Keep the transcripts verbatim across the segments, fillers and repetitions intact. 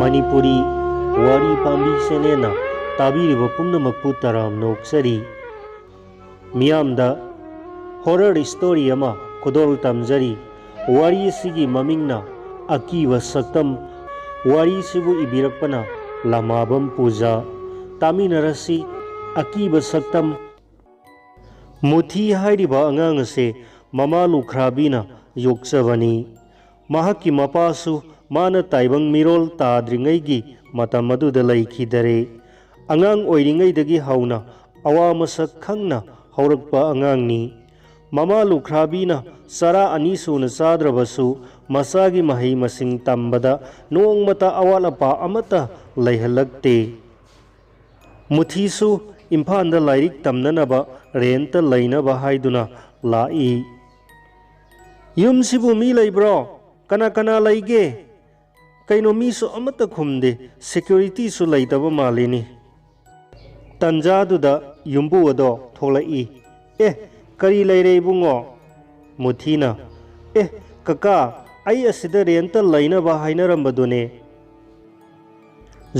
ꯃꯅꯤꯄꯨꯔꯤ ꯋꯥꯔꯤ ꯄꯥꯝꯕꯤ ꯆꯦꯅꯦꯜꯅ ꯇꯥꯕꯤꯔꯤꯕ ꯄꯨꯝꯅꯃꯛꯄꯨ ꯇꯔꯥꯝꯅ ꯑꯣꯛꯆꯔꯤ꯫ ꯃꯤꯌꯥꯝꯗ ꯍꯣꯔꯔ ꯁ꯭ꯇꯣꯔꯤ ꯑꯃ ꯈꯨꯗꯣꯜ ꯇꯝꯖꯔꯤ꯫ ꯋꯥꯔꯤ ꯑꯁꯤꯒꯤ ꯃꯃꯤꯡꯅ ꯑꯀꯤꯕ ꯁꯛꯇꯝ꯫ ꯋꯥꯔꯤꯁꯤꯕꯨ ꯏꯕꯤꯔꯛꯄꯅ ꯂꯃꯥꯕꯝ ꯄꯨꯖꯥ꯫ ꯇꯥꯃꯤꯟꯅꯔꯁꯤ ꯑꯀꯤꯕ ꯁꯛꯇꯝ꯫ ꯃꯨꯊꯤ ꯍꯥꯏꯔꯤꯕ ꯑꯉꯥꯡ ꯑꯁꯦ ꯃꯃꯥ ꯂꯨꯈ꯭ꯔꯥꯕꯤꯅ ꯌꯣꯛꯆꯕꯅꯤ꯫ ꯃꯍꯥꯛꯀꯤ ꯃꯄꯥꯁꯨ ꯃꯥꯅ ꯇꯥꯏꯕꯪ ꯃꯤꯔꯣꯜ ꯇꯥꯗ꯭ꯔꯤꯉꯩꯒꯤ ꯃꯇꯝ ꯑꯗꯨꯗ ꯂꯩꯈꯤꯗꯔꯦ꯫ ꯑꯉꯥꯡ ꯑꯣꯏꯔꯤꯉꯩꯗꯒꯤ ꯍꯧꯅ ꯑꯋꯥ ꯃꯁꯛ ꯈꯪꯅ ꯍꯧꯔꯛꯄ ꯑꯉꯥꯡꯅꯤ꯫ ꯃꯃꯥ ꯂꯨꯈ꯭ꯔꯥꯕꯤꯅ ꯆꯔꯥ ꯑꯅꯤ ꯁꯨꯅ ꯆꯥꯗ꯭ꯔꯕꯁꯨ ꯃꯆꯥꯒꯤ ꯃꯍꯩ ꯃꯁꯤꯡ ꯇꯝꯕꯗ ꯅꯣꯡꯃꯇ ꯑꯋꯥꯠ ꯑꯄꯥ ꯑꯃꯠꯇ ꯂꯩꯍꯜꯂꯛꯇꯦ꯫ ꯃꯨꯊꯤꯁꯨ ꯏꯝꯐꯥꯜꯗ ꯂꯥꯏꯔꯤꯛ ꯇꯝꯅꯅꯕ ꯔꯦꯟꯠꯇ ꯂꯩꯅꯕ ꯍꯥꯏꯗꯨꯅ ꯂꯥꯛꯏ꯫ "ꯌꯨꯝꯁꯤꯕꯨ ꯃꯤ ꯂꯩꯕ꯭ꯔꯣ? ꯀꯅꯥ ꯀꯅꯥ ꯂꯩꯒꯦ? ꯀꯩꯅꯣ, ꯃꯤꯁꯨ ꯑꯃꯠꯇ ꯈꯨꯝꯗꯦ, ꯁꯦꯀ꯭ꯌꯨꯔꯤꯇꯤꯁꯨ ꯂꯩꯇꯕ ꯃꯥꯜꯂꯤꯅꯤ꯫" ꯇꯟꯖꯥꯗꯨꯗ ꯌꯨꯝꯕꯨ ꯑꯗꯣ ꯊꯣꯛꯂꯛꯏ꯫ "ꯑꯦ, ꯀꯔꯤ ꯂꯩꯔꯦ ꯏꯕꯨꯡꯉꯣ?" ꯃꯨꯊꯤꯅ, "ꯑꯦ, ꯀꯀꯥ, ꯑꯩ ꯑꯁꯤꯗ ꯔꯦꯟꯠꯇ ꯂꯩꯅꯕ ꯍꯥꯏꯅꯔꯝꯕꯗꯨꯅꯦ꯫"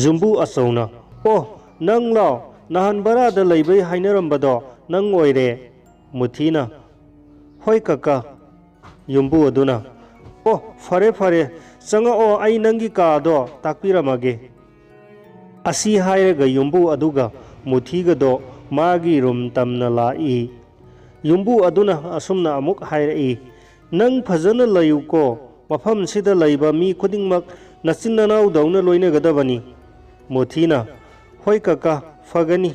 ꯌꯨꯝꯕꯨ ꯑꯆꯧꯅ, "ꯑꯣ, ꯅꯪꯂꯣ? ꯅꯍꯥꯟ ꯚꯔꯥꯗ ꯂꯩꯕꯩ ꯍꯥꯏꯅꯔꯝꯕꯗꯣ ꯅꯪ ꯑꯣꯏꯔꯦ?" ꯃꯨꯊꯤꯅ, "ꯍꯣꯏ ꯀꯀꯥ꯫" ꯌꯨꯝꯕꯨ ꯑꯗꯨꯅ, "ꯑꯣ, ꯐꯔꯦ ꯐꯔꯦ, ꯆꯪꯉꯛꯑꯣ, ꯑꯩ ꯅꯪꯒꯤ ꯀꯥꯗꯣ ꯇꯥꯛꯄꯤꯔꯝꯃꯒꯦ꯫" ꯑꯁꯤ ꯍꯥꯏꯔꯒ ꯌꯨꯝꯕꯨ ꯑꯗꯨꯒ ꯃꯨꯊꯤꯒꯗꯣ ꯃꯥꯒꯤ ꯔꯨꯝ ꯇꯝꯅ ꯂꯥꯛꯏ꯫ ꯌꯨꯝꯕꯨ ꯑꯗꯨꯅ ꯑꯁꯨꯝꯅ ꯑꯃꯨꯛ ꯍꯥꯏꯔꯛꯏ, "ꯅꯪ ꯐꯖꯅ ꯂꯩꯌꯨꯀꯣ, ꯃꯐꯝꯁꯤꯗ ꯂꯩꯕ ꯃꯤ ꯈꯨꯗꯤꯡꯃꯛ ꯅꯆꯤꯟ ꯅꯅꯥꯎꯗꯧꯅ ꯂꯣꯏꯅꯒꯗꯕꯅꯤ꯫" ꯃꯨꯊꯤꯅ, "ꯍꯣꯏ ꯀꯀꯥ, ꯐꯒꯅꯤ꯫"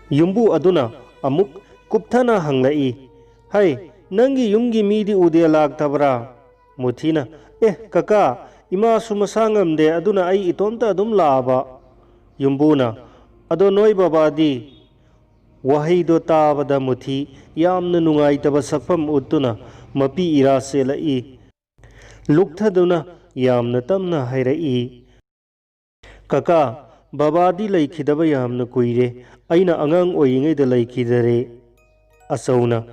ꯌꯨꯝꯕꯨ ꯑꯗꯨꯅ ꯑꯃꯨꯛ ꯀꯨꯞꯊꯅ ꯍꯪꯂꯛꯏ, "ꯍꯩ, ꯅꯪꯒꯤ ꯌꯨꯝꯒꯤ ꯃꯤꯗꯤ ꯎꯗꯦ, ꯂꯥꯛꯇꯕ꯭ꯔꯥ?" ꯃꯨꯊꯤꯅ, "ꯑꯦ ꯀꯀꯥ, ꯏꯃꯥꯁꯨ ꯃꯁꯥ ꯉꯝꯗꯦ, ꯑꯗꯨꯅ ꯑꯩ ꯏꯇꯣꯝꯇ ꯑꯗꯨꯝ ꯂꯥꯛꯑꯕ꯫" ꯌꯨꯝꯕꯨꯅ, "ꯑꯗꯣ ꯅꯣꯏ ꯕꯕꯥꯗꯤ?" ꯋꯥꯍꯩꯗꯣ ꯇꯥꯕꯗ ꯃꯨꯊꯤ ꯌꯥꯝꯅ ꯅꯨꯡꯉꯥꯏꯇꯕ ꯁꯛꯐꯝ ꯎꯠꯇꯨꯅ ꯃꯄꯤ ꯏꯔꯥ ꯆꯦꯜꯂꯛꯏ꯫ ꯂꯨꯛꯊꯗꯨꯅ ꯌꯥꯝꯅ ꯇꯞꯅ ꯍꯥꯏꯔꯛꯏ, "ꯀꯀꯥ, ꯕꯕꯥꯗꯤ ꯂꯩꯈꯤꯗꯕ ꯌꯥꯝꯅ ꯀꯨꯏꯔꯦ꯫ ꯑꯩꯅ ꯑꯉꯥꯡ ꯑꯣꯏꯔꯤꯉꯩꯗ ꯂꯩꯈꯤꯗꯔꯦ꯫" ꯑꯆꯧꯅ,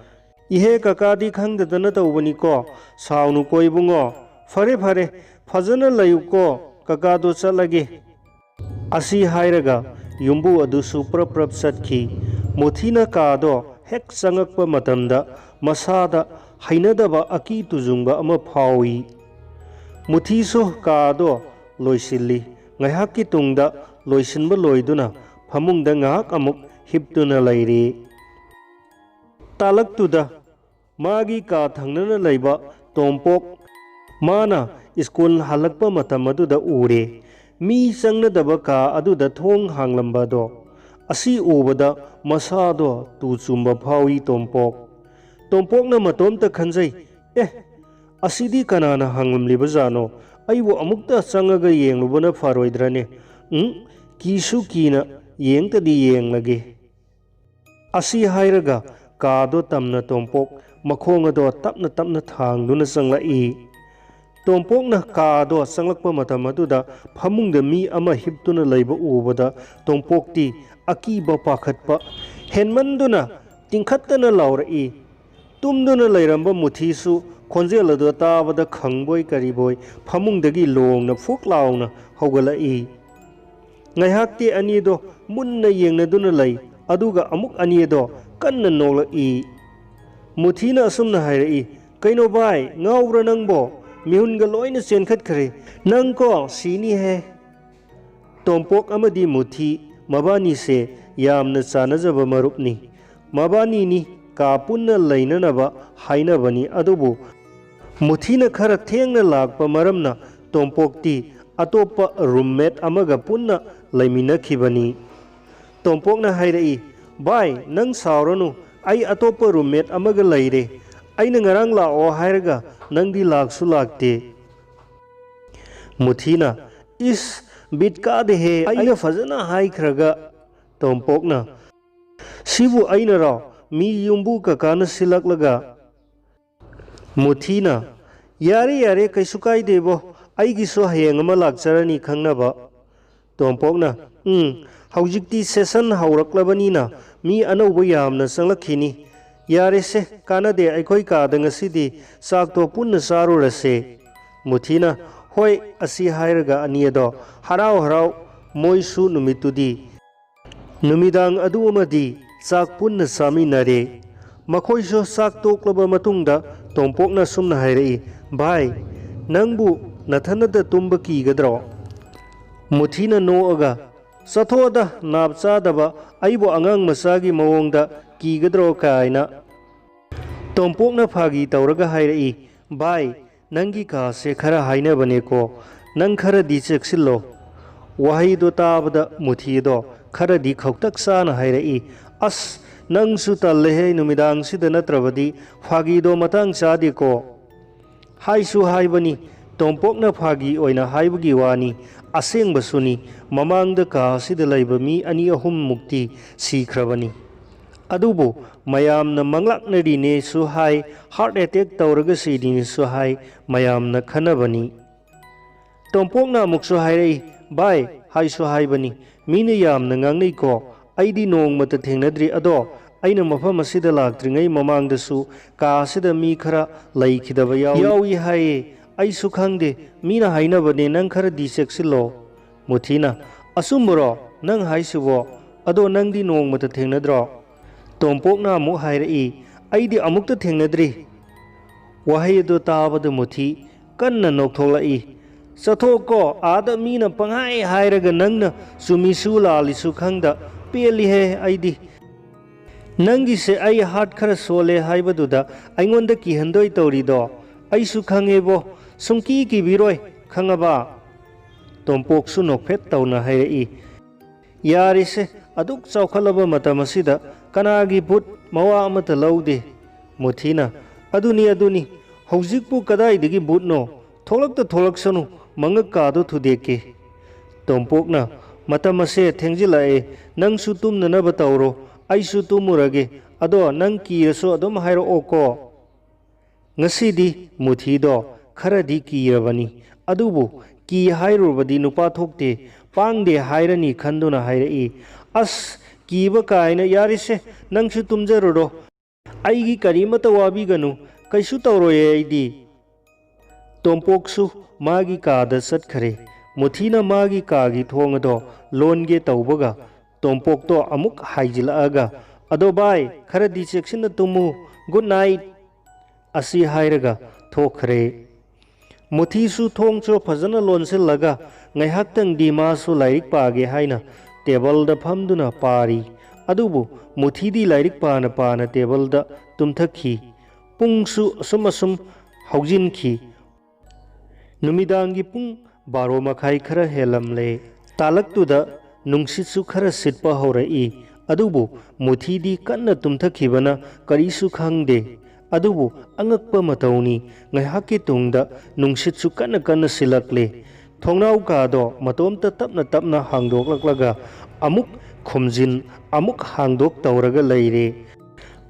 "ꯏꯍꯦ, ꯀꯀꯥꯗꯤ ꯈꯪꯗꯗꯅ ꯇꯧꯕꯅꯤꯀꯣ꯫ ꯁꯥꯎꯅꯨꯀꯣ ꯏꯕꯨꯡꯉꯣ꯫ ꯐꯔꯦ, ꯐꯔꯦ, ꯐꯖꯅ ꯂꯩꯌꯨꯀꯣ꯫ "ꯀꯀꯥꯗꯣ ꯆꯠꯂꯒꯦ"꯫ ꯑꯁꯤ ꯍꯥꯏꯔꯒ ꯌꯨꯝꯕꯨ ꯑꯗꯨꯁꯨ ꯄ꯭ꯔꯞ ꯄ꯭ꯔꯞ ꯆꯠꯈꯤ꯫ ꯃꯨꯊꯤꯅ ꯀꯥꯗꯣ ꯍꯦꯛ ꯆꯪꯉꯛꯄ ꯃꯇꯝꯗ ꯃꯁꯥꯗ ꯍꯩꯅꯗꯕ ꯑꯀꯤ ꯇꯨꯖꯨꯡꯕ ꯑꯃ ꯐꯥꯎꯏ꯫ ꯃꯨꯊꯤꯁꯨ ꯀꯥꯗꯣ ꯂꯣꯏꯁꯤꯜꯂꯤ꯫ ꯉꯥꯏꯍꯥꯛꯀꯤ ꯇꯨꯡꯗ ꯂꯣꯏꯁꯤꯟꯕ ꯂꯣꯏꯗꯨꯅ ꯐꯃꯨꯡꯗ ꯉꯥꯏꯍꯥꯛ ꯑꯃꯨꯛ ꯍꯤꯞꯇꯨꯅ ꯂꯩꯔꯤ꯫ ꯇꯥꯂꯛꯇꯨꯗ ꯃꯥꯒꯤ ꯀꯥ ꯊꯪꯅꯅ ꯂꯩꯕ ꯇꯣꯝꯄꯣꯛ ꯃꯥꯅ ꯁ꯭ꯀꯨꯜ ꯍꯜꯂꯛꯄ ꯃꯇꯝ ꯑꯗꯨꯗ ꯎꯔꯦ꯫ ꯃꯤ ꯆꯪꯅꯗꯕ ꯀꯥ ꯑꯗꯨꯗ ꯊꯣꯡ ꯍꯥꯡꯂꯝꯕꯗꯣ꯫ ꯑꯁꯤ ꯎꯕꯗ ꯃꯁꯥꯗꯣ ꯇꯨ ꯆꯨꯝꯕ ꯐꯥꯎꯏ ꯇꯣꯝꯄꯣꯛ꯫ ꯇꯣꯝꯄꯣꯛꯅ ꯃꯇꯣꯝꯇ ꯈꯟꯖꯩ, "ꯑꯦ, ꯑꯁꯤꯗꯤ ꯀꯅꯥꯅ ꯍꯥꯡꯂꯝꯂꯤꯕꯖꯥꯠꯅꯣ? ꯑꯩꯕꯨ ꯑꯃꯨꯛꯇ ꯆꯪꯉꯒ ꯌꯦꯡꯂꯨꯕꯅ ꯐꯔꯣꯏꯗ꯭ꯔꯅꯦ? ꯎꯝ, ꯀꯤꯁꯨ ꯀꯤꯅ ꯌꯦꯡꯇꯗꯤ ꯌꯦꯡꯂꯒꯦ"꯫ ꯑꯁꯤ ꯍꯥꯏꯔꯒ ꯀꯥꯗꯣ ꯇꯝꯅ ꯇꯣꯝꯄꯣꯛ ꯃꯈꯣꯡ ꯑꯗꯣ ꯇꯞꯅ ꯇꯞꯅ ꯊꯥꯡꯗꯨꯅ ꯆꯪꯂꯛꯏ꯫ ꯇꯣꯝꯄꯣꯛꯅ ꯀꯥꯗꯣ ꯆꯪꯂꯛꯄ ꯃꯇꯝ ꯑꯗꯨꯗ ꯐꯃꯨꯡꯗ ꯃꯤ ꯑꯃ ꯍꯤꯞꯇꯨꯅ ꯂꯩꯕ ꯎꯕꯗ ꯇꯣꯝꯄꯣꯛꯇꯤ ꯑꯀꯤꯕ ꯄꯥꯈꯠꯄ ꯍꯦꯟꯃꯟꯗꯨꯅ ꯇꯤꯡꯈꯠꯇꯅ ꯂꯥꯎꯔꯛꯏ꯫ ꯇꯨꯝꯗꯨꯅ ꯂꯩꯔꯝꯕ ꯃꯨꯊꯤꯁꯨ ꯈꯣꯟꯖꯦꯜ ꯑꯗꯨ ꯇꯥꯕꯗ ꯈꯪꯕꯣꯏ ꯀꯔꯤꯕꯣꯏ ꯐꯃꯨꯡꯗꯒꯤ ꯂꯣꯡꯅ ꯐꯨꯛ ꯂꯥꯎꯅ ꯍꯧꯒꯠꯂꯛꯏ꯫ ꯉꯥꯏꯍꯥꯛꯇꯤ ꯑꯅꯤꯗꯣ ꯃꯨꯟꯅ ꯌꯦꯡꯅꯗꯨꯅ ꯂꯩ, ꯑꯗꯨꯒ ꯑꯃꯨꯛ ꯑꯅꯤꯗꯣ ꯀꯟꯅ ꯅꯣꯛꯂꯛꯏ꯫ ꯃꯨꯊꯤꯅ ꯑꯁꯨꯝꯅ ꯍꯥꯏꯔꯛꯏ, "ꯀꯩꯅꯣ ꯚꯥꯏ, ꯉꯥꯎꯕ꯭ꯔꯥ ꯅꯪꯕꯣ? ꯃꯤꯍꯨꯟꯒ ꯂꯣꯏꯅ ꯆꯦꯟꯈꯠꯈ꯭ꯔꯦ꯫ ꯅꯪ ꯀꯣ ꯁꯤꯅꯤꯍꯦ"꯫ ꯇꯣꯝꯄꯣꯛ ꯑꯃꯗꯤ ꯃꯨꯊꯤ ꯃꯕꯥꯅꯤꯁꯦ ꯌꯥꯝꯅ ꯆꯥꯟꯅꯖꯕ ꯃꯔꯨꯞꯅꯤ꯫ ꯃꯕꯥꯅꯤꯅꯤ ꯀꯥ ꯄꯨꯟꯅ ꯂꯩꯅꯅꯕ ꯍꯥꯏꯅꯕꯅꯤ, ꯑꯗꯨꯕꯨ ꯃꯨꯊꯤꯅ ꯈꯔ ꯊꯦꯡꯅ ꯂꯥꯛꯄ ꯃꯔꯝꯅ ꯇꯣꯝꯄꯣꯛꯇꯤ ꯑꯇꯣꯞꯄ ꯔꯨꯝꯃꯦꯠ ꯑꯃꯒ ꯄꯨꯟꯅ ꯂꯩꯃꯤꯟꯅꯈꯤꯕꯅꯤ꯫ ꯇꯣꯝꯄꯣꯛꯅ ꯍꯥꯏꯔꯛꯏ, "ꯚꯥꯏ, ꯅꯪ ꯁꯥꯎꯔꯅꯨ, ꯑꯩ ꯑꯇꯣꯞꯄ ꯔꯨꯝꯃꯦꯠ ꯑꯃꯒ ꯂꯩꯔꯦ꯫ ꯑꯩꯅ ꯉꯔꯥꯡ ꯂꯥꯛꯑꯣ ꯍꯥꯏꯔꯒ ꯅꯪꯗꯤ ꯂꯥꯛꯁꯨ ꯂꯥꯛꯇꯦ"꯫ ꯃꯨꯊꯤꯅ, "ꯏꯁ, ꯕꯤꯠ ꯀꯥꯗꯦꯍꯦ, ꯑꯩꯅ ꯐꯖꯅ ꯍꯥꯏꯈ꯭ꯔꯒ"꯫ ꯇꯣꯝꯄꯣꯛꯅ, "ꯁꯤꯕꯨ ꯑꯩꯅꯔꯣ? ꯃꯤ ꯌꯨꯝꯕꯨ ꯀꯀꯥꯅ ꯁꯤꯜꯂꯛꯂꯒ"꯫ ꯃꯨꯊꯤꯅ, "ꯌꯥꯔꯦ, ꯌꯥꯔꯦ, ꯀꯩꯁꯨ ꯀꯥꯏꯗꯦꯕꯣ, ꯑꯩꯒꯤꯁꯨ ꯍꯌꯦꯡ ꯑꯃ ꯂꯥꯛꯆꯔꯅꯤ ꯈꯪꯅꯕ"꯫ ꯇꯣꯝꯄꯣꯛꯅ, "ꯎꯝ, ꯍꯧꯖꯤꯛꯇꯤ ꯁꯦꯁꯟ ꯍꯧꯔꯛꯂꯕꯅꯤꯅ ꯃꯤ ꯑꯅꯧꯕ ꯌꯥꯝꯅ ꯆꯪꯂꯛꯈꯤꯅꯤ꯫ ꯌꯥꯔꯦꯁꯦ, ꯀꯥꯟꯅꯗꯦ, ꯑꯩꯈꯣꯏ ꯀꯥꯗ ꯉꯁꯤꯗꯤ ꯆꯥꯛꯇꯣ ꯄꯨꯟꯅ ꯆꯥꯔꯨꯔꯁꯦ"꯫ ꯃꯨꯊꯤꯅ, "ꯍꯣꯏ," ꯑꯁꯤ ꯍꯥꯏꯔꯒ ꯑꯅꯤ ꯑꯗꯣ ꯍꯔꯥꯎ ꯍꯔꯥꯎ ꯃꯣꯏꯁꯨ ꯅꯨꯃꯤꯠꯇꯨꯗꯤ ꯅꯨꯃꯤꯗꯥꯡ ꯑꯗꯨ ꯑꯃꯗꯤ ꯆꯥꯛ ꯄꯨꯟꯅ ꯆꯥꯃꯤꯟꯅꯔꯦ꯫ ꯃꯈꯣꯏꯁꯨ ꯆꯥꯛ ꯇꯣꯛꯂꯕ ꯃꯇꯨꯡꯗ ꯇꯣꯝꯄꯣꯛꯅ ꯁꯨꯝꯅ ꯍꯥꯏꯔꯛꯏ, "ꯚꯥꯏ, ꯅꯪꯕꯨ ꯅꯊꯟꯅꯇ ꯇꯨꯝꯕ ꯀꯤꯒꯗ꯭ꯔꯣ?" ꯃꯨꯊꯤꯅ ꯅꯣꯛꯑꯒ, "ꯆꯠꯊꯣꯛꯑꯗ, ꯅꯥꯞ ꯆꯥꯗꯕ, ꯑꯩꯕꯨ ꯑꯉꯥꯡ ꯃꯆꯥꯒꯤ ꯃꯑꯣꯡꯗ ꯀꯤꯒꯗ꯭ꯔꯣ?" ꯀꯥꯏꯅ꯫ ꯇꯣꯝꯄꯣꯛꯅ ꯐꯥꯒꯤ ꯇꯧꯔꯒ ꯍꯥꯏꯔꯛꯏ, "ꯚꯥꯏ, ꯅꯪꯒꯤ ꯀꯥꯁꯦ ꯈꯔ ꯍꯥꯏꯅꯕꯅꯦꯀꯣ, ꯅꯪ ꯈꯔꯗꯤ ꯆꯦꯛꯁꯤꯜꯂꯣ꯫" ꯋꯥꯍꯩꯗꯣ ꯇꯥꯕꯗ ꯃꯨꯊꯤꯗꯣ ꯈꯔꯗꯤ ꯈꯧꯇꯛ ꯆꯥꯅ ꯍꯥꯏꯔꯛꯏ, "ꯑꯁ, ꯅꯪꯁꯨ ꯇꯜꯂꯦꯍꯦ, ꯅꯨꯃꯤꯗꯥꯡꯁꯤꯗ ꯅꯠꯇ꯭ꯔꯕꯗꯤ ꯐꯥꯒꯤꯗꯣ ꯃꯇꯥꯡ ꯆꯥꯗꯦꯀꯣ꯫" ꯍꯥꯏꯁꯨ ꯍꯥꯏꯕꯅꯤ, ꯇꯣꯝꯄꯣꯛꯅ ꯐꯥꯒꯤ ꯑꯣꯏꯅ ꯍꯥꯏꯕꯒꯤ ꯋꯥꯅꯤ, ꯑꯁꯦꯡꯕꯁꯨꯅꯤ꯫ ꯃꯃꯥꯡꯗ ꯀꯥ ꯑꯁꯤꯗ ꯂꯩꯕ ꯃꯤ ꯑꯅꯤ ꯑꯍꯨꯝꯃꯨꯛꯇꯤ ꯁꯤꯈ꯭ꯔꯕꯅꯤ꯫ ꯑꯗꯨꯕꯨ ꯃꯌꯥꯝꯅ ꯃꯪꯂꯥꯛꯅꯔꯤꯅꯦꯁꯨ ꯍꯥꯏ, heart attack ꯇꯧꯔꯒ ꯁꯤꯔꯤꯅꯦꯁꯨ ꯍꯥꯏ, ꯃꯌꯥꯝꯅ ꯈꯟꯅꯕꯅꯤ꯫ ꯇꯣꯝꯄꯣꯛꯅ ꯑꯃꯨꯛꯁꯨ ꯍꯥꯏꯔꯛꯏ, "ꯚꯥꯏ, ꯍꯥꯏꯁꯨ ꯍꯥꯏꯕꯅꯤ, ꯃꯤꯅ ꯌꯥꯝꯅ ꯉꯥꯡꯅꯩꯀꯣ, ꯑꯩꯗꯤ ꯅꯣꯡꯃꯇ ꯊꯦꯡꯅꯗ꯭ꯔꯤ, ꯑꯗꯣ ꯑꯩꯅ ꯃꯐꯝ ꯑꯁꯤꯗ ꯂꯥꯛꯇ꯭ꯔꯤꯉꯩ ꯃꯃꯥꯡꯗꯁꯨ ꯀꯥ ꯑꯁꯤꯗ ꯃꯤ ꯈꯔ ꯂꯩꯈꯤꯗꯕ ꯌꯥꯎꯏ, ꯌꯥꯎꯏ ꯍꯥꯏꯌꯦ꯫ ꯑꯩꯁꯨ ꯈꯪꯗꯦ, ꯃꯤꯅ ꯍꯥꯏꯅꯕꯅꯦ, ꯅꯪ ꯈꯔꯗꯤ ꯆꯦꯛꯁꯤꯜꯂꯣ꯫" ꯃꯨꯊꯤꯅ, "ꯑꯆꯨꯝꯕꯔꯣ ꯅꯪ ꯍꯥꯏꯁꯤꯕꯣ? ꯑꯗꯣ ꯅꯪꯗꯤ ꯅꯣꯡꯃꯇ ꯊꯦꯡꯅꯗ꯭ꯔꯣ?" ꯇꯣꯝꯄꯣꯛꯅ ꯑꯃꯨꯛ ꯍꯥꯏꯔꯛꯏ, "ꯑꯩꯗꯤ ꯑꯃꯨꯛꯇ ꯊꯦꯡꯅꯗ꯭ꯔꯤ꯫" ꯋꯥꯍꯩ ꯑꯗꯨ ꯇꯥꯕꯗ ꯃꯨꯊꯤ ꯀꯟꯅ ꯅꯣꯛꯊꯣꯛꯂꯛꯏ꯫ "ꯆꯠꯊꯣꯛꯀꯣ, ꯑꯥꯗ ꯃꯤꯅ ꯄꯪꯍꯥꯏ ꯍꯥꯏꯔꯒ ꯅꯪꯅ ꯆꯨꯝꯃꯤꯁꯨ ꯂꯥꯜꯂꯤꯁꯨ ꯈꯪꯗ꯫ ꯄꯦꯜꯂꯤꯍꯦ ꯑꯩꯗꯤ꯫ ꯅꯪꯒꯤꯁꯦ ꯑꯩ heart ꯈꯔ ꯁꯣꯜꯂꯦ ꯍꯥꯏꯕꯗꯨꯗ ꯑꯩꯉꯣꯟꯗ ꯀꯤꯍꯟꯗꯣꯏ ꯇꯧꯔꯤꯗꯣ꯫ ꯑꯩꯁꯨ ꯈꯪꯉꯦꯕꯣ, ꯁꯨꯡꯀꯤ ꯀꯤꯕꯤꯔꯣꯏ, ꯈꯪꯉꯕ?" ꯇꯣꯝꯄꯣꯛꯁꯨ ꯅꯣꯛꯐꯦꯠ ꯇꯧꯅ ꯍꯥꯏꯔꯛꯏ, "ꯌꯥꯔꯦꯁꯦ, ꯑꯗꯨꯛ ꯆꯥꯎꯈꯠꯂꯕ ꯃꯇꯝ ꯑꯁꯤꯗ ꯀꯅꯥꯒꯤ ꯚꯨꯠ ꯃꯋꯥ ꯑꯃꯠꯇ ꯂꯧꯗꯦ꯫" ꯃꯨꯊꯤꯅ, "ꯑꯗꯨꯅꯤ, ꯑꯗꯨꯅꯤ, ꯍꯧꯖꯤꯛꯄꯨ ꯀꯗꯥꯏꯗꯒꯤ ꯚꯨꯠꯅꯣ? ꯊꯣꯛꯂꯛꯇ ꯊꯣꯛꯂꯛꯁꯅꯨ, ꯃꯉꯛꯀꯥꯗꯣ ꯊꯨꯗꯦꯛꯀꯦ꯫" ꯇꯣꯝꯄꯣꯛꯅ, "ꯃꯇꯝ ꯑꯁꯦ ꯊꯦꯡꯖꯤꯜꯂꯛꯑꯦ, ꯅꯪꯁꯨ ꯇꯨꯝꯅꯅꯕ ꯇꯧꯔꯣ, ꯑꯩꯁꯨ ꯇꯨꯝꯃꯨꯔꯒꯦ꯫ ꯑꯗꯣ ꯅꯪ ꯀꯤꯔꯁꯨ ꯑꯗꯨꯝ ꯍꯥꯏꯔꯛꯑꯣꯀꯣ꯫" ꯉꯁꯤꯗꯤ ꯃꯨꯊꯤꯗꯣ ꯈꯔꯗꯤ ꯀꯤꯔꯕꯅꯤ, ꯑꯗꯨꯕꯨ ꯀꯤ ꯍꯥꯏꯔꯨꯕꯗꯤ ꯅꯨꯄꯥ ꯊꯣꯛꯇꯦ, ꯄꯥꯡꯗꯦ ꯍꯥꯏꯔꯅꯤ ꯈꯟꯗꯨꯅ ꯍꯥꯏꯔꯛꯏ, "ꯑꯁ, ꯀꯤꯕ ꯀꯥꯏꯅ, ꯌꯥꯔꯦꯁꯦ, ꯅꯪꯁꯨ ꯇꯨꯝꯖꯔꯨꯔꯣ꯫ ꯑꯩꯒꯤ ꯀꯔꯤꯃꯠꯇ ꯋꯥꯕꯤꯒꯅꯨ, ꯀꯩꯁꯨ ꯇꯧꯔꯣꯏꯌꯦ ꯑꯩꯗꯤ꯫" ꯇꯣꯝꯄꯣꯛꯁꯨ ꯃꯥꯒꯤ ꯀꯥꯗ ꯆꯠꯈꯔꯦ꯫ ꯃꯨꯊꯤꯅ ꯃꯥꯒꯤ ꯀꯥꯒꯤ ꯊꯣꯡ ꯑꯗꯣ ꯂꯣꯟꯒꯦ ꯇꯧꯕꯒ, ꯇꯣꯝꯄꯣꯛꯇꯣ ꯑꯃꯨꯛ ꯍꯥꯏꯖꯤꯜꯂꯛꯑꯒ, "ꯑꯗꯣ ꯚꯥꯏ, ꯈꯔꯗꯤ ꯆꯦꯛꯁꯤꯟꯅ ꯇꯨꯝꯃꯨ, ꯒꯨꯗ ꯅꯥꯏꯠ" ꯑꯁꯤ ꯍꯥꯏꯔꯒ ꯊꯣꯛꯈ꯭ꯔꯦ꯫ ꯃꯨꯊꯤꯁꯨ ꯊꯣꯡꯁꯨ ꯐꯖꯅ ꯂꯣꯟꯁꯤꯜꯂꯒ ꯉꯥꯏꯍꯥꯛꯇꯪꯗꯤ ꯃꯥꯁꯨ ꯂꯥꯏꯔꯤꯛ ꯄꯥꯒꯦ ꯍꯥꯏꯅ ꯇꯦꯕꯜꯗ ꯐꯝꯗꯨꯅ ꯄꯥꯔꯤ꯫ ꯑꯗꯨꯕꯨ ꯃꯨꯊꯤꯗꯤ ꯂꯥꯏꯔꯤꯛ ꯄꯥꯅ ꯄꯥꯅ ꯇꯦꯕꯜꯗ ꯇꯨꯝꯊꯈꯤ꯫ ꯄꯨꯡꯁꯨ ꯑꯁꯨꯝ ꯑꯁꯨꯝ ꯍꯧꯖꯤꯟꯈꯤ꯫ ꯅꯨꯃꯤꯗꯥꯡꯒꯤ ꯄꯨꯡ ꯕꯥꯔꯣ ꯃꯈꯥꯏ ꯈꯔ ꯍꯦꯜꯂꯝꯂꯦ꯫ ꯇꯥꯂꯛꯇꯨꯗ ꯅꯨꯡꯁꯤꯠꯁꯨ ꯈꯔ ꯁꯤꯠꯄ ꯍꯧꯔꯛꯏ꯫ ꯑꯗꯨꯕꯨ ꯃꯨꯊꯤꯗꯤ ꯀꯟꯅ ꯇꯨꯝꯊꯈꯤꯕꯅ ꯀꯔꯤꯁꯨ ꯈꯪꯗꯦ꯫ ꯑꯗꯨꯕꯨ ꯑꯉꯛꯄ ꯃꯇꯧꯅꯤ, ꯉꯥꯏꯍꯥꯛꯀꯤ ꯇꯨꯡꯗ ꯅꯨꯡꯁꯤꯠꯁꯨ ꯀꯟꯅ ꯀꯟꯅ ꯁꯤꯜꯂꯛꯂꯦ꯫ ꯊꯣꯡꯅꯥꯎ ꯀꯥꯗꯣ ꯃꯇꯣꯝꯇ ꯇꯞꯅ ꯇꯞꯅ ꯍꯥꯡꯗꯣꯛꯂꯛꯂꯒ ꯑꯃꯨꯛ ꯈꯨꯝꯖꯤꯟ, ꯑꯃꯨꯛ ꯍꯥꯡꯗꯣꯛ ꯇꯧꯔꯒ ꯂꯩꯔꯦ꯫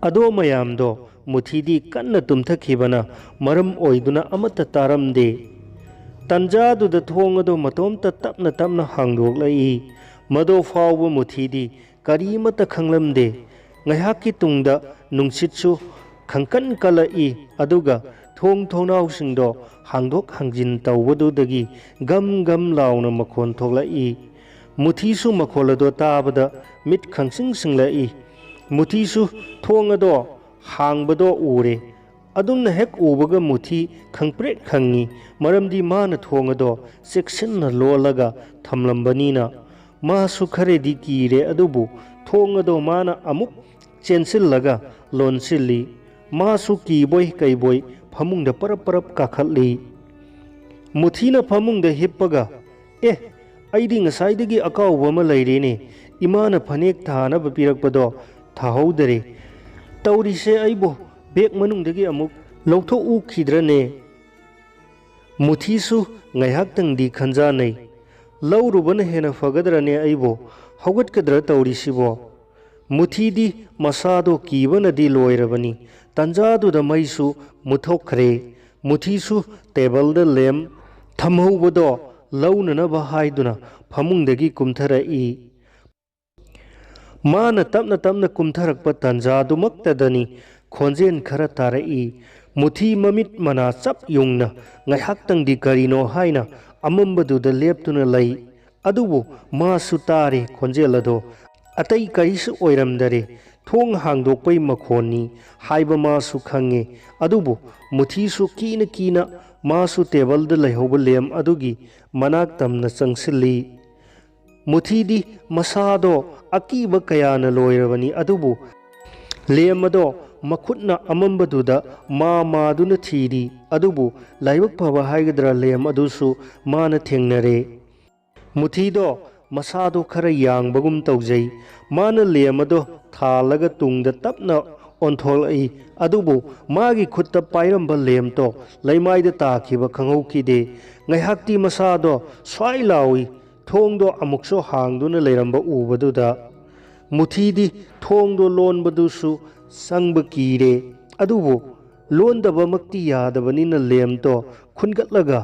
ꯑꯗꯣ ꯃꯌꯥꯝꯗꯣ ꯃꯨꯊꯤꯗꯤ ꯀꯟꯅ ꯇꯨꯝꯊꯈꯤꯕꯅ ꯃꯔꯝ ꯑꯣꯏꯗꯨꯅ ꯑꯃꯠꯇ ꯇꯥꯔꯝꯗꯦ꯫ ꯇꯟꯖꯥꯗꯨꯗ ꯊꯣꯡ ꯑꯗꯣ ꯃꯇꯣꯝꯇ ꯇꯞꯅ ꯇꯞꯅ ꯍꯥꯡꯗꯣꯛꯂꯛꯏ꯫ ꯃꯗꯣ ꯐꯥꯎꯕ ꯃꯨꯊꯤꯗꯤ ꯀꯔꯤꯃꯠꯇ ꯈꯪꯂꯝꯗꯦ꯫ ꯉꯥꯏꯍꯥꯛꯀꯤ ꯇꯨꯡꯗ ꯅꯨꯡꯁꯤꯠꯁꯨ ꯈꯪꯀꯟ ꯀꯜꯂꯛꯏ, ꯑꯗꯨꯒ ꯊꯣꯡ ꯊꯣꯡꯅꯥꯎꯁꯤꯡꯗꯣ ꯍꯥꯡꯗꯣꯛ ꯍꯥꯡꯖꯤꯟ ꯇꯧꯕꯗꯨꯗꯒꯤ ꯒꯝ ꯒꯝ ꯂꯥꯎꯅ ꯃꯈꯣꯟ ꯊꯣꯛꯂꯛꯏ꯫ ꯃꯨꯊꯤꯁꯨ ꯃꯈꯣꯜ ꯑꯗꯣ ꯇꯥꯕꯗ ꯃꯤꯠ ꯈꯪꯁꯤꯡ ꯁꯤꯡꯂꯛꯏ꯫ ꯃꯨꯊꯤꯁꯨ ꯊꯣꯡ ꯑꯗꯣ ꯍꯥꯡꯕꯗꯣ ꯎꯔꯦ꯫ ꯑꯗꯨꯝꯅ ꯍꯦꯛ ꯎꯕꯒ ꯃꯨꯊꯤ ꯈꯪꯄ꯭ꯔꯦꯛ ꯈꯪꯉꯤ, ꯃꯔꯝꯗꯤ ꯃꯥꯅ ꯊꯣꯡ ꯑꯗꯣ ꯆꯦꯛꯁꯤꯟꯅ ꯂꯣꯜꯂꯒ ꯊꯝꯂꯝꯕꯅꯤꯅ꯫ ꯃꯥꯁꯨ ꯈꯔꯗꯤ ꯀꯤꯔꯦ, ꯑꯗꯨꯕꯨ ꯊꯣꯡ ꯑꯗꯣ ꯃꯥꯅ ꯑꯃꯨꯛ ꯆꯦꯟꯁꯤꯜꯂꯒ ꯂꯣꯟꯁꯤꯜꯂꯤ꯫ ꯃꯥꯁꯨ ꯀꯤꯕꯣꯏ ꯀꯩꯕꯣꯏ ꯐꯃꯨꯡꯗ ꯄꯔꯞ ꯄꯔꯞ ꯀꯥꯈꯠꯂꯤ꯫ ꯃꯨꯊꯤꯅ ꯐꯃꯨꯡꯗ ꯍꯤꯞꯄꯒ, "ꯑꯦ, ꯑꯩꯗꯤ ꯉꯁꯥꯏꯗꯒꯤ ꯑꯀꯥꯎꯕ ꯑꯃ ꯂꯩꯔꯦꯅꯦ꯫ ꯏꯃꯥꯅ ꯐꯅꯦꯛ ꯊꯥꯅꯕ ꯄꯤꯔꯛꯄꯗꯣ ꯊꯥꯍꯧꯗꯔꯦ꯫ ꯇꯧꯔꯤꯁꯦ, ꯑꯩꯕꯨ ꯕꯦꯒ ꯃꯅꯨꯡꯗꯒꯤ ꯑꯃꯨꯛ ꯂꯧꯊꯣꯛꯎꯈꯤꯗ꯭ꯔꯅꯦ?" ꯃꯨꯊꯤꯁꯨ ꯉꯥꯏꯍꯥꯛꯇꯪꯗꯤ ꯈꯟꯖꯥꯟꯅꯩ꯫ "ꯂꯧꯔꯨꯕꯅ ꯍꯦꯟꯅ ꯐꯒꯗ꯭ꯔꯅꯦ ꯑꯩꯕꯨ? ꯍꯧꯒꯠꯀꯗ꯭ꯔꯥ ꯇꯧꯔꯤꯁꯤꯕꯣ?" ꯃꯨꯊꯤꯗꯤ ꯃꯁꯥꯗꯣ ꯀꯤꯕꯅꯗꯤ ꯂꯣꯏꯔꯕꯅꯤ꯫ ꯇꯟꯖꯥꯗꯨꯗ ꯃꯩꯁꯨ ꯃꯨꯠꯊꯣꯛꯈ꯭ꯔꯦ꯫ ꯃꯨꯊꯤꯁꯨ ꯇꯦꯕꯜꯗ ꯂꯦꯝ ꯊꯝꯍꯧꯕꯗꯣ ꯂꯧꯅꯅꯕ ꯍꯥꯏꯗꯨꯅ ꯐꯃꯨꯡꯗꯒꯤ ꯀꯨꯝꯊꯔꯛꯏ꯫ ꯃꯥꯅ ꯇꯞꯅ ꯇꯞꯅ ꯀꯨꯝꯊꯔꯛꯄ ꯇꯟꯖꯥꯗꯨꯃꯛꯇꯗꯅꯤ ꯈꯣꯟꯖꯦꯜ ꯈꯔ ꯇꯥꯔꯛꯏ꯫ ꯃꯨꯊꯤ ꯃꯃꯤꯠ ꯃꯅꯥ ꯆꯞ ꯌꯨꯡꯅ ꯉꯥꯏꯍꯥꯛꯇꯪꯗꯤ ꯀꯔꯤꯅꯣ ꯍꯥꯏꯅ ꯑꯃꯝꯕꯗꯨꯗ ꯂꯦꯞꯇꯨꯅ ꯂꯩ꯫ ꯑꯗꯨꯕꯨ ꯃꯥꯁꯨ ꯇꯥꯔꯦ ꯈꯣꯟꯖꯦꯜ ꯑꯗꯣ꯫ ꯑꯇꯩ ꯀꯔꯤꯁꯨ ꯑꯣꯏꯔꯝꯗꯔꯦ, ꯊꯣꯡ ꯍꯥꯡꯗꯣꯛꯄꯩ ꯃꯈꯣꯟꯅꯤ ꯍꯥꯏꯕ ꯃꯥꯁꯨ ꯈꯪꯉꯦ꯫ ꯑꯗꯨꯕꯨ ꯃꯨꯊꯤꯁꯨ ꯀꯤꯅ ꯀꯤꯅ ꯃꯥꯁꯨ ꯇꯦꯕꯜꯗ ꯂꯩꯍꯧꯕ ꯂꯦꯝ ꯑꯗꯨꯒꯤ ꯃꯅꯥꯛ ꯇꯝꯅ ꯆꯪꯁꯤꯜꯂꯤ꯫ ꯃꯨꯊꯤꯗꯤ ꯃꯁꯥꯗꯣ ꯑꯀꯤꯕ ꯀꯌꯥꯅ ꯂꯣꯏꯔꯕꯅꯤ, ꯑꯗꯨꯕꯨ ꯂꯦꯝ ꯑꯗꯣ ꯃꯈꯨꯠꯅ ꯑꯃꯝꯕꯗꯨꯗ ꯃꯥ ꯃꯥꯗꯨꯅ ꯊꯤꯔꯤ꯫ ꯑꯗꯨꯕꯨ ꯂꯥꯏꯕꯛ ꯐꯕ ꯍꯥꯏꯒꯗ꯭ꯔꯥ, ꯂꯦꯝ ꯑꯗꯨꯁꯨ ꯃꯥꯅ ꯊꯦꯡꯅꯔꯦ꯫ ꯃꯨꯊꯤꯗꯣ ꯃꯁꯥꯗꯣ ꯈꯔ ꯌꯥꯡꯕꯒꯨꯝ ꯇꯧꯖꯩ꯫ ꯃꯥꯅ ꯂꯦꯝ ꯑꯗꯣ ꯊꯥꯜꯂꯒ ꯇꯨꯡꯗ ꯇꯞꯅ ꯑꯣꯟꯊꯣꯛꯂꯛꯏ꯫ ꯑꯗꯨꯕꯨ ꯃꯥꯒꯤ ꯈꯨꯠꯇ ꯄꯥꯏꯔꯝꯕ ꯂꯦꯝꯇꯣ ꯂꯩꯃꯥꯏꯗ ꯇꯥꯈꯤꯕ ꯈꯪꯍꯧꯈꯤꯗꯦ꯫ ꯉꯥꯏꯍꯥꯛꯇꯤ ꯃꯁꯥꯗꯣ ꯁ꯭ꯋꯥꯏ ꯂꯥꯎꯏ꯫ ꯊꯣꯡꯗꯣ ꯑꯃꯨꯛꯁꯨ ꯍꯥꯡꯗꯨꯅ ꯂꯩꯔꯝꯕ ꯎꯕꯗꯨꯗ ꯃꯨꯊꯤꯗꯤ ꯊꯣꯡꯗꯣ ꯂꯣꯟꯕꯗꯨꯁꯨ ꯆꯪꯕ ꯀꯤꯔꯦ꯫ ꯑꯗꯨꯕꯨ ꯂꯣꯟꯗꯕꯃꯛꯇꯤ ꯌꯥꯗꯕꯅꯤꯅ ꯂꯦꯝꯇꯣ ꯈꯨꯟꯒꯠꯂꯒ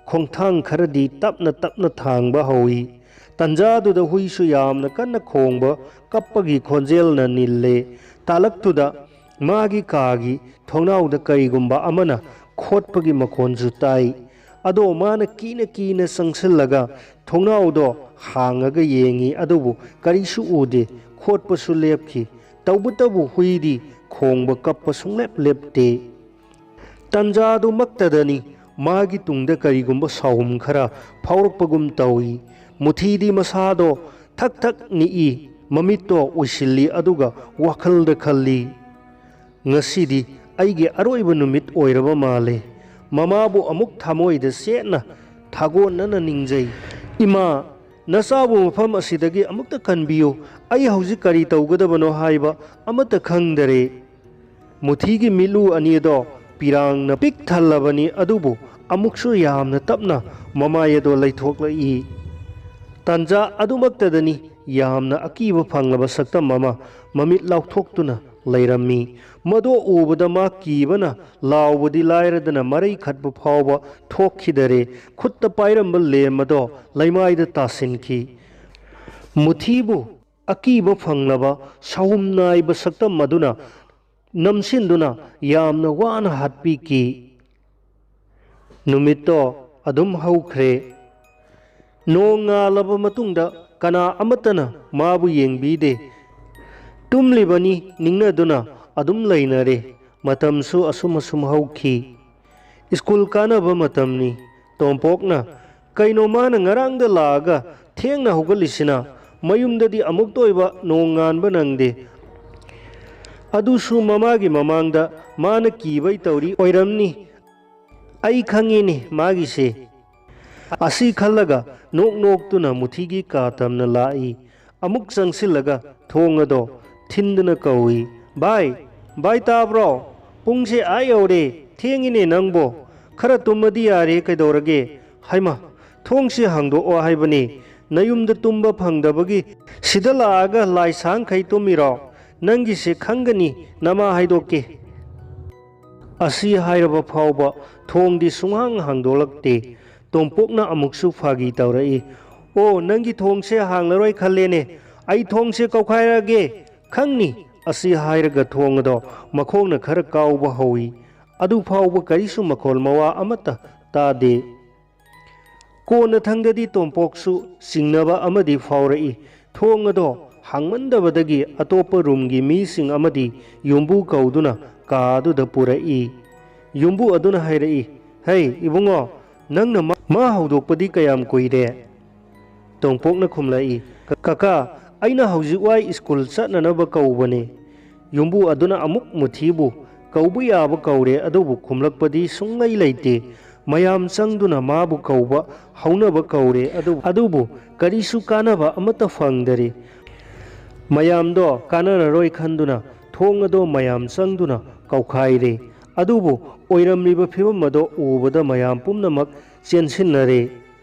ꯈꯣꯡꯊꯥꯡ ꯈꯔꯗꯤ ꯇꯞꯅ ꯇꯞꯅ ꯊꯥꯡꯕ ꯍꯧꯏ꯫ ꯇꯟꯖꯥꯗꯨꯗ ꯍꯨꯏꯁꯨ ꯌꯥꯝꯅ ꯀꯟꯅ ꯈꯣꯡꯕ, ꯀꯞꯄꯒꯤ ꯈꯣꯟꯖꯦꯜꯅ ꯅꯤꯜꯂꯦ꯫ ꯇꯥꯂꯛꯇꯨꯗ ꯃꯥꯒꯤ ꯀꯥꯒꯤ ꯊꯣꯡꯅꯥꯎꯗ ꯀꯔꯤꯒꯨꯝꯕ ꯑꯃꯅ ꯈꯣꯠꯄꯒꯤ ꯃꯈꯣꯟꯁꯨ ꯇꯥꯏ꯫ ꯑꯗꯣ ꯃꯥꯅ ꯀꯤꯅ ꯀꯤꯅ ꯆꯪꯁꯤꯜꯂꯒ ꯊꯣꯡꯅꯥꯎꯗꯣ ꯍꯥꯡꯉꯒ ꯌꯦꯡꯉꯤ, ꯑꯗꯨꯕꯨ ꯀꯔꯤꯁꯨ ꯎꯗꯦ꯫ ꯈꯣꯠꯄꯁꯨ ꯂꯦꯞꯈꯤ꯫ ꯇꯧꯕꯇꯕꯨ ꯍꯨꯏꯗꯤ ꯈꯣꯡꯕ ꯀꯞꯄ ꯁꯨꯡꯂꯦꯞ ꯂꯦꯞꯇꯦ꯫ ꯇꯟꯖꯥꯗꯨꯃꯛꯇꯗꯅꯤ ꯃꯥꯒꯤ ꯇꯨꯡꯗ ꯀꯔꯤꯒꯨꯝꯕ ꯁꯥꯎꯍꯨꯝ ꯈꯔ ꯐꯥꯎꯔꯛꯄꯒꯨꯝ ꯇꯧꯏ꯫ ꯃꯨꯊꯤꯗꯤ ꯃꯁꯥꯗꯣ ꯊꯛ ꯊꯛ ꯅꯤꯛꯏ, ꯃꯃꯤꯠꯇꯣ ꯎꯏꯁꯤꯜꯂꯤ, ꯑꯗꯨꯒ ꯋꯥꯈꯜꯗ ꯈꯜꯂꯤ, "ꯉꯁꯤꯗꯤ ꯑꯩꯒꯤ ꯑꯔꯣꯏꯕ ꯅꯨꯃꯤꯠ ꯑꯣꯏꯔꯕ ꯃꯥꯜꯂꯦ"꯫ ꯃꯃꯥꯕꯨ ꯑꯃꯨꯛ ꯊꯃꯣꯏꯗ ꯆꯦꯠꯅ ꯊꯥꯒꯣꯟꯅꯅ ꯅꯤꯡꯖꯩ꯫ "ꯏꯃꯥ, ꯅꯆꯥꯕꯨ ꯃꯐꯝ ꯑꯁꯤꯗꯒꯤ ꯑꯃꯨꯛꯇ ꯀꯟꯕꯤꯌꯨ꯫ ꯑꯩ ꯍꯧꯖꯤꯛ ꯀꯔꯤ ꯇꯧꯒꯗꯕꯅꯣ ꯍꯥꯏꯕ ꯑꯃꯠꯇ ꯈꯪꯗꯔꯦ"꯫ ꯃꯨꯊꯤꯒꯤ ꯃꯤꯠꯂꯨ ꯑꯅꯤ ꯑꯗꯣ ꯄꯤꯔꯥꯡꯅ ꯄꯤꯛ ꯊꯜꯂꯕꯅꯤ, ꯑꯗꯨꯕꯨ ꯑꯃꯨꯛꯁꯨ ꯌꯥꯝꯅ ꯇꯞꯅ ꯃꯃꯥꯏ ꯑꯗꯣ ꯂꯩꯊꯣꯛꯂꯛꯏ꯫ ꯇꯟꯖꯥ ꯑꯗꯨꯃꯛꯇꯗꯅꯤ ꯌꯥꯝꯅ ꯑꯀꯤꯕ ꯐꯪꯂꯕ ꯁꯛꯇꯝ ꯑꯃ ꯃꯃꯤꯠ ꯂꯥꯎꯊꯣꯛꯇꯨꯅ ꯂꯩꯔꯝꯃꯤ꯫ ꯃꯗꯨ ꯎꯕꯗ ꯃꯥ ꯀꯤꯕꯅ ꯂꯥꯎꯕꯗꯤ ꯂꯥꯏꯔꯗꯅ ꯃꯔꯩ ꯈꯠꯄ ꯐꯥꯎꯕ ꯊꯣꯛꯈꯤꯗꯔꯦ꯫ ꯈꯨꯠꯇ ꯄꯥꯏꯔꯝꯕ ꯂꯦꯝ ꯑꯗꯣ ꯂꯩꯃꯥꯏꯗ ꯇꯥꯁꯤꯟꯈꯤ꯫ ꯃꯨꯊꯤꯕꯨ ꯑꯀꯤꯕ ꯐꯪꯂꯕ ꯁꯥꯎꯍꯨꯝ ꯅꯥꯏꯕ ꯁꯛꯇꯝ ꯑꯗꯨꯅ ꯅꯝꯁꯤꯟꯗꯨꯅ ꯌꯥꯝꯅ ꯋꯥꯅ ꯍꯥꯠꯄꯤꯈꯤ꯫ ꯅꯨꯃꯤꯠꯇꯣ ꯑꯗꯨꯝ ꯍꯧꯈ꯭ꯔꯦ꯫ ꯅꯣꯡ ꯉꯥꯜꯂꯕ ꯃꯇꯨꯡꯗ ꯀꯅꯥ ꯑꯃꯠꯇꯅ ꯃꯥꯕꯨ ꯌꯦꯡꯕꯤꯗꯦ꯫ ꯇꯨꯝꯂꯤꯕꯅꯤ ꯅꯤꯡꯅꯗꯨꯅ ꯑꯗꯨꯝ ꯂꯩꯅꯔꯦ꯫ ꯃꯇꯝꯁꯨ ꯑꯁꯨꯝ ꯑꯁꯨꯝ ꯍꯧꯈꯤ꯫ ꯁ꯭ꯀꯨꯜ ꯀꯥꯅꯕ ꯃꯇꯝꯅꯤ꯫ ꯇꯣꯝꯄꯣꯛꯅ, "ꯀꯩꯅꯣ ꯃꯥꯅ ꯉꯔꯥꯡꯗ ꯂꯥꯛꯑꯒ ꯊꯦꯡꯅ ꯍꯧꯒꯠꯂꯤꯁꯤꯅ? ꯃꯌꯨꯝꯗꯗꯤ ꯑꯃꯨꯛꯇ ꯑꯣꯏꯕ ꯅꯣꯡ ꯉꯥꯟꯕ ꯅꯪꯗꯦ꯫ ꯑꯗꯨꯁꯨ ꯃꯃꯥꯒꯤ ꯃꯃꯥꯡꯗ ꯃꯥꯅ ꯀꯤꯕꯩ ꯇꯧꯔꯤ ꯑꯣꯏꯔꯝꯅꯤ꯫ ꯑꯩ ꯈꯪꯉꯤꯅꯦ ꯃꯥꯒꯤꯁꯦ"꯫ ꯑꯁꯤ ꯈꯜꯂꯒ ꯅꯣꯛ ꯅꯣꯛꯇꯨꯅ ꯃꯨꯊꯤꯒꯤ ꯀꯥ ꯇꯝꯅ ꯂꯥꯛꯏ꯫ ꯑꯃꯨꯛ ꯆꯪꯁꯤꯜꯂꯒ ꯊꯣꯡ ꯑꯗꯣ ꯊꯤꯟꯗꯨꯅ ꯀꯧꯏ, "ꯚꯥꯏ, ꯚꯥꯏ ꯇꯥꯕ꯭ꯔꯣ? ꯄꯨꯡꯁꯦ ꯑꯥ ꯌꯧꯔꯦ, ꯊꯦꯡꯉꯤꯅꯦ ꯅꯪꯕꯣ꯫ ꯈꯔ ꯇꯨꯝꯃꯗꯤ ꯌꯥꯔꯦ, ꯀꯩꯗꯧꯔꯒꯦ? ꯍꯥꯏꯃ, ꯊꯣꯡꯁꯦ ꯍꯥꯡꯗꯣꯛꯑꯣ ꯍꯥꯏꯕꯅꯤ꯫ ꯅꯌꯨꯝꯗ ꯇꯨꯝꯕ ꯐꯪꯗꯕꯒꯤ ꯁꯤꯗ ꯂꯥꯛꯑꯒ ꯂꯥꯏ ꯁꯥꯡꯈꯩ ꯇꯨꯝꯃꯤꯔꯣ? ꯅꯪꯒꯤꯁꯦ ꯈꯪꯒꯅꯤ, ꯅꯃꯥ ꯍꯥꯏꯗꯣꯛꯀꯦ"꯫ ꯑꯁꯤ ꯍꯥꯏꯔꯕ ꯐꯥꯎꯕ ꯊꯣꯡꯗꯤ ꯁꯨꯡꯍꯥꯡ ꯍꯥꯡꯗꯣꯛꯂꯛꯇꯦ꯫ ꯇꯣꯝꯄꯣꯛꯅ ꯑꯃꯨꯛꯁꯨ ꯐꯥꯒꯤ ꯇꯧꯔꯛꯏ, "ꯑꯣ, ꯅꯪꯒꯤ ꯊꯣꯡꯁꯦ ꯍꯥꯡꯂꯔꯣꯏ ꯈꯜꯂꯦꯅꯦ꯫ ꯑꯩ ꯊꯣꯡꯁꯦ ꯀꯧꯈꯥꯏꯔꯛꯑꯒꯦ, ꯈꯪꯅꯤ"꯫ ꯑꯁꯤ ꯍꯥꯏꯔꯒ ꯊꯣꯡ ꯑꯗꯣ ꯃꯈꯣꯡꯅ ꯈꯔ ꯀꯥꯎꯕ ꯍꯧꯏ꯫ ꯑꯗꯨ ꯐꯥꯎꯕ ꯀꯔꯤꯁꯨ ꯃꯈꯣꯜ ꯃꯋꯥ ꯑꯃꯠꯇ ꯇꯥꯗꯦ꯫ ꯀꯣꯟꯅꯊꯪꯗꯗꯤ ꯇꯣꯝꯄꯣꯛꯁꯨ ꯆꯤꯡꯅꯕ ꯑꯃꯗꯤ ꯐꯥꯎꯔꯛꯏ꯫ ꯊꯣꯡ ꯑꯗꯣ ꯍꯥꯡꯃꯟꯗꯕꯗꯒꯤ ꯑꯇꯣꯞꯄ ꯔꯨꯝꯒꯤ ꯃꯤꯁꯤꯡ ꯑꯃꯗꯤ ꯌꯨꯝꯕꯨ ꯀꯧꯗꯨꯅ ꯀꯥ ꯑꯗꯨꯗ ꯄꯨꯔꯛꯏ꯫ ꯌꯨꯝꯕꯨ ꯑꯗꯨꯅ ꯍꯥꯏꯔꯛꯏ, "ꯍꯩ, ꯏꯕꯨꯡꯉꯣ, ꯅꯪꯅ ꯃꯥ, ꯃꯥ ꯍꯧꯗꯣꯛꯄꯗꯤ ꯀꯌꯥꯝ ꯀꯨꯏꯔꯦ?" ꯇꯣꯝꯄꯣꯛꯅ ꯈꯨꯝꯂꯛꯏ, "ꯀ-, ꯀꯀꯥ, ꯑꯩꯅ ꯍꯧꯖꯤꯛ ꯋꯥꯏ ꯁ꯭ꯀꯨꯜ ꯆꯠꯅꯅꯕ ꯀꯧꯕꯅꯦ"꯫ ꯌꯨꯝꯕꯨ ꯑꯗꯨꯅ ꯑꯃꯨꯛ ꯃꯨꯊꯤꯕꯨ ꯀꯧꯕ ꯌꯥꯕ ꯀꯧꯔꯦ, ꯑꯗꯨꯕꯨ ꯈꯨꯝꯂꯛꯄꯗꯤ ꯁꯨꯡꯂꯩ ꯂꯩꯇꯦ꯫ ꯃꯌꯥꯝ ꯆꯪꯗꯨꯅ ꯃꯥꯕꯨ ꯀꯧꯕ ꯍꯧꯅꯕ ꯀꯧꯔꯦ, ꯑꯗꯨ-, ꯑꯗꯨꯕꯨ ꯀꯔꯤꯁꯨ ꯀꯥꯟꯅꯕ ꯑꯃꯠꯇ ꯐꯪꯗꯔꯦ꯫ ꯃꯌꯥꯝꯗꯣ ꯀꯥꯟꯅꯔꯔꯣꯏ ꯈꯟꯗꯨꯅ ꯊꯣꯡ ꯑꯗꯣ ꯃꯌꯥꯝ ꯆꯪꯗꯨꯅ ꯀꯧꯈꯥꯏꯔꯦ꯫ ꯑꯗꯨꯕꯨ ꯑꯣꯏꯔꯝꯂꯤꯕ ꯐꯤꯕꯝ ꯑꯗꯣ ꯎꯕꯗ ꯃꯌꯥꯝ ꯄꯨꯝꯅꯃꯛ ꯆꯦꯟꯁꯤꯟꯅꯔꯦ꯫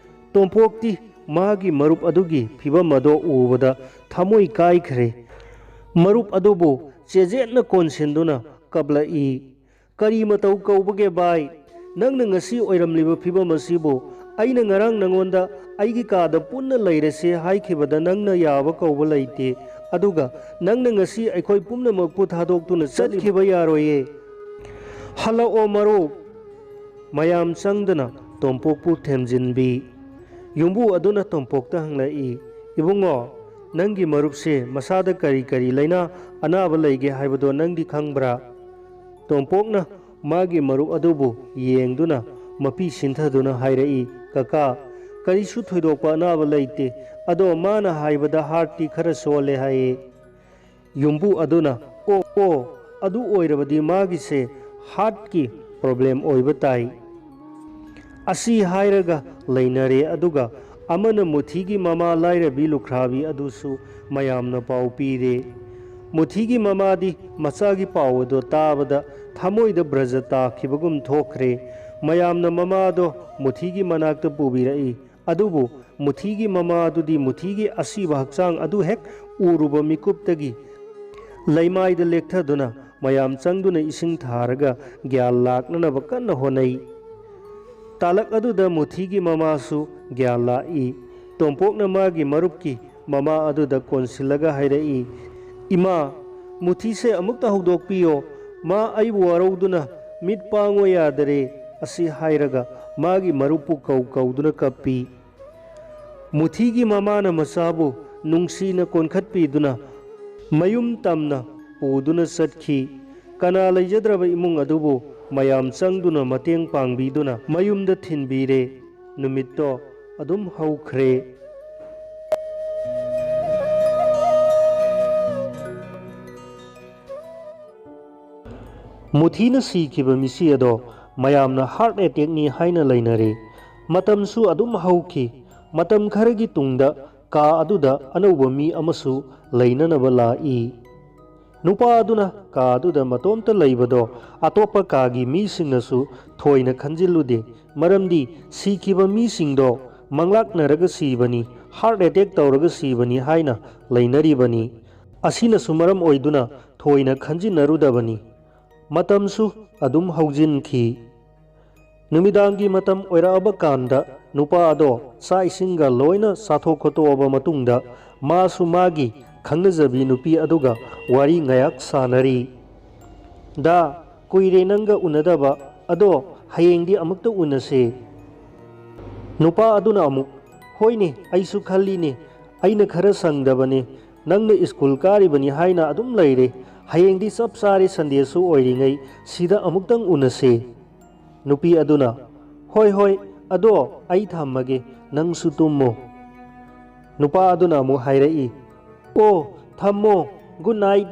ꯇꯣꯝꯄꯣꯛꯇꯤ ꯃꯥꯒꯤ ꯃꯔꯨꯞ ꯑꯗꯨꯒꯤ ꯐꯤꯕꯝ ꯑꯗꯣ ꯎꯕꯗ ꯊꯃꯣꯏ ꯀꯥꯏꯈ꯭ꯔꯦ꯫ ꯃꯔꯨꯞ ꯑꯗꯨꯕꯨ ꯆꯦꯖꯦꯠꯅ ꯀꯣꯟꯁꯤꯟꯗꯨꯅ ꯀꯞꯂꯛꯏ꯫ "ꯀꯔꯤ ꯃꯇꯧ ꯀꯧꯕꯒꯦ ꯚꯥꯏ? ꯅꯪꯅ ꯉꯁꯤ ꯑꯣꯏꯔꯝꯂꯤꯕ ꯐꯤꯕꯝ ꯑꯁꯤꯕꯨ? ꯑꯩꯅ ꯉꯔꯥꯡ ꯅꯉꯣꯟꯗ ꯑꯩꯒꯤ ꯀꯥꯗ ꯄꯨꯟꯅ ꯂꯩꯔꯁꯦ ꯍꯥꯏꯈꯤꯕꯗ ꯅꯪꯅ ꯌꯥꯕ ꯀꯧꯕ ꯂꯩꯇꯦ꯫ ꯑꯗꯨꯒ ꯅꯪꯅ ꯉꯁꯤ ꯑꯩꯈꯣꯏ ꯄꯨꯝꯅꯃꯛꯄꯨ ꯊꯥꯗꯣꯛꯇꯨꯅ ꯆꯠꯈꯤꯕ ꯌꯥꯔꯣꯏꯌꯦ꯫ ꯍꯜꯂꯛꯑꯣ ꯃꯔꯨꯞ꯫ ꯃꯌꯥꯝ ꯆꯪꯗꯨꯅ ꯇꯣꯝꯄꯣꯛꯄꯨ ꯊꯦꯝꯖꯤꯟꯕꯤ꯫ ꯌꯨꯝꯕꯨ ꯑꯗꯨꯅ ꯇꯣꯝꯄꯣꯛꯇ ꯍꯪꯂꯛꯏ, "ꯏꯕꯨꯡꯉꯣ, ꯅꯪꯒꯤ ꯃꯔꯨꯞꯁꯦ ꯃꯁꯥꯗ ꯀꯔꯤ ꯀꯔꯤ ꯂꯥꯏꯅꯥ ꯑꯅꯥꯕ ꯂꯩꯒꯦ ꯍꯥꯏꯕꯗꯣ ꯅꯪꯗꯤ ꯈꯪꯕ꯭ꯔꯥ?" ꯇꯣꯝꯄꯣꯛꯅ ꯃꯥꯒꯤ ꯃꯔꯨꯞ ꯑꯗꯨꯕꯨ ꯌꯦꯡꯗꯨꯅ ꯃꯄꯤ ꯁꯤꯟꯊꯗꯨꯅ ꯍꯥꯏꯔꯛꯏ, "ꯀꯀꯥ, ꯀꯔꯤꯁꯨ ꯊꯣꯏꯗꯣꯛꯄ ꯑꯅꯥꯕ ꯂꯩꯇꯦ, ꯑꯗꯣ ꯃꯥꯅ ꯍꯥꯏꯕꯗ ꯍꯥꯔꯠꯇꯤ ꯈꯔ ꯁꯣꯜꯂꯦ ꯍꯥꯏꯌꯦ꯫" ꯌꯨꯝꯕꯨ ꯑꯗꯨꯅ, "ꯑꯣ, ꯑꯣ, ꯑꯗꯨ ꯑꯣꯏꯔꯕꯗꯤ ꯃꯥꯒꯤꯁꯦ ꯍꯥꯔꯠꯀꯤ ꯄ꯭ꯔꯣꯕ꯭ꯂꯦꯝ ꯑꯣꯏꯕ ꯇꯥꯏ꯫" ꯑꯁꯤ ꯍꯥꯏꯔꯒ ꯂꯩꯅꯔꯦ, ꯑꯗꯨꯒ ꯑꯃꯅ ꯃꯨꯊꯤꯒꯤ ꯃꯃꯥ ꯂꯥꯏꯔꯕꯤ ꯂꯨꯈ꯭ꯔꯥꯕꯤ ꯑꯗꯨꯁꯨ ꯃꯌꯥꯝꯅ ꯄꯥꯎ ꯄꯤꯔꯦ꯫ ꯃꯨꯊꯤꯒꯤ ꯃꯃꯥꯗꯤ ꯃꯆꯥꯒꯤ ꯄꯥꯎ ꯑꯗꯨ ꯇꯥꯕꯗ ꯊꯃꯣꯏꯗ ꯕ꯭ꯔꯖ ꯇꯥꯈꯤꯕꯒꯨꯝ ꯊꯣꯛꯈ꯭ꯔꯦ꯫ ꯃꯌꯥꯝꯅ ꯃꯃꯥꯗꯣ ꯃꯨꯊꯤꯒꯤ ꯃꯅꯥꯛꯇ ꯄꯨꯕꯤꯔꯛꯏ꯫ ꯑꯗꯨꯕꯨ ꯃꯨꯊꯤꯒꯤ ꯃꯃꯥꯗꯨꯗꯤ ꯃꯨꯊꯤꯒꯤ ꯑꯁꯤꯕ ꯍꯛꯆꯥꯡ ꯑꯗꯨ ꯍꯦꯛ ꯎꯔꯨꯕ ꯃꯤꯀꯨꯞꯇꯒꯤ ꯂꯩꯃꯥꯏꯗ ꯂꯦꯛꯊꯗꯨꯅ ꯃꯌꯥꯝ ꯆꯪꯗꯨꯅ ꯏꯁꯤꯡ ꯊꯥꯔꯒ ꯒ꯭ꯌꯥꯟ ꯂꯥꯛꯅꯅꯕ ꯀꯟꯅ ꯍꯣꯠꯅꯩ꯫ ꯇꯥꯂꯛ ꯑꯗꯨꯗ ꯃꯨꯊꯤꯒꯤ ꯃꯃꯥꯁꯨ ꯒ꯭ꯌꯥꯟ ꯂꯥꯛꯏ꯫ ꯇꯣꯝꯄꯣꯛꯅ ꯃꯥꯒꯤ ꯃꯔꯨꯞꯀꯤ ꯃꯃꯥ ꯑꯗꯨꯗ ꯀꯣꯟꯁꯤꯜꯂꯒ ꯍꯥꯏꯔꯛꯏ, "ꯏꯃꯥ, ꯃꯨꯊꯤꯁꯦ ꯑꯃꯨꯛꯇ ꯍꯧꯗꯣꯛꯄꯤꯌꯣ꯫ ꯃꯥ ꯑꯩꯕꯨ ꯋꯥꯔꯧꯗꯨꯅ ꯃꯤꯠ ꯄꯥꯡꯉꯣ ꯌꯥꯗꯔꯦ꯫" ꯑꯁꯤ ꯍꯥꯏꯔꯒ ꯃꯥꯒꯤ ꯃꯔꯨꯞꯄꯨ ꯀꯧ ꯀꯧꯗꯨꯅ ꯀꯞꯄꯤ꯫ ꯃꯨꯊꯤꯒꯤ ꯃꯃꯥꯅ ꯃꯆꯥꯕꯨ ꯅꯨꯡꯁꯤꯅ ꯀꯣꯟꯈꯠꯄꯤꯗꯨꯅ ꯃꯌꯨꯝ ꯇꯝꯅ ꯄꯨꯗꯨꯅ ꯆꯠꯈꯤ꯫ ꯀꯅꯥ ꯂꯩꯖꯗ꯭ꯔꯕ ꯏꯃꯨꯡ ꯑꯗꯨꯕꯨ ꯃꯌꯥꯝ ꯆꯪꯗꯨꯅ ꯃꯇꯦꯡ ꯄꯥꯡꯕꯤꯗꯨꯅ ꯃꯌꯨꯝꯗ ꯊꯤꯟꯕꯤꯔꯦ꯫ ꯅꯨꯃꯤꯠꯇꯣ ꯑꯗꯨꯝ ꯍꯧꯈ꯭ꯔꯦ꯫ ꯃꯨꯊꯤꯅ ꯁꯤꯈꯤꯕ ꯃꯤꯁꯤ ꯑꯗꯣ ꯃꯌꯥꯝꯅ ꯍꯥꯔꯠ ꯑꯦꯇꯦꯛꯅꯤ ꯍꯥꯏꯅ ꯂꯩꯅꯔꯦ꯫ ꯃꯇꯝꯁꯨ ꯑꯗꯨꯝ ꯍꯧꯈꯤ꯫ ꯃꯇꯝ ꯈꯔꯒꯤ ꯇꯨꯡꯗ ꯀꯥ ꯑꯗꯨꯗ ꯑꯅꯧꯕ ꯃꯤ ꯑꯃꯁꯨ ꯂꯩꯅꯅꯕ ꯂꯥꯛꯏ꯫ ꯅꯨꯄꯥ ꯑꯗꯨꯅ ꯀꯥ ꯑꯗꯨꯗ ꯃꯇꯣꯝꯇ ꯂꯩꯕꯗꯣ ꯑꯇꯣꯞꯄ ꯀꯥꯒꯤ ꯃꯤꯁꯤꯡꯅꯁꯨ ꯊꯣꯏꯅ ꯈꯟꯖꯤꯜꯂꯨꯗꯦ, ꯃꯔꯝꯗꯤ ꯁꯤꯈꯤꯕ ꯃꯤꯁꯤꯡꯗꯣ ꯃꯪꯂꯥꯛꯅꯔꯒ ꯁꯤꯕꯅꯤ, ꯍꯥꯔꯠ ꯑꯦꯇꯦꯛ ꯇꯧꯔꯒ ꯁꯤꯕꯅꯤ ꯍꯥꯏꯅ ꯂꯩꯅꯔꯤꯕꯅꯤ꯫ ꯑꯁꯤꯅꯁꯨ ꯃꯔꯝ ꯑꯣꯏꯗꯨꯅ ꯊꯣꯏꯅ ꯈꯟꯖꯤꯟꯅꯔꯨꯗꯕꯅꯤ꯫ ꯃꯇꯝꯁꯨ ꯑꯗꯨꯝ ꯍꯧꯖꯤꯟꯈꯤ꯫ ꯅꯨꯃꯤꯗꯥꯡꯒꯤ ꯃꯇꯝ ꯑꯣꯏꯔꯛꯑꯕ ꯀꯥꯟꯗ ꯅꯨꯄꯥ ꯑꯗꯣ ꯆꯥꯛ ꯏꯁꯤꯡꯒ ꯂꯣꯏꯅ ꯆꯥꯊꯣꯛ ꯈꯣꯠꯇꯣꯛꯑꯕ ꯃꯇꯨꯡꯗ ꯃꯥꯁꯨ ꯃꯥꯒꯤ ꯈꯪꯅꯖꯕꯤ ꯅꯨꯄꯤ ꯑꯗꯨꯒ ꯋꯥꯔꯤ ꯉꯥꯏꯍꯥꯛ ꯁꯥꯟꯅꯔꯤ꯫ "ꯗꯥ, ꯀꯨꯏꯔꯦ ꯅꯪꯒ ꯎꯅꯗꯕ, ꯑꯗꯣ ꯍꯌꯦꯡꯗꯤ ꯑꯃꯨꯛꯇ ꯎꯅꯁꯦ꯫" ꯅꯨꯄꯥ ꯑꯗꯨꯅ ꯑꯃꯨꯛ, "ꯍꯣꯏꯅꯦ, ꯑꯩꯁꯨ ꯈꯜꯂꯤꯅꯦ, ꯑꯩꯅ ꯈꯔ ꯁꯪꯗꯕꯅꯦ, ꯅꯪꯅ ꯁ꯭ꯀꯨꯜ ꯀꯥꯔꯤꯕꯅꯤ ꯍꯥꯏꯅ ꯑꯗꯨꯝ ꯂꯩꯔꯦ꯫ ꯍꯌꯦꯡꯗꯤ ꯆꯞ ꯆꯥꯔꯦ, ꯁꯟꯗꯦꯁꯨ ꯑꯣꯏꯔꯤꯉꯩ, ꯁꯤꯗ ꯑꯃꯨꯛꯇꯪ ꯎꯅꯁꯦ꯫" ꯅꯨꯄꯤ ꯑꯗꯨꯅ, "ꯍꯣꯏ, ꯍꯣꯏ, ꯑꯗꯣ ꯑꯩ ꯊꯝꯃꯒꯦ, ꯅꯪꯁꯨ ꯇꯨꯝꯃꯣ꯫" ꯅꯨꯄꯥ ꯑꯗꯨꯅ ꯑꯃꯨꯛ ꯍꯥꯏꯔꯛꯏ, "ꯑꯣ, ꯊꯝꯃꯣ, good night"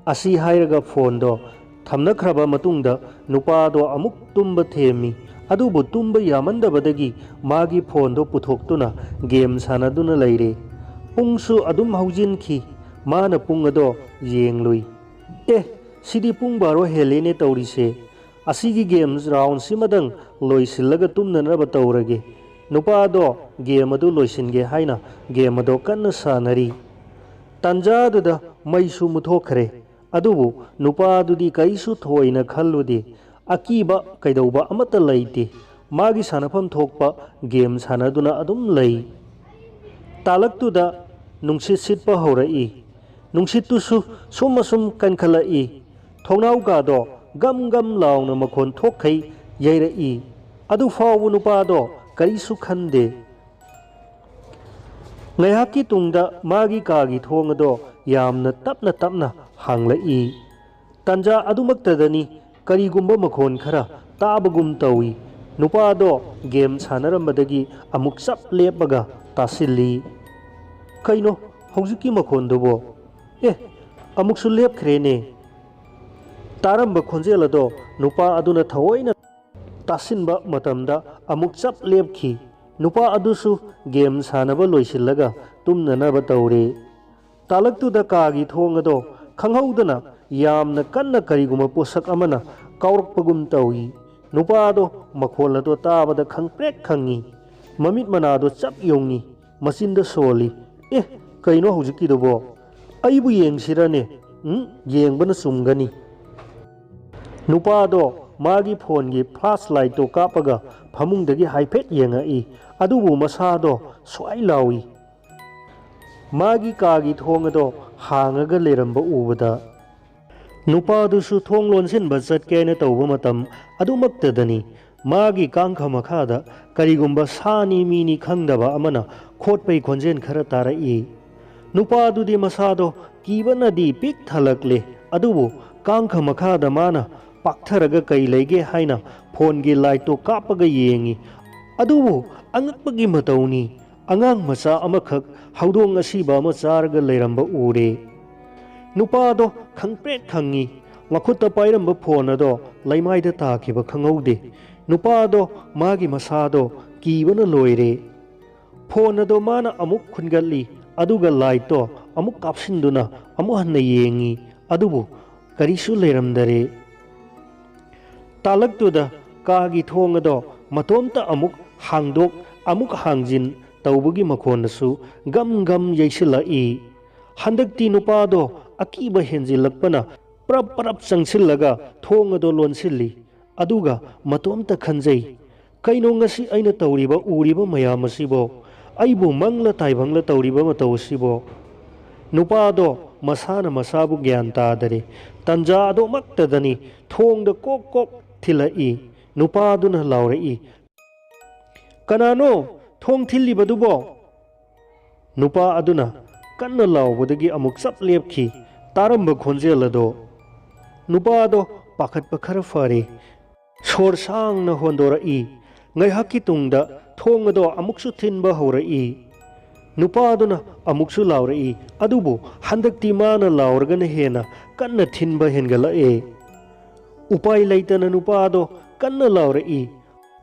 ꯑꯁꯤ ꯍꯥꯏꯔꯒ ꯐꯣꯟꯗꯣ ꯊꯝꯅꯈ꯭ꯔꯕ ꯃꯇꯨꯡꯗ ꯅꯨꯄꯥꯗꯣ ꯑꯃꯨꯛ ꯇꯨꯝꯕ ꯊꯦꯝꯃꯤ꯫ ꯑꯗꯨꯕꯨ ꯇꯨꯝꯕ ꯌꯥꯃꯟꯗꯕꯗꯒꯤ ꯃꯥꯒꯤ ꯐꯣꯟꯗꯣ ꯄꯨꯊꯣꯛꯇꯨꯅ ꯒꯦꯝ ꯁꯥꯟꯅꯗꯨꯅ ꯂꯩꯔꯦ꯫ ꯄꯨꯡꯁꯨ ꯑꯗꯨꯝ ꯍꯧꯖꯤꯟꯈꯤ꯫ ꯃꯥꯅ ꯄꯨꯡ ꯑꯗꯣ ꯌꯦꯡꯂꯨꯏ꯫ "ꯑꯦ, ꯁꯤꯗꯤ ꯄꯨꯡ ꯕꯥꯔꯣ ꯍꯦꯜꯂꯦꯅꯦ ꯇꯧꯔꯤꯁꯦ꯫ ꯑꯁꯤꯒꯤ ꯒꯦꯝ ꯔꯥꯎꯟꯁꯤꯃꯗꯪ ꯂꯣꯏꯁꯤꯜꯂꯒ ꯇꯨꯝꯅꯅꯕ ꯇꯧꯔꯒꯦ꯫" ꯅꯨꯄꯥꯗꯣ ꯒꯦꯝ ꯑꯗꯨ ꯂꯣꯏꯁꯤꯟꯒꯦ ꯍꯥꯏꯅ ꯒꯦꯝ ꯑꯗꯣ ꯀꯟꯅ ꯁꯥꯟꯅꯔꯤ꯫ ꯇꯥꯟꯖꯥꯗꯨꯗ ꯃꯩꯁꯨ ꯃꯨꯠꯊꯣꯛꯈ꯭ꯔꯦ꯫ ꯑꯗꯨꯕꯨ ꯅꯨꯄꯥꯗꯨꯗꯤ ꯀꯔꯤꯁꯨ ꯊꯣꯏꯅ ꯈꯜꯂꯨꯗꯦ꯫ ꯑꯀꯤꯕ ꯀꯩꯗꯧꯕ ꯑꯃꯠꯇ ꯂꯩꯇꯦ꯫ ꯃꯥꯒꯤ ꯁꯥꯟꯅꯐꯝ ꯊꯣꯛꯄ ꯒꯦꯝ ꯁꯥꯟꯅꯗꯨꯅ ꯑꯗꯨꯝ ꯂꯩ꯫ ꯇꯥꯂꯛꯇꯨꯗ ꯅꯨꯡꯁꯤꯠ ꯁꯤꯠꯄ ꯍꯧꯔꯛꯏ꯫ ꯅꯨꯡꯁꯤꯠꯇꯨꯁꯨ ꯁꯨꯝ ꯑꯁꯨꯝ ꯀꯟꯈꯠꯂꯛꯏ꯫ ꯊꯣꯡꯅꯥꯎ ꯀꯥꯗꯣ ꯒꯝ ꯒꯝ ꯂꯥꯎꯅ ꯃꯈꯣꯟ ꯊꯣꯛꯈꯩ ꯌꯩꯔꯛꯏ꯫ ꯑꯗꯨ ꯐꯥꯎꯕ ꯅꯨꯄꯥꯗꯣ ꯀꯔꯤꯁꯨ ꯈꯟꯗꯦ꯫ ꯉꯥꯏꯍꯥꯛꯀꯤ ꯇꯨꯡꯗ ꯃꯥꯒꯤ ꯀꯥꯒꯤ ꯊꯣꯡ ꯑꯗꯣ ꯌꯥꯝꯅ ꯇꯞꯅ ꯇꯞꯅ ꯍꯥꯡꯂꯛꯏ꯫ ꯇꯥꯟꯖꯥ ꯑꯗꯨꯃꯛꯇꯗꯅꯤ ꯀꯔꯤꯒꯨꯝꯕ ꯃꯈꯣꯟ ꯈꯔ ꯇꯥꯕꯒꯨꯝ ꯇꯧꯏ꯫ ꯅꯨꯄꯥꯗꯣ ꯒꯦꯝ ꯁꯥꯟꯅꯔꯝꯕꯗꯒꯤ ꯑꯃꯨꯛ ꯆꯞ ꯂꯦꯞꯄꯒ ꯇꯥꯁꯤꯜꯂꯤ꯫ "ꯀꯩꯅꯣ ꯍꯧꯖꯤꯛꯀꯤ ꯃꯈꯣꯟꯗꯨꯕꯣ? ꯑꯦ, ꯑꯃꯨꯛꯁꯨ ꯂꯦꯞꯈ꯭ꯔꯦꯅꯦ!" ꯇꯥꯔꯝꯕ ꯈꯣꯟꯖꯦꯜ ꯑꯗꯣ ꯅꯨꯄꯥ ꯑꯗꯨꯅ ꯊꯑꯣꯏꯅ ꯇꯥꯁꯤꯟꯕ ꯃꯇꯝꯗ ꯑꯃꯨꯛ ꯆꯞ ꯂꯦꯞꯈꯤ꯫ ꯅꯨꯄꯥ ꯑꯗꯨꯁꯨ ꯒꯦꯝ ꯁꯥꯟꯅꯕ ꯂꯣꯏꯁꯤꯜꯂꯒ ꯇꯨꯝꯅꯅꯕ ꯇꯧꯔꯦ꯫ ꯇꯥꯂꯛꯇꯨꯗ ꯀꯥꯒꯤ ꯊꯣꯡ ꯑꯗꯣ ꯈꯪꯍꯧꯗꯅ ꯌꯥꯝꯅ ꯀꯟꯅ ꯀꯔꯤꯒꯨꯝꯕ ꯄꯣꯠꯁꯛ ꯑꯃꯅ ꯀꯥꯎꯔꯛꯄꯒꯨꯝ ꯇꯧꯏ꯫ ꯅꯨꯄꯥ ꯑꯗꯣ ꯃꯈꯣꯜ ꯑꯗꯣ ꯇꯥꯕꯗ ꯈꯪꯄ꯭ꯔꯦꯛ ꯈꯪꯉꯤ꯫ ꯃꯃꯤꯠ ꯃꯅꯥꯗꯣ ꯆꯞ ꯌꯨꯡꯉꯤ꯫ ꯃꯆꯤꯟꯗ ꯁꯣꯜꯂꯤ꯫ "ꯑꯦ, ꯀꯩꯅꯣ ꯍꯧꯖꯤꯛꯀꯤꯗꯨꯕꯣ? ꯑꯩꯕꯨ ꯌꯦꯡꯁꯤꯔꯅꯦ? ꯎꯝ, ꯌꯦꯡꯕꯅ ꯆꯨꯝꯒꯅꯤ꯫" ꯅꯨꯄꯥꯗꯣ ꯃꯥꯒꯤ ꯐꯣꯟꯒꯤ ꯐ꯭ꯂꯥꯁ ꯂꯥꯏꯠꯇꯣ ꯀꯥꯞꯄꯒ ꯐꯃꯨꯡꯗꯒꯤ ꯍꯥꯏꯐꯦꯠ ꯌꯦꯡꯉꯛꯏ꯫ ꯑꯗꯨꯕꯨ ꯃꯁꯥꯗꯣ ꯁ꯭ꯋꯥꯏ ꯂꯥꯎꯏ꯫ ꯃꯥꯒꯤ ꯀꯥꯒꯤ ꯊꯣꯡ ꯑꯗꯣ ꯍꯥꯡꯉꯒ ꯂꯩꯔꯝꯕ ꯎꯕꯗ, ꯅꯨꯄꯥꯗꯨꯁꯨ ꯊꯣꯡ ꯂꯣꯟꯁꯤꯟꯕ ꯆꯠꯀꯦꯅ ꯇꯧꯕ ꯃꯇꯝ ꯑꯗꯨꯃꯛꯇꯗꯅꯤ ꯃꯥꯒꯤ ꯀꯥꯡꯈ ꯃꯈꯥꯗ ꯀꯔꯤꯒꯨꯝꯕ ꯁꯥꯅꯤ ꯃꯤꯅꯤ ꯈꯪꯗꯕ ꯑꯃꯅ ꯈꯣꯠꯄꯩ ꯈꯣꯟꯖꯦꯜ ꯈꯔ ꯇꯥꯔꯛꯏ꯫ ꯅꯨꯄꯥꯗꯨꯗꯤ ꯃꯁꯥꯗꯣ ꯀꯤꯕꯅꯗꯤ ꯄꯤꯛ ꯊꯜꯂꯛꯂꯦ, ꯑꯗꯨꯕꯨ ꯀꯥꯡꯈ ꯃꯈꯥꯗ ꯃꯥꯅ ꯄꯥꯛꯊꯔꯒ ꯀꯩ ꯂꯩꯒꯦ ꯍꯥꯏꯅ ꯐꯣꯟꯒꯤ ꯂꯥꯏꯠꯇꯣ ꯀꯥꯞꯄꯒ ꯌꯦꯡꯉꯤ꯫ ꯑꯗꯨꯕꯨ ꯑꯉꯛꯄꯒꯤ ꯃꯇꯧꯅꯤ, ꯑꯉꯥꯡ ꯃꯆꯥ ꯑꯃꯈꯛ ꯍꯧꯗꯣꯡ ꯑꯁꯤꯕ ꯑꯃ ꯆꯥꯔꯒ ꯂꯩꯔꯝꯕ ꯎꯔꯦ꯫ ꯅꯨꯄꯥꯗꯣ ꯈꯪꯄ꯭ꯔꯦꯛ ꯈꯪꯉꯤ꯫ ꯃꯈꯨꯠꯇ ꯄꯥꯏꯔꯝꯕ ꯐꯣꯟ ꯑꯗꯣ ꯂꯩꯃꯥꯏꯗ ꯇꯥꯈꯤꯕ ꯈꯪꯍꯧꯗꯦ꯫ ꯅꯨꯄꯥꯗꯣ ꯃꯥꯒꯤ ꯃꯁꯥꯗꯣ ꯀꯤꯕꯅ ꯂꯣꯏꯔꯦ꯫ ꯐꯣꯟ ꯑꯗꯣ ꯃꯥꯅ ꯑꯃꯨꯛ ꯈꯨꯟꯒꯠꯂꯤ, ꯑꯗꯨꯒ ꯂꯥꯏꯠꯇꯣ ꯑꯃꯨꯛ ꯀꯥꯞꯁꯤꯟꯗꯨꯅ ꯑꯃꯨꯛ ꯍꯟꯅ ꯌꯦꯡꯉꯤ, ꯑꯗꯨꯕꯨ ꯀꯔꯤꯁꯨ ꯂꯩꯔꯝꯗꯔꯦ꯫ ꯇꯥꯂꯛꯇꯨꯗ ꯀꯥꯒꯤ ꯊꯣꯡ ꯑꯗꯣ ꯃꯇꯣꯝꯇ ꯑꯃꯨꯛ ꯍꯥꯡꯗꯣꯛ ꯑꯃꯨꯛ ꯍꯥꯡꯖꯤꯟ ꯇꯧꯕꯒꯤ ꯃꯈꯣꯟꯅꯁꯨ ꯒꯝ ꯒꯝ ꯌꯩꯁꯤꯜꯂꯛꯏ꯫ ꯍꯟꯗꯛꯇꯤ ꯅꯨꯄꯥꯗꯣ ꯑꯀꯤꯕ ꯍꯦꯟꯖꯤꯜꯂꯛꯄꯅ ꯄ꯭ꯔꯞ ꯄ꯭ꯔꯞ ꯆꯪꯁꯤꯜꯂꯒ ꯊꯣꯡ ꯑꯗꯣ ꯂꯣꯟꯁꯤꯜꯂꯤ꯫ ꯑꯗꯨꯒ ꯃꯇꯣꯝꯇ ꯈꯟꯖꯩ, "ꯀꯩꯅꯣ ꯉꯁꯤ ꯑꯩꯅ ꯇꯧꯔꯤꯕ ꯎꯔꯤꯕ ꯃꯌꯥꯝ ꯑꯁꯤꯕꯣ? ꯑꯩꯕꯨ ꯃꯪꯂ ꯇꯥꯏꯕꯪꯂ ꯇꯧꯔꯤꯕ ꯃꯇꯧ ꯑꯁꯤꯕꯣ?" ꯅꯨꯄꯥꯗꯣ ꯃꯁꯥꯅ ꯃꯁꯥꯕꯨ ꯒ꯭ꯌꯥꯟ ꯇꯥꯗꯔꯦ꯫ ꯇꯟꯖꯥ ꯑꯗꯨꯃꯛꯇꯗꯅꯤ ꯊꯣꯡꯗ ꯀꯣꯛ ꯀꯣꯛ ꯊꯤꯜꯂꯛꯏ꯫ ꯅꯨꯄꯥꯗꯨꯅ ꯂꯥꯎꯔꯛꯏ, "ꯀꯅꯥꯅꯣ ꯊꯣꯡ ꯊꯤꯜꯂꯤꯕꯗꯨꯕꯣ?" ꯅꯨꯄꯥ ꯑꯗꯨꯅ ꯀꯟꯅ ꯂꯥꯎꯕꯗꯒꯤ ꯑꯃꯨꯛ ꯆꯞ ꯂꯦꯞꯈꯤ꯫ ꯇꯥꯔꯝꯕ ꯈꯣꯟꯖꯦꯜ ꯑꯗꯣ꯫ ꯅꯨꯄꯥꯗꯣ ꯄꯥꯈꯠꯄ ꯈꯔ ꯐꯔꯦ꯫ ꯁꯣꯔ ꯁꯥꯡꯅ ꯍꯣꯟꯗꯣꯔꯛꯏ꯫ ꯉꯥꯏꯍꯥꯛꯀꯤ ꯇꯨꯡꯗ ꯊꯣꯡ ꯑꯗꯣ ꯑꯃꯨꯛꯁꯨ ꯊꯤꯟꯕ ꯍꯧꯔꯛꯏ꯫ ꯅꯨꯄꯥꯗꯨꯅ ꯑꯃꯨꯛꯁꯨ ꯂꯥꯎꯔꯛꯏ, ꯑꯗꯨꯕꯨ ꯍꯟꯗꯛꯇꯤ ꯃꯥꯅ ꯂꯥꯎꯔꯒꯅ ꯍꯦꯟꯅ ꯀꯟꯅ ꯊꯤꯟꯕ ꯍꯦꯟꯒꯠꯂꯛꯑꯦ꯫ ꯎꯄꯥꯏ ꯂꯩꯇꯅ ꯅꯨꯄꯥꯗꯣ ꯀꯟꯅ ꯂꯥꯎꯔꯛꯏ꯫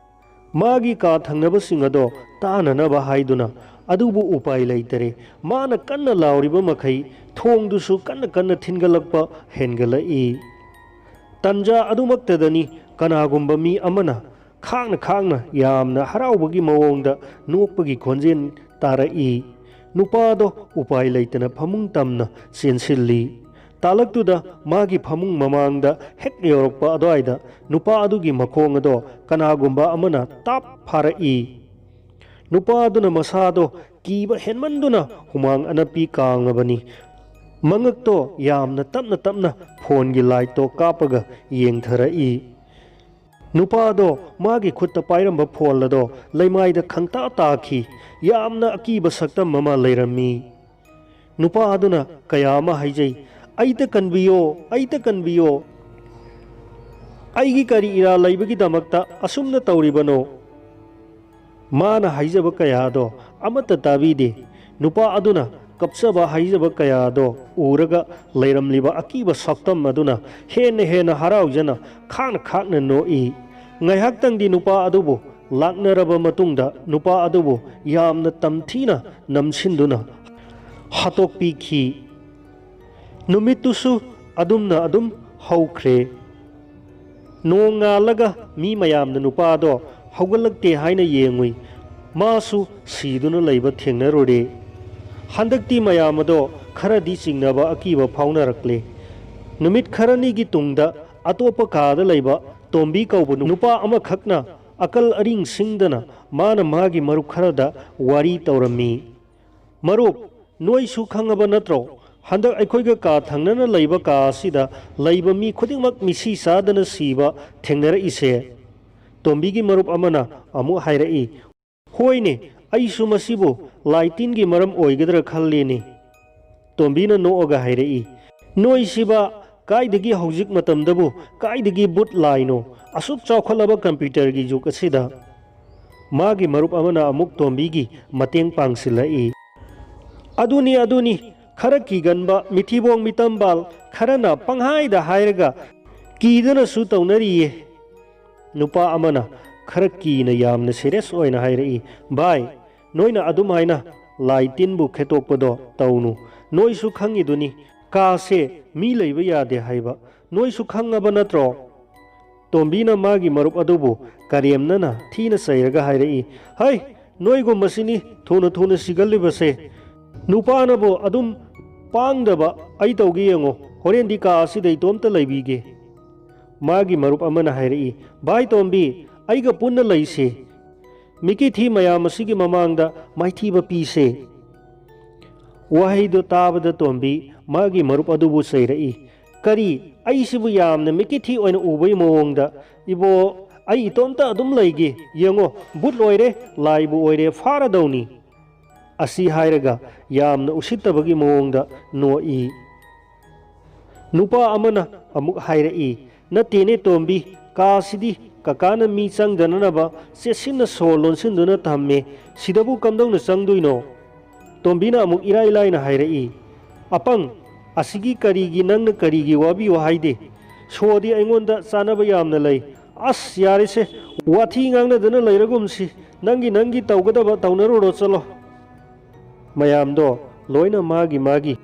ꯃꯥꯒꯤ ꯀꯥ ꯊꯪꯅꯕꯁꯤꯡ ꯑꯗꯣ ꯇꯥꯅꯅꯕ ꯍꯥꯏꯗꯨꯅ, ꯑꯗꯨꯕꯨ ꯎꯄꯥꯏ ꯂꯩꯇꯔꯦ꯫ ꯃꯥꯅ ꯀꯟꯅ ꯂꯥꯎꯔꯤꯕ ꯃꯈꯩ ꯊꯣꯡꯗꯨꯁꯨ ꯀꯟꯅ ꯀꯟꯅ ꯊꯤꯟꯒꯠꯂꯛꯄ ꯍꯦꯟꯒꯠꯂꯛꯏ꯫ ꯇꯟꯖꯥ ꯑꯗꯨꯃꯛꯇꯗꯅꯤ ꯀꯅꯥꯒꯨꯝꯕ ꯃꯤ ꯑꯃꯅ ꯈꯥꯡꯅ ꯈꯥꯡꯅ ꯌꯥꯝꯅ ꯍꯔꯥꯎꯕꯒꯤ ꯃꯑꯣꯡꯗ ꯅꯣꯛꯄꯒꯤ ꯈꯣꯟꯖꯦꯜ ꯇꯥꯔꯛꯏ꯫ ꯅꯨꯄꯥꯗꯣ ꯎꯄꯥꯏ ꯂꯩꯇꯅ ꯐꯃꯨꯡ ꯇꯝꯅ ꯆꯦꯟꯁꯤꯜꯂꯤ꯫ ꯇꯥꯂꯛꯇꯨꯗ ꯃꯥꯒꯤ ꯐꯃꯨꯡ ꯃꯃꯥꯡꯗ ꯍꯦꯛ ꯌꯧꯔꯛꯄ ꯑꯗꯨꯋꯥꯏꯗ ꯅꯨꯄꯥ ꯑꯗꯨꯒꯤ ꯃꯈꯣꯡ ꯑꯗꯣ ꯀꯅꯥꯒꯨꯝꯕ ꯑꯃꯅ ꯇꯥꯞ ꯐꯥꯔꯛꯏ꯫ ꯅꯨꯄꯥ ꯑꯗꯨꯅ ꯃꯁꯥꯗꯣ ꯀꯤꯕ ꯍꯦꯟꯃꯟꯗꯨꯅ ꯍꯨꯃꯥꯡ ꯑꯅꯞꯄꯤ ꯀꯥꯡꯂꯕꯅꯤ꯫ ꯃꯉꯛꯇꯣ ꯌꯥꯝꯅ ꯇꯞꯅ ꯇꯞꯅ ꯐꯣꯟꯒꯤ ꯂꯥꯏꯠꯇꯣ ꯀꯥꯞꯄꯒ ꯌꯦꯡꯊꯔꯛꯏ꯫ ꯅꯨꯄꯥꯗꯣ ꯃꯥꯒꯤ ꯈꯨꯠꯇ ꯄꯥꯏꯔꯝꯕ ꯐꯣꯟ ꯑꯗꯣ ꯂꯩꯃꯥꯏꯗ ꯈꯪꯇꯥ ꯇꯥꯈꯤ꯫ ꯌꯥꯝꯅ ꯑꯀꯤꯕ ꯁꯛꯇꯝ ꯑꯃ ꯂꯩꯔꯝꯃꯤ꯫ ꯅꯨꯄꯥ ꯑꯗꯨꯅ ꯀꯌꯥ ꯑꯃ ꯍꯥꯏꯖꯩ, "ꯑꯩꯇ ꯀꯟꯕꯤꯌꯣ, ꯑꯩꯇ ꯀꯟꯕꯤꯌꯣ꯫ ꯑꯩꯒꯤ ꯀꯔꯤ ꯏꯔꯥ ꯂꯩꯕꯒꯤꯗꯃꯛꯇ ꯑꯁꯨꯝꯅ ꯇꯧꯔꯤꯕꯅꯣ?" ꯃꯥꯅ ꯍꯥꯏꯖꯕ ꯀꯌꯥꯗꯣ ꯑꯃꯠꯇ ꯇꯥꯕꯤꯗꯦ꯫ ꯅꯨꯄꯥ ꯑꯗꯨꯅ ꯀꯞꯆꯕ ꯍꯥꯏꯖꯕ ꯀꯌꯥꯗꯣ ꯎꯔꯒ ꯂꯩꯔꯝꯂꯤꯕ ꯑꯀꯤꯕ ꯁꯛꯇꯝ ꯑꯗꯨꯅ ꯍꯦꯟꯅ ꯍꯦꯟꯅ ꯍꯔꯥꯎꯖꯅ ꯈꯥꯡꯅ ꯈꯥꯡꯅ ꯅꯣꯛꯏ꯫ ꯉꯥꯏꯍꯥꯛꯇꯪꯗꯤ ꯅꯨꯄꯥ ꯑꯗꯨꯕꯨ ꯂꯥꯛꯅꯔꯕ ꯃꯇꯨꯡꯗ ꯅꯨꯄꯥ ꯑꯗꯨꯕꯨ ꯌꯥꯝꯅ ꯇꯝꯊꯤꯅ ꯅꯝꯁꯤꯟꯗꯨꯅ ꯍꯥꯠꯇꯣꯛꯄꯤꯈꯤ꯫ ꯅꯨꯃꯤꯠꯇꯨꯁꯨ ꯑꯗꯨꯝꯅ ꯑꯗꯨꯝ ꯍꯧꯈ꯭ꯔꯦ꯫ ꯅꯣꯡꯉꯥꯜꯂꯒ ꯃꯤ ꯃꯌꯥꯝꯅ ꯅꯨꯄꯥꯗꯣ ꯍꯧꯒꯠꯂꯛꯇꯦ ꯍꯥꯏꯅ ꯌꯦꯡꯉꯨꯏ꯫ ꯃꯥꯁꯨ ꯁꯤꯗꯨꯅ ꯂꯩꯕ ꯊꯦꯡꯅꯔꯨꯔꯦ꯫ ꯍꯟꯗꯛꯇꯤ ꯃꯌꯥꯝ ꯑꯗꯣ ꯈꯔꯗꯤ ꯆꯤꯡꯅꯕ ꯑꯀꯤꯕ ꯐꯥꯎꯅꯔꯛꯂꯦ꯫ ꯅꯨꯃꯤꯠ ꯈꯔꯅꯤꯒꯤ ꯇꯨꯡꯗ ꯑꯇꯣꯞꯄ ꯀꯥꯗ ꯂꯩꯕ ꯇꯣꯝꯕꯤ ꯀꯧꯕ ꯅꯨꯄꯥ ꯑꯃꯈꯛꯅ ꯑꯀꯜ ꯑꯔꯤꯡ ꯁꯤꯡꯗꯅ ꯃꯥꯅ ꯃꯥꯒꯤ ꯃꯔꯨꯞ ꯈꯔꯗ ꯋꯥꯔꯤ ꯇꯧꯔꯝꯃꯤ꯫ "ꯃꯔꯨꯞ, ꯅꯣꯏꯁꯨ ꯈꯪꯉꯕ ꯅꯠꯇ꯭ꯔꯣ? ꯍꯟꯗꯛ ꯑꯩꯈꯣꯏꯒ ꯀꯥ ꯊꯪꯅꯅ ꯂꯩꯕ ꯀꯥ ꯑꯁꯤꯗ ꯂꯩꯕ ꯃꯤ ꯈꯨꯗꯤꯡꯃꯛ ꯃꯤꯁꯤ ꯆꯥꯗꯅ ꯁꯤꯕ ꯊꯦꯡꯅꯔꯛꯏꯁꯦ?" ꯇꯣꯝꯕꯤꯒꯤ ꯃꯔꯨꯞ ꯑꯃꯅ ꯑꯃꯨꯛ ꯍꯥꯏꯔꯛꯏ, "ꯍꯣꯏꯅꯦ, ꯑꯩꯁꯨ ꯃꯁꯤꯕꯨ ꯂꯥꯏ ꯇꯤꯟꯒꯤ ꯃꯔꯝ ꯑꯣꯏꯒꯗ꯭ꯔꯥ ꯈꯜꯂꯤꯅꯦ꯫" ꯇꯣꯝꯕꯤꯅ ꯅꯣꯛꯑꯒ ꯍꯥꯏꯔꯛꯏ, "ꯅꯣꯏꯁꯤꯕ ꯀꯥꯏꯗꯒꯤ ꯍꯧꯖꯤꯛ ꯃꯇꯝꯗꯕꯨ ꯀꯥꯏꯗꯒꯤ ꯕꯨꯠ ꯂꯥꯏꯅꯣ? ꯑꯁꯨꯛ ꯆꯥꯎꯈꯠꯂꯕ ꯀꯝꯄ꯭ꯌꯨꯇꯔꯒꯤ ꯖꯨꯒ ꯑꯁꯤꯗ?" ꯃꯥꯒꯤ ꯃꯔꯨꯞ ꯑꯃꯅ ꯑꯃꯨꯛ ꯇꯣꯝꯕꯤꯒꯤ ꯃꯇꯦꯡ ꯄꯥꯡꯁꯤꯜꯂꯛꯏ꯫ "ꯑꯗꯨꯅꯤ, ꯑꯗꯨꯅꯤ, ꯈꯔ ꯀꯤꯒꯟꯕ ꯃꯤꯊꯤꯕꯣꯡ ꯃꯤꯇꯝꯕꯥꯜ ꯈꯔꯅ ꯄꯪꯍꯥꯏꯗ ꯍꯥꯏꯔꯒ ꯀꯤꯗꯅꯁꯨ ꯇꯧꯅꯔꯤꯌꯦ꯫" ꯅꯨꯄꯥ ꯑꯃꯅ ꯈꯔ ꯀꯤꯅ ꯌꯥꯝꯅ ꯁꯤꯔꯤꯌꯁ ꯑꯣꯏꯅ ꯍꯥꯏꯔꯛꯏ, "ꯚꯥꯏ, ꯅꯣꯏꯅ ꯑꯗꯨꯝ ꯍꯥꯏꯅ ꯂꯥꯏ ꯇꯤꯟꯕꯨ ꯈꯦꯠꯇꯣꯛꯄꯗꯣ ꯇꯧꯅꯨ꯫ ꯅꯣꯏꯁꯨ ꯈꯪꯉꯤꯗꯨꯅꯤ, ꯀꯥꯁꯦ ꯃꯤ ꯂꯩꯕ ꯌꯥꯗꯦ ꯍꯥꯏꯕ꯫ ꯅꯣꯏꯁꯨ ꯈꯪꯉꯕ ꯅꯠꯇ꯭ꯔꯣ?" ꯇꯣꯝꯕꯤꯅ ꯃꯥꯒꯤ ꯃꯔꯨꯞ ꯑꯗꯨꯕꯨ ꯀꯔꯦꯝꯅꯅ ꯊꯤꯅ ꯆꯩꯔꯒ ꯍꯥꯏꯔꯛꯏ, "ꯍꯩ, ꯅꯣꯏꯒꯨꯝꯕꯁꯤꯅꯤ ꯊꯨꯅ ꯊꯨꯅ ꯁꯤꯒꯜꯂꯤꯕꯁꯦ꯫ ꯅꯨꯄꯥꯅꯕꯨ ꯑꯗꯨꯝ ꯄꯥꯡꯗꯕ ꯑꯩ ꯇꯧꯒꯦ ꯌꯦꯡꯉꯣ, ꯍꯣꯔꯦꯟꯗꯤ ꯀꯥ ꯑꯁꯤꯗ ꯏꯇꯣꯝꯇ ꯂꯩꯕꯤꯒꯦ꯫" ꯃꯥꯒꯤ ꯃꯔꯨꯞ ꯑꯃꯅ ꯍꯥꯏꯔꯛꯏ, "ꯚꯥꯏ ꯇꯣꯝꯕꯤ, ꯑꯩꯒ ꯄꯨꯟꯅ ꯂꯩꯁꯤ꯫ ꯃꯤꯀꯤꯊꯤ ꯃꯌꯥꯝ ꯑꯁꯤꯒꯤ ꯃꯃꯥꯡꯗ ꯃꯥꯏꯊꯤꯕ ꯄꯤꯁꯦ꯫ ꯋꯥꯍꯩꯗꯨ ꯇꯥꯕꯗ ꯇꯣꯝꯕꯤ ꯃꯥꯒꯤ ꯃꯔꯨꯞ ꯑꯗꯨꯕꯨ ꯆꯩꯔꯛꯏ꯫ "ꯀꯔꯤ? ꯑꯩꯁꯤꯕꯨ ꯌꯥꯝꯅ ꯃꯤꯀꯤꯊꯤ ꯑꯣꯏꯅ ꯎꯕꯒꯤ ꯃꯑꯣꯡꯗ? ꯏꯕꯣ, ꯑꯩ ꯏꯇꯣꯝꯇ ꯑꯗꯨꯝ ꯂꯩꯒꯦ꯫ ꯌꯦꯡꯉꯣ, ꯚꯨꯠ ꯑꯣꯏꯔꯦ, ꯂꯥꯏꯕꯨ ꯑꯣꯏꯔꯦ, ꯐꯥꯔꯗꯧꯅꯤ!" ꯑꯁꯤ ꯍꯥꯏꯔꯒ ꯌꯥꯝꯅ ꯎꯁꯤꯠꯇꯕꯒꯤ ꯃꯑꯣꯡꯗ ꯅꯣꯛꯏ꯫ ꯅꯨꯄꯥ ꯑꯃꯅ ꯑꯃꯨꯛ ꯍꯥꯏꯔꯛꯏ, "ꯅꯠꯇꯦꯅꯦ ꯇꯣꯝꯕꯤ, ꯀꯥꯁꯤꯗꯤ ꯀꯀꯥꯅ ꯃꯤ ꯆꯪꯗꯅꯅꯕ ꯆꯦꯛꯁꯤꯟꯅ ꯁꯣ ꯂꯣꯟꯁꯤꯟꯗꯨꯅ ꯊꯝꯃꯦ, ꯁꯤꯗꯕꯨ ꯀꯝꯗꯧꯅ ꯆꯪꯗꯣꯏꯅꯣ?" ꯇꯣꯝꯕꯤꯅ ꯑꯃꯨꯛ ꯏꯔꯥꯏ ꯂꯥꯏꯅ ꯍꯥꯏꯔꯛꯏ, "ꯑꯄꯪ, ꯑꯁꯤꯒꯤ ꯀꯔꯤꯒꯤ ꯅꯪꯅ ꯀꯔꯤꯒꯤ ꯋꯥꯕꯤꯌꯣ ꯍꯥꯏꯗꯦ? ꯁꯣꯗꯤ ꯑꯩꯉꯣꯟꯗ ꯆꯥꯅꯕ ꯌꯥꯝꯅ ꯂꯩ꯫ ꯑꯁ, ꯌꯥꯔꯦꯁꯦ, ꯋꯥꯊꯤ ꯉꯥꯡꯅꯗꯅ ꯂꯩꯔꯒꯨꯝꯁꯤ, ꯅꯪꯒꯤ ꯅꯪꯒꯤ ꯇꯧꯒꯗꯕ ꯇꯧꯅꯔꯨꯔꯣ, ꯆꯠꯂꯣ!" ꯃꯌꯥꯝꯗꯣ ꯂꯣꯏꯅ ꯃꯥꯒꯤ ꯃꯥꯒꯤ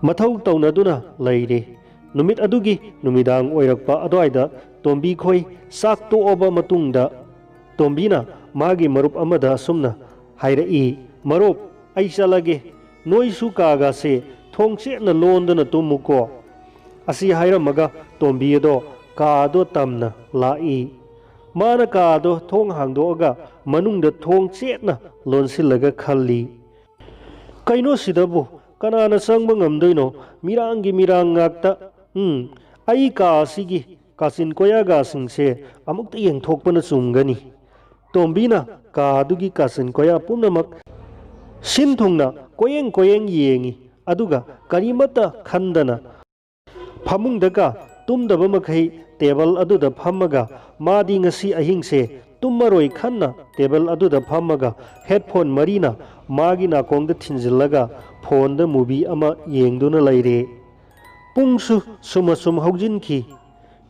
ꯃꯊꯧ ꯇꯧꯅꯗꯨꯅ ꯂꯩꯔꯦ꯫ ꯅꯨꯃꯤꯠ ꯑꯗꯨꯒꯤ ꯅꯨꯃꯤꯗꯥꯡ ꯑꯣꯏꯔꯛꯄ ꯑꯗꯨꯋꯥꯏꯗ ꯇꯣꯝꯕꯤ ꯈꯣꯏ ꯆꯥꯛ ꯇꯣꯛꯑꯕ ꯃꯇꯨꯡꯗ ꯇꯣꯝꯕꯤꯅ ꯃꯥꯒꯤ ꯃꯔꯨꯞ ꯑꯃꯗ ꯑꯁꯨꯝꯅ ꯍꯥꯏꯔꯛꯏ, "ꯃꯔꯨꯞ, ꯑꯩ ꯆꯠꯂꯒꯦ꯫ ꯅꯣꯏꯁꯨ ꯀꯥꯒꯁꯦ ꯊꯣꯡ ꯆꯦꯠꯅ ꯂꯣꯟꯗꯨꯅ ꯇꯨꯝꯃꯨꯀꯣ꯫" ꯑꯁꯤ ꯍꯥꯏꯔꯝꯃꯒ ꯇꯣꯝꯕꯤ ꯑꯗꯣ ꯀꯥ ꯑꯗꯣ ꯇꯝꯅ ꯂꯥꯛꯏ꯫ ꯃꯥꯅ ꯀꯥ ꯑꯗꯣ ꯊꯣꯡ ꯍꯥꯡꯗꯣꯛꯑꯒ ꯃꯅꯨꯡꯗ ꯊꯣꯡ ꯆꯦꯠꯅ ꯂꯣꯟꯁꯤꯜꯂꯒ ꯈꯜꯂꯤ꯫ "ꯀꯩꯅꯣ ꯁꯤꯗꯕꯨ? ꯀꯅꯥꯅ ꯆꯪꯕ ꯉꯝꯗꯣꯏꯅꯣ? ꯃꯤꯔꯥꯡꯒꯤ ꯃꯤꯔꯥꯡ ꯉꯥꯛꯇ꯫ ꯎꯝ, ꯑꯩ ꯀꯥ ꯑꯁꯤꯒꯤ ꯀꯥꯆꯤꯟ ꯀꯣꯌꯥꯒꯥꯁꯤꯡꯁꯦ ꯑꯃꯨꯛꯇ ꯌꯦꯡꯊꯣꯛꯄꯅ ꯆꯨꯝꯒꯅꯤ꯫" ꯇꯣꯝꯕꯤꯅ ꯀꯥ ꯑꯗꯨꯒꯤ ꯀꯥꯆꯤꯟ ꯀꯣꯌꯥ ꯄꯨꯝꯅꯃꯛ ꯁꯤꯟ ꯊꯨꯡꯅ ꯀꯣꯌꯦꯡ ꯀꯣꯌꯦꯡ ꯌꯦꯡꯉꯤ, ꯑꯗꯨꯒ ꯀꯔꯤꯃꯠꯇ ꯈꯟꯗꯅ ꯐꯃꯨꯡꯗꯒ ꯇꯨꯝꯗꯕ ꯃꯈꯩ ꯇꯦꯕꯜ ꯑꯗꯨꯗ ꯐꯝꯃꯒ, ꯃꯥꯗꯤ ꯉꯁꯤ ꯑꯍꯤꯡꯁꯦ ꯇꯨꯝꯃꯔꯣꯏ ꯈꯟꯅ ꯇꯦꯕꯜ ꯑꯗꯨꯗ ꯐꯝꯃꯒ ꯍꯦꯗꯐꯣꯟ ꯃꯔꯤꯅ ꯃꯥꯒꯤ ꯅꯥꯀꯣꯡꯗ ꯊꯤꯟꯖꯤꯜꯂꯒ ꯐꯣꯟꯗ ꯃꯨꯚꯤ ꯑꯃ ꯌꯦꯡꯗꯨꯅ ꯂꯩꯔꯦ꯫ ꯄꯨꯡꯁꯨ ꯁꯨꯝ ꯑꯁꯨꯝ ꯍꯧꯖꯤꯟꯈꯤ꯫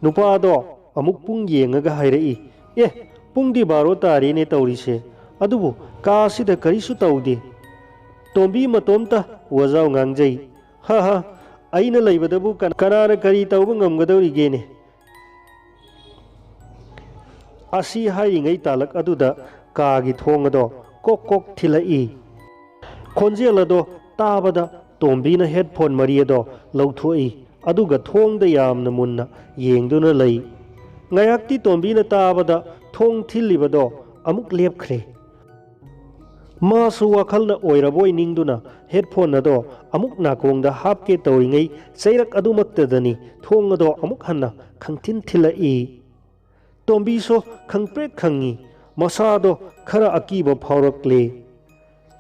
ꯅꯨꯄꯥꯗꯣ ꯑꯃꯨꯛ ꯄꯨꯡ ꯌꯦꯡꯉꯒ ꯍꯥꯏꯔꯛꯏ, "ꯑꯦ, ꯄꯨꯡꯗꯤ ꯕꯥꯔꯣ ꯇꯥꯔꯦꯅꯦ ꯇꯧꯔꯤꯁꯦ, ꯑꯗꯨꯕꯨ ꯀꯥ ꯑꯁꯤꯗ ꯀꯔꯤꯁꯨ ꯇꯧꯗꯦ꯫ ꯇꯣꯝꯕꯤ ꯃꯇꯣꯝꯇ ꯋꯥꯖꯥꯎ ꯉꯥꯡꯖꯩ꯫ ꯍꯥ ꯍꯥ, ꯑꯩꯅ ꯂꯩꯕꯗꯕꯨ ꯀꯅꯥ-, ꯀꯅꯥꯅ ꯀꯔꯤ ꯇꯧꯕ ꯉꯝꯒꯗꯧꯔꯤꯒꯦꯅꯦ?" ꯑꯁꯤ ꯍꯥꯏꯔꯤꯉꯩ ꯇꯥꯂꯛ ꯑꯗꯨꯗ ꯀꯥꯒꯤ ꯊꯣꯡ ꯑꯗꯣ ꯀꯣꯛ ꯀꯣꯛ ꯊꯤꯜꯂꯛꯏ꯫ ꯈꯣꯟꯖꯦꯜ ꯑꯗꯣ ꯇꯥꯕꯗ ꯇꯣꯝꯕꯤꯅ ꯍꯦꯗꯐꯣꯟ ꯃꯔꯤ ꯑꯗꯣ ꯂꯧꯊꯣꯛꯏ, ꯑꯗꯨꯒ ꯊꯣꯡꯗ ꯌꯥꯝꯅ ꯃꯨꯟꯅ ꯌꯦꯡꯗꯨꯅ ꯂꯩ꯫ ꯉꯥꯏꯍꯥꯛꯇꯤ ꯇꯣꯝꯕꯤꯅ ꯇꯥꯕꯗ ꯊꯣꯡ ꯊꯤꯜꯂꯤꯕꯗꯣ ꯑꯃꯨꯛ ꯂꯦꯞꯈ꯭ꯔꯦ꯫ ꯃꯥꯁꯨ ꯋꯥꯈꯜꯅ ꯑꯣꯏꯔꯕꯣꯏ ꯅꯤꯡꯗꯨꯅ headphone ꯑꯗꯣ ꯑꯃꯨꯛ ꯅꯥꯀꯣꯡꯗ ꯍꯥꯞꯀꯦ ꯇꯧꯔꯤꯉꯩ ꯆꯩꯔꯛ ꯑꯗꯨꯃꯛꯇꯗꯅꯤ ꯊꯣꯡ ꯑꯗꯣ ꯑꯃꯨꯛ ꯍꯟꯅ ꯈꯪꯊꯤꯟ ꯊꯤꯜꯂꯛꯏ꯫ ꯇꯣꯝꯕꯤꯁꯨ ꯈꯪꯄ꯭ꯔꯦꯛ ꯈꯪꯉꯤ꯫ ꯃꯁꯥꯗꯣ ꯈꯔ ꯑꯀꯤꯕ ꯐꯥꯎꯔꯛꯂꯦ꯫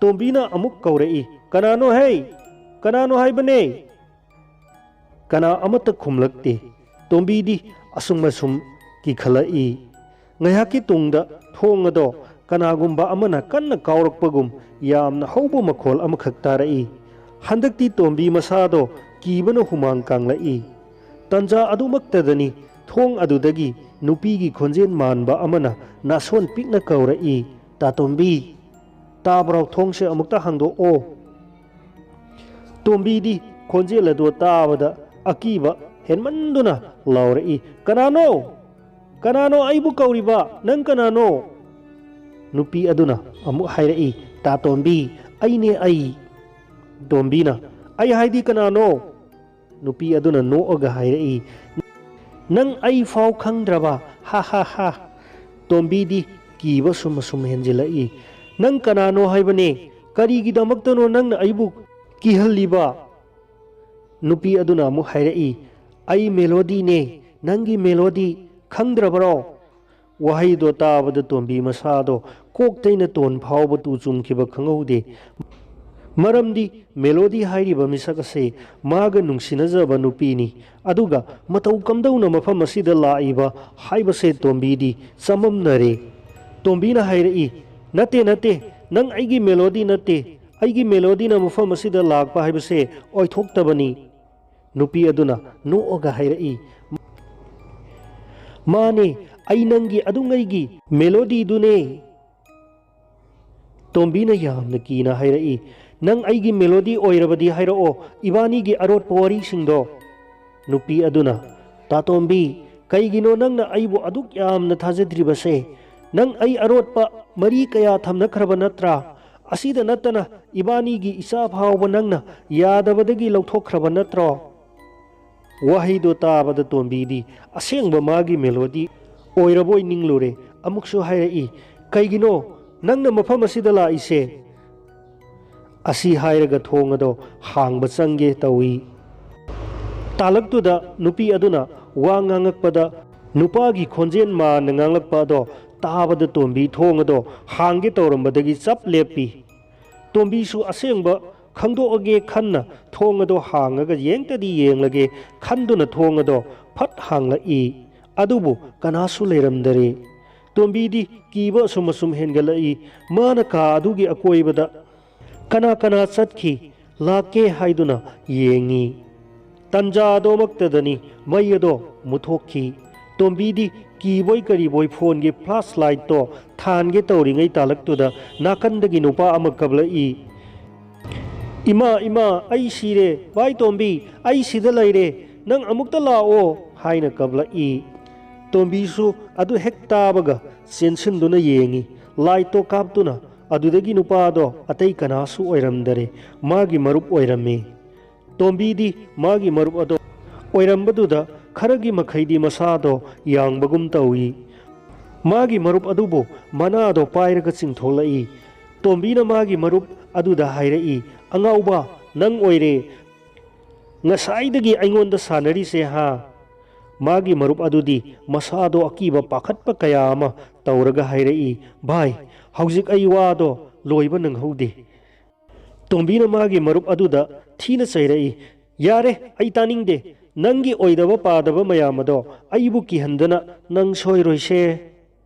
ꯇꯣꯝꯕꯤꯅ ꯑꯃꯨꯛ ꯀꯧꯔꯛꯏ, "ꯀꯅꯥꯅꯣ ꯍꯩ? ꯀꯅꯥꯅꯣ ꯍꯥꯏꯕꯅꯦ?" ꯀꯅꯥ ꯑꯃꯠꯇ ꯈꯨꯝꯂꯛꯇꯦ꯫ ꯇꯣꯝꯕꯤꯗꯤ ꯑꯁꯨꯝ ꯑꯁꯨꯝ ꯀꯤꯈꯠꯂꯛꯏ꯫ ꯉꯥꯏꯍꯥꯛꯀꯤ ꯇꯨꯡꯗ ꯊꯣꯡ ꯑꯗꯣ ꯀꯅꯥꯒꯨꯝꯕ ꯑꯃꯅ ꯀꯟꯅ ꯀꯥꯎꯔꯛꯄꯒꯨꯝ ꯌꯥꯝꯅ ꯍꯧꯕ ꯃꯈꯣꯜ ꯑꯃꯈꯛ ꯇꯥꯔꯛꯏ꯫ ꯍꯟꯗꯛꯇꯤ ꯇꯣꯝꯕꯤ ꯃꯁꯥꯗꯣ ꯀꯤꯕꯅ ꯍꯨꯃꯥꯡ ꯀꯥꯡꯂꯛꯏ꯫ ꯇꯟꯖꯥ ꯑꯗꯨꯃꯛꯇꯗꯅꯤ ꯊꯣꯡ ꯑꯗꯨꯗꯒꯤ ꯅꯨꯄꯤꯒꯤ ꯈꯣꯟꯖꯦꯜ ꯃꯥꯟꯕ ꯑꯃꯅ ꯅꯥꯁꯣꯟ ꯄꯤꯛꯅ ꯀꯧꯔꯛꯏ, "ꯇꯥꯇꯣꯝꯕꯤ, ꯇꯥꯕ꯭ꯔꯣ? ꯊꯣꯡꯁꯦ ꯑꯃꯨꯛꯇ ꯍꯥꯡꯗꯣꯛꯑꯣ꯫" ꯇꯣꯝꯕꯤꯗꯤ ꯈꯣꯟꯖꯦꯜ ꯑꯗꯨ ꯇꯥꯕꯗ ꯑꯀꯤꯕ ꯍꯦꯟꯃꯟꯗꯨꯅ ꯂꯥꯎꯔꯛꯏ, "ꯀꯅꯥꯅꯣ? ꯀꯅꯥꯅꯣ ꯑꯩꯕꯨ ꯀꯧꯔꯤꯕ? ꯅꯪ ꯀꯅꯥꯅꯣ?" ꯅꯨꯄꯤ ꯑꯗꯨꯅ ꯑꯃꯨꯛ ꯍꯥꯏꯔꯛꯏ, "ꯇꯥꯇꯣꯝꯕꯤ, ꯑꯩꯅꯦ ꯑꯩ꯫" ꯇꯣꯝꯕꯤꯅ, "ꯑꯩ ꯍꯥꯏꯗꯤ ꯀꯅꯥꯅꯣ?" ꯅꯨꯄꯤ ꯑꯗꯨꯅ ꯅꯣꯛꯑꯒ ꯍꯥꯏꯔꯛꯏ, "ꯅꯪ ꯑꯩ ꯐꯥꯎ ꯈꯪꯗ꯭ꯔꯕ? ꯍꯥ ꯍꯥ ꯍꯥ!" ꯇꯣꯝꯕꯤꯗꯤ ꯀꯤꯕ ꯁꯨꯝ ꯁꯨꯝ ꯍꯦꯟꯖꯤꯜꯂꯛꯏ꯫ "ꯅꯪ ꯀꯅꯥꯅꯣ ꯍꯥꯏꯕꯅꯦ? ꯀꯔꯤꯒꯤꯗꯃꯛꯇꯅꯣ ꯅꯪꯅ ꯑꯩꯕꯨ ꯀꯤꯍꯜꯂꯤꯕ?" ꯅꯨꯄꯤ ꯑꯗꯨꯅ ꯑꯃꯨꯛ ꯍꯥꯏꯔꯛꯏ, "ꯑꯩ ꯃꯦꯂꯣꯗꯤꯅꯦ, ꯅꯪꯒꯤ ꯃꯦꯂꯣꯗꯤ ꯈꯪꯗ꯭ꯔꯕꯔꯣ?" ꯋꯥꯍꯩꯗꯣ ꯇꯥꯕꯗ ꯇꯣꯝꯕꯤ ꯃꯁꯥꯗꯣ ꯀꯣꯛꯇꯩꯅ ꯇꯣꯟ ꯐꯥꯎꯕ ꯇꯨ ꯆꯨꯝꯈꯤꯕ ꯈꯪꯍꯧꯗꯦ꯫ ꯃꯔꯝꯗꯤ ꯃꯦꯂꯣꯗꯤ ꯍꯥꯏꯔꯤꯕ ꯃꯤꯁꯛ ꯑꯁꯦ ꯃꯥꯒ ꯅꯨꯡꯁꯤꯅꯖꯕ ꯅꯨꯄꯤꯅꯤ, ꯑꯗꯨꯒ ꯃꯇꯧ ꯀꯝꯗꯧꯅ ꯃꯐꯝ ꯑꯁꯤꯗ ꯂꯥꯛꯏꯕ ꯍꯥꯏꯕꯁꯦ ꯇꯣꯝꯕꯤꯗꯤ ꯆꯃꯝꯅꯔꯦ꯫ ꯇꯣꯝꯕꯤꯅ ꯍꯥꯏꯔꯛꯏ, "ꯅꯠꯇꯦ, ꯅꯠꯇꯦ, ꯅꯪ ꯑꯩꯒꯤ ꯃꯦꯂꯣꯗꯤ ꯅꯠꯇꯦ꯫ ꯑꯩꯒꯤ ꯃꯦꯂꯣꯗꯤꯅ ꯃꯐꯝ ꯑꯁꯤꯗ ꯂꯥꯛꯄ ꯍꯥꯏꯕꯁꯦ ꯑꯣꯏꯊꯣꯛꯇꯕꯅꯤ꯫" ꯅꯨꯄꯤ ꯑꯗꯨꯅ ꯅꯣꯛꯑꯒ ꯍꯥꯏꯔꯛꯏ, "ꯃꯥꯅꯦ, ꯑꯩ ꯅꯪꯒꯤ ꯑꯗꯨꯉꯩꯒꯤ ꯃꯦꯂꯣꯗꯤꯗꯨꯅꯦ꯫" ꯇꯣꯝꯕꯤꯅ ꯌꯥꯝꯅ ꯀꯤꯅ ꯍꯥꯏꯔꯛꯏ, "ꯅꯪ ꯑꯩꯒꯤ ꯃꯦꯂꯣꯗꯤ ꯑꯣꯏꯔꯕꯗꯤ ꯍꯥꯏꯔꯛꯑꯣ, ꯏꯕꯥꯅꯤꯒꯤ ꯑꯔꯣꯠꯄ ꯋꯥꯔꯤꯁꯤꯡꯗꯣ꯫" ꯅꯨꯄꯤ ꯑꯗꯨꯅ, "ꯇꯥꯇꯣꯝꯕꯤ, ꯀꯩꯒꯤꯅꯣ ꯅꯪꯅ ꯑꯩꯕꯨ ꯑꯗꯨꯛ ꯌꯥꯝꯅ ꯊꯥꯖꯗ꯭ꯔꯤꯕꯁꯦ? ꯅꯪ ꯑꯩ ꯑꯔꯣꯠꯄ ꯃꯔꯤ ꯀꯌꯥ ꯊꯝꯅꯈ꯭ꯔꯕ ꯅꯠꯇ꯭ꯔꯥ? ꯑꯁꯤꯗ ꯅꯠꯇꯅ ꯏꯕꯥꯅꯤꯒꯤ ꯏꯆꯥ ꯐꯥꯎꯕ ꯅꯪꯅ ꯌꯥꯗꯕꯗꯒꯤ ꯂꯧꯊꯣꯛꯈ꯭ꯔꯕ ꯅꯠꯇ꯭ꯔꯣ?" ꯋꯥꯍꯩꯗꯣ ꯇꯥꯕꯗ ꯇꯣꯝꯕꯤꯗꯤ ꯑꯁꯦꯡꯕ ꯃꯥꯒꯤ ꯃꯦꯂꯣꯗꯤ ꯑꯣꯏꯔꯕꯣꯏ ꯅꯤꯡꯂꯨꯔꯦ꯫ ꯑꯃꯨꯛꯁꯨ ꯍꯥꯏꯔꯛꯏ, "ꯀꯩꯒꯤꯅꯣ ꯅꯪꯅ ꯃꯐꯝ ꯑꯁꯤꯗ ꯂꯥꯛꯏꯁꯦ?" ꯑꯁꯤ ꯍꯥꯏꯔꯒ ꯊꯣꯡ ꯑꯗꯣ ꯍꯥꯡꯕ ꯆꯪꯒꯦ ꯇꯧꯏ꯫ ꯇꯥꯂꯛꯇꯨꯗ ꯅꯨꯄꯤ ꯑꯗꯨꯅ ꯋꯥ ꯉꯥꯡꯉꯛꯄꯗ ꯅꯨꯄꯥꯒꯤ ꯈꯣꯟꯖꯦꯜ ꯃꯥꯟꯅ ꯉꯥꯡꯂꯛꯄ ꯑꯗꯣ ꯇꯥꯕꯗ ꯇꯣꯝꯕꯤ ꯊꯣꯡ ꯑꯗꯣ ꯍꯥꯡꯒꯦ ꯇꯧꯔꯝꯕꯗꯒꯤ ꯆꯞ ꯂꯦꯞꯄꯤ꯫ ꯇꯣꯝꯕꯤꯁꯨ ꯑꯁꯦꯡꯕ ꯈꯪꯗꯣꯛꯑꯒꯦ ꯈꯟꯅ ꯊꯣꯡ ꯑꯗꯣ ꯍꯥꯡꯉꯒ ꯌꯦꯡꯇꯗꯤ ꯌꯦꯡꯂꯒꯦ ꯈꯟꯗꯨꯅ ꯊꯣꯡ ꯑꯗꯣ ꯐꯠ ꯍꯥꯡꯂꯛꯏ꯫ ꯑꯗꯨꯕꯨ ꯀꯅꯥꯁꯨ ꯂꯩꯔꯝꯗꯔꯦ꯫ ꯇꯣꯝꯕꯤꯗꯤ ꯀꯤꯕ ꯑꯁꯨꯝ ꯑꯁꯨꯝ ꯍꯦꯟꯒꯠꯂꯛꯏ꯫ ꯃꯥꯅ ꯀꯥ ꯑꯗꯨꯒꯤ ꯑꯀꯣꯏꯕꯗ ꯀꯅꯥ ꯀꯅꯥ ꯆꯠꯈꯤ, ꯂꯥꯛꯀꯦ ꯍꯥꯏꯗꯨꯅ ꯌꯦꯡꯉꯤ꯫ ꯇꯟꯖꯥ ꯑꯗꯨꯃꯛꯇꯗꯅꯤ ꯃꯩ ꯑꯗꯣ ꯃꯨꯠꯊꯣꯛꯈꯤ꯫ ꯇꯣꯝꯕꯤꯗꯤ ꯀꯤꯕꯣꯏ ꯀꯔꯤꯕꯣꯏ ꯐꯣꯟꯒꯤ ꯐ꯭ꯂꯥꯁ ꯂꯥꯏꯠꯇꯣ ꯊꯥꯟꯒꯦ ꯇꯧꯔꯤꯉꯩ ꯇꯥꯂꯛꯇꯨꯗ ꯅꯥꯀꯟꯗꯒꯤ ꯅꯨꯄꯥ ꯑꯃ ꯀꯞꯂꯛꯏ꯫ "ꯏꯃꯥ, ꯏꯃꯥ, ꯑꯩ ꯁꯤꯔꯦ! ꯚꯥꯏ ꯇꯣꯝꯕꯤ, ꯑꯩ ꯁꯤꯗ ꯂꯩꯔꯦ! ꯅꯪ ꯑꯃꯨꯛꯇ ꯂꯥꯛꯑꯣ!" ꯍꯥꯏꯅ ꯀꯞꯂꯛꯏ꯫ ꯇꯣꯝꯕꯤꯁꯨ ꯑꯗꯨ ꯍꯦꯛ ꯇꯥꯕꯒ ꯆꯦꯟꯁꯤꯟꯗꯨꯅ ꯌꯦꯡꯉꯤ꯫ ꯂꯥꯏꯠꯇꯣ ꯀꯥꯞꯇꯨꯅ ꯑꯗꯨꯗꯒꯤ ꯅꯨꯄꯥꯗꯣ ꯑꯇꯩ ꯀꯅꯥꯁꯨ ꯑꯣꯏꯔꯝꯗꯔꯦ, ꯃꯥꯒꯤ ꯃꯔꯨꯞ ꯑꯣꯏꯔꯝꯃꯤ꯫ ꯇꯣꯝꯕꯤꯗꯤ ꯃꯥꯒꯤ ꯃꯔꯨꯞ ꯑꯗꯣ ꯑꯣꯏꯔꯝꯕꯗꯨꯗ ꯈꯔꯒꯤ ꯃꯈꯩꯗꯤ ꯃꯁꯥꯗꯣ ꯌꯥꯡꯕꯒꯨꯝ ꯇꯧꯏ꯫ ꯃꯥꯒꯤ ꯃꯔꯨꯞ ꯑꯗꯨꯕꯨ ꯃꯅꯥꯗꯣ ꯄꯥꯏꯔꯒ ꯆꯤꯡꯊꯣꯛꯂꯛꯏ꯫ ꯇꯣꯝꯕꯤꯅ ꯃꯥꯒꯤ ꯃꯔꯨꯞ ꯑꯗꯨꯗ ꯍꯥꯏꯔꯛꯏ, "ꯑꯉꯥꯎꯕ, ꯅꯪ ꯑꯣꯏꯔꯦ ꯉꯁꯥꯏꯗꯒꯤ ꯑꯩꯉꯣꯟꯗ ꯁꯥꯟꯅꯔꯤꯁꯦ, ꯍꯥ?" ꯃꯥꯒꯤ ꯃꯔꯨꯞ ꯑꯗꯨꯗꯤ ꯃꯁꯥꯗꯣ ꯑꯀꯤꯕ ꯄꯥꯈꯠꯄ ꯀꯌꯥ ꯑꯃ ꯇꯧꯔꯒ ꯍꯥꯏꯔꯛꯏ, "ꯚꯥꯏ, ꯍꯧꯖꯤꯛ ꯑꯩ ꯋꯥꯗꯣ ꯂꯣꯏꯕ ꯅꯪꯍꯧꯗꯦ꯫" ꯇꯣꯝꯕꯤꯅ ꯃꯥꯒꯤ ꯃꯔꯨꯞ ꯑꯗꯨꯗ ꯊꯤꯅ ꯆꯩꯔꯛꯏ, "ꯌꯥꯔꯦ, ꯑꯩ ꯇꯥꯅꯤꯡꯗꯦ꯫ ꯅꯪꯒꯤ ꯑꯣꯏꯗꯕ ꯄꯥꯗꯕ ꯃꯌꯥꯝ ꯑꯗꯣ ꯑꯩꯕꯨ ꯀꯤꯍꯟꯗꯅ ꯅꯪ ꯁꯣꯏꯔꯣꯏꯁꯦ꯫"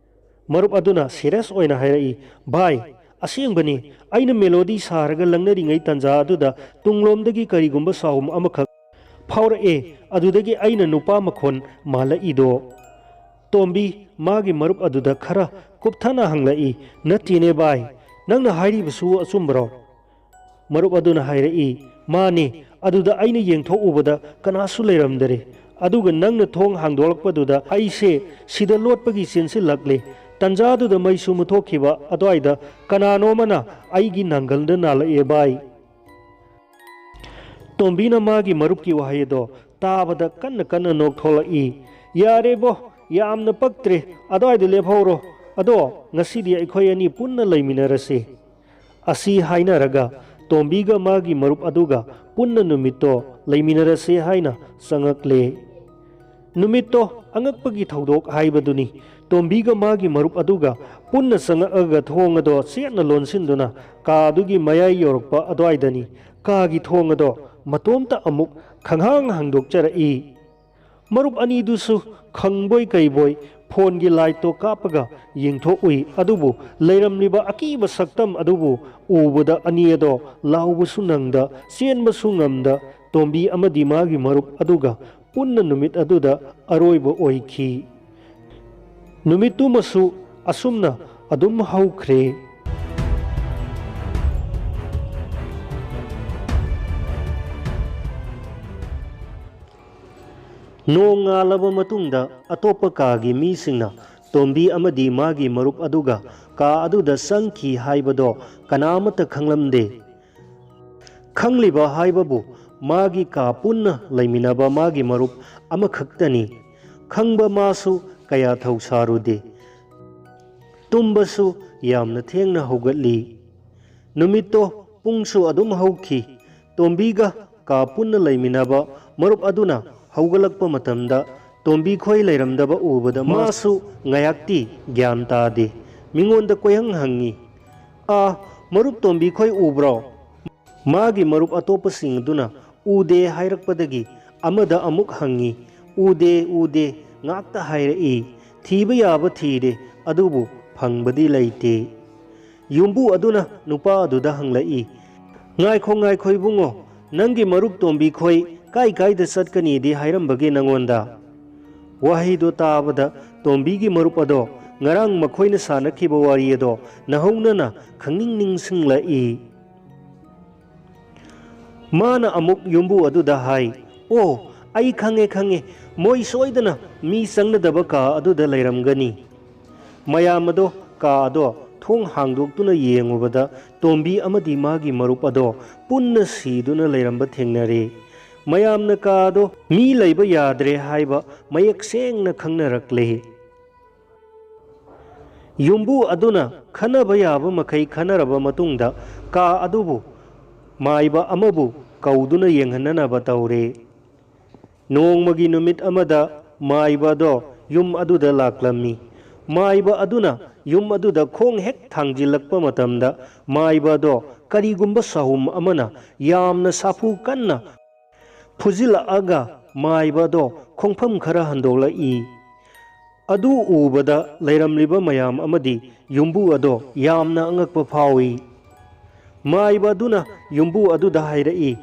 ꯃꯔꯨꯞ ꯑꯗꯨꯅ ꯁꯤꯔꯤꯌꯁ ꯑꯣꯏꯅ ꯍꯥꯏꯔꯛꯏ, "ꯚꯥꯏ, ꯑꯁꯦꯡꯕꯅꯤ, ꯑꯩꯅ ꯃꯦꯂꯣꯗꯤ ꯁꯥꯔꯒ ꯂꯪꯅꯔꯤꯉꯩ ꯇꯥꯟꯖꯥ ꯑꯗꯨꯗ ꯇꯨꯡꯂꯣꯝꯗꯒꯤ ꯀꯔꯤꯒꯨꯝꯕ ꯁꯥꯎꯝ ꯑꯃꯈꯛ ꯐꯥꯎꯔꯛꯑꯦ, ꯑꯗꯨꯗꯒꯤ ꯑꯩꯅ ꯅꯨꯄꯥ ꯃꯈꯣꯟ ꯃꯥꯜꯂꯛꯏꯗꯣ꯫" ꯇꯣꯝꯕꯤ ꯃꯥꯒꯤ ꯃꯔꯨꯞ ꯑꯗꯨꯗ ꯈꯔ ꯀꯨꯞꯊꯅ ꯍꯪꯂꯛꯏ, "ꯅꯠꯇꯦꯅꯦ ꯚꯥꯏ, ꯅꯪꯅ ꯍꯥꯏꯔꯤꯕꯁꯨ ꯑꯆꯨꯝꯕꯔꯣ?" ꯃꯔꯨꯞ ꯑꯗꯨꯅ ꯍꯥꯏꯔꯛꯏ, "ꯃꯥꯅꯤ, ꯑꯗꯨꯗ ꯑꯩꯅ ꯌꯦꯡꯊꯣꯛꯎꯕꯗ ꯀꯅꯥꯁꯨ ꯂꯩꯔꯝꯗꯔꯦ꯫ ꯑꯗꯨꯒ ꯅꯪꯅ ꯊꯣꯡ ꯍꯥꯡꯗꯣꯛꯂꯛꯄꯗꯨꯗ ꯑꯩꯁꯦ ꯁꯤꯗ ꯂꯣꯠꯄꯒꯤ ꯆꯦꯟꯁꯤꯜꯂꯛꯂꯦ꯫ ꯇꯟꯖꯥꯗꯨꯗ ꯃꯩꯁꯨ ꯃꯨꯠꯊꯣꯛꯈꯤꯕ ꯑꯗꯨꯋꯥꯏꯗ ꯀꯅꯥꯅꯣꯃꯅ ꯑꯩꯒꯤ ꯅꯥꯡꯒꯜꯗ ꯅꯥꯜꯂꯛꯑꯦ ꯚꯥꯏ꯫" ꯇꯣꯝꯕꯤꯅ ꯃꯥꯒꯤ ꯃꯔꯨꯞꯀꯤ ꯋꯥꯍꯩ ꯑꯗꯣ ꯇꯥꯕꯗ ꯀꯟꯅ ꯀꯟꯅ ꯅꯣꯛꯊꯣꯛꯂꯛꯏ꯫ "ꯌꯥꯔꯦꯕꯣ, ꯌꯥꯝꯅ ꯄꯛꯇ꯭ꯔꯦ, ꯑꯗꯨꯋꯥꯏꯗ ꯂꯦꯞꯍꯧꯔꯣ꯫ "ꯑꯗꯣ ꯉꯁꯤꯗꯤ ꯑꯩꯈꯣꯏ ꯑꯅꯤ ꯄꯨꯟꯅ ꯂꯩꯃꯤꯟꯅꯔꯁꯤ" ꯑꯁꯤ ꯍꯥꯏꯅꯔꯒ ꯇꯣꯝꯕꯤꯒ ꯃꯥꯒꯤ ꯃꯔꯨꯞ ꯑꯗꯨꯒ ꯄꯨꯟꯅ ꯅꯨꯃꯤꯠꯇꯣ ꯂꯩꯃꯤꯟꯅꯔꯁꯤ ꯍꯥꯏꯅ ꯆꯪꯉꯛꯂꯦ꯫ ꯅꯨꯃꯤꯠꯇꯣ ꯑꯉꯛꯄꯒꯤ ꯊꯧꯗꯣꯛ ꯍꯥꯏꯕꯗꯨꯅꯤ꯫ ꯇꯣꯝꯕꯤꯒ ꯃꯥꯒꯤ ꯃꯔꯨꯞ ꯑꯗꯨꯒ ꯄꯨꯟꯅ ꯆꯪꯉꯛꯑꯒ ꯊꯣꯡ ꯑꯗꯣ ꯆꯦꯠꯅ ꯂꯣꯟꯁꯤꯟꯗꯨꯅ ꯀꯥ ꯑꯗꯨꯒꯤ ꯃꯌꯥꯏ ꯌꯧꯔꯛꯄ ꯑꯗꯨꯋꯥꯏꯗꯅꯤ ꯀꯥꯒꯤ ꯊꯣꯡ ꯑꯗꯣ ꯃꯇꯣꯝꯇ ꯑꯃꯨꯛ ꯈꯪꯍꯥꯡ ꯍꯥꯡꯗꯣꯛꯆꯔꯛꯏ꯫ ꯃꯔꯨꯞ ꯑꯅꯤꯗꯨꯁꯨ ꯈꯪꯕꯣꯏ ꯀꯩꯕꯣꯏ ꯐꯣꯟꯒꯤ ꯂꯥꯏꯠꯇꯣ ꯀꯥꯞꯄꯒ ꯌꯦꯡꯊꯣꯛꯎꯏ꯫ ꯑꯗꯨꯕꯨ ꯂꯩꯔꯝꯂꯤꯕ ꯑꯀꯤꯕ ꯁꯛꯇꯝ ꯑꯗꯨꯕꯨ ꯎꯕꯗ ꯑꯅꯤ ꯑꯗꯣ ꯂꯥꯎꯕꯁꯨ ꯅꯪꯗ, ꯆꯦꯟꯕꯁꯨ ꯉꯝꯗ, ꯇꯣꯝꯕꯤ ꯑꯃꯗꯤ ꯃꯥꯒꯤ ꯃꯔꯨꯞ ꯑꯗꯨꯒ ꯄꯨꯟꯅ ꯅꯨꯃꯤꯠ ꯑꯗꯨꯗ ꯑꯔꯣꯏꯕ ꯑꯣꯏꯈꯤ꯫ ꯅꯨꯃꯤꯠꯇꯨꯃꯁꯨ ꯑꯁꯨꯝꯅ ꯑꯗꯨꯝ ꯍꯧꯈ꯭ꯔꯦ꯫ ꯅꯣꯡ ꯉꯥꯜꯂꯕ ꯃꯇꯨꯡꯗ ꯑꯇꯣꯞꯄ ꯀꯥꯒꯤ ꯃꯤꯁꯤꯡꯅ ꯇꯣꯝꯕꯤ ꯑꯃꯗꯤ ꯃꯥꯒꯤ ꯃꯔꯨꯞ ꯑꯗꯨꯒ ꯀꯥ ꯑꯗꯨꯗ ꯆꯪꯈꯤ ꯍꯥꯏꯕꯗꯣ ꯀꯅꯥꯃꯠꯇ ꯈꯪꯂꯝꯗꯦ꯫ ꯈꯪꯂꯤꯕ ꯍꯥꯏꯕꯕꯨ ꯃꯥꯒꯤ ꯀꯥ ꯄꯨꯟꯅ ꯂꯩꯃꯤꯟꯅꯕ ꯃꯥꯒꯤ ꯃꯔꯨꯞ ꯑꯃꯈꯛꯇꯅꯤ꯫ ꯈꯪꯕ ꯃꯥꯁꯨ ꯀꯌꯥ ꯊꯧꯁꯥꯔꯨꯗꯦ꯫ ꯇꯨꯝꯕꯁꯨ ꯌꯥꯝꯅ ꯊꯦꯡꯅ ꯍꯧꯒꯠꯂꯤ꯫ ꯅꯨꯃꯤꯠꯇꯣ ꯄꯨꯡꯁꯨ ꯑꯗꯨꯝ ꯍꯧꯈꯤ꯫ ꯇꯣꯝꯕꯤꯒ ꯀꯥ ꯄꯨꯟꯅ ꯂꯩꯃꯤꯟꯅꯕ ꯃꯔꯨꯞ ꯑꯗꯨꯅ ꯍꯧꯒꯠꯂꯛꯄ ꯃꯇꯝꯗ ꯇꯣꯝꯕꯤ ꯈꯣꯏ ꯂꯩꯔꯝꯗꯕ ꯎꯕꯗ ꯃꯥꯁꯨ ꯉꯥꯏꯍꯥꯛꯇꯤ ꯒ꯭ꯌꯥꯟ ꯇꯥꯗꯦ꯫ ꯃꯤꯉꯣꯟꯗ ꯀꯣꯏꯍꯪ ꯍꯪꯉꯤ, "ꯑꯥ, ꯃꯔꯨꯞ ꯇꯣꯝꯕꯤ ꯈꯣꯏ ꯎꯕ꯭ꯔꯣ?" ꯃꯥꯒꯤ ꯃꯔꯨꯞ ꯑꯇꯣꯞꯄꯁꯤꯡ ꯑꯗꯨꯅ ꯎꯗꯦ ꯍꯥꯏꯔꯛꯄꯗꯒꯤ ꯑꯃꯗ ꯑꯃꯨꯛ ꯍꯪꯉꯤ꯫ "ꯎꯗꯦ, ꯎꯗꯦ" ꯉꯥꯛꯇ ꯍꯥꯏꯔꯛꯏ꯫ ꯊꯤꯕ ꯌꯥꯕ ꯊꯤꯔꯦ, ꯑꯗꯨꯕꯨ ꯐꯪꯕꯗꯤ ꯂꯩꯇꯦ꯫ ꯌꯨꯝꯕꯨ ꯑꯗꯨꯅ ꯅꯨꯄꯥ ꯑꯗꯨꯗ ꯍꯪꯂꯛꯏ, "ꯉꯥꯏꯈꯣ, ꯉꯥꯏꯈꯣ ꯏꯕꯨꯡꯉꯣ, ꯅꯪꯒꯤ ꯃꯔꯨꯞ ꯇꯣꯝꯕꯤ ꯈꯣꯏ ꯀꯥꯏ ꯀꯥꯏꯗ ꯆꯠꯀꯅꯤꯗꯤ ꯍꯥꯏꯔꯝꯕꯒꯦ ꯅꯪꯉꯣꯟꯗ?" ꯋꯥꯍꯩꯗꯣ ꯇꯥꯕꯗ ꯇꯣꯝꯕꯤꯒꯤ ꯃꯔꯨꯞ ꯑꯗꯣ ꯉꯔꯥꯡ ꯃꯈꯣꯏꯅ ꯁꯥꯟꯅꯈꯤꯕ ꯋꯥꯔꯤ ꯑꯗꯣ ꯅꯧꯍꯧꯅꯅ ꯈꯪꯅꯤꯡ ꯅꯤꯡꯁꯤꯡꯂꯛꯏ꯫ ꯃꯥꯅ ꯑꯃꯨꯛ ꯌꯨꯝꯕꯨ ꯑꯗꯨꯗ ꯍꯥꯏ, "ꯑꯣ, ꯑꯩ ꯈꯪꯉꯦ, ꯈꯪꯉꯦ, ꯃꯣꯏ ꯁꯣꯏꯗꯅ ꯃꯤ ꯆꯪꯅꯗꯕ ꯀꯥ ꯑꯗꯨꯗ ꯂꯩꯔꯝꯒꯅꯤ"꯫ ꯃꯌꯥꯝ ꯑꯗꯣ ꯀꯥ ꯑꯗꯣ ꯊꯣꯡ ꯍꯥꯡꯗꯣꯛꯇꯨꯅ ꯌꯦꯡꯉꯨꯕꯗ ꯇꯣꯝꯕꯤ ꯑꯃꯗꯤ ꯃꯥꯒꯤ ꯃꯔꯨꯞ ꯑꯗꯣ ꯄꯨꯟꯅ ꯁꯤꯗꯨꯅ ꯂꯩꯔꯝꯕ ꯊꯦꯡꯅꯔꯦ꯫ ꯃꯌꯥꯝꯅ ꯀꯥ ꯑꯗꯣ ꯃꯤ ꯂꯩꯕ ꯌꯥꯗ꯭ꯔꯦ ꯍꯥꯏꯕ ꯃꯌꯦꯛ ꯁꯦꯡꯅ ꯈꯪꯅꯔꯛꯂꯦ꯫ ꯌꯨꯝꯕꯨ ꯑꯗꯨꯅ ꯈꯟꯅꯕ ꯌꯥꯕ ꯃꯈꯩ ꯈꯟꯅꯔꯕ ꯃꯇꯨꯡꯗ ꯀꯥ ꯑꯗꯨꯕꯨ ꯃꯥꯏꯕ ꯑꯃꯕꯨ ꯀꯧꯗꯨꯅ ꯌꯦꯡꯍꯟꯅꯅꯕ ꯇꯧꯔꯦ꯫ ꯅꯣꯡꯃꯒꯤ ꯅꯨꯃꯤꯠ ꯑꯃꯗ ꯃꯥꯏꯕ ꯑꯗꯣ ꯌꯨꯝ ꯑꯗꯨꯗ ꯂꯥꯛꯂꯝꯃꯤ꯫ ꯃꯥꯏꯕ ꯑꯗꯨꯅ ꯌꯨꯝ ꯑꯗꯨꯗ ꯈꯣꯡ ꯍꯦꯛ ꯊꯥꯡꯖꯤꯜꯂꯛꯄ ꯃꯇꯝꯗ ꯃꯥꯏꯕ ꯑꯗꯣ ꯀꯔꯤꯒꯨꯝꯕ ꯁꯥꯍꯨꯝ ꯑꯃꯅ ꯌꯥꯝꯅ ꯁꯥꯐꯨ ꯀꯟꯅ ꯐꯨꯖꯤꯜꯂꯛꯑꯒ ꯃꯥꯏꯕ ꯑꯗꯣ ꯈꯣꯡꯐꯝ ꯈꯔ ꯍꯟꯗꯣꯛꯂꯛꯏ꯫ ꯑꯗꯨ ꯎꯕꯗ ꯂꯩꯔꯝꯂꯤꯕ ꯃꯌꯥꯝ ꯑꯃꯗꯤ ꯌꯨꯝꯕꯨ ꯑꯗꯣ ꯌꯥꯝꯅ ꯑꯉꯛꯄ ꯐꯥꯎꯏ꯫ ꯃꯥꯏꯕ ꯑꯗꯨꯅ ꯌꯨꯝꯕꯨ ꯑꯗꯨꯗ ꯍꯥꯏꯔꯛꯏ,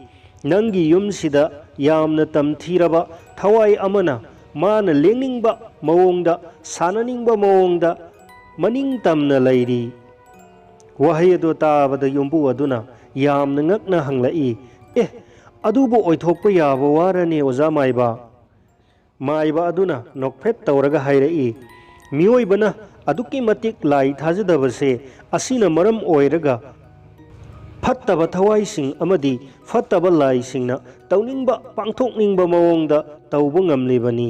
"ꯅꯪꯒꯤ ꯌꯨꯝꯁꯤꯗ ꯌꯥꯝꯅ ꯇꯝꯊꯤꯔꯕ, ꯊꯋꯥꯏ ꯑꯃꯅ ꯃꯥꯅ ꯂꯦꯡꯅꯤꯡꯕ ꯃꯑꯣꯡꯗ, ꯁꯥꯟꯅꯅꯤꯡꯕ ꯃꯑꯣꯡꯗ ꯃꯅꯤꯡ ꯇꯝꯅ ꯂꯩꯔꯤ꯫" ꯋꯥꯍꯩ ꯑꯗꯨ ꯇꯥꯕꯗ ꯌꯨꯝꯕꯨ ꯑꯗꯨꯅ ꯌꯥꯝꯅ ꯉꯛꯅ ꯍꯪꯂꯛꯏ, "ꯑꯦ, ꯑꯗꯨꯕꯨ ꯑꯣꯏꯊꯣꯛꯄ ꯌꯥꯕ ꯋꯥꯔꯅꯦ, ꯑꯣꯖꯥ ꯃꯥꯏꯕ?" ꯃꯥꯏꯕ ꯑꯗꯨꯅ ꯅꯣꯛꯐꯦꯠ ꯇꯧꯔꯒ ꯍꯥꯏꯔꯛꯏ, "ꯃꯤꯑꯣꯏꯕꯅ ꯑꯗꯨꯛꯀꯤ ꯃꯇꯤꯛ ꯂꯥꯏ ꯊꯥꯖꯗꯕꯁꯦ ꯑꯁꯤꯅ ꯃꯔꯝ ꯑꯣꯏꯔꯒ ꯐꯠꯇꯕ ꯊꯋꯥꯏꯁꯤꯡ ꯑꯃꯗꯤ ꯐꯠꯇꯕ ꯂꯥꯏꯁꯤꯡꯅ ꯇꯧꯅꯤꯡꯕ, ꯄꯥꯡꯊꯣꯛꯅꯤꯡꯕ ꯃꯑꯣꯡꯗ ꯇꯧꯕ ꯉꯝꯂꯤꯕꯅꯤ꯫"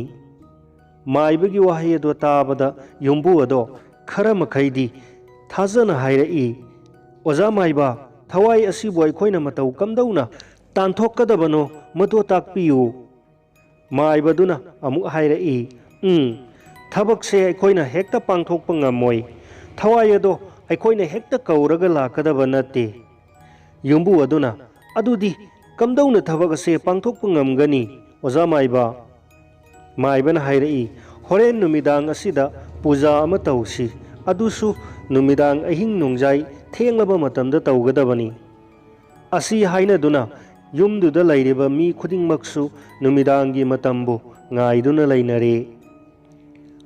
ꯃꯥꯏꯕꯒꯤ ꯋꯥꯍꯩ ꯑꯗꯣ ꯇꯥꯕꯗ ꯌꯨꯝꯕꯨ ꯑꯗꯣ ꯈꯔ ꯃꯈꯩꯗꯤ ꯊꯥꯖꯅ ꯍꯥꯏꯔꯛꯏ, "ꯑꯣꯖꯥ ꯃꯥꯏꯕ, ꯊꯋꯥꯏ ꯑꯁꯤꯕꯨ ꯑꯩꯈꯣꯏꯅ ꯃꯇꯧ ꯀꯝꯗꯧꯅ ꯇꯥꯟꯊꯣꯛꯀꯗꯕꯅꯣ, ꯃꯗꯨ ꯇꯥꯛꯄꯤꯌꯨ꯫" ꯃꯥꯏꯕꯗꯨꯅ ꯑꯃꯨꯛ ꯍꯥꯏꯔꯛꯏ, "ꯎꯝ, ꯊꯕꯛꯁꯦ ꯑꯩꯈꯣꯏꯅ ꯍꯦꯛꯇ ꯄꯥꯡꯊꯣꯛꯄ ꯉꯝꯃꯣꯏ꯫ ꯊꯋꯥꯏ ꯑꯗꯣ ꯑꯩꯈꯣꯏꯅ ꯍꯦꯛꯇ ꯀꯧꯔꯒ ꯂꯥꯛꯀꯗꯕ ꯅꯠꯇꯦ꯫" ꯌꯨꯝꯕꯨ ꯑꯗꯨꯅ, "ꯑꯗꯨꯗꯤ ꯀꯝꯗꯧꯅ ꯊꯕꯛ ꯑꯁꯦ ꯄꯥꯡꯊꯣꯛꯄ ꯉꯝꯒꯅꯤ, ꯑꯣꯖꯥ ꯃꯥꯏꯕ?" ꯃꯥꯏꯕꯅ ꯍꯥꯏꯔꯛꯏ, "ꯍꯣꯔꯦꯟ ꯅꯨꯃꯤꯗꯥꯡ ꯑꯁꯤꯗ ꯄꯨꯖꯥ ꯑꯃ ꯇꯧꯁꯤ, ꯑꯗꯨꯁꯨ ꯅꯨꯃꯤꯗꯥꯡ ꯑꯍꯤꯡ ꯅꯣꯡꯖꯥꯏ ꯊꯦꯡꯂꯕ ꯃꯇꯝꯗ ꯇꯧꯒꯗꯕꯅꯤ꯫ ꯑꯁꯤ ꯍꯥꯏꯅꯗꯨꯅ ꯌꯨꯝꯗꯨꯗ ꯂꯩꯔꯤꯕ ꯃꯤ ꯈꯨꯗꯤꯡꯃꯛꯁꯨ ꯅꯨꯃꯤꯗꯥꯡꯒꯤ ꯃꯇꯝꯕꯨ ꯉꯥꯏꯗꯨꯅ ꯂꯩꯅꯔꯦ꯫"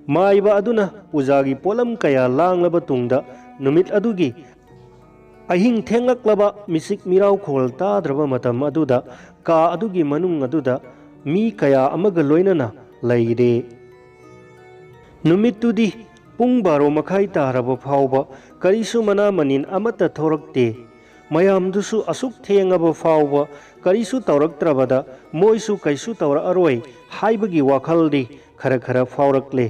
ꯃꯥꯏꯕ ꯑꯗꯨꯅ ꯄꯨꯖꯥꯒꯤ ꯄꯣꯠꯂꯝ ꯀꯌꯥ ꯂꯥꯡꯂꯕ ꯇꯨꯡꯗ, ꯅꯨꯃꯤꯠ ꯑꯗꯨꯒꯤ ꯑꯍꯤꯡ ꯊꯦꯡꯂꯛꯂꯕ ꯃꯤꯆꯤꯛ ꯃꯤꯔꯥꯎꯈꯣꯜ ꯇꯥꯗ꯭ꯔꯕ ꯃꯇꯝ ꯑꯗꯨꯗ, ꯀꯥ ꯑꯗꯨꯒꯤ ꯃꯅꯨꯡ ꯑꯗꯨꯗ ꯃꯤ ꯀꯌꯥ ꯑꯃꯒ ꯂꯣꯏꯅꯅ ꯂꯩꯔꯦ꯫ ꯅꯨꯃꯤꯠꯇꯨꯗꯤ ꯄꯨꯡ ꯕꯥꯔꯣ ꯃꯈꯥꯏ ꯇꯥꯔꯕ ꯐꯥꯎꯕ ꯀꯔꯤꯁꯨ ꯃꯅꯥ ꯃꯅꯤꯟ ꯑꯃꯠꯇ ꯊꯣꯔꯛꯇꯦ꯫ ꯃꯌꯥꯝꯗꯨꯁꯨ ꯑꯁꯨꯛ ꯊꯦꯡꯉꯕ ꯐꯥꯎꯕ ꯀꯔꯤꯁꯨ ꯇꯧꯔꯛꯇ꯭ꯔꯕꯗ ꯃꯣꯏꯁꯨ ꯀꯩꯁꯨ ꯇꯧꯔꯛꯑꯔꯣꯏ ꯍꯥꯏꯕꯒꯤ ꯋꯥꯈꯜꯗꯤ ꯈꯔ ꯈꯔ ꯐꯥꯎꯔꯛꯂꯦ꯫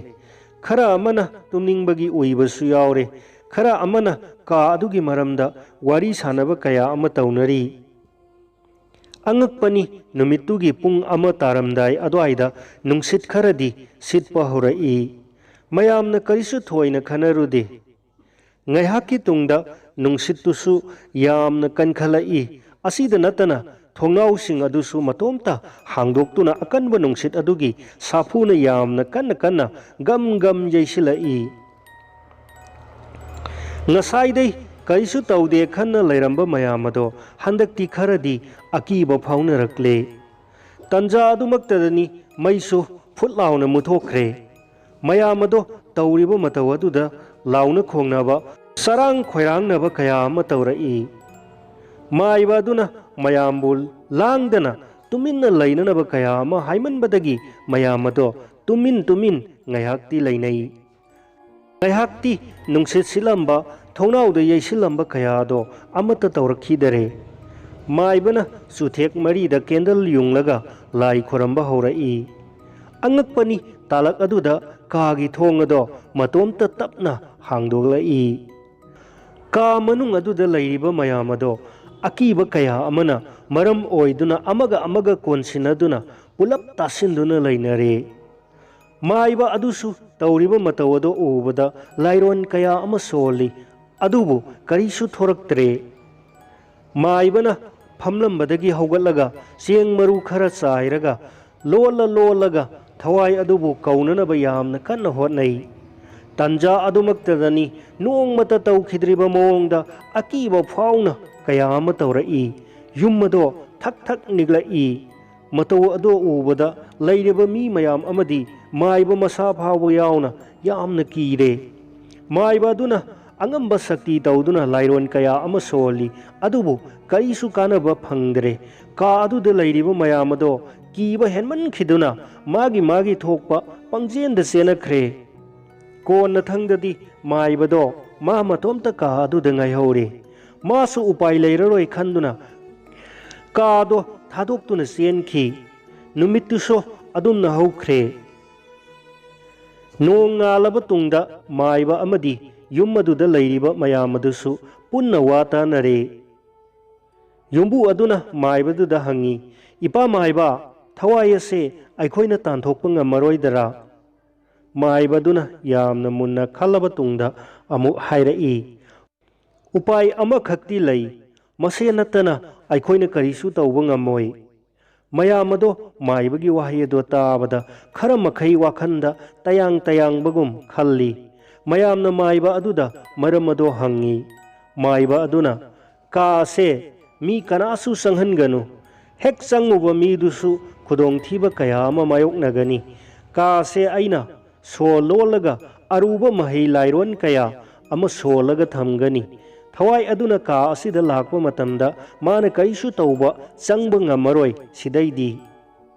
ꯈꯔ ꯑꯃꯅ ꯇꯨꯝꯅꯤꯡꯕꯒꯤ ꯎꯏꯕꯁꯨ ꯌꯥꯎꯔꯦ꯫ ꯈꯔ ꯑꯃꯅ ꯀꯥ ꯑꯗꯨꯒꯤ ꯃꯔꯝꯗ ꯋꯥꯔꯤ ꯁꯥꯟꯅꯕ ꯀꯌꯥ ꯑꯃ ꯇꯧꯅꯔꯤ꯫ ꯑꯉꯛꯄꯅꯤ, ꯅꯨꯃꯤꯠꯇꯨꯒꯤ ꯄꯨꯡ ꯑꯃ ꯇꯥꯔꯝꯗꯥꯏ ꯑꯗꯨꯋꯥꯏꯗ ꯅꯨꯡꯁꯤꯠ ꯈꯔꯗꯤ ꯁꯤꯠꯄ ꯍꯧꯔꯛꯏ꯫ ꯃꯌꯥꯝꯅ ꯀꯔꯤꯁꯨ ꯊꯣꯏꯅ ꯈꯟꯅꯔꯨꯗꯦ꯫ ꯉꯥꯏꯍꯥꯛꯀꯤ ꯇꯨꯡꯗ ꯅꯨꯡꯁꯤꯠꯇꯨꯁꯨ ꯌꯥꯝꯅ ꯀꯟꯈꯠꯂꯛꯏ꯫ ꯑꯁꯤꯗ ꯅꯠꯇꯅ ꯊꯣꯡꯅꯥꯎꯁꯤꯡ ꯑꯗꯨꯁꯨ ꯃꯇꯣꯝꯇ ꯍꯥꯡꯗꯣꯛꯇꯨꯅ ꯑꯀꯟꯕ ꯅꯨꯡꯁꯤꯠ ꯑꯗꯨꯒꯤ ꯁꯥꯐꯨꯅ ꯌꯥꯝꯅ ꯀꯟꯅ ꯀꯟꯅ ꯒꯝ ꯒꯝ ꯌꯩꯁꯤꯜꯂꯛꯏ꯫ ꯉꯁꯥꯏꯗꯩ ꯀꯔꯤꯁꯨ ꯇꯧꯗꯦ ꯈꯟꯅ ꯂꯩꯔꯝꯕ ꯃꯌꯥꯝ ꯑꯗꯣ ꯍꯟꯗꯛꯇꯤ ꯈꯔꯗꯤ ꯑꯀꯤꯕ ꯐꯥꯎꯅꯔꯛꯂꯦ꯫ ꯇꯟꯖꯥ ꯑꯗꯨꯃꯛꯇꯗꯅꯤ ꯃꯩꯁꯨ ꯐꯨꯠ ꯂꯥꯎꯅ ꯃꯨꯠꯊꯣꯛꯈ꯭ꯔꯦ꯫ ꯃꯌꯥꯝ ꯑꯗꯣ ꯇꯧꯔꯤꯕ ꯃꯇꯧ ꯑꯗꯨꯗ ꯂꯥꯎꯅ ꯈꯣꯡꯅꯕ, ꯆꯔꯥꯡ ꯈꯣꯏꯔꯥꯡꯅꯕ ꯀꯌꯥ ꯑꯃ ꯇꯧꯔꯛꯏ꯫ ꯃꯥꯏꯕ ꯑꯗꯨꯅ ꯃꯌꯥꯝꯕꯨ ꯂꯥꯡꯗꯅ ꯇꯨꯃꯤꯟꯅ ꯂꯩꯅꯅꯕ ꯀꯌꯥ ꯑꯃ ꯍꯥꯏꯃꯟꯕꯗꯒꯤ ꯃꯌꯥꯝ ꯑꯗꯣ ꯇꯨꯃꯤꯟ ꯇꯨꯃꯤꯟ ꯉꯥꯏꯍꯥꯛꯇꯤ ꯂꯩꯅꯩ꯫ ꯉꯥꯏꯍꯥꯛꯇꯤ ꯅꯨꯡꯁꯤꯠ ꯁꯤꯠꯂꯝꯕ, ꯊꯣꯡꯅꯥꯎꯗ ꯌꯩꯁꯤꯜꯂꯝꯕ ꯀꯌꯥ ꯑꯗꯣ ꯑꯃꯠꯇ ꯇꯧꯔꯛꯈꯤꯗꯔꯦ꯫ ꯃꯥꯏꯕꯅ ꯆꯨꯊꯦꯛ ꯃꯔꯤꯗ ꯀꯦꯟꯗꯜ ꯌꯨꯡꯂꯒ ꯂꯥꯏ ꯈꯣꯏꯔꯝꯕ ꯍꯧꯔꯛꯏ꯫ ꯑꯉꯛꯄꯅꯤ, ꯇꯥꯂꯛ ꯑꯗꯨꯗ ꯀꯥꯒꯤ ꯊꯣꯡ ꯑꯗꯣ ꯃꯇꯣꯝꯇ ꯇꯞꯅ ꯍꯥꯡꯗꯣꯛꯂꯛꯏ꯫ ꯀꯥ ꯃꯅꯨꯡ ꯑꯗꯨꯗ ꯂꯩꯔꯤꯕ ꯃꯌꯥꯝ ꯑꯗꯣ ꯑꯀꯤꯕ ꯀꯌꯥ ꯑꯃꯅ ꯃꯔꯝ ꯑꯣꯏꯗꯨꯅ ꯑꯃꯒ ꯑꯃꯒ ꯀꯣꯟꯁꯤꯟꯅꯗꯨꯅ ꯄꯨꯂꯞ ꯇꯥꯁꯤꯟꯗꯨꯅ ꯂꯩꯅꯔꯦ꯫ ꯃꯥꯏꯕ ꯑꯗꯨꯁꯨ ꯇꯧꯔꯤꯕ ꯃꯇꯧ ꯑꯗꯨ ꯎꯕꯗ ꯂꯥꯏꯔꯣꯟ ꯀꯌꯥ ꯑꯃ ꯁꯣꯜꯂꯤ, ꯑꯗꯨꯕꯨ ꯀꯔꯤꯁꯨ ꯊꯣꯔꯛꯇ꯭ꯔꯦ꯫ ꯃꯥꯏꯕꯅ ꯐꯝꯂꯝꯕꯗꯒꯤ ꯍꯧꯒꯠꯂꯒ ꯆꯦꯡ ꯃꯔꯨ ꯈꯔ ꯆꯥꯏꯔꯒ ꯂꯣꯜꯂ ꯂꯣꯜꯂꯒ ꯊꯋꯥꯏ ꯑꯗꯨꯕꯨ ꯀꯧꯅꯅꯕ ꯌꯥꯝꯅ ꯀꯟꯅ ꯍꯣꯠꯅꯩ꯫ ꯇꯟꯖꯥ ꯑꯗꯨꯃꯛꯇꯗꯅꯤ ꯅꯣꯡꯃꯇ ꯇꯧꯈꯤꯗ꯭ꯔꯤꯕ ꯃꯑꯣꯡꯗ ꯑꯀꯤꯕ ꯐꯥꯎꯅ ꯀꯌꯥ ꯑꯃ ꯇꯧꯔꯛꯏ꯫ ꯌꯨꯝ ꯑꯗꯣ ꯊꯛ ꯊꯛ ꯅꯤꯛꯂꯛꯏ꯫ ꯃꯇꯧ ꯑꯗꯨ ꯎꯕꯗ ꯂꯩꯔꯤꯕ ꯃꯤ ꯃꯌꯥꯝ ꯑꯃꯗꯤ ꯃꯥꯏꯕ ꯃꯁꯥ ꯐꯥꯎꯕ ꯌꯥꯎꯅ ꯌꯥꯝꯅ ꯀꯤꯔꯦ꯫ ꯃꯥꯏꯕ ꯑꯗꯨꯅ ꯑꯉꯝꯕ ꯁꯛꯇꯤ ꯇꯧꯗꯨꯅ ꯂꯥꯏꯔꯣꯟ ꯀꯌꯥ ꯑꯃ ꯁꯣꯜꯂꯤ, ꯑꯗꯨꯕꯨ ꯀꯔꯤꯁꯨ ꯀꯥꯟꯅꯕ ꯐꯪꯗ꯭ꯔꯦ꯫ ꯀꯥ ꯑꯗꯨꯗ ꯂꯩꯔꯤꯕ ꯃꯌꯥꯝ ꯑꯗꯣ ꯀꯤꯕ ꯍꯦꯟꯃꯟꯈꯤꯗꯨꯅ ꯃꯥꯒꯤ ꯃꯥꯒꯤ ꯊꯣꯛꯄ ꯄꯪꯆꯦꯟꯗ ꯆꯦꯟꯅꯈ꯭ꯔꯦ꯫ ꯀꯣꯟꯅꯊꯪꯗꯗꯤ ꯃꯥꯏꯕꯗꯣ ꯃꯥ ꯃꯇꯣꯝꯇ ꯀꯥ ꯑꯗꯨꯗ ꯉꯥꯏꯍꯧꯔꯦ꯫ ꯃꯥꯁꯨ ꯎꯄꯥꯏ ꯂꯩꯔꯔꯣꯏ ꯈꯟꯗꯨꯅ ꯀꯥꯗꯣ ꯊꯥꯗꯣꯛꯇꯨꯅ ꯆꯦꯟꯈꯤ꯫ ꯅꯨꯃꯤꯠꯇꯨꯁꯨ ꯑꯗꯨꯝꯅ ꯍꯧꯈ꯭ꯔꯦ꯫ ꯅꯣꯡ ꯉꯥꯜꯂꯕ ꯇꯨꯡꯗ ꯃꯥꯏꯕ ꯑꯃꯗꯤ ꯌꯨꯝ ꯑꯗꯨꯗ ꯂꯩꯔꯤꯕ ꯃꯌꯥꯝ ꯑꯗꯨꯁꯨ ꯄꯨꯟꯅ ꯋꯥ ꯇꯥꯅꯔꯦ꯫ ꯌꯨꯝꯕꯨ ꯑꯗꯨꯅ ꯃꯥꯏꯕꯗꯨꯗ ꯍꯪꯉꯤ, "ꯏꯄꯥ ꯃꯥꯏꯕ, ꯊꯋꯥꯏ ꯑꯁꯦ ꯑꯩꯈꯣꯏꯅ ꯇꯥꯟꯊꯣꯛꯄ ꯉꯝꯃꯔꯣꯏꯗꯔꯥ?" ꯃꯥꯏꯕꯗꯨꯅ ꯌꯥꯝꯅ ꯃꯨꯟꯅ ꯈꯜꯂꯕ ꯇꯨꯡꯗ ꯑꯃꯨꯛ ꯍꯥꯏꯔꯛꯏ, "ꯎꯄꯥꯏ ꯑꯃꯈꯛꯇꯤ ꯂꯩ, ꯃꯁꯦ ꯅꯠꯇꯅ ꯑꯩꯈꯣꯏꯅ ꯀꯔꯤꯁꯨ ꯇꯧꯕ ꯉꯝꯃꯣꯏ꯫" ꯃꯌꯥꯝ ꯑꯗꯣ ꯃꯥꯏꯕꯒꯤ ꯋꯥꯍꯩ ꯑꯗꯣ ꯇꯥꯕꯗ ꯈꯔ ꯃꯈꯩ ꯋꯥꯈꯜꯗ ꯇꯌꯥꯡ ꯇꯌꯥꯡꯕꯒꯨꯝ ꯈꯜꯂꯤ꯫ ꯃꯌꯥꯝꯅ ꯃꯥꯏꯕ ꯑꯗꯨꯗ ꯃꯔꯝ ꯑꯗꯣ ꯍꯪꯉꯤ꯫ ꯃꯥꯏꯕ ꯑꯗꯨꯅ, "ꯀꯥ ꯑꯁꯦ ꯃꯤ ꯀꯅꯥꯁꯨ ꯆꯪꯍꯟꯒꯅꯨ꯫ ꯍꯦꯛ ꯆꯪꯉꯨꯕ ꯃꯤꯗꯨꯁꯨ ꯈꯨꯗꯣꯡꯊꯤꯕ ꯀꯌꯥ ꯑꯃ ꯃꯥꯌꯣꯛꯅꯒꯅꯤ꯫ ꯀꯥ ꯑꯁꯦ ꯑꯩꯅ ꯁꯣ ꯂꯣꯜꯂꯒ ꯑꯔꯨꯕ ꯃꯍꯩ ꯂꯥꯏꯔꯣꯟ ꯀꯌꯥ ꯑꯃ ꯁꯣꯜꯂꯒ ꯊꯝꯒꯅꯤ꯫ ꯊꯋꯥꯏ ꯑꯗꯨꯅ ꯀꯥ ꯑꯁꯤꯗ ꯂꯥꯛꯄ ꯃꯇꯝꯗ ꯃꯥꯅ ꯀꯔꯤꯁꯨ ꯇꯧꯕ ꯆꯪꯕ ꯉꯝꯃꯔꯣꯏ ꯁꯤꯗꯩꯗꯤ꯫"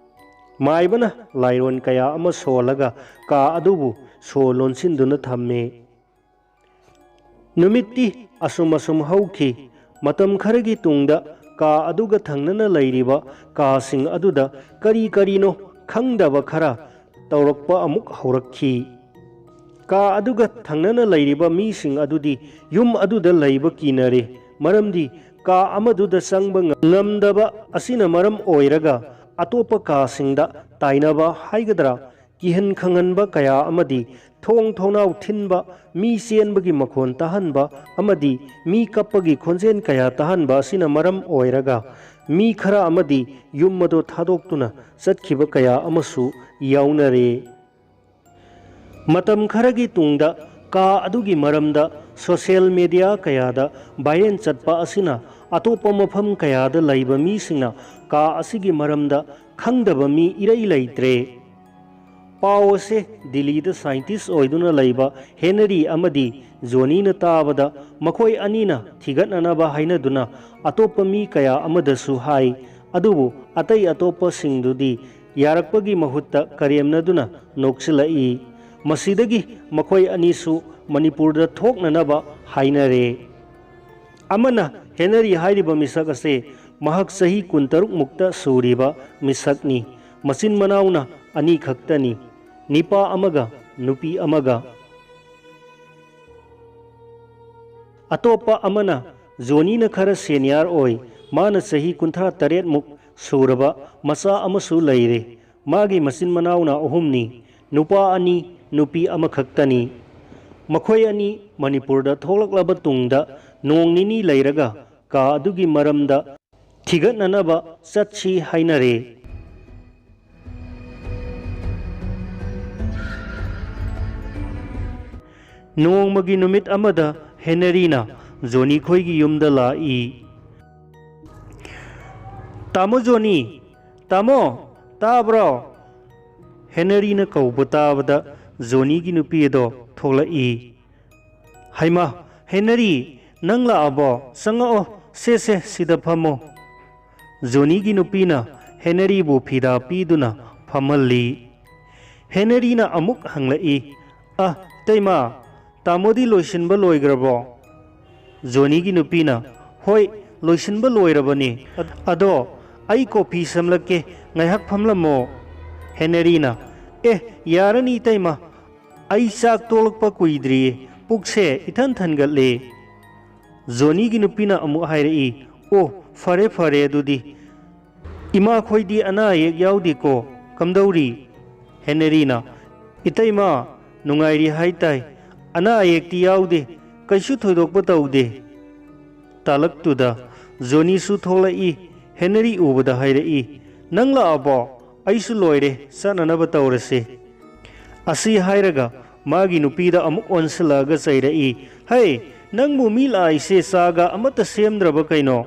ꯃꯥꯏꯕꯅ ꯂꯥꯏꯔꯣꯟ ꯀꯌꯥ ꯑꯃ ꯁꯣꯜꯂꯒ ꯀꯥ ꯑꯗꯨꯕꯨ ꯁꯣ ꯂꯣꯟꯁꯤꯟꯗꯨꯅ ꯊꯝꯃꯦ꯫ ꯅꯨꯃꯤꯠꯇꯤ ꯑꯁꯨꯝ ꯑꯁꯨꯝ ꯍꯧꯈꯤ꯫ ꯃꯇꯝ ꯈꯔꯒꯤ ꯇꯨꯡꯗ ꯀꯥ ꯑꯗꯨꯒ ꯊꯪꯅꯅ ꯂꯩꯔꯤꯕ ꯀꯥꯁꯤꯡ ꯑꯗꯨꯗ ꯀꯔꯤ ꯀꯔꯤꯅꯣ ꯈꯪꯗꯕ ꯈꯔ ꯇꯧꯔꯛꯄ ꯑꯃꯨꯛ ꯍꯧꯔꯛꯈꯤ꯫ ꯀꯥ ꯑꯗꯨꯒ ꯊꯪꯅꯅ ꯂꯩꯔꯤꯕ ꯃꯤꯁꯤꯡ ꯑꯗꯨꯗꯤ ꯌꯨꯝ ꯑꯗꯨꯗ ꯂꯩꯕ ꯀꯤꯅꯔꯦ꯫ ꯃꯔꯝꯗꯤ ꯀꯥ ꯑꯃꯗꯨꯗ ꯆꯪꯕ ꯉꯝꯗꯕ ꯑꯁꯤꯅ ꯃꯔꯝ ꯑꯣꯏꯔꯒ ꯑꯇꯣꯞꯄ ꯀꯥꯁꯤꯡꯗ ꯇꯥꯏꯅꯕ ꯍꯥꯏꯒꯗ꯭ꯔꯥ, ꯀꯤꯍꯟ ꯈꯪꯍꯟꯕ ꯀꯌꯥ ꯑꯃꯗꯤ ꯊꯣꯡ ꯊꯣꯡꯅꯥꯎ ꯊꯤꯟꯕ, ꯃꯤ ꯆꯦꯟꯕꯒꯤ ꯃꯈꯣꯟ ꯇꯥꯍꯟꯕ ꯑꯃꯗꯤ ꯃꯤ ꯀꯞꯄꯒꯤ ꯈꯣꯟꯖꯦꯜ ꯀꯌꯥ ꯇꯥꯍꯟꯕ ꯑꯁꯤꯅ ꯃꯔꯝ ꯑꯣꯏꯔꯒ ꯃꯤ ꯈꯔ ꯑꯃꯗꯤ ꯌꯨꯝ ꯑꯗꯨ ꯊꯥꯗꯣꯛꯇꯨꯅ ꯆꯠꯈꯤꯕ ꯀꯌꯥ ꯑꯃꯁꯨ ꯌꯥꯎꯅꯔꯦ꯫ ꯃꯇꯝ ꯈꯔꯒꯤ ꯇꯨꯡꯗ ꯀꯥ ꯑꯗꯨꯒꯤ ꯃꯔꯝꯗ social media ꯀꯌꯥꯗ viral ꯆꯠꯄ ꯑꯁꯤꯅ ꯑꯇꯣꯞꯄ ꯃꯐꯝ ꯀꯌꯥꯗ ꯂꯩꯕ ꯃꯤꯁꯤꯡꯅ ꯀꯥ ꯑꯁꯤꯒꯤ ꯃꯔꯝꯗ ꯈꯪꯗꯕ ꯃꯤ ꯏꯔꯩ ꯂꯩꯇ꯭ꯔꯦ꯫ ꯄꯥꯎ ꯑꯁꯤ ꯗꯤꯜꯂꯤꯗ scientist ꯑꯣꯏꯗꯨꯅ ꯂꯩꯕ ꯍꯦꯅꯔꯤ ꯑꯃꯗꯤ ꯖꯣꯅꯤꯅ ꯇꯥꯕꯗ ꯃꯈꯣꯏ ꯑꯅꯤꯅ ꯊꯤꯒꯠꯅꯅꯕ ꯍꯥꯏꯅꯗꯨꯅ ꯑꯇꯣꯞꯄ ꯃꯤ ꯀꯌꯥ ꯑꯃꯗꯁꯨ ꯍꯥꯏ꯫ ꯑꯗꯨꯕꯨ ꯑꯇꯩ ꯑꯇꯣꯞꯄꯁꯤꯡꯗꯨꯗꯤ ꯌꯥꯔꯛꯄꯒꯤ ꯃꯍꯨꯠꯇ ꯀꯔꯦꯝꯅꯗꯨꯅ ꯅꯣꯛꯁꯤꯜꯂꯛꯏ꯫ ꯃꯁꯤꯗꯒꯤ ꯃꯈꯣꯏ ꯑꯅꯤꯁꯨ ꯃꯅꯤꯄꯨꯔꯗ ꯊꯣꯛꯅꯅꯕ ꯍꯥꯏꯅꯔꯦ꯫ ꯑꯃꯅ ꯍꯦꯅꯔꯤ ꯍꯥꯏꯔꯤꯕ ꯃꯤꯁꯛ ꯑꯁꯦ ꯃꯍꯥꯛ ꯆꯍꯤ ꯀꯨꯟꯇꯔꯨꯛ ꯃꯨꯛꯇ ꯁꯨꯔꯤꯕ ꯃꯤꯁꯛꯅꯤ꯫ ꯃꯆꯤꯟ ꯃꯅꯥꯎꯅ ꯑꯅꯤ ꯈꯛꯇꯅꯤ, ꯅꯤꯄꯥ ꯑꯃꯒ ꯅꯨꯄꯤ ꯑꯃꯒ꯫ ꯑꯇꯣꯞꯄ ꯑꯃꯅ ꯖꯣꯅꯤꯅ ꯈꯔ ꯁꯦꯅꯤꯌꯥꯔ ꯑꯣꯏ꯫ ꯃꯥꯅ ꯆꯍꯤ ꯀꯨꯟꯊ꯭ꯔꯥ ꯇꯔꯦꯠꯃꯨꯛ ꯁꯨꯔꯕ ꯃꯆꯥ ꯑꯃꯁꯨ ꯂꯩꯔꯦ꯫ ꯃꯥꯒꯤ ꯃꯆꯤꯟ ꯃꯅꯥꯎꯅ ꯑꯍꯨꯝꯅꯤ, ꯅꯨꯄꯥ ꯑꯅꯤ, ꯅꯨꯄꯤ ꯑꯃꯈꯛꯇꯅꯤ꯫ ꯃꯈꯣꯏ ꯑꯅꯤ ꯃꯅꯤꯄꯨꯔꯗ ꯊꯣꯛꯂꯛꯂꯕ ꯇꯨꯡꯗ ꯅꯣꯡ ꯅꯤꯅꯤ ꯂꯩꯔꯒ ꯀꯥ ꯑꯗꯨꯒꯤ ꯃꯔꯝꯗ ꯊꯤꯒꯠꯅꯅꯕ ꯆꯠꯁꯤ ꯍꯥꯏꯅꯔꯦ꯫ ꯅꯣꯡꯃꯒꯤ ꯅꯨꯃꯤꯠ ꯑꯃꯗ ꯍꯦꯅꯔꯤꯅ ꯖꯣꯅꯤ ꯈꯣꯏꯒꯤ ꯌꯨꯝꯗ ꯂꯥꯛꯏ꯫ "ꯇꯥꯃꯣ ꯖꯣꯅꯤ, ꯇꯥꯃꯣ, ꯇꯥꯕ꯭ꯔꯣ?" ꯍꯦꯅꯔꯤꯅ ꯀꯧꯕ ꯇꯥꯕꯗ ꯖꯣꯅꯤꯒꯤ ꯅꯨꯄꯤ ꯑꯗꯣ ꯊꯣꯛꯂꯛꯏ꯫ "ꯍꯩꯃꯥ, ꯍꯦꯅꯔꯤ, ꯅꯪ ꯂꯥꯛꯑꯕꯣ? ꯆꯪꯉꯛꯑꯣ, ꯁꯦ, ꯁꯦ, ꯁꯤꯗ ꯐꯝꯃꯣ꯫" ꯖꯣꯅꯤꯒꯤ ꯅꯨꯄꯤꯅ ꯍꯦꯅꯔꯤꯕꯨ ꯐꯤꯗꯥ ꯄꯤꯗꯨꯅ ꯐꯝꯍꯜꯂꯤ꯫ ꯍꯦꯅꯔꯤꯅ ꯑꯃꯨꯛ ꯍꯪꯂꯛꯏ, "ꯑ, ꯏꯇꯩꯃ, ꯇꯥꯃꯣꯗꯤ ꯂꯣꯏꯁꯤꯟꯕ ꯂꯣꯏꯈ꯭ꯔꯕꯣ?" ꯖꯣꯅꯤꯒꯤ ꯅꯨꯄꯤꯅ, "ꯍꯣꯏ, ꯂꯣꯏꯁꯤꯟꯕ ꯂꯣꯏꯔꯕꯅꯤ꯫ ꯑꯗꯣ ꯑꯩ ꯀꯣꯐꯤ ꯁꯦꯝꯂꯛꯀꯦ, ꯉꯥꯏꯍꯥꯛ ꯐꯝꯂꯝꯃꯣ꯫" ꯍꯦꯅꯔꯤꯅ, "ꯑꯦ, ꯌꯥꯔꯅꯤ ꯏꯇꯩꯃ, ꯑꯩ ꯆꯥꯛ ꯇꯣꯛꯂꯛꯄ ꯀꯨꯏꯗ꯭ꯔꯤꯌꯦ, ꯄꯨꯛꯁꯦ ꯏꯊꯟ ꯊꯟꯒꯠꯂꯦ꯫" ꯖꯣꯅꯤꯒꯤ ꯅꯨꯄꯤꯅ ꯑꯃꯨꯛ ꯍꯥꯏꯔꯛꯏ, "ꯑꯣ, ꯐꯔꯦ, ꯐꯔꯦ ꯑꯗꯨꯗꯤ꯫ ꯏꯃꯥꯈꯣꯏꯗꯤ ꯑꯅꯥ ꯑꯌꯦꯛ ꯌꯥꯎꯗꯦꯀꯣ? ꯀꯝꯗꯧꯔꯤ?" ꯍꯦꯅꯔꯤꯅ, "ꯏꯇꯩꯃ, ꯅꯨꯡꯉꯥꯏꯔꯤ ꯍꯥꯏ ꯇꯥꯏ꯫ ꯑꯅꯥ ꯑꯌꯦꯛꯇꯤ ꯌꯥꯎꯗꯦ, ꯀꯩꯁꯨ ꯊꯣꯏꯗꯣꯛꯄ ꯇꯧꯗꯦ꯫" ꯇꯥꯂꯛꯇꯨꯗ ꯖꯣꯅꯤꯁꯨ ꯊꯣꯛꯂꯛꯏ꯫ ꯍꯦꯅꯔꯤ ꯎꯕꯗ ꯍꯥꯏꯔꯛꯏ, "ꯅꯪ ꯂꯥꯛꯑꯕꯣ? ꯑꯩꯁꯨ ꯂꯣꯏꯔꯦ, ꯆꯠꯅꯅꯕ ꯇꯧꯔꯁꯦ꯫" ꯑꯁꯤ ꯍꯥꯏꯔꯒ ꯃꯥꯒꯤ ꯅꯨꯄꯤꯗ ꯑꯃꯨꯛ ꯑꯣꯟꯁꯤꯜꯂꯛꯑꯒ ꯆꯩꯔꯛꯏ, "ꯍꯩ, ꯅꯪꯕꯨ ꯃꯤ ꯂꯥꯛꯏꯁꯦ ꯆꯥꯒ ꯑꯃꯠꯇ ꯁꯦꯝꯗ꯭ꯔꯕ ꯀꯩꯅꯣ?"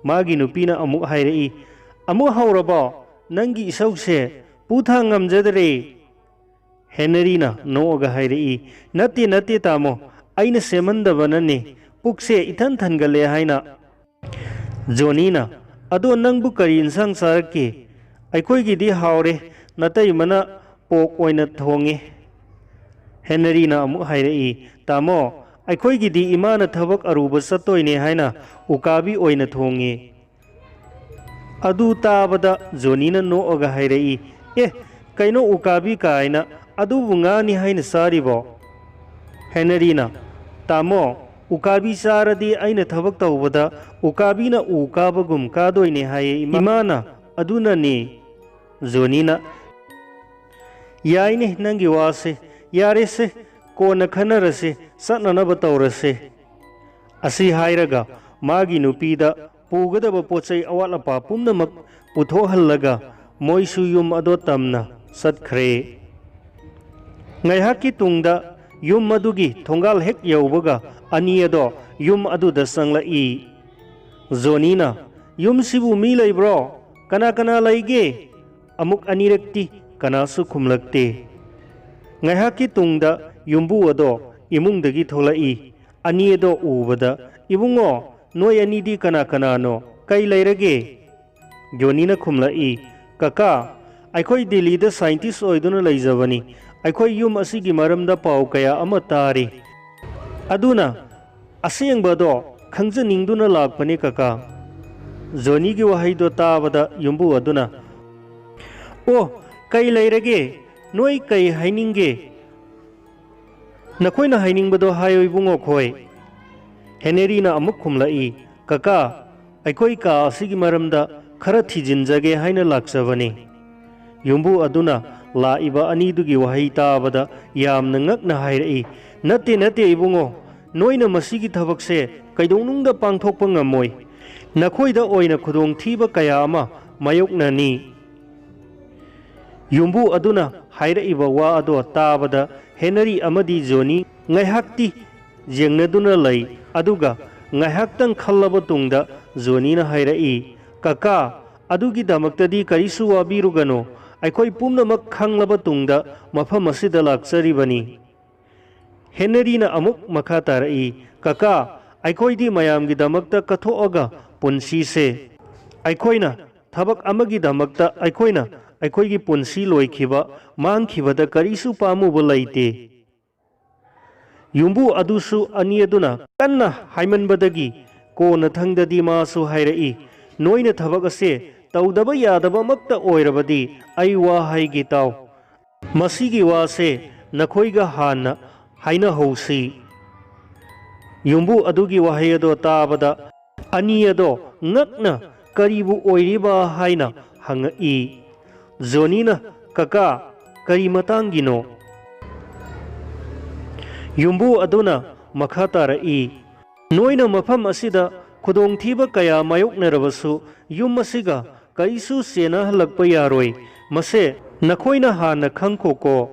ꯃꯥꯒꯤ ꯅꯨꯄꯤꯅ ꯑꯃꯨꯛ ꯍꯥꯏꯔꯛꯏ, "ꯑꯃꯨꯛ ꯍꯧꯔꯕꯣ? ꯅꯪꯒꯤ ꯏꯁꯧꯁꯦ ꯄꯨꯊꯥꯡ ꯉꯝꯖꯗ꯭ꯔꯦ꯫" ꯍꯦꯅꯔꯤꯅ ꯅꯣꯛꯑꯒ ꯍꯥꯏꯔꯛꯏ, "ꯅꯠꯇꯦ, ꯅꯠꯇꯦ ꯇꯥꯃꯣ, ꯑꯩꯅ ꯁꯦꯝꯍꯟꯗꯕꯅꯅꯦ, ꯄꯨꯛꯁꯦ ꯏꯊꯟ ꯊꯟꯒꯠꯂꯦ ꯍꯥꯏꯅ꯫" ꯖꯣꯅꯤꯅ, "ꯑꯗꯣ ꯅꯪꯕꯨ ꯀꯔꯤ ꯏꯟꯁꯥꯡ ꯆꯥꯔꯛꯀꯦ?" "ꯑꯩꯈꯣꯏꯒꯤꯗꯤ ꯍꯥꯎꯔꯦ, ꯅꯇꯩꯃꯅ ꯄꯣꯛ ꯑꯣꯏꯅ ꯊꯣꯡꯉꯦ꯫" ꯍꯦꯅꯔꯤꯅ ꯑꯃꯨꯛ ꯍꯥꯏꯔꯛꯏ, "ꯇꯥꯃꯣ, ꯑꯩꯈꯣꯏꯒꯤꯗꯤ ꯏꯃꯥꯅ ꯊꯕꯛ ꯑꯔꯨꯕ ꯆꯠꯇꯣꯏꯅꯦ ꯍꯥꯏꯅ ꯎꯀꯥꯕꯤ ꯑꯣꯏꯅ ꯊꯣꯡꯉꯦ꯫" ꯑꯗꯨ ꯇꯥꯕꯗ ꯖꯣꯅꯤꯅ ꯅꯣꯛꯑꯒ ꯍꯥꯏꯔꯛꯏ, "ꯑꯦ, ꯀꯩꯅꯣ ꯎꯀꯥꯕꯤ ꯀꯥꯏꯅ? "ꯑꯗꯨꯕꯨ ꯉꯥꯅꯤ ꯍꯥꯏꯅ ꯆꯥꯔꯤꯕꯣ?" ꯍꯦꯅꯔꯤꯅ, "ꯇꯥꯃꯣ, ꯎꯀꯥꯕꯤ ꯆꯥꯔꯗꯤ ꯑꯩꯅ ꯊꯕꯛ ꯇꯧꯕꯗ ꯎꯀꯥꯕꯤꯅ ꯎ ꯀꯥꯕꯒꯨꯝ ꯀꯥꯗꯣꯏꯅꯦ ꯍꯥꯏꯌꯦ ꯏꯃꯥꯅ, ꯑꯗꯨꯅꯅꯦ꯫" ꯖꯣꯅꯤꯅ, "ꯌꯥꯏꯅꯦ ꯅꯪꯒꯤ ꯋꯥꯁꯦ, ꯌꯥꯔꯦꯁꯦ, ꯀꯣꯟꯅ ꯈꯟꯅꯔꯁꯦ, ꯆꯠꯅꯅꯕ ꯇꯧꯔꯁꯦ꯫" ꯑꯁꯤ ꯍꯥꯏꯔꯒ ꯃꯥꯒꯤ ꯅꯨꯄꯤꯗ ꯄꯨꯒꯗꯕ ꯄꯣꯠ ꯆꯩ ꯑꯋꯥꯠ ꯑꯄꯥ ꯄꯨꯝꯅꯃꯛ ꯄꯨꯊꯣꯛꯍꯜꯂꯒ ꯃꯣꯏꯁꯨ ꯌꯨꯝ ꯑꯗꯣ ꯇꯝꯅ ꯆꯠꯈ꯭ꯔꯦ꯫ ꯉꯥꯏꯍꯥꯛꯀꯤ ꯇꯨꯡꯗ ꯌꯨꯝ ꯑꯗꯨꯒꯤ ꯊꯣꯡꯒꯥꯜ ꯍꯦꯛ ꯌꯧꯕꯒ ꯑꯅꯤ ꯑꯗꯣ ꯌꯨꯝ ꯑꯗꯨꯗ ꯆꯪꯂꯛꯏ꯫ ꯖꯣꯅꯤꯅ, "ꯌꯨꯝꯁꯤꯕꯨ ꯃꯤ ꯂꯩꯕ꯭ꯔꯣ? ꯀꯅꯥ ꯀꯅꯥ ꯂꯩꯒꯦ?" ꯑꯃꯨꯛ ꯑꯅꯤꯔꯛꯇꯤ ꯀꯅꯥꯁꯨ ꯈꯨꯝꯂꯛꯇꯦ꯫ ꯉꯥꯏꯍꯥꯛꯀꯤ ꯇꯨꯡꯗ ꯌꯨꯝꯕꯨ ꯑꯗꯣ ꯏꯃꯨꯡꯗꯒꯤ ꯊꯣꯛꯂꯛꯏ꯫ ꯑꯅꯤ ꯑꯗꯣ ꯎꯕꯗ, "ꯏꯕꯨꯡꯉꯣ, ꯅꯣꯏ ꯑꯅꯤꯗꯤ ꯀꯅꯥ ꯀꯅꯥꯅꯣ? ꯀꯩ ꯂꯩꯔꯒꯦ?" ꯖꯣꯅꯤꯅ ꯈꯨꯝꯂꯛꯏ, "ꯀꯀꯥ, ꯑꯩꯈꯣꯏ ꯗꯤꯜꯂꯤꯗ ꯁꯥꯏꯟꯇꯤꯁ ꯑꯣꯏꯗꯨꯅ ꯂꯩꯖꯕꯅꯤ꯫ ꯑꯩꯈꯣꯏ ꯌꯨꯝ ꯑꯁꯤꯒꯤ ꯃꯔꯝꯗ ꯄꯥꯎ ꯀꯌꯥ ꯑꯃ ꯇꯥꯔꯤ꯫ ꯑꯗꯨꯅ ꯑꯁꯦꯡꯕꯗꯣ ꯈꯪꯖꯅꯤꯡꯗꯨꯅ ꯂꯥꯛꯄꯅꯤ, ꯀꯀꯥ꯫" ꯖꯣꯅꯤꯒꯤ ꯋꯥꯍꯩꯗꯣ ꯇꯥꯕꯗ ꯌꯨꯝꯕꯨ ꯑꯗꯨꯅ, "ꯑꯣ, ꯀꯩ ꯂꯩꯔꯒꯦ? ꯅꯣꯏ ꯀꯩ ꯍꯥꯏꯅꯤꯡꯒꯦ? ꯅꯈꯣꯏꯅ ꯍꯥꯏꯅꯤꯡꯕꯗꯣ ꯍꯥꯏꯌꯨ, ꯏꯕꯨꯡꯉꯣ ꯈꯣꯏ꯫" ꯍꯦꯅꯔꯤꯅ ꯑꯃꯨꯛ ꯈꯨꯝꯂꯛꯏ, "ꯀꯀꯥ, ꯑꯩꯈꯣꯏ ꯀꯥ ꯑꯁꯤꯒꯤ ꯃꯔꯝꯗ ꯈꯔ ꯊꯤꯖꯤꯟꯖꯒꯦ ꯍꯥꯏꯅ ꯂꯥꯛꯆꯕꯅꯤ꯫" ꯌꯨꯝꯕꯨ ꯑꯗꯨꯅ ꯂꯥꯛꯏꯕ ꯑꯅꯤꯗꯨꯒꯤ ꯋꯥꯍꯩ ꯇꯥꯕꯗ ꯌꯥꯝꯅ ꯉꯛꯅ ꯍꯥꯏꯔꯛꯏ, "ꯅꯠꯇꯦ, ꯅꯠꯇꯦ, ꯏꯕꯨꯡꯉꯣ, ꯅꯣꯏꯅ ꯃꯁꯤꯒꯤ ꯊꯕꯛꯁꯦ ꯀꯩꯗꯧꯅꯨꯡꯗ ꯄꯥꯡꯊꯣꯛꯄ ꯉꯝꯃꯣꯏ꯫ ꯅꯈꯣꯏꯗ ꯑꯣꯏꯅ ꯈꯨꯗꯣꯡꯊꯤꯕ ꯀꯌꯥ ꯑꯃ ꯃꯥꯌꯣꯛꯅꯅꯤ꯫" ꯌꯨꯝꯕꯨ ꯑꯗꯨꯅ ꯍꯥꯏꯔꯛꯏꯕ ꯋꯥ ꯑꯗꯣ ꯇꯥꯕꯗ ꯍꯦꯅꯔꯤ ꯑꯃꯗꯤ ꯖꯣꯅꯤ ꯉꯥꯏꯍꯥꯛꯇꯤ ꯌꯦꯡꯅꯗꯨꯅ ꯂꯩ, ꯑꯗꯨꯒ ꯉꯥꯏꯍꯥꯛꯇꯪ ꯈꯜꯂꯕ ꯇꯨꯡꯗ ꯖꯣꯅꯤꯅ ꯍꯥꯏꯔꯛꯏ, "ꯀꯀꯥ, ꯑꯗꯨꯒꯤꯗꯃꯛꯇꯗꯤ ꯀꯔꯤꯁꯨ ꯋꯥꯕꯤꯔꯨꯒꯅꯨ꯫ ꯑꯩꯈꯣꯏ ꯄꯨꯝꯅꯃꯛ ꯈꯪꯂꯕ ꯇꯨꯡꯗ ꯃꯐꯝ ꯑꯁꯤꯗ ꯂꯥꯛꯆꯔꯤꯕꯅꯤ꯫" ꯍꯦꯅꯔꯤꯅ ꯑꯃꯨꯛ ꯃꯈꯥ ꯇꯥꯔꯛꯏ, "ꯀꯀꯥ, ꯑꯩꯈꯣꯏꯗꯤ ꯃꯌꯥꯝꯒꯤꯗꯃꯛꯇ ꯀꯠꯊꯣꯛꯑꯒ ꯄꯨꯟꯁꯤꯁꯦ꯫ ꯑꯩꯈꯣꯏꯅ ꯊꯕꯛ ꯑꯃꯒꯤꯗꯃꯛꯇ ꯑꯩꯈꯣꯏꯅ ꯑꯩꯈꯣꯏꯒꯤ ꯄꯨꯟꯁꯤ ꯂꯣꯏꯈꯤꯕ, ꯃꯥꯡꯈꯤꯕꯗ ꯀꯔꯤꯁꯨ ꯄꯥꯝꯃꯨꯕ ꯂꯩꯇꯦ꯫" ꯌꯨꯝꯕꯨ ꯑꯗꯨꯁꯨ ꯑꯅꯤ ꯑꯗꯨꯅ ꯀꯟꯅ ꯍꯥꯏꯃꯟꯕꯗꯒꯤ ꯀꯣꯟꯅꯊꯪꯗꯗꯤ ꯃꯥꯁꯨ ꯍꯥꯏꯔꯛꯏ, "ꯅꯣꯏꯅ ꯊꯕꯛ ꯑꯁꯦ ꯇꯧꯗꯕ ꯌꯥꯗꯕꯃꯛꯇ ꯑꯣꯏꯔꯕꯗꯤ ꯑꯩ ꯋꯥ ꯍꯥꯏꯒꯦ ꯇꯥꯎ꯫ "ꯃꯁꯤꯒꯤ ꯋꯥꯁꯦ ꯅꯈꯣꯏꯒ ꯍꯥꯟꯅ ꯍꯥꯏꯅꯍꯧꯁꯤ"꯫ ꯌꯨꯝꯕꯨ ꯑꯗꯨꯒꯤ ꯋꯥꯍꯩ ꯑꯗꯣ ꯇꯥꯕꯗ ꯑꯅꯤ ꯑꯗꯣ ꯉꯛꯅ "ꯀꯔꯤꯕꯨ ꯑꯣꯏꯔꯤꯕ?" ꯍꯥꯏꯅ ꯍꯪꯉꯛꯏ꯫ ꯖꯣꯅꯤꯅ, "ꯀꯀꯥ, ꯀꯔꯤ ꯃꯇꯥꯡꯒꯤꯅꯣ?" ꯌꯨꯝꯕꯨ ꯑꯗꯨꯅ ꯃꯈꯥ ꯇꯥꯔꯛꯏ, "ꯅꯣꯏꯅ ꯃꯐꯝ ꯑꯁꯤꯗ ꯈꯨꯗꯣꯡꯊꯤꯕ ꯀꯌꯥ ꯃꯥꯌꯣꯛꯅꯔꯕꯁꯨ, ꯌꯨꯝ ꯑꯁꯤꯒ ꯀꯔꯤꯁꯨ ꯆꯦꯟꯅꯍꯜꯂꯛꯄ ꯌꯥꯔꯣꯏ꯫ ꯃꯁꯦ ꯅꯈꯣꯏꯅ ꯍꯥꯟꯅ ꯈꯪꯈꯣꯀꯣ"꯫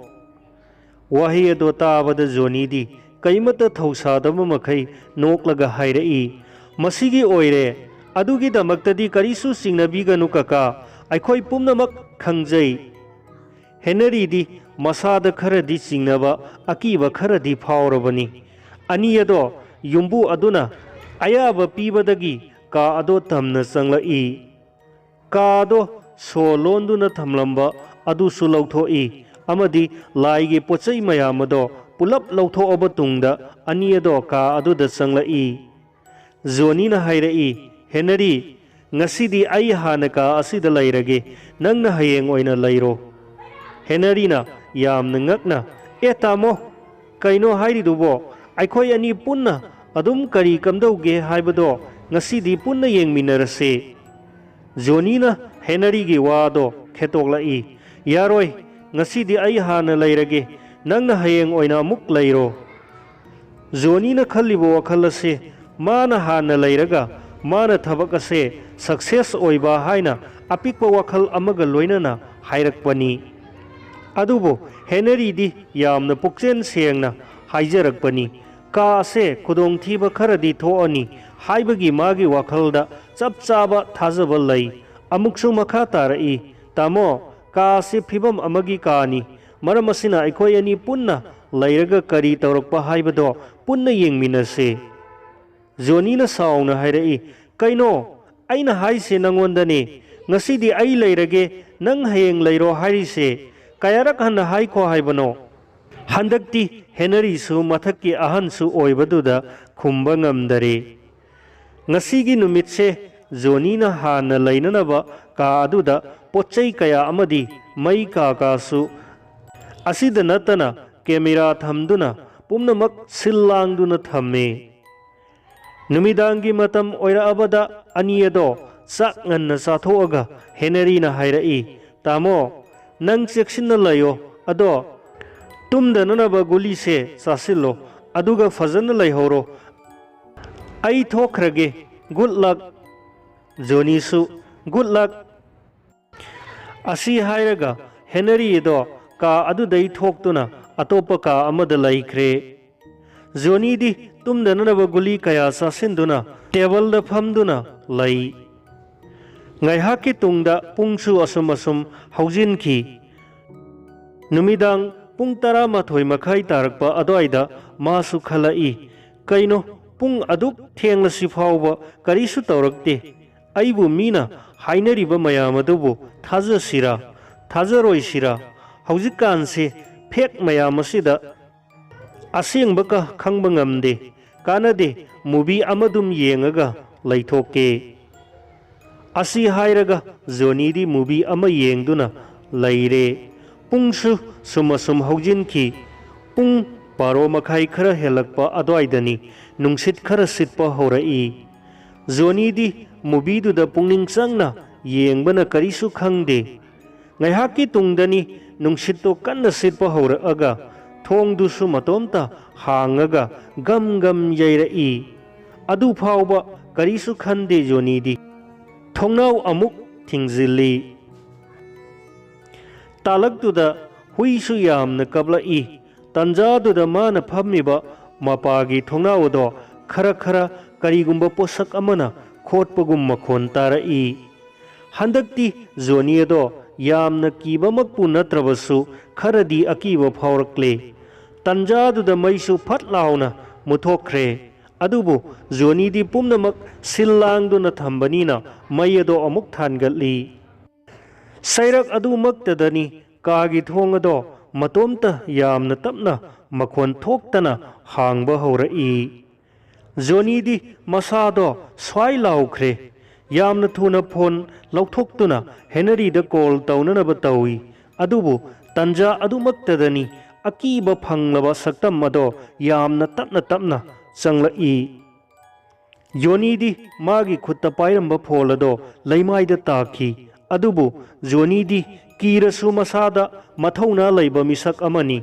ꯋꯥꯍꯩ ꯑꯗꯣ ꯇꯥꯕꯗ ꯖꯣꯅꯤꯗꯤ ꯀꯩꯃꯠꯇ ꯊꯧꯁꯥꯗꯕ ꯃꯈꯩ ꯅꯣꯛꯂꯒ ꯍꯥꯏꯔꯛꯏ, "ꯃꯁꯤꯒꯤ ꯑꯣꯏꯔꯦ꯫ ꯑꯗꯨꯒꯤꯗꯃꯛꯇꯗꯤ ꯀꯔꯤꯁꯨ ꯆꯤꯡꯅꯕꯤꯒꯅꯨ ꯀꯀꯥ, ꯑꯩꯈꯣꯏ ꯄꯨꯝꯅꯃꯛ ꯈꯪꯖꯩ"꯫ ꯍꯦꯅꯔꯤꯗꯤ ꯃꯁꯥꯗ ꯈꯔꯗꯤ ꯆꯤꯡꯅꯕ, ꯑꯀꯤꯕ ꯈꯔꯗꯤ ꯐꯥꯎꯔꯕꯅꯤ꯫ ꯑꯅꯤ ꯑꯗꯣ ꯌꯨꯝꯕꯨ ꯑꯗꯨꯅ ꯑꯌꯥꯕ ꯄꯤꯕꯗꯒꯤ ꯀꯥ ꯑꯗꯣ ꯇꯝꯅ ꯆꯪꯂꯛꯏ꯫ ꯀꯥ ꯑꯗꯣ ꯁꯣ ꯂꯣꯟꯗꯨꯅ ꯊꯝꯂꯝꯕ ꯑꯗꯨꯁꯨ ꯂꯧꯊꯣꯛꯏ ꯑꯃꯗꯤ ꯂꯥꯏꯒꯤ ꯄꯣꯠꯆꯩ ꯃꯌꯥꯝ ꯑꯗꯣ ꯄꯨꯂꯞ ꯂꯧꯊꯣꯛꯑꯕ ꯇꯨꯡꯗ ꯑꯅꯤ ꯑꯗꯣ ꯀꯥ ꯑꯗꯨꯗ ꯆꯪꯂꯛꯏ꯫ ꯖꯣꯅꯤꯅ ꯍꯥꯏꯔꯛꯏ, "ꯍꯦꯅꯔꯤ, ꯉꯁꯤꯗꯤ ꯑꯩ ꯍꯥꯟꯅ ꯀꯥ ꯑꯁꯤꯗ ꯂꯩꯔꯒꯦ, ꯅꯪꯅ ꯍꯌꯦꯡ ꯑꯣꯏꯅ ꯂꯩꯔꯣ"꯫ ꯍꯦꯅꯔꯤꯅ ꯌꯥꯝꯅ ꯉꯛꯅ, "ꯑꯦ ꯇꯥꯃꯣ, ꯀꯩꯅꯣ ꯍꯥꯏꯔꯤꯗꯨꯕꯣ? ꯑꯩꯈꯣꯏ ꯑꯅꯤ ꯄꯨꯟꯅ ꯑꯗꯨꯝ ꯀꯔꯤ ꯀꯝꯗꯧꯒꯦ ꯍꯥꯏꯕꯗꯣ ꯉꯁꯤꯗꯤ ꯄꯨꯟꯅ ꯌꯦꯡꯃꯤꯟꯅꯔꯁꯦ"꯫ ꯖꯣꯅꯤꯅ ꯍꯦꯅꯔꯤꯒꯤ ꯋꯥꯗꯣ ꯈꯦꯠꯇꯣꯛꯂꯛꯏ, "ꯌꯥꯔꯣꯏ, ꯉꯁꯤꯗꯤ ꯑꯩ ꯍꯥꯟꯅ ꯂꯩꯔꯒꯦ, ꯅꯪꯅ ꯍꯌꯦꯡ ꯑꯣꯏꯅ ꯑꯃꯨꯛ ꯂꯩꯔꯣ"꯫ ꯖꯣꯅꯤꯅ ꯈꯜꯂꯤꯕ ꯋꯥꯈꯜ ꯑꯁꯦ ꯃꯥꯅ ꯍꯥꯟꯅ ꯂꯩꯔꯒ ꯃꯥꯅ ꯊꯕꯛ ꯑꯁꯦ success ꯑꯣꯏꯕ ꯍꯥꯏꯅ ꯑꯄꯤꯛꯄ ꯋꯥꯈꯜ ꯑꯃꯒ ꯂꯣꯏꯅꯅ ꯍꯥꯏꯔꯛꯄꯅꯤ꯫ ꯑꯗꯨꯕꯨ ꯍꯦꯅꯔꯤꯗꯤ ꯌꯥꯝꯅ ꯄꯨꯛꯆꯦꯜ ꯁꯦꯡꯅ ꯍꯥꯏꯖꯔꯛꯄꯅꯤ, "ꯀꯥ ꯑꯁꯦ ꯈꯨꯗꯣꯡꯊꯤꯕ ꯈꯔꯗꯤ ꯊꯣꯛꯑꯅꯤ" ꯍꯥꯏꯕꯒꯤ ꯃꯥꯒꯤ ꯋꯥꯈꯜꯗ ꯆꯞ ꯆꯥꯕ ꯊꯥꯖꯕ ꯂꯩ꯫ ꯑꯃꯨꯛꯁꯨ ꯃꯈꯥ ꯇꯥꯔꯛꯏ, "ꯇꯥꯃꯣ, ꯀꯥ ꯑꯁꯤ ꯐꯤꯕꯝ ꯑꯃꯒꯤ ꯀꯥꯅꯤ, ꯃꯔꯝ ꯑꯁꯤꯅ ꯑꯩꯈꯣꯏ ꯑꯅꯤ ꯄꯨꯟꯅ ꯂꯩꯔꯒ ꯀꯔꯤ ꯇꯧꯔꯛꯄ ꯍꯥꯏꯕꯗꯣ ꯄꯨꯟꯅ ꯌꯦꯡꯃꯤꯟꯅꯁꯤ"꯫ ꯖꯣꯅꯤꯅ ꯁꯥꯎꯅ ꯍꯥꯏꯔꯛꯏ, "ꯀꯩꯅꯣ? ꯑꯩꯅ ꯍꯥꯏꯁꯦ ꯅꯪꯉꯣꯟꯗꯅꯦ, ꯉꯁꯤꯗꯤ ꯑꯩ ꯂꯩꯔꯒꯦ, ꯅꯪ ꯍꯌꯦꯡ ꯂꯩꯔꯣ ꯍꯥꯏꯔꯤꯁꯦ ꯀꯌꯥꯔꯛ ꯍꯟꯅ ꯍꯥꯏꯈꯣ ꯍꯥꯏꯕꯅꯣ?" ꯍꯟꯗꯛꯇꯤ ꯍꯦꯅꯔꯤꯁꯨ ꯃꯊꯛꯀꯤ ꯑꯍꯟꯁꯨ ꯑꯣꯏꯕꯗꯨꯗ ꯈꯨꯝꯕ ꯉꯝꯗꯔꯦ꯫ ꯉꯁꯤꯒꯤ ꯅꯨꯃꯤꯠꯁꯦ ꯖꯣꯅꯤꯅ ꯍꯥꯟꯅ ꯂꯩꯅꯅꯕ ꯀꯥ ꯑꯗꯨꯗ ꯄꯣꯠ ꯆꯩ ꯀꯌꯥ ꯑꯃꯗꯤ ꯃꯩ ꯀꯥ ꯀꯥꯁꯨ ꯑꯁꯤꯗ ꯅꯠꯇꯅ ꯀꯦꯃꯦꯔꯥ ꯊꯝꯗꯨꯅ ꯄꯨꯝꯅꯃꯛ ꯁꯤꯜ ꯂꯥꯡꯗꯨꯅ ꯊꯝꯃꯤ꯫ ꯅꯨꯃꯤꯗꯥꯡꯒꯤ ꯃꯇꯝ ꯑꯣꯏꯔꯛꯑꯕꯗ ꯑꯅꯤ ꯑꯗꯣ ꯆꯥꯛ ꯉꯟꯅ ꯆꯥꯊꯣꯛꯑꯒ ꯍꯦꯅꯔꯤꯅ ꯍꯥꯏꯔꯛꯏ, "ꯇꯥꯃꯣ, ꯅꯪ ꯆꯦꯛꯁꯤꯟꯅ ꯂꯩꯌꯣ, ꯑꯗꯣ ꯇꯨꯝꯗꯅꯅꯕ ꯒꯨꯂꯤꯁꯦ ꯆꯥꯁꯤꯜꯂꯣ, ꯑꯗꯨꯒ ꯐꯖꯅ ꯂꯩꯍꯧꯔꯣ꯫ ꯑꯩ ꯊꯣꯛꯈ꯭ꯔꯒꯦ꯫ ꯒꯨꯗ ꯂꯛ꯫" ꯖꯣꯅꯤꯁꯨ, "ꯒꯨꯗ ꯂꯛ꯫" ꯑꯁꯤ ꯍꯥꯏꯔꯒ ꯍꯦꯅꯔꯤ ꯑꯗꯣ ꯀꯥ ꯑꯗꯨꯗꯩ ꯊꯣꯛꯇꯨꯅ ꯑꯇꯣꯞꯄ ꯀꯥ ꯑꯃꯗ ꯂꯩꯈ꯭ꯔꯦ꯫ ꯖꯣꯅꯤꯗꯤ ꯇꯨꯝꯗꯅꯅꯕ ꯒꯨꯂꯤ ꯀꯌꯥ ꯆꯥꯁꯤꯟꯗꯨꯅ ꯇꯦꯕꯜꯗ ꯐꯝꯗꯨꯅ ꯂꯩ꯫ ꯉꯥꯏꯍꯥꯛꯀꯤ ꯇꯨꯡꯗ ꯄꯨꯡꯁꯨ ꯑꯁꯨꯝ ꯑꯁꯨꯝ ꯍꯧꯖꯤꯟꯈꯤ꯫ ꯅꯨꯃꯤꯗꯥꯡ ꯄꯨꯡ ꯇꯔꯥꯃꯥꯊꯣꯏ ꯃꯈꯥꯏ ꯇꯥꯔꯛꯄ ꯑꯗꯨꯋꯥꯏꯗ ꯃꯥꯁꯨ ꯈꯜꯂꯛꯏ, "ꯀꯩꯅꯣ, ꯄꯨꯡ ꯑꯗꯨꯛ ꯊꯦꯡꯂꯁꯤ ꯐꯥꯎꯕ ꯀꯔꯤꯁꯨ ꯇꯧꯔꯛꯇꯦ꯫ ꯑꯩꯕꯨ ꯃꯤꯅ ꯍꯥꯏꯅꯔꯤꯕ ꯃꯌꯥꯝ ꯑꯗꯨꯕꯨ ꯊꯥꯖꯁꯤꯔꯥ, ꯊꯥꯖꯔꯣꯏꯁꯤꯔꯥ? ꯍꯧꯖꯤꯛꯀꯥꯟꯁꯦ ꯐꯦꯛ ꯃꯌꯥꯝ ꯑꯁꯤꯗ ꯑꯁꯦꯡꯕ ꯀ-, ꯈꯪꯕ ꯉꯝꯗꯦ꯫ ꯀꯥꯟꯅꯗꯦ, ꯃꯨꯚꯤ ꯑꯃꯗꯨꯝ ꯌꯦꯡꯉꯒ ꯂꯩꯊꯣꯛꯀꯦ꯫" ꯑꯁꯤ ꯍꯥꯏꯔꯒ ꯖꯣꯅꯤꯗꯤ ꯃꯨꯚꯤ ꯑꯃ ꯌꯦꯡꯗꯨꯅ ꯂꯩꯔꯦ꯫ ꯄꯨꯡꯁꯨ ꯁꯨꯝ ꯑꯁꯨꯝ ꯍꯧꯖꯤꯟꯈꯤ꯫ ꯄꯨꯡ ꯕꯥꯔꯣ ꯃꯈꯥꯏ ꯈꯔ ꯍꯦꯜꯂꯛꯄ ꯑꯗꯨꯋꯥꯏꯗꯅꯤ ꯅꯨꯡꯁꯤꯠ ꯈꯔ ꯁꯤꯠꯄ ꯍꯧꯔꯛꯏ꯫ ꯖꯣꯅꯤꯗꯤ ꯃꯨꯚꯤꯗꯨꯗ ꯄꯨꯛꯅꯤꯡ ꯆꯪꯅ ꯌꯦꯡꯕꯅ ꯀꯔꯤꯁꯨ ꯈꯪꯗꯦ꯫ ꯉꯥꯏꯍꯥꯛꯀꯤ ꯇꯨꯡꯗꯅꯤ ꯅꯨꯡꯁꯤꯠꯇꯣ ꯀꯟꯅ ꯁꯤꯠꯄ ꯍꯧꯔꯛꯑꯒ ꯊꯣꯡꯗꯨꯁꯨ ꯃꯇꯣꯝꯇ ꯍꯥꯡꯉꯒ ꯒꯝ ꯒꯝ ꯌꯩꯔꯛꯏ꯫ ꯑꯗꯨ ꯐꯥꯎꯕ ꯀꯔꯤꯁꯨ ꯈꯟꯗꯦ ꯖꯣꯅꯤꯗꯤ꯫ ꯊꯣꯡꯅꯥꯎ ꯑꯃꯨꯛ ꯊꯤꯡꯖꯤꯜꯂꯤ꯫ ꯇꯥꯂꯛꯇꯨꯗ ꯍꯨꯏꯁꯨ ꯌꯥꯝꯅ ꯀꯞꯂꯛꯏ꯫ ꯇꯟꯖꯥꯗꯨꯗ ꯃꯥꯅ ꯐꯝꯃꯤꯕ ꯃꯄꯥꯒꯤ ꯊꯣꯡꯅꯥꯎ ꯑꯗꯣ ꯈꯔ ꯈꯔ ꯀꯔꯤꯒꯨꯝꯕ ꯄꯣꯠꯁꯛ ꯑꯃꯅ ꯈꯣꯠꯄꯒꯨꯝ ꯃꯈꯣꯟ ꯇꯥꯔꯛꯏ꯫ ꯍꯟꯗꯛꯇꯤ ꯖꯣꯅꯤ ꯑꯗꯣ ꯌꯥꯝꯅ ꯀꯤꯕꯃꯛꯄꯨ ꯅꯠꯇ꯭ꯔꯕꯁꯨ ꯈꯔꯗꯤ ꯑꯀꯤꯕ ꯐꯥꯎꯔꯛꯂꯦ꯫ ꯇꯟꯖꯥꯗꯨꯗ ꯃꯩꯁꯨ ꯐꯠ ꯂꯥꯎꯅ ꯃꯨꯠꯊꯣꯛꯈ꯭ꯔꯦ꯫ ꯑꯗꯨꯕꯨ ꯖꯣꯅꯤꯗꯤ ꯄꯨꯝꯅꯃꯛ ꯁꯤꯜ ꯂꯥꯡꯗꯨꯅ ꯊꯝꯕꯅꯤꯅ ꯃꯩ ꯑꯗꯣ ꯑꯃꯨꯛ ꯊꯥꯟꯒꯠꯂꯤ꯫ ꯁꯩꯔꯛ ꯑꯗꯨꯃꯛꯇꯗꯅꯤ ꯀꯥꯒꯤ ꯊꯣꯡ ꯑꯗꯣ ꯃꯇꯣꯝꯇ ꯌꯥꯝꯅ ꯇꯞꯅ ꯃꯈꯣꯟ ꯊꯣꯛꯇꯅ ꯍꯥꯡꯕ ꯍꯧꯔꯛꯏ꯫ ꯖꯣꯅꯤꯗꯤ ꯃꯁꯥꯗꯣ ꯁ꯭ꯋꯥꯏ ꯂꯥꯎꯈ꯭ꯔꯦ꯫ ꯌꯥꯝꯅ ꯊꯨꯅ ꯐꯣꯟ ꯂꯧꯊꯣꯛꯇꯨꯅ ꯍꯦꯅꯔꯤꯗ ꯀꯣꯜ ꯇꯧꯅꯅꯕ ꯇꯧꯏ꯫ ꯑꯗꯨꯕꯨ ꯇꯟꯖꯥ ꯑꯗꯨꯃꯛꯇꯗꯅꯤ ꯑꯀꯤꯕ ꯐꯪꯂꯕ ꯁꯛꯇꯝ ꯑꯗꯣ ꯌꯥꯝꯅ ꯇꯞꯅ ꯇꯞꯅ ꯆꯪꯂꯛꯏ꯫ ꯖꯣꯅꯤꯗꯤ ꯃꯥꯒꯤ ꯈꯨꯠꯇ ꯄꯥꯏꯔꯝꯕ ꯐꯣꯜ ꯑꯗꯣ ꯂꯩꯃꯥꯏꯗ ꯇꯥꯈꯤ꯫ ꯑꯗꯨꯕꯨ ꯖꯣꯅꯤꯗꯤ ꯀꯤꯔꯁꯨ ꯃꯁꯥꯗ ꯃꯊꯧꯅꯥ ꯂꯩꯕ ꯃꯤꯁꯛ ꯑꯃꯅꯤ꯫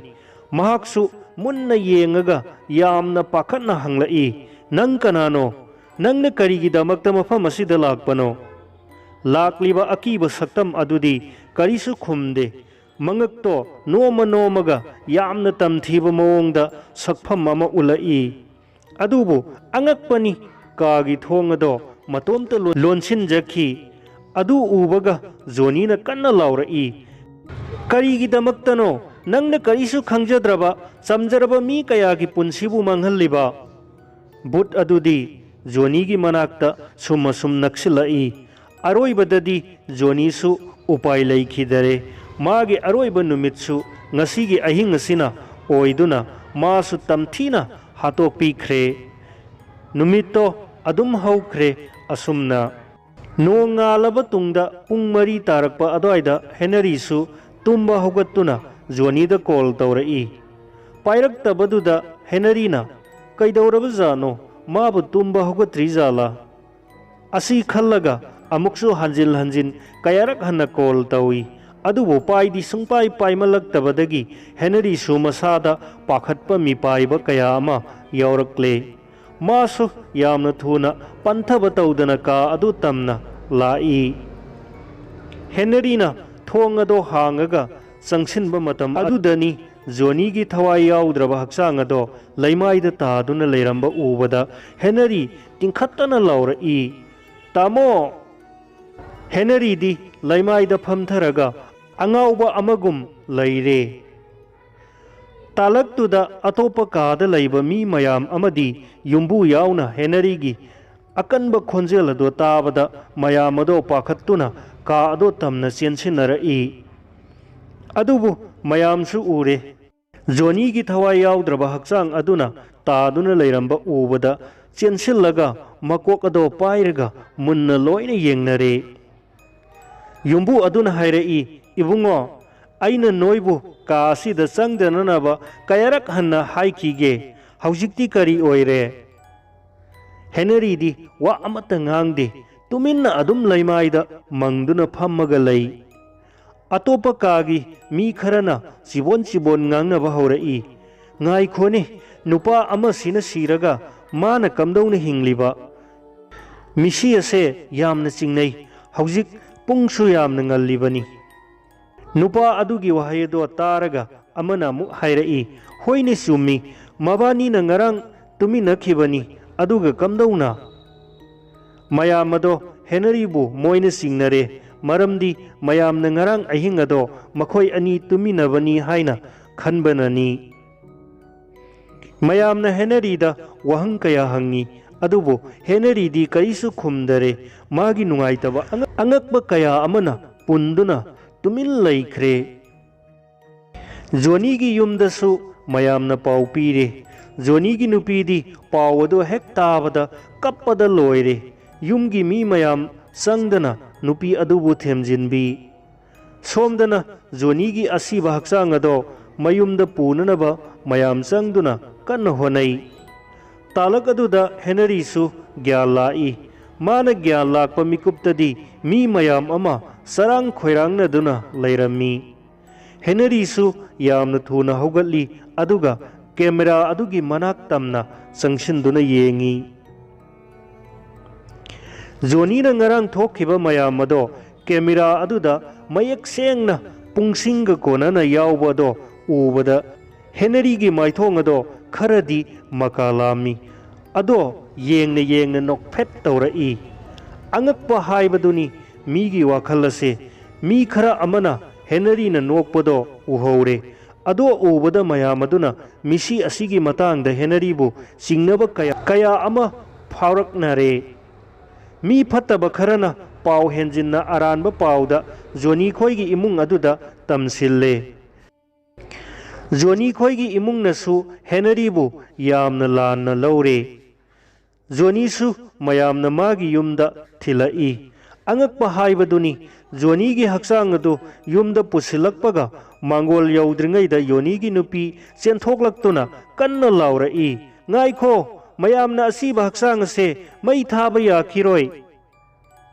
ꯃꯍꯥꯛꯁꯨ ꯃꯨꯟꯅ ꯌꯦꯡꯉꯒ ꯌꯥꯝꯅ ꯄꯥꯈꯠꯅ ꯍꯪꯂꯛꯏ, "ꯅꯪ ꯀꯅꯥꯅꯣ? ꯅꯪꯅ ꯀꯔꯤꯒꯤꯗꯃꯛꯇ ꯃꯐꯝ ꯑꯁꯤꯗ ꯂꯥꯛꯄꯅꯣ?" ꯂꯥꯛꯂꯤꯕ ꯑꯀꯤꯕ ꯁꯛꯇꯝ ꯑꯗꯨꯗꯤ ꯀꯔꯤꯁꯨ ꯈꯨꯝꯗꯦ꯫ ꯃꯉꯛꯇꯣ ꯅꯣꯝꯃ ꯅꯣꯝꯃꯒ ꯌꯥꯝꯅ ꯇꯝꯊꯤꯕ ꯃꯑꯣꯡꯗ ꯁꯛꯐꯝ ꯑꯃ ꯎꯠꯂꯛꯏ꯫ ꯑꯗꯨꯕꯨ ꯑꯉꯛꯄꯅꯤ, ꯀꯥꯒꯤ ꯊꯣꯡ ꯑꯗꯣ ꯃꯇꯣꯝꯇ ꯂꯣꯟ-, ꯂꯣꯟꯁꯤꯟꯖꯈꯤ꯫ ꯑꯗꯨ ꯎꯕꯒ ꯖꯣꯅꯤꯅ ꯀꯟꯅ ꯂꯥꯎꯔꯛꯏ, "ꯀꯔꯤꯒꯤꯗꯃꯛꯇꯅꯣ ꯅꯪꯅ ꯀꯔꯤꯁꯨ ꯈꯪꯖꯗ꯭ꯔꯕ ꯆꯝꯖꯔꯕ ꯃꯤ ꯀꯌꯥꯒꯤ ꯄꯨꯟꯁꯤꯕꯨ ꯃꯥꯡꯍꯜꯂꯤꯕ?" ꯕꯨꯠ ꯑꯗꯨꯗꯤ ꯖꯣꯅꯤꯒꯤ ꯃꯅꯥꯛꯇ ꯁꯨꯝ ꯑꯁꯨꯝ ꯅꯛꯁꯤꯜꯂꯛꯏ꯫ ꯑꯔꯣꯏꯕꯗꯗꯤ ꯖꯣꯅꯤꯁꯨ ꯎꯄꯥꯏ ꯂꯩꯈꯤꯗꯔꯦ꯫ ꯃꯥꯒꯤ ꯑꯔꯣꯏꯕ ꯅꯨꯃꯤꯠꯁꯨ ꯉꯁꯤꯒꯤ ꯑꯍꯤꯡ ꯑꯁꯤꯅ ꯑꯣꯏꯗꯨꯅ ꯃꯥꯁꯨ ꯇꯝꯊꯤꯅ ꯍꯥꯠꯇꯣꯛꯄꯤꯈ꯭ꯔꯦ꯫ ꯅꯨꯃꯤꯠꯇꯣ ꯑꯗꯨꯝ ꯍꯧꯈ꯭ꯔꯦ꯫ ꯑꯁꯨꯝꯅ ꯅꯣꯡꯉꯥꯜꯂꯕ ꯇꯨꯡꯗ ꯄꯨꯡ ꯃꯔꯤ ꯇꯥꯔꯛꯄ ꯑꯗꯨꯋꯥꯏꯗ ꯍꯦꯅꯔꯤꯁꯨ ꯇꯨꯝꯕ ꯍꯧꯒꯠꯇꯨꯅ ꯖꯣꯅꯤꯗ ꯀꯣꯜ ꯇꯧꯔꯛꯏ꯫ ꯄꯥꯏꯔꯛꯇꯕꯗꯨꯗ ꯍꯦꯅꯔꯤꯅ, "ꯀꯩꯗꯧꯔꯕꯖꯥꯠꯅꯣ? ꯃꯥꯕꯨ ꯇꯨꯝꯕ ꯍꯧꯒꯠꯇ꯭ꯔꯤꯖꯥꯠꯂꯥ?" ꯑꯁꯤ ꯈꯜꯂꯒ ꯑꯃꯨꯛꯁꯨ ꯍꯟꯖꯤꯟ ꯍꯟꯖꯤꯟ ꯀꯌꯥꯔꯛ ꯍꯟꯅ ꯀꯣꯜ ꯇꯧꯏ꯫ ꯑꯗꯨꯕꯨ ꯄꯥꯏꯗꯤ ꯁꯨꯡꯄꯥꯏ ꯄꯥꯏꯃꯜꯂꯛꯇꯕꯗꯒꯤ ꯍꯦꯅꯔꯤꯁꯨ ꯃꯁꯥꯗ ꯄꯥꯈꯠꯄ ꯃꯤꯄꯥꯏꯕ ꯀꯌꯥ ꯑꯃ ꯌꯥꯎꯔꯛꯂꯦ꯫ ꯃꯥꯁꯨ ꯌꯥꯝꯅ ꯊꯨꯅ ꯄꯟꯊꯕ ꯇꯧꯗꯅ ꯀꯥ ꯑꯗꯨ ꯇꯝꯅ ꯂꯥꯛꯏ꯫ ꯍꯦꯅꯔꯤꯅ ꯊꯣꯡ ꯑꯗꯣ ꯍꯥꯡꯉꯒ ꯆꯪꯁꯤꯟꯕ ꯃꯇꯝ ꯑꯗꯨꯗꯅꯤ ꯖꯣꯅꯤꯒꯤ ꯊꯋꯥꯏ ꯌꯥꯎꯗ꯭ꯔꯕ ꯍꯛꯆꯥꯡ ꯑꯗꯣ ꯂꯩꯃꯥꯏꯗ ꯇꯥꯗꯨꯅ ꯂꯩꯔꯝꯕ ꯎꯕꯗ ꯍꯦꯅꯔꯤ ꯇꯤꯡꯈꯠꯇꯅ ꯂꯥꯎꯔꯛꯏ, "ꯇꯥꯃꯣ!" ꯍꯦꯅꯔꯤꯗꯤ ꯂꯩꯃꯥꯏꯗ ꯐꯝꯊꯔꯒ ꯑꯉꯥꯎꯕ ꯑꯃꯒꯨꯝ ꯂꯩꯔꯦ꯫ ꯇꯥꯂꯛꯇꯨꯗ ꯑꯇꯣꯞꯄ ꯀꯥꯗ ꯂꯩꯕ ꯃꯤ ꯃꯌꯥꯝ ꯑꯃꯗꯤ ꯌꯨꯝꯕꯨ ꯌꯥꯎꯅ ꯍꯦꯅꯔꯤꯒꯤ ꯑꯀꯟꯕ ꯈꯣꯟꯖꯦꯜ ꯑꯗꯨ ꯇꯥꯕꯗ ꯃꯌꯥꯝ ꯑꯗꯣ ꯄꯥꯈꯠꯇꯨꯅ ꯀꯥ ꯑꯗꯣ ꯇꯝꯅ ꯆꯦꯟꯁꯤꯟꯅꯔꯛꯏ꯫ ꯑꯗꯨꯕꯨ ꯃꯌꯥꯝꯁꯨ ꯎꯔꯦ꯫ ꯖꯣꯅꯤꯒꯤ ꯊꯋꯥꯏ ꯌꯥꯎꯗ꯭ꯔꯕ ꯍꯛꯆꯥꯡ ꯑꯗꯨꯅ ꯇꯥꯗꯨꯅ ꯂꯩꯔꯝꯕ ꯎꯕꯗ ꯆꯦꯟꯁꯤꯜꯂꯒ ꯃꯀꯣꯛ ꯑꯗꯣ ꯄꯥꯏꯔꯒ ꯃꯨꯟꯅ ꯂꯣꯏꯅ ꯌꯦꯡꯅꯔꯦ꯫ ꯌꯨꯝꯕꯨ ꯑꯗꯨꯅ ꯍꯥꯏꯔꯛꯏ, "ꯏꯕꯨꯡꯉꯣ, ꯑꯩꯅ ꯅꯣꯏꯕꯨ ꯀꯥ ꯑꯁꯤꯗ ꯆꯪꯗꯅꯅꯕ ꯀꯌꯥꯔꯛ ꯍꯟꯅ ꯍꯥꯏꯈꯤꯒꯦ? ꯍꯧꯖꯤꯛꯇꯤ ꯀꯔꯤ ꯑꯣꯏꯔꯦ?" ꯍꯦꯅꯔꯤꯗꯤ ꯋꯥ ꯑꯃꯠꯇ ꯉꯥꯡꯗꯦ, ꯇꯨꯃꯤꯟꯅ ꯑꯗꯨꯝ ꯂꯩꯃꯥꯏꯗ ꯃꯪꯗꯨꯅ ꯐꯝꯃꯒ ꯂꯩ꯫ ꯑꯇꯣꯞꯄ ꯀꯥꯒꯤ ꯃꯤ ꯈꯔꯅ ꯆꯤꯕꯣꯟ ꯆꯤꯕꯣꯟ ꯉꯥꯡꯅꯕ ꯍꯧꯔꯛꯏ꯫ "ꯉꯥꯏꯈꯣꯅꯦ, ꯅꯨꯄꯥ ꯑꯃꯁꯤꯅ ꯁꯤꯔꯒ ꯃꯥꯅ ꯀꯝꯗꯧꯅ ꯍꯤꯡꯂꯤꯕ? ꯃꯤꯁꯤ ꯑꯁꯦ ꯌꯥꯝꯅ ꯆꯤꯡꯅꯩ꯫ ꯍꯧꯖꯤꯛ ꯄꯨꯡꯁꯨ ꯌꯥꯝꯅ ꯉꯜꯂꯤꯕꯅꯤ꯫" ꯅꯨꯄꯥ ꯑꯗꯨꯒꯤ ꯋꯥꯍꯩ ꯑꯗꯣ ꯇꯥꯔꯒ ꯑꯃꯅ ꯑꯃꯨꯛ ꯍꯥꯏꯔꯛꯏ, "ꯍꯣꯏꯅꯦ, ꯆꯨꯝꯃꯤ, ꯃꯕꯥꯅꯤꯅ ꯉꯔꯥꯡ ꯇꯨꯃꯤꯟꯅꯈꯤꯕꯅꯤ, ꯑꯗꯨꯒ ꯀꯝꯗꯧꯅ?" ꯃꯌꯥꯝ ꯑꯗꯣ ꯍꯦꯅꯔꯤꯕꯨ ꯃꯣꯏꯅ ꯆꯤꯡꯅꯔꯦ, ꯃꯔꯝꯗꯤ ꯃꯌꯥꯝꯅ ꯉꯔꯥꯡ ꯑꯍꯤꯡ ꯑꯗꯣ ꯃꯈꯣꯏ ꯑꯅꯤ ꯇꯨꯃꯤꯟꯅꯕꯅꯤ ꯍꯥꯏꯅ ꯈꯟꯕꯅꯅꯤ꯫ ꯃꯌꯥꯝꯅ ꯍꯦꯅꯔꯤꯗ ꯋꯥꯍꯪ ꯀꯌꯥ ꯍꯪꯉꯤ, ꯑꯗꯨꯕꯨ ꯍꯦꯅꯔꯤꯗꯤ ꯀꯔꯤꯁꯨ ꯈꯨꯝꯗꯔꯦ꯫ ꯃꯥꯒꯤ ꯅꯨꯡꯉꯥꯏꯇꯕ ꯑꯉꯛ-, ꯑꯉꯛꯄ ꯀꯌꯥ ꯑꯃꯅ ꯄꯨꯟꯗꯨꯅ ꯇꯨꯃꯤꯟ ꯂꯩꯈ꯭ꯔꯦ꯫ ꯖꯣꯅꯤꯒꯤ ꯌꯨꯝꯗꯁꯨ ꯃꯌꯥꯝꯅ ꯄꯥꯎ ꯄꯤꯔꯦ꯫ ꯖꯣꯅꯤꯒꯤ ꯅꯨꯄꯤꯗꯤ ꯄꯥꯎ ꯑꯗꯨ ꯍꯦꯛ ꯇꯥꯕꯗ ꯀꯞꯄꯗ ꯂꯣꯏꯔꯦ꯫ ꯌꯨꯝꯒꯤ ꯃꯤ ꯃꯌꯥꯝ ꯆꯪꯗꯅ ꯅꯨꯄꯤ ꯑꯗꯨꯕꯨ ꯊꯦꯝꯖꯤꯟꯕꯤ꯫ ꯁꯣꯝꯗꯅ ꯖꯣꯅꯤꯒꯤ ꯑꯁꯤꯕ ꯍꯛꯆꯥꯡ ꯑꯗꯣ ꯃꯌꯨꯝꯗ ꯄꯨꯅꯅꯕ ꯃꯌꯥꯝ ꯆꯪꯗꯨꯅ ꯀꯟꯅ ꯍꯣꯠꯅꯩ꯫ ꯇꯥꯂꯛ ꯑꯗꯨꯗ ꯍꯦꯅꯔꯤꯁꯨ ꯒ꯭ꯌꯥꯟ ꯂꯥꯛꯏ꯫ ꯃꯥꯅ ꯒ꯭ꯌꯥꯟ ꯂꯥꯛꯄ ꯃꯤꯀꯨꯞꯇꯗꯤ ꯃꯤ ꯃꯌꯥꯝ ꯑꯃ ꯆꯔꯥꯡ ꯈꯣꯏꯔꯥꯡꯅꯗꯨꯅ ꯂꯩꯔꯝꯃꯤ꯫ ꯍꯦꯅꯔꯤꯁꯨ ꯌꯥꯝꯅ ꯊꯨꯅ ꯍꯧꯒꯠꯂꯤ, ꯑꯗꯨꯒ ꯀꯦꯃꯦꯔꯥ ꯑꯗꯨꯒꯤ ꯃꯅꯥꯛ ꯇꯝꯅ ꯆꯪꯁꯤꯟꯗꯨꯅ ꯌꯦꯡꯉꯤ꯫ ꯖꯣꯅꯤꯅ ꯉꯔꯥꯡ ꯊꯣꯛꯈꯤꯕ ꯃꯌꯥꯝ ꯑꯗꯣ ꯀꯦꯃꯦꯔꯥ ꯑꯗꯨꯗ ꯃꯌꯦꯛ ꯁꯦꯡꯅ ꯄꯨꯡꯁꯤꯡꯒ ꯀꯣꯟꯅꯅ ꯌꯥꯎꯕ ꯑꯗꯣ ꯎꯕꯗ ꯍꯦꯅꯔꯤꯒꯤ ꯃꯥꯏꯊꯣꯡ ꯑꯗꯣ ꯈꯔꯗꯤ ꯃꯀꯥ ꯂꯥꯝꯃꯤ꯫ ꯑꯗꯣ ꯌꯦꯡꯅ ꯌꯦꯡꯅ ꯅꯣꯛꯐꯦꯠ ꯇꯧꯔꯛꯏ꯫ ꯑꯉꯛꯄ ꯍꯥꯏꯕꯗꯨꯅꯤ ꯃꯤꯒꯤ ꯋꯥꯈꯜ ꯑꯁꯦ꯫ ꯃꯤ ꯈꯔ ꯑꯃꯅ ꯍꯦꯅꯔꯤꯅ ꯅꯣꯛꯄꯗꯣ ꯎꯍꯧꯔꯦ꯫ ꯑꯗꯣ ꯎꯕꯗ ꯃꯌꯥꯝ ꯑꯗꯨꯅ ꯃꯤꯁꯤ ꯑꯁꯤꯒꯤ ꯃꯇꯥꯡꯗ ꯍꯦꯅꯔꯤꯕꯨ ꯆꯤꯡꯅꯕ ꯀꯌꯥ, ꯀꯌꯥ ꯑꯃ ꯐꯥꯎꯔꯛꯅꯔꯦ꯫ ꯃꯤ ꯐꯠꯇꯕ ꯈꯔꯅ ꯄꯥꯎ ꯍꯦꯟꯖꯤꯟꯅ ꯑꯔꯥꯟꯕ ꯄꯥꯎꯗ ꯖꯣꯅꯤ ꯈꯣꯏꯒꯤ ꯏꯃꯨꯡ ꯑꯗꯨꯗ ꯇꯝꯁꯤꯜꯂꯦ꯫ ꯖꯣꯅꯤ ꯈꯣꯏꯒꯤ ꯏꯃꯨꯡꯅꯁꯨ ꯍꯦꯅꯔꯤꯕꯨ ꯌꯥꯝꯅ ꯂꯥꯟꯅ ꯂꯧꯔꯦ꯫ ꯖꯣꯅꯤꯁꯨ ꯃꯌꯥꯝꯅ ꯃꯥꯒꯤ ꯌꯨꯝꯗ ꯊꯤꯜꯂꯛꯏ꯫ ꯑꯉꯛꯄ ꯍꯥꯏꯕꯗꯨꯅꯤ, ꯖꯣꯅꯤꯒꯤ ꯍꯛꯆꯥꯡ ꯑꯗꯨ ꯌꯨꯝꯗ ꯄꯨꯁꯤꯜꯂꯛꯄꯒ ꯃꯥꯡꯒꯣꯜ ꯌꯧꯗ꯭ꯔꯤꯉꯩꯗ ꯌꯣꯅꯤꯒꯤ ꯅꯨꯄꯤ ꯆꯦꯟꯊꯣꯛꯂꯛꯇꯨꯅ ꯀꯟꯅ ꯂꯥꯎꯔꯛꯏ, "ꯉꯥꯏꯈꯣ! ꯃꯌꯥꯝꯅ ꯑꯁꯤꯕ ꯍꯛꯆꯥꯡ ꯑꯁꯦ ꯃꯩ ꯊꯥꯕ ꯌꯥꯈꯤꯔꯣꯏ!"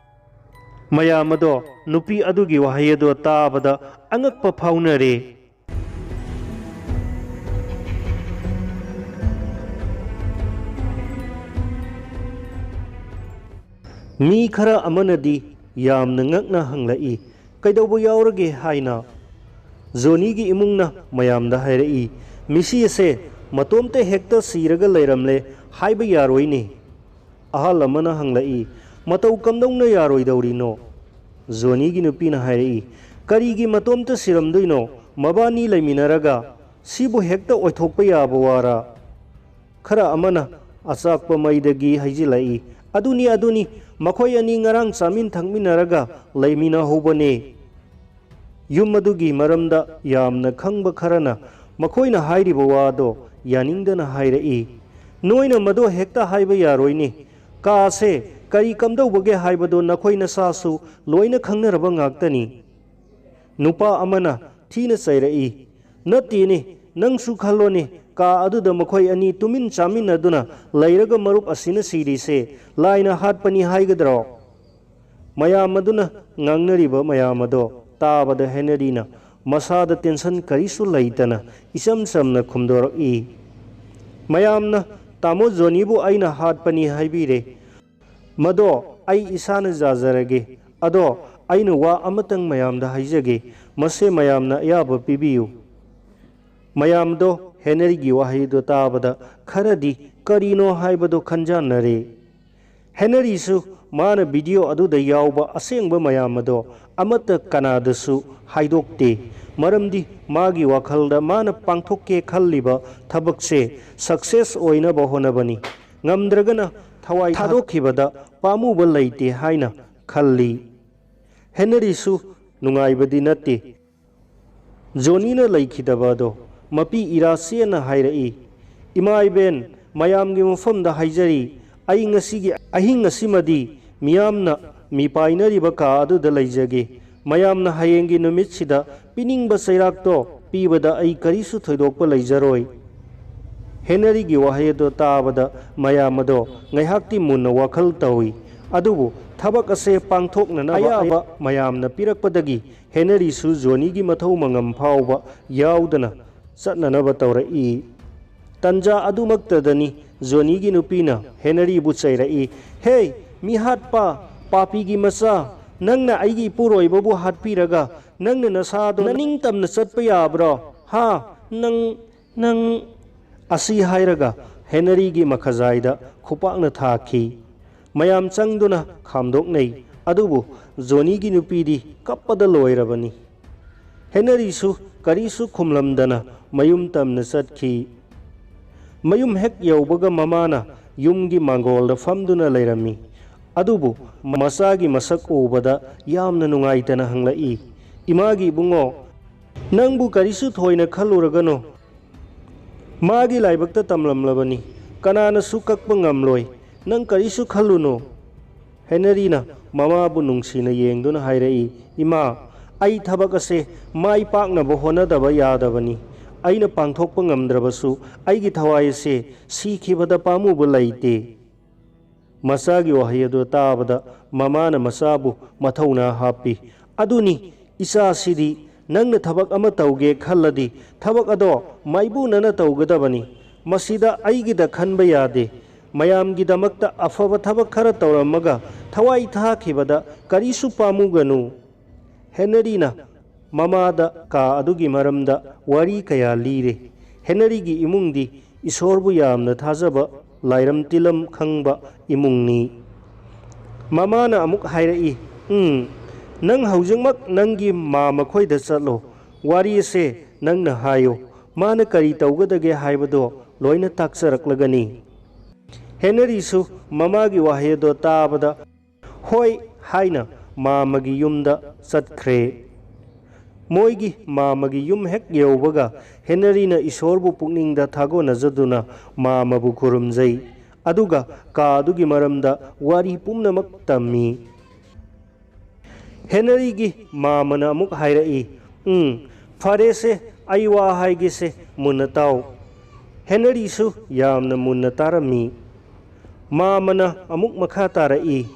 ꯃꯌꯥꯝ ꯑꯗꯣ ꯅꯨꯄꯤ ꯑꯗꯨꯒꯤ ꯋꯥꯍꯩ ꯑꯗꯣ ꯇꯥꯕꯗ ꯑꯉꯛꯄ ꯐꯥꯎꯅꯔꯦ꯫ ꯃꯤ ꯈꯔ ꯑꯃꯅꯗꯤ ꯌꯥꯝꯅ ꯉꯛꯅ ꯍꯪꯂꯛꯏ, "ꯀꯩꯗꯧꯕ ꯌꯥꯎꯔꯒꯦ?" ꯍꯥꯏꯅ꯫ ꯖꯣꯅꯤꯒꯤ ꯏꯃꯨꯡꯅ ꯃꯌꯥꯝꯗ ꯍꯥꯏꯔꯛꯏ, "ꯃꯤꯁꯤ ꯑꯁꯦ ꯃꯇꯣꯝꯇ ꯍꯦꯛꯇ ꯁꯤꯔꯒ ꯂꯩꯔꯝꯂꯦ ꯍꯥꯏꯕ ꯌꯥꯔꯣꯏꯅꯦ"꯫ ꯑꯍꯜ ꯑꯃꯅ ꯍꯪꯂꯛꯏ, "ꯃꯇꯧ ꯀꯝꯗꯧꯅ ꯌꯥꯔꯣꯏꯗꯧꯔꯤꯅꯣ?" ꯖꯣꯅꯤꯒꯤ ꯅꯨꯄꯤꯅ ꯍꯥꯏꯔꯛꯏ, "ꯀꯔꯤꯒꯤ ꯃꯇꯣꯝꯇ ꯁꯤꯔꯝꯗꯣꯏꯅꯣ? ꯃꯕꯥꯅꯤ ꯂꯩꯃꯤꯟꯅꯔꯒ ꯁꯤꯕꯨ ꯍꯦꯛꯇ ꯑꯣꯏꯊꯣꯛꯄ ꯌꯥꯕ ꯋꯥꯔꯥ?" ꯈꯔ ꯑꯃꯅ ꯑꯆꯥꯛꯄ ꯃꯩꯗꯒꯤ ꯍꯩꯖꯤꯜꯂꯛꯏ, "ꯑꯗꯨꯅꯤ, ꯑꯗꯨꯅꯤ, ꯃꯈꯣꯏ ꯑꯅꯤ ꯉꯔꯥꯡ ꯆꯥꯃꯤꯟ ꯊꯛꯃꯤꯟꯅꯔꯒ ꯂꯩꯃꯤꯟꯅꯍꯧꯕꯅꯦ"꯫ ꯌꯨꯝ ꯑꯗꯨꯒꯤ ꯃꯔꯝꯗ ꯌꯥꯝꯅ ꯈꯪꯕ ꯈꯔꯅ ꯃꯈꯣꯏꯅ ꯍꯥꯏꯔꯤꯕ ꯋꯥꯗꯣ ꯌꯥꯅꯤꯡꯗꯅ ꯍꯥꯏꯔꯛꯏ, "ꯅꯣꯏꯅ ꯃꯗꯣ ꯍꯦꯛꯇ ꯍꯥꯏꯕ ꯌꯥꯔꯣꯏꯅꯦ꯫ ꯀꯥꯁꯦ ꯀꯔꯤ ꯀꯝꯗꯧꯕꯒꯦ ꯍꯥꯏꯕꯗꯣ ꯅꯈꯣꯏ ꯅꯁꯥꯁꯨ ꯂꯣꯏꯅ ꯈꯪꯅꯔꯕ ꯉꯥꯛꯇꯅꯤ"꯫ ꯅꯨꯄꯥ ꯑꯃꯅ ꯊꯤꯅ ꯆꯩꯔꯛꯏ, "ꯅꯠꯇꯦꯅꯦ, ꯅꯪꯁꯨ ꯈꯜꯂꯣꯅꯦ, ꯀꯥ ꯑꯗꯨꯗ ꯃꯈꯣꯏ ꯑꯅꯤ ꯇꯨꯃꯤꯟ ꯆꯥꯃꯤꯟꯅꯗꯨꯅ ꯂꯩꯔꯒ ꯃꯔꯨꯞ ꯑꯁꯤꯅ ꯁꯤꯔꯤꯁꯦ ꯂꯥꯏꯅ ꯍꯥꯠꯄꯅꯤ ꯍꯥꯏꯒꯗ꯭ꯔꯣ?" ꯃꯌꯥꯝ ꯑꯗꯨꯅ ꯉꯥꯡꯅꯔꯤꯕ ꯃꯌꯥꯝ ꯑꯗꯣ ꯇꯥꯕꯗ ꯍꯦꯅꯔꯤꯅ ꯃꯁꯥꯗ ꯇꯦꯟꯁꯟ ꯀꯔꯤꯁꯨ ꯂꯩꯇꯅ ꯏꯆꯝ ꯆꯝꯅ ꯈꯨꯝꯗꯣꯔꯛꯏ, "ꯃꯌꯥꯝꯅ ꯇꯥꯃꯣ ꯖꯣꯅꯤꯕꯨ ꯑꯩꯅ ꯍꯥꯠꯄꯅꯤ ꯍꯥꯏꯕꯤꯔꯦ꯫ ꯃꯗꯣ ꯑꯩ ꯏꯁꯥꯅ ꯌꯥꯖꯔꯒꯦ꯫ ꯑꯗꯣ ꯑꯩꯅ ꯋꯥ ꯑꯃꯇꯪ ꯃꯌꯥꯝꯗ ꯍꯥꯏꯖꯒꯦ, ꯃꯁꯦ ꯃꯌꯥꯝꯅ ꯑꯌꯥꯕ ꯄꯤꯕꯤꯌꯨ"꯫ ꯃꯌꯥꯝꯗꯣ ꯍꯦꯅꯔꯤꯒꯤ ꯋꯥꯍꯩꯗꯣ ꯇꯥꯕꯗ ꯈꯔꯗꯤ ꯀꯔꯤꯅꯣ ꯍꯥꯏꯕꯗꯣ ꯈꯟꯖꯥꯟꯅꯔꯦ꯫ ꯍꯦꯅꯔꯤꯁꯨ ꯃꯥꯅ ꯚꯤꯗꯤꯑꯣ ꯑꯗꯨꯗ ꯌꯥꯎꯕ ꯑꯁꯦꯡꯕ ꯃꯌꯥꯝ ꯑꯗꯣ ꯑꯃꯠꯇ ꯀꯅꯥꯗꯁꯨ ꯍꯥꯏꯗꯣꯛꯇꯦ, ꯃꯔꯝꯗꯤ ꯃꯥꯒꯤ ꯋꯥꯈꯜꯗ ꯃꯥꯅ ꯄꯥꯡꯊꯣꯛꯀꯦ ꯈꯜꯂꯤꯕ ꯊꯕꯛꯁꯦ ꯁꯛꯁꯦꯁ ꯑꯣꯏꯅꯕ ꯍꯣꯠꯅꯕꯅꯤ꯫ ꯉꯝꯗ꯭ꯔꯒꯅ ꯊꯋꯥꯏ ꯊꯥꯗꯣꯛꯈꯤꯕꯗ ꯄꯥꯝꯃꯨꯕ ꯂꯩꯇꯦ ꯍꯥꯏꯅ ꯈꯜꯂꯤ꯫ ꯍꯦꯅꯔꯤꯁꯨ ꯅꯨꯡꯉꯥꯏꯕꯗꯤ ꯅꯠꯇꯦ꯫ ꯖꯣꯅꯤꯅ ꯂꯩꯈꯤꯗꯕ ꯑꯗꯣ ꯃꯄꯤ ꯏꯔꯥꯁꯤꯌꯥꯅ ꯍꯥꯏꯔꯛꯏ, "ꯏꯃꯥ ꯏꯕꯦꯟ, ꯃꯌꯥꯝꯒꯤ ꯃꯐꯝꯗ ꯍꯥꯏꯖꯔꯤ, ꯑꯩ ꯉꯁꯤꯒꯤ ꯑꯍꯤꯡ ꯑꯁꯤꯃꯗꯤ ꯃꯤꯌꯥꯝꯅ ꯃꯤꯄꯥꯏꯅꯔꯤꯕ ꯀꯥ ꯑꯗꯨꯗ ꯂꯩꯖꯒꯦ꯫ ꯃꯌꯥꯝꯅ ꯍꯌꯦꯡꯒꯤ ꯅꯨꯃꯤꯠꯁꯤꯗ ꯄꯤꯅꯤꯡꯕ ꯆꯩꯔꯥꯛꯇꯣ ꯄꯤꯕꯗ ꯑꯩ ꯀꯔꯤꯁꯨ ꯊꯣꯏꯗꯣꯛꯄ ꯂꯩꯖꯔꯣꯏ꯫" ꯍꯦꯅꯔꯤꯒꯤ ꯋꯥꯍꯩ ꯑꯗꯨ ꯇꯥꯕꯗ ꯃꯌꯥꯝ ꯑꯗꯣ ꯉꯥꯏꯍꯥꯛꯇꯤ ꯃꯨꯟꯅ ꯋꯥꯈꯜ ꯇꯧꯏ꯫ ꯑꯗꯨꯕꯨ ꯊꯕꯛ ꯑꯁꯦ ꯄꯥꯡꯊꯣꯛꯅꯅꯕ ꯑꯌꯥꯕ ꯃꯌꯥꯝꯅ ꯄꯤꯔꯛꯄꯗꯒꯤ ꯍꯦꯅꯔꯤꯁꯨ ꯖꯣꯅꯤꯒꯤ ꯃꯊꯧ ꯃꯉꯝ ꯐꯥꯎꯕ ꯌꯥꯎꯗꯅ ꯆꯠꯅꯅꯕ ꯇꯧꯔꯛꯏ꯫ ꯇꯟꯖꯥ ꯑꯗꯨꯃꯛꯇꯗꯅꯤ ꯖꯣꯅꯤꯒꯤ ꯅꯨꯄꯤꯅ ꯍꯦꯅꯔꯤꯕꯨ ꯆꯩꯔꯛꯏ, "ꯍꯦ, ꯃꯤꯍꯥꯠꯄ, ꯄꯥꯄꯤꯒꯤ ꯃꯆꯥ, ꯅꯪꯅ ꯑꯩꯒꯤ ꯏꯄꯨꯔꯣꯏꯕꯕꯨ ꯍꯥꯠꯄꯤꯔꯒ ꯅꯪꯅ ꯅꯁꯥꯗꯣ ꯅꯅꯤꯡꯇꯝꯅ ꯆꯠꯄ ꯌꯥꯕ꯭ꯔꯣ? ꯍꯥ? ꯅꯪ, ꯅꯪ!" ꯑꯁꯤ ꯍꯥꯏꯔꯒ ꯍꯦꯅꯔꯤꯒꯤ ꯃꯈꯖꯥꯏꯗ ꯈꯨꯄꯥꯛꯅ ꯊꯥꯈꯤ꯫ ꯃꯌꯥꯝ ꯆꯪꯗꯨꯅ ꯈꯥꯝꯗꯣꯛꯅꯩ꯫ ꯑꯗꯨꯕꯨ ꯖꯣꯅꯤꯒꯤ ꯅꯨꯄꯤꯗꯤ ꯀꯞꯄꯗ ꯂꯣꯏꯔꯕꯅꯤ꯫ ꯍꯦꯅꯔꯤꯁꯨ ꯀꯔꯤꯁꯨ ꯈꯨꯝꯂꯝꯗꯅ ꯃꯌꯨꯝ ꯇꯝꯅ ꯆꯠꯈꯤ꯫ ꯃꯌꯨꯝ ꯍꯦꯛ ꯌꯧꯕꯒ ꯃꯃꯥꯅ ꯌꯨꯝꯒꯤ ꯃꯥꯡꯒꯣꯜꯗ ꯐꯝꯗꯨꯅ ꯂꯩꯔꯝꯃꯤ꯫ ꯑꯗꯨꯕꯨ ꯃꯆꯥꯒꯤ ꯃꯁꯛ ꯎꯕꯗ ꯌꯥꯝꯅ ꯅꯨꯡꯉꯥꯏꯇꯅ ꯍꯪꯂꯛꯏ, "ꯏꯃꯥꯒꯤ ꯏꯕꯨꯡꯉꯣ, ꯅꯪꯕꯨ ꯀꯔꯤꯁꯨ ꯊꯣꯏꯅ ꯈꯜꯂꯨꯔꯒꯅꯨ꯫ ꯃꯥꯒꯤ ꯂꯥꯏꯕꯛꯇ ꯇꯝꯂꯝꯂꯕꯅꯤ꯫ ꯀꯅꯥꯅꯁꯨ ꯀꯛꯄ ꯉꯝꯂꯣꯏ꯫ ꯅꯪ ꯀꯔꯤꯁꯨ ꯈꯜꯂꯨꯅꯨ꯫" ꯍꯦꯅꯔꯤꯅ ꯃꯃꯥꯕꯨ ꯅꯨꯡꯁꯤꯅ ꯌꯦꯡꯗꯨꯅ ꯍꯥꯏꯔꯛꯏ, "ꯏꯃꯥ, ꯑꯩ ꯊꯕꯛ ꯑꯁꯦ ꯃꯥꯏ ꯄꯥꯛꯅꯕ ꯍꯣꯠꯅꯗꯕ ꯌꯥꯗꯕꯅꯤ꯫ ꯑꯩꯅ ꯄꯥꯡꯊꯣꯛꯄ ꯉꯝꯗ꯭ꯔꯕꯁꯨ ꯑꯩꯒꯤ ꯊꯋꯥꯏ ꯑꯁꯦ ꯁꯤꯈꯤꯕꯗ ꯄꯥꯝꯃꯨꯕ ꯂꯩꯇꯦ꯫" ꯃꯆꯥꯒꯤ ꯋꯥꯍꯩ ꯑꯗꯨ ꯇꯥꯕꯗ ꯃꯃꯥꯅ ꯃꯆꯥꯕꯨ ꯃꯊꯧꯅꯥ ꯍꯥꯞꯄꯤ꯫ "ꯑꯗꯨꯅꯤ, ꯏꯆꯥꯁꯤꯗꯤ ꯅꯪꯅ ꯊꯕꯛ ꯑꯃ ꯇꯧꯒꯦ ꯈꯜꯂꯗꯤ ꯊꯕꯛ ꯑꯗꯣ ꯃꯥꯏꯄꯨꯅꯅ ꯇꯧꯒꯗꯕꯅꯤ꯫ ꯃꯁꯤꯗ ꯑꯩꯒꯤꯗ ꯈꯟꯕ ꯌꯥꯗꯦ꯫ ꯃꯌꯥꯝꯒꯤꯗꯃꯛꯇ ꯑꯐꯕ ꯊꯕꯛ ꯈꯔ ꯇꯧꯔꯝꯃꯒ ꯊꯋꯥꯏ ꯊꯥꯈꯤꯕꯗ ꯀꯔꯤꯁꯨ ꯄꯥꯝꯃꯨꯒꯅꯨ꯫" ꯍꯦꯅꯔꯤꯅ ꯃꯃꯥꯗ ꯀꯥ ꯑꯗꯨꯒꯤ ꯃꯔꯝꯗ ꯋꯥꯔꯤ ꯀꯌꯥ ꯂꯤꯔꯦ꯫ ꯍꯦꯅꯔꯤꯒꯤ ꯏꯃꯨꯡꯗꯤ ꯏꯁꯣꯔꯕꯨ ꯌꯥꯝꯅ ꯊꯥꯖꯕ, ꯂꯥꯏꯔꯝ ꯇꯤꯂꯝ ꯈꯪꯕ ꯏꯃꯨꯡꯅꯤ꯫ ꯃꯃꯥꯅ ꯑꯃꯨꯛ ꯍꯥꯏꯔꯛꯏ, "ꯎꯝ, ꯅꯪ ꯍꯧꯖꯤꯛꯃꯛ ꯅꯪꯒꯤ ꯃꯥ ꯃꯈꯣꯏꯗ ꯆꯠꯂꯣ꯫ ꯋꯥꯔꯤ ꯑꯁꯦ ꯅꯪꯅ ꯍꯥꯏꯌꯨ꯫ ꯃꯥꯅ ꯀꯔꯤ ꯇꯧꯒꯗꯒꯦ ꯍꯥꯏꯕꯗꯣ ꯂꯣꯏꯅ ꯇꯥꯛꯆꯔꯛꯂꯒꯅꯤ꯫" ꯍꯦꯅꯔꯤꯁꯨ ꯃꯃꯥꯒꯤ ꯋꯥꯍꯩ ꯑꯗꯣ ꯇꯥꯕꯗ "ꯍꯣꯏ" ꯍꯥꯏꯅ ꯃꯥꯃꯒꯤ ꯌꯨꯝꯗ ꯆꯠꯈ꯭ꯔꯦ꯫ ꯃꯣꯏꯒꯤ ꯃꯥꯃꯒꯤ ꯌꯨꯝ ꯍꯦꯛ ꯌꯧꯕꯒ ꯍꯦꯅꯔꯤꯅ ꯏꯁꯣꯔꯕꯨ ꯄꯨꯛꯅꯤꯡꯗ ꯊꯥꯒꯣꯟꯅꯖꯗꯨꯅ ꯃꯥꯃꯕꯨ ꯈꯨꯔꯨꯝꯖꯩ꯫ ꯑꯗꯨꯒ ꯀꯥ ꯑꯗꯨꯒꯤ ꯃꯔꯝꯗ ꯋꯥꯔꯤ ꯄꯨꯝꯅꯃꯛ ꯇꯝꯃꯤ꯫ ꯍꯦꯅꯔꯤꯒꯤ ꯃꯥꯃꯅ ꯑꯃꯨꯛ ꯍꯥꯏꯔꯛꯏ, "ꯎꯝ, ꯐꯔꯦꯁꯦ, ꯑꯩ ꯋꯥ ꯍꯥꯏꯒꯦꯁꯦ, ꯃꯨꯟꯅ ꯇꯥꯎ꯫" ꯍꯦꯅꯔꯤꯁꯨ ꯌꯥꯝꯅ ꯃꯨꯟꯅ ꯇꯥꯔꯝꯃꯤ꯫ ꯃꯥꯃꯅ ꯑꯃꯨꯛ ꯃꯈꯥ ꯇꯥꯔꯛꯏ,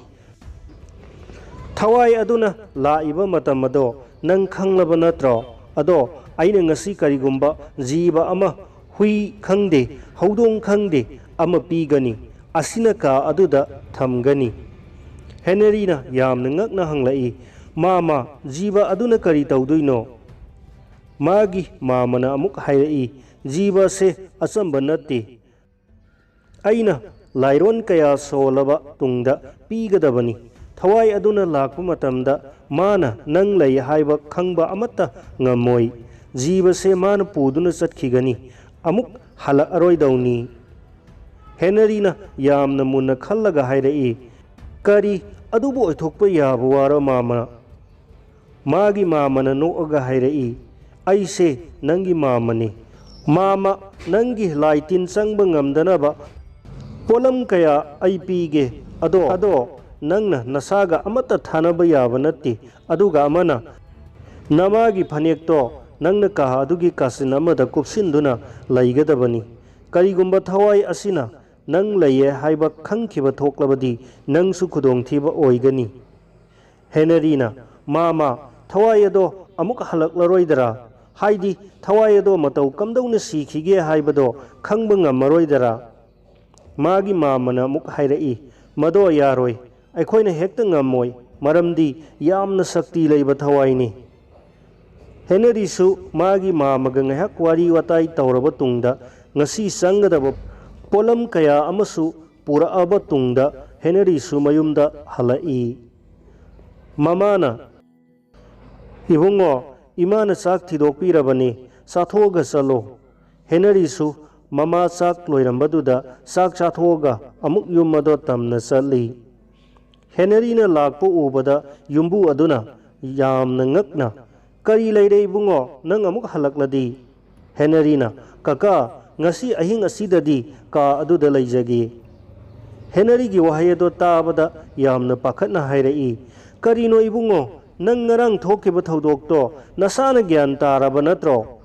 "ꯊꯋꯥꯏ ꯑꯗꯨꯅ ꯂꯥꯛꯏꯕ ꯃꯇꯝ ꯑꯗꯣ ꯅꯪ ꯈꯪꯂꯕ ꯅꯠꯇ꯭ꯔꯣ? ꯑꯗꯣ ꯑꯩꯅ ꯉꯁꯤ ꯀꯔꯤꯒꯨꯝꯕ ꯖꯤꯕ ꯑꯃ, ꯍꯨꯏ ꯈꯪꯗꯦ, ꯍꯧꯗꯣꯡ ꯈꯪꯗꯦ, ꯑꯃ ꯄꯤꯒꯅꯤ꯫ ꯑꯁꯤꯅ ꯀꯥ ꯑꯗꯨꯗ ꯊꯝꯒꯅꯤ꯫" ꯍꯦꯅꯔꯤꯅ ꯌꯥꯝꯅ ꯉꯛꯅ ꯍꯪꯂꯛꯏ, "ꯃꯥꯃ, ꯖꯤꯕ ꯑꯗꯨꯅ ꯀꯔꯤ ꯇꯧꯗꯣꯏꯅꯣ?" ꯃꯥꯒꯤ ꯃꯥꯃꯅ ꯑꯃꯨꯛ ꯍꯥꯏꯔꯛꯏ, "ꯖꯤꯕꯁꯦ ꯑꯆꯝꯕ ꯅꯠꯇꯦ꯫ ꯑꯩꯅ ꯂꯥꯏꯔꯣꯟ ꯀꯌꯥ ꯁꯣꯜꯂꯕ ꯇꯨꯡꯗ ꯄꯤꯒꯗꯕꯅꯤ꯫ ꯊꯋꯥꯏ ꯑꯗꯨꯅ ꯂꯥꯛꯄ ꯃꯇꯝꯗ ꯃꯥꯅ ꯅꯪ ꯂꯩ ꯍꯥꯏꯕ ꯈꯪꯕ ꯑꯃꯠꯇ ꯉꯝꯃꯣꯏ꯫ ꯖꯤꯕꯁꯦ ꯃꯥꯅ ꯄꯨꯗꯨꯅ ꯆꯠꯈꯤꯒꯅꯤ, ꯑꯃꯨꯛ ꯍꯜꯂꯛꯑꯔꯣꯏꯗꯧꯅꯤ꯫" ꯍꯦꯅꯔꯤꯅ ꯌꯥꯝꯅ ꯃꯨꯟꯅ ꯈꯜꯂꯒ ꯍꯥꯏꯔꯛꯏ, "ꯀꯔꯤ? ꯑꯗꯨꯕꯨ ꯑꯣꯏꯊꯣꯛꯄ ꯌꯥꯕ ꯋꯥꯔꯣ, ꯃꯥꯃ?" ꯃꯥꯒꯤ ꯃꯥꯃꯅ ꯅꯣꯛꯑꯒ ꯍꯥꯏꯔꯛꯏ, "ꯑꯩꯁꯦ ꯅꯪꯒꯤ ꯃꯥꯃꯅꯤ꯫ ꯃꯥꯃ, ꯅꯪꯒꯤ ꯂꯥꯏ ꯇꯤꯟ ꯆꯪꯕ ꯉꯝꯗꯅꯕ ꯄꯣꯠꯂꯝ ꯀꯌꯥ ꯑꯩ ꯄꯤꯒꯦ꯫ ꯑꯗꯣ, ꯑꯗꯣ ꯅꯪꯅ ꯅꯁꯥꯒ ꯑꯃꯠꯇ ꯊꯥꯅꯕ ꯌꯥꯕ ꯅꯠꯇꯦ꯫ ꯑꯗꯨꯒ ꯑꯃꯅ, ꯅꯃꯥꯒꯤ ꯐꯅꯦꯛꯇꯣ ꯅꯪꯅ ꯀꯥ ꯑꯗꯨꯒꯤ ꯀꯥꯆꯤꯟ ꯑꯃꯗ ꯀꯨꯞꯁꯤꯟꯗꯨꯅ ꯂꯩꯒꯗꯕꯅꯤ꯫ ꯀꯔꯤꯒꯨꯝꯕ ꯊꯋꯥꯏ ꯑꯁꯤꯅ ꯅꯪ ꯂꯩꯌꯦ ꯍꯥꯏꯕ ꯈꯪꯈꯤꯕ ꯊꯣꯛꯂꯕꯗꯤ ꯅꯪꯁꯨ ꯈꯨꯗꯣꯡꯊꯤꯕ ꯑꯣꯏꯒꯅꯤ꯫" ꯍꯦꯅꯔꯤꯅ, "ꯃꯥꯃ, ꯊꯋꯥꯏ ꯑꯗꯣ ꯑꯃꯨꯛ ꯍꯜꯂꯛꯂꯔꯣꯏꯗꯔꯥ? ꯍꯥꯏꯗꯤ, ꯊꯋꯥꯏ ꯑꯗꯣ ꯃꯇꯧ ꯀꯝꯗꯧꯅ ꯁꯤꯈꯤꯒꯦ ꯍꯥꯏꯕꯗꯣ ꯈꯪꯕ ꯉꯝꯃꯔꯣꯏꯗꯔꯥ?" ꯃꯥꯒꯤ ꯃꯥꯃꯅ ꯑꯃꯨꯛ ꯍꯥꯏꯔꯛꯏ, "ꯃꯗꯣ ꯌꯥꯔꯣꯏ, ꯑꯩꯈꯣꯏꯅ ꯍꯦꯛꯇ ꯉꯝꯃꯣꯏ, ꯃꯔꯝꯗꯤ ꯌꯥꯝꯅ ꯁꯛꯇꯤ ꯂꯩꯕ ꯊꯋꯥꯏꯅꯤ꯫" ꯍꯦꯅꯔꯤꯁꯨ ꯃꯥꯒꯤ ꯃꯥꯃꯒ ꯉꯥꯏꯍꯥꯛ ꯋꯥꯔꯤ ꯋꯥꯇꯥꯏ ꯇꯧꯔꯕ ꯇꯨꯡꯗ, ꯉꯁꯤ ꯆꯪꯒꯗꯕ ꯄꯣꯠꯂꯝ ꯀꯌꯥ ꯑꯃꯁꯨ ꯄꯨꯔꯛꯑꯕ ꯇꯨꯡꯗ, ꯍꯦꯅꯔꯤꯁꯨ ꯃꯌꯨꯝꯗ ꯍꯜꯂꯛꯏ꯫ ꯃꯃꯥꯅ, "ꯏꯕꯨꯡꯉꯣ, ꯏꯃꯥꯅ ꯆꯥꯛ ꯊꯤꯗꯣꯛꯄꯤꯔꯕꯅꯤ, ꯆꯥꯊꯣꯛꯑꯒ ꯆꯠꯂꯣ꯫" ꯍꯦꯅꯔꯤꯁꯨ ꯃꯃꯥ ꯆꯥꯛ ꯂꯣꯏꯔꯝꯕꯗꯨꯗ ꯆꯥꯛ ꯆꯥꯊꯣꯛꯑꯒ ꯑꯃꯨꯛ ꯌꯨꯝ ꯑꯗꯣ ꯇꯝꯅ ꯆꯠꯂꯤ꯫ ꯍꯦꯅꯔꯤꯅ ꯂꯥꯛꯄ ꯎꯕꯗ ꯌꯨꯝꯕꯨ ꯑꯗꯨꯅ ꯌꯥꯝꯅ ꯉꯛꯅ, "ꯀꯔꯤ ꯂꯩꯔꯦ ꯏꯕꯨꯡꯉꯣ, ꯅꯪ ꯑꯃꯨꯛ ꯍꯜꯂꯛꯂꯗꯤ?" ꯍꯦꯅꯔꯤꯅ, "ꯀꯀꯥ, ꯉꯁꯤ ꯑꯍꯤꯡ ꯑꯁꯤꯗꯗꯤ ꯀꯥ ꯑꯗꯨꯗ ꯂꯩꯖꯒꯦ꯫" ꯍꯦꯅꯔꯤꯒꯤ ꯋꯥꯍꯩ ꯑꯗꯣ ꯇꯥꯕꯗ ꯌꯥꯝꯅ ꯄꯥꯈꯠꯅ ꯍꯥꯏꯔꯛꯏ, "ꯀꯔꯤꯅꯣ ꯏꯕꯨꯡꯉꯣ, ꯅꯪ ꯉꯔꯥꯡ ꯊꯣꯛꯈꯤꯕ ꯊꯧꯗꯣꯛꯇꯣ ꯅꯁꯥꯅ ꯒ꯭ꯌꯥꯟ ꯇꯥꯔꯕ ꯅꯠꯇ꯭ꯔꯣ?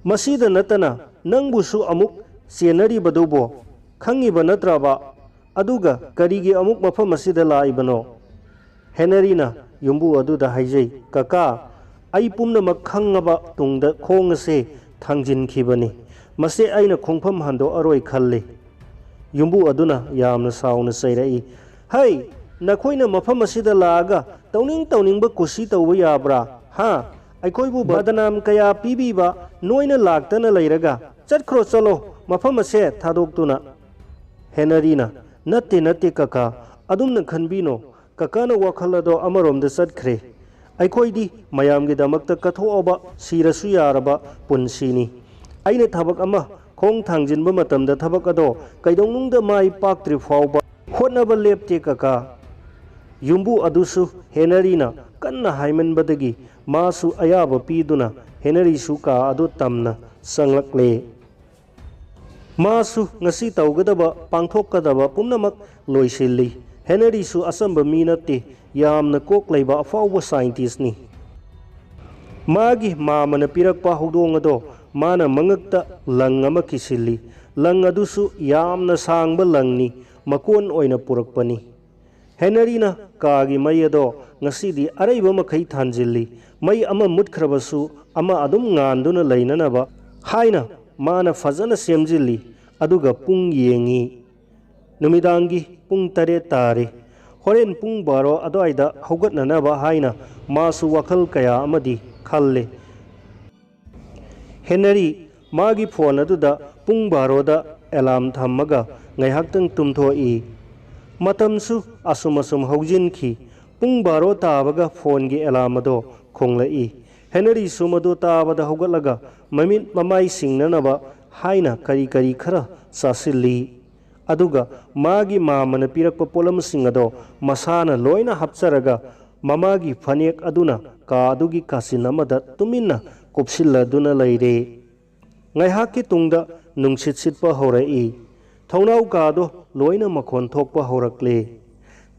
ꯃꯁꯤꯗ ꯅꯠꯇꯅ ꯅꯪꯕꯨꯁꯨ ꯑꯃꯨꯛ ꯆꯦꯟꯅꯔꯤꯕꯗꯨꯕꯨ ꯈꯪꯉꯤꯕ ꯅꯠꯇ꯭ꯔꯕ? ꯑꯗꯨꯒ ꯀꯔꯤꯒꯤ ꯑꯃꯨꯛ ꯃꯐꯝ ꯑꯁꯤꯗ ꯂꯥꯛꯏꯕꯅꯣ?" ꯍꯦꯅꯔꯤꯅ ꯌꯨꯝꯕꯨ ꯑꯗꯨꯗ ꯍꯥꯏꯖꯩ, "ꯀꯀꯥ, ꯑꯩ ꯄꯨꯝꯅꯃꯛ ꯈꯪꯉꯕ ꯇꯨꯡꯗ ꯈꯣꯡ ꯑꯁꯦ ꯊꯥꯡꯖꯤꯟꯈꯤꯕꯅꯤ꯫ ꯃꯁꯦ ꯑꯩꯅ ꯈꯣꯡꯐꯝ ꯍꯟꯗꯣꯛꯑꯔꯣꯏ ꯈꯜꯂꯤ꯫" ꯌꯨꯝꯕꯨ ꯑꯗꯨꯅ ꯌꯥꯝꯅ ꯁꯥꯎꯅ ꯆꯩꯔꯛꯏ, "ꯍꯩ, ꯅꯈꯣꯏꯅ ꯃꯐꯝ ꯑꯁꯤꯗ ꯂꯥꯛꯑꯒ ꯇꯧꯅꯤꯡ ꯇꯧꯅꯤꯡꯕ ꯀꯨꯁꯤ ꯇꯧꯕ ꯌꯥꯕ꯭ꯔꯥ? ꯍꯥ? ꯑꯩꯈꯣꯏꯕꯨ ꯕꯗꯅꯥꯝ ꯀꯌꯥ ꯄꯤꯕꯤꯕ ꯅꯣꯏꯅ ꯂꯥꯛꯇꯅ ꯂꯩꯔꯒ? ꯆꯠꯈ꯭ꯔꯣ, ꯆꯠꯂꯣ, ꯃꯐꯝ ꯑꯁꯦ ꯊꯥꯗꯣꯛꯇꯨꯅ꯫" ꯍꯦꯅꯔꯤꯅ, "ꯅꯠꯇꯦ, ꯅꯠꯇꯦ, ꯀꯀꯥ, ꯑꯗꯨꯝꯅ ꯈꯟꯕꯤꯅꯣ꯫ ꯀꯀꯥꯅ ꯋꯥꯈꯜ ꯑꯗꯣ ꯑꯃꯔꯣꯝꯗ ꯆꯠꯈ꯭ꯔꯦ꯫ ꯑꯩꯈꯣꯏꯗꯤ ꯃꯌꯥꯝꯒꯤꯗꯃꯛꯇ ꯀꯠꯊꯣꯛꯑꯕ, ꯁꯤꯔꯁꯨ ꯌꯥꯔꯕ ꯄꯨꯟꯁꯤꯅꯤ꯫ ꯑꯩꯅ ꯊꯕꯛ ꯑꯃ ꯈꯣꯡ ꯊꯥꯡꯖꯤꯟꯕ ꯃꯇꯝꯗ ꯊꯕꯛ ꯑꯗꯣ ꯀꯩꯗꯧꯅꯨꯡꯗ ꯃꯥꯏ ꯄꯥꯛꯇ꯭ꯔꯤ ꯐꯥꯎꯕ ꯍꯣꯠꯅꯕ ꯂꯦꯞꯇꯦ, ꯀꯀꯥ꯫" ꯌꯨꯝꯕꯨ ꯑꯗꯨꯁꯨ ꯍꯦꯅꯔꯤꯅ ꯀꯟꯅ ꯍꯥꯏꯃꯟꯕꯗꯒꯤ ꯃꯥꯁꯨ ꯑꯌꯥꯕ ꯄꯤꯗꯨꯅ ꯍꯦꯅꯔꯤꯁꯨ ꯀꯥ ꯑꯗꯨ ꯇꯝꯅ ꯆꯪꯂꯛꯂꯦ꯫ ꯃꯥꯁꯨ ꯉꯁꯤ ꯇꯧꯒꯗꯕ, ꯄꯥꯡꯊꯣꯛꯀꯗꯕ ꯄꯨꯝꯅꯃꯛ ꯂꯣꯏꯁꯤꯜꯂꯤ꯫ ꯍꯦꯅꯔꯤꯁꯨ ꯑꯆꯝꯕ ꯃꯤ ꯅꯠꯇꯦ, ꯌꯥꯝꯅ ꯀꯣꯛ ꯂꯩꯕ ꯑꯐꯥꯎꯕ ꯁꯥꯏꯟꯇꯤꯁꯅꯤ꯫ ꯃꯥꯒꯤ ꯃꯥꯃꯅ ꯄꯤꯔꯛꯄ ꯍꯧꯗꯣꯡ ꯑꯗꯣ ꯃꯥꯅ ꯃꯉꯛꯇ ꯂꯪ ꯑꯃ ꯀꯤꯁꯤꯜꯂꯤ꯫ ꯂꯪ ꯑꯗꯨꯁꯨ ꯌꯥꯝꯅ ꯁꯥꯡꯕ ꯂꯪꯅꯤ, ꯃꯀꯣꯟ ꯑꯣꯏꯅ ꯄꯨꯔꯛꯄꯅꯤ꯫ ꯍꯦꯅꯔꯤꯅ ꯀꯥꯒꯤ ꯃꯩ ꯑꯗꯣ ꯉꯁꯤꯗꯤ ꯑꯔꯩꯕ ꯃꯈꯩ ꯊꯥꯟꯖꯤꯜꯂꯤ꯫ ꯃꯩ ꯑꯃ ꯃꯨꯠꯈ꯭ꯔꯕꯁꯨ ꯑꯃ ꯑꯗꯨꯝ ꯉꯥꯟꯗꯨꯅ ꯂꯩꯅꯅꯕ ꯍꯥꯏꯅ ꯃꯥꯅ ꯐꯖꯅ ꯁꯦꯝꯖꯤꯜꯂꯤ꯫ ꯑꯗꯨꯒ ꯄꯨꯡ ꯌꯦꯡꯉꯤ꯫ ꯅꯨꯃꯤꯗꯥꯡꯒꯤ ꯄꯨꯡ ꯇꯔꯦꯠ ꯇꯥꯔꯦ꯫ ꯍꯣꯔꯦꯟ ꯄꯨꯡ ꯕꯥꯔꯣ ꯑꯗꯨꯋꯥꯏꯗ ꯍꯧꯒꯠꯅꯅꯕ ꯍꯥꯏꯅ ꯃꯥꯁꯨ ꯋꯥꯈꯜ ꯀꯌꯥ ꯑꯃꯗꯤ ꯈꯜꯂꯦ꯫ ꯍꯦꯅꯔꯤ ꯃꯥꯒꯤ ꯐꯣꯟ ꯑꯗꯨꯗ ꯄꯨꯡ ꯕꯥꯔꯣꯗ ꯑꯦꯂꯥꯝ ꯊꯝꯃꯒ ꯉꯥꯏꯍꯥꯛꯇꯪ ꯇꯨꯝꯊꯣꯛꯏ꯫ ꯃꯇꯝꯁꯨ ꯑꯁꯨꯝ ꯑꯁꯨꯝ ꯍꯧꯖꯤꯟꯈꯤ꯫ ꯄꯨꯡ ꯕꯥꯔꯣ ꯇꯥꯕꯒ ꯐꯣꯟꯒꯤ ꯑꯦꯂꯥꯝ ꯑꯗꯣ ꯈꯣꯡꯂꯛꯏ꯫ ꯍꯦꯅꯔꯤꯁꯨ ꯃꯗꯨ ꯇꯥꯕꯗ ꯍꯧꯒꯠꯂꯒ ꯃꯃꯤꯠ ꯃꯃꯥꯏ ꯁꯤꯡꯅꯅꯕ ꯍꯥꯏꯅ ꯀꯔꯤ ꯀꯔꯤ ꯈꯔ ꯆꯥꯁꯤꯜꯂꯤ꯫ ꯑꯗꯨꯒ ꯃꯥꯒꯤ ꯃꯥꯃꯅ ꯄꯤꯔꯛꯄ ꯄꯣꯠꯂꯝꯁꯤꯡ ꯑꯗꯣ ꯃꯁꯥꯅ ꯂꯣꯏꯅ ꯍꯥꯞꯆꯔꯒ ꯃꯃꯥꯒꯤ ꯐꯅꯦꯛ ꯑꯗꯨꯅ ꯀꯥ ꯑꯗꯨꯒꯤ ꯀꯥꯆꯤꯟ ꯑꯃꯗ ꯇꯨꯃꯤꯟꯅ ꯀꯨꯞꯁꯤꯜꯂꯗꯨꯅ ꯂꯩꯔꯦ꯫ ꯉꯥꯏꯍꯥꯛꯀꯤ ꯇꯨꯡꯗ ꯅꯨꯡꯁꯤꯠ ꯁꯤꯠꯄ ꯍꯧꯔꯛꯏ꯫ ꯊꯣꯡꯅꯥꯎ ꯀꯥꯗꯣ ꯂꯣꯏꯅ ꯃꯈꯣꯟ ꯊꯣꯛꯄ ꯍꯧꯔꯛꯂꯦ꯫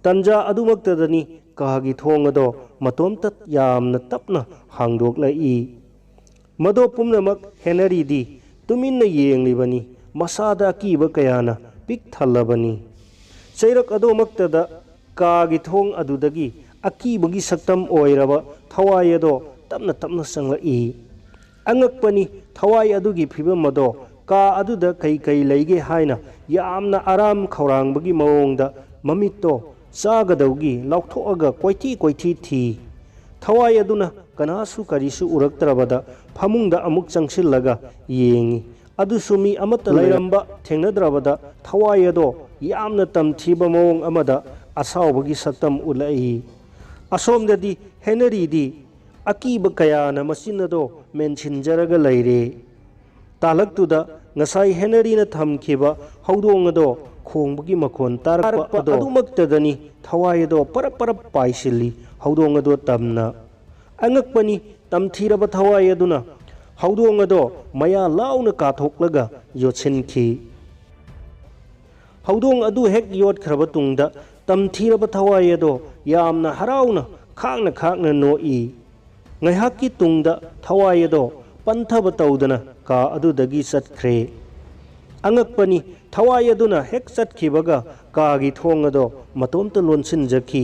ꯇꯟꯖꯥ ꯑꯗꯨꯃꯛꯇꯗꯅꯤ ꯀꯥꯒꯤ ꯊꯣꯡ ꯑꯗꯣ ꯃꯇꯣꯝꯇ ꯌꯥꯝꯅ ꯇꯞꯅ ꯍꯥꯡꯗꯣꯛꯂꯛꯏ꯫ ꯃꯗꯣ ꯄꯨꯝꯅꯃꯛ ꯍꯦꯅꯔꯤꯗꯤ ꯇꯨꯃꯤꯟꯅ ꯌꯦꯡꯂꯤꯕꯅꯤ, ꯃꯁꯥꯗ ꯑꯀꯤꯕ ꯀꯌꯥꯅ ꯄꯤꯛ ꯊꯜꯂꯕꯅꯤ꯫ ꯆꯩꯔꯛ ꯑꯗꯨꯃꯛꯇꯗ ꯀꯥꯒꯤ ꯊꯣꯡ ꯑꯗꯨꯗꯒꯤ ꯑꯀꯤꯕꯒꯤ ꯁꯛꯇꯝ ꯑꯣꯏꯔꯕ ꯊꯋꯥꯏ ꯑꯗꯣ ꯇꯞꯅ ꯇꯞꯅ ꯆꯪꯂꯛꯏ꯫ ꯑꯉꯛꯄꯅꯤ, ꯊꯋꯥꯏ ꯑꯗꯨꯒꯤ ꯐꯤꯕꯝ ꯑꯗꯣ ꯀꯥ ꯑꯗꯨꯗ ꯀꯩ ꯀꯩ ꯂꯩꯒꯦ ꯍꯥꯏꯅ ꯌꯥꯝꯅ ꯑꯔꯥꯝ ꯈꯧꯔꯥꯡꯕꯒꯤ ꯃꯑꯣꯡꯗ ꯃꯃꯤꯠꯇꯣ ꯆꯥꯒꯗꯧꯒꯤ ꯂꯥꯎꯊꯣꯛꯑꯒ ꯀꯣꯏꯊꯤ ꯀꯣꯏꯊꯤ ꯊꯤ꯫ ꯊꯋꯥꯏ ꯑꯗꯨꯅ ꯀꯅꯥꯁꯨ ꯀꯔꯤꯁꯨ ꯎꯔꯛꯇ꯭ꯔꯕꯗ ꯐꯃꯨꯡꯗ ꯑꯃꯨꯛ ꯆꯪꯁꯤꯜꯂꯒ ꯌꯦꯡꯉꯤ꯫ ꯑꯗꯨꯁꯨ ꯃꯤ ꯑꯃꯠꯇ ꯂꯩꯔꯝꯕ ꯊꯦꯡꯅꯗ꯭ꯔꯕꯗ ꯊꯋꯥꯏ ꯑꯗꯣ ꯌꯥꯝꯅ ꯇꯝꯊꯤꯕ ꯃꯑꯣꯡ ꯑꯃꯗ ꯑꯁꯥꯎꯕꯒꯤ ꯁꯛꯇꯝ ꯎꯠꯂꯛꯏ꯫ ꯑꯁꯣꯝꯗꯗꯤ ꯍꯦꯅꯔꯤꯗꯤ ꯑꯀꯤꯕ ꯀꯌꯥꯅ ꯃꯆꯤꯟ ꯑꯗꯣ ꯃꯦꯟꯁꯤꯟꯖꯔꯒ ꯂꯩꯔꯦ꯫ ꯇꯥꯂꯛꯇꯨꯗ ꯉꯁꯥꯏ ꯍꯦꯅꯔꯤꯅ ꯊꯝꯈꯤꯕ ꯍꯧꯗꯣꯡ ꯑꯗꯣ ꯈꯣꯡꯕꯒꯤ ꯃꯈꯣꯟ ꯇꯥꯔꯛꯄ ꯑꯗꯣ ꯑꯗꯨꯃꯛꯇꯗꯅꯤ ꯊꯋꯥꯏ ꯑꯗꯣ ꯄꯔꯞ ꯄꯔꯞ ꯄꯥꯏꯁꯤꯜꯂꯤ꯫ ꯍꯧꯗꯣꯡ ꯑꯗꯣ ꯇꯝꯅ ꯑꯉꯛꯄꯅꯤ, ꯇꯝꯊꯤꯔꯕ ꯊꯋꯥꯏ ꯑꯗꯨꯅ ꯍꯧꯗꯣꯡ ꯑꯗꯣ ꯃꯌꯥ ꯂꯥꯎꯅ ꯀꯥꯊꯣꯛꯂꯒ ꯌꯣꯠꯁꯤꯟꯈꯤ꯫ ꯍꯧꯗꯣꯡ ꯑꯗꯨ ꯍꯦꯛ ꯌꯣꯠꯈ꯭ꯔꯕ ꯇꯨꯡꯗ ꯇꯝꯊꯤꯔꯕ ꯊꯋꯥꯏ ꯑꯗꯣ ꯌꯥꯝꯅ ꯍꯔꯥꯎꯅ ꯈꯥꯡꯅ ꯈꯥꯡꯅ ꯅꯣꯛꯏ꯫ ꯉꯥꯏꯍꯥꯛꯀꯤ ꯇꯨꯡꯗ ꯊꯋꯥꯏ ꯑꯗꯣ ꯄꯟꯊꯕ ꯇꯧꯗꯅ ꯀꯥ ꯑꯗꯨꯗꯒꯤ ꯆꯠꯈ꯭ꯔꯦ꯫ ꯑꯉꯛꯄꯅꯤ, ꯊꯋꯥꯏ ꯑꯗꯨꯅ ꯍꯦꯛ ꯆꯠꯈꯤꯕꯒ ꯀꯥꯒꯤ ꯊꯣꯡ ꯑꯗꯣ ꯃꯇꯣꯝꯇ ꯂꯣꯟꯁꯤꯟꯖꯈꯤ꯫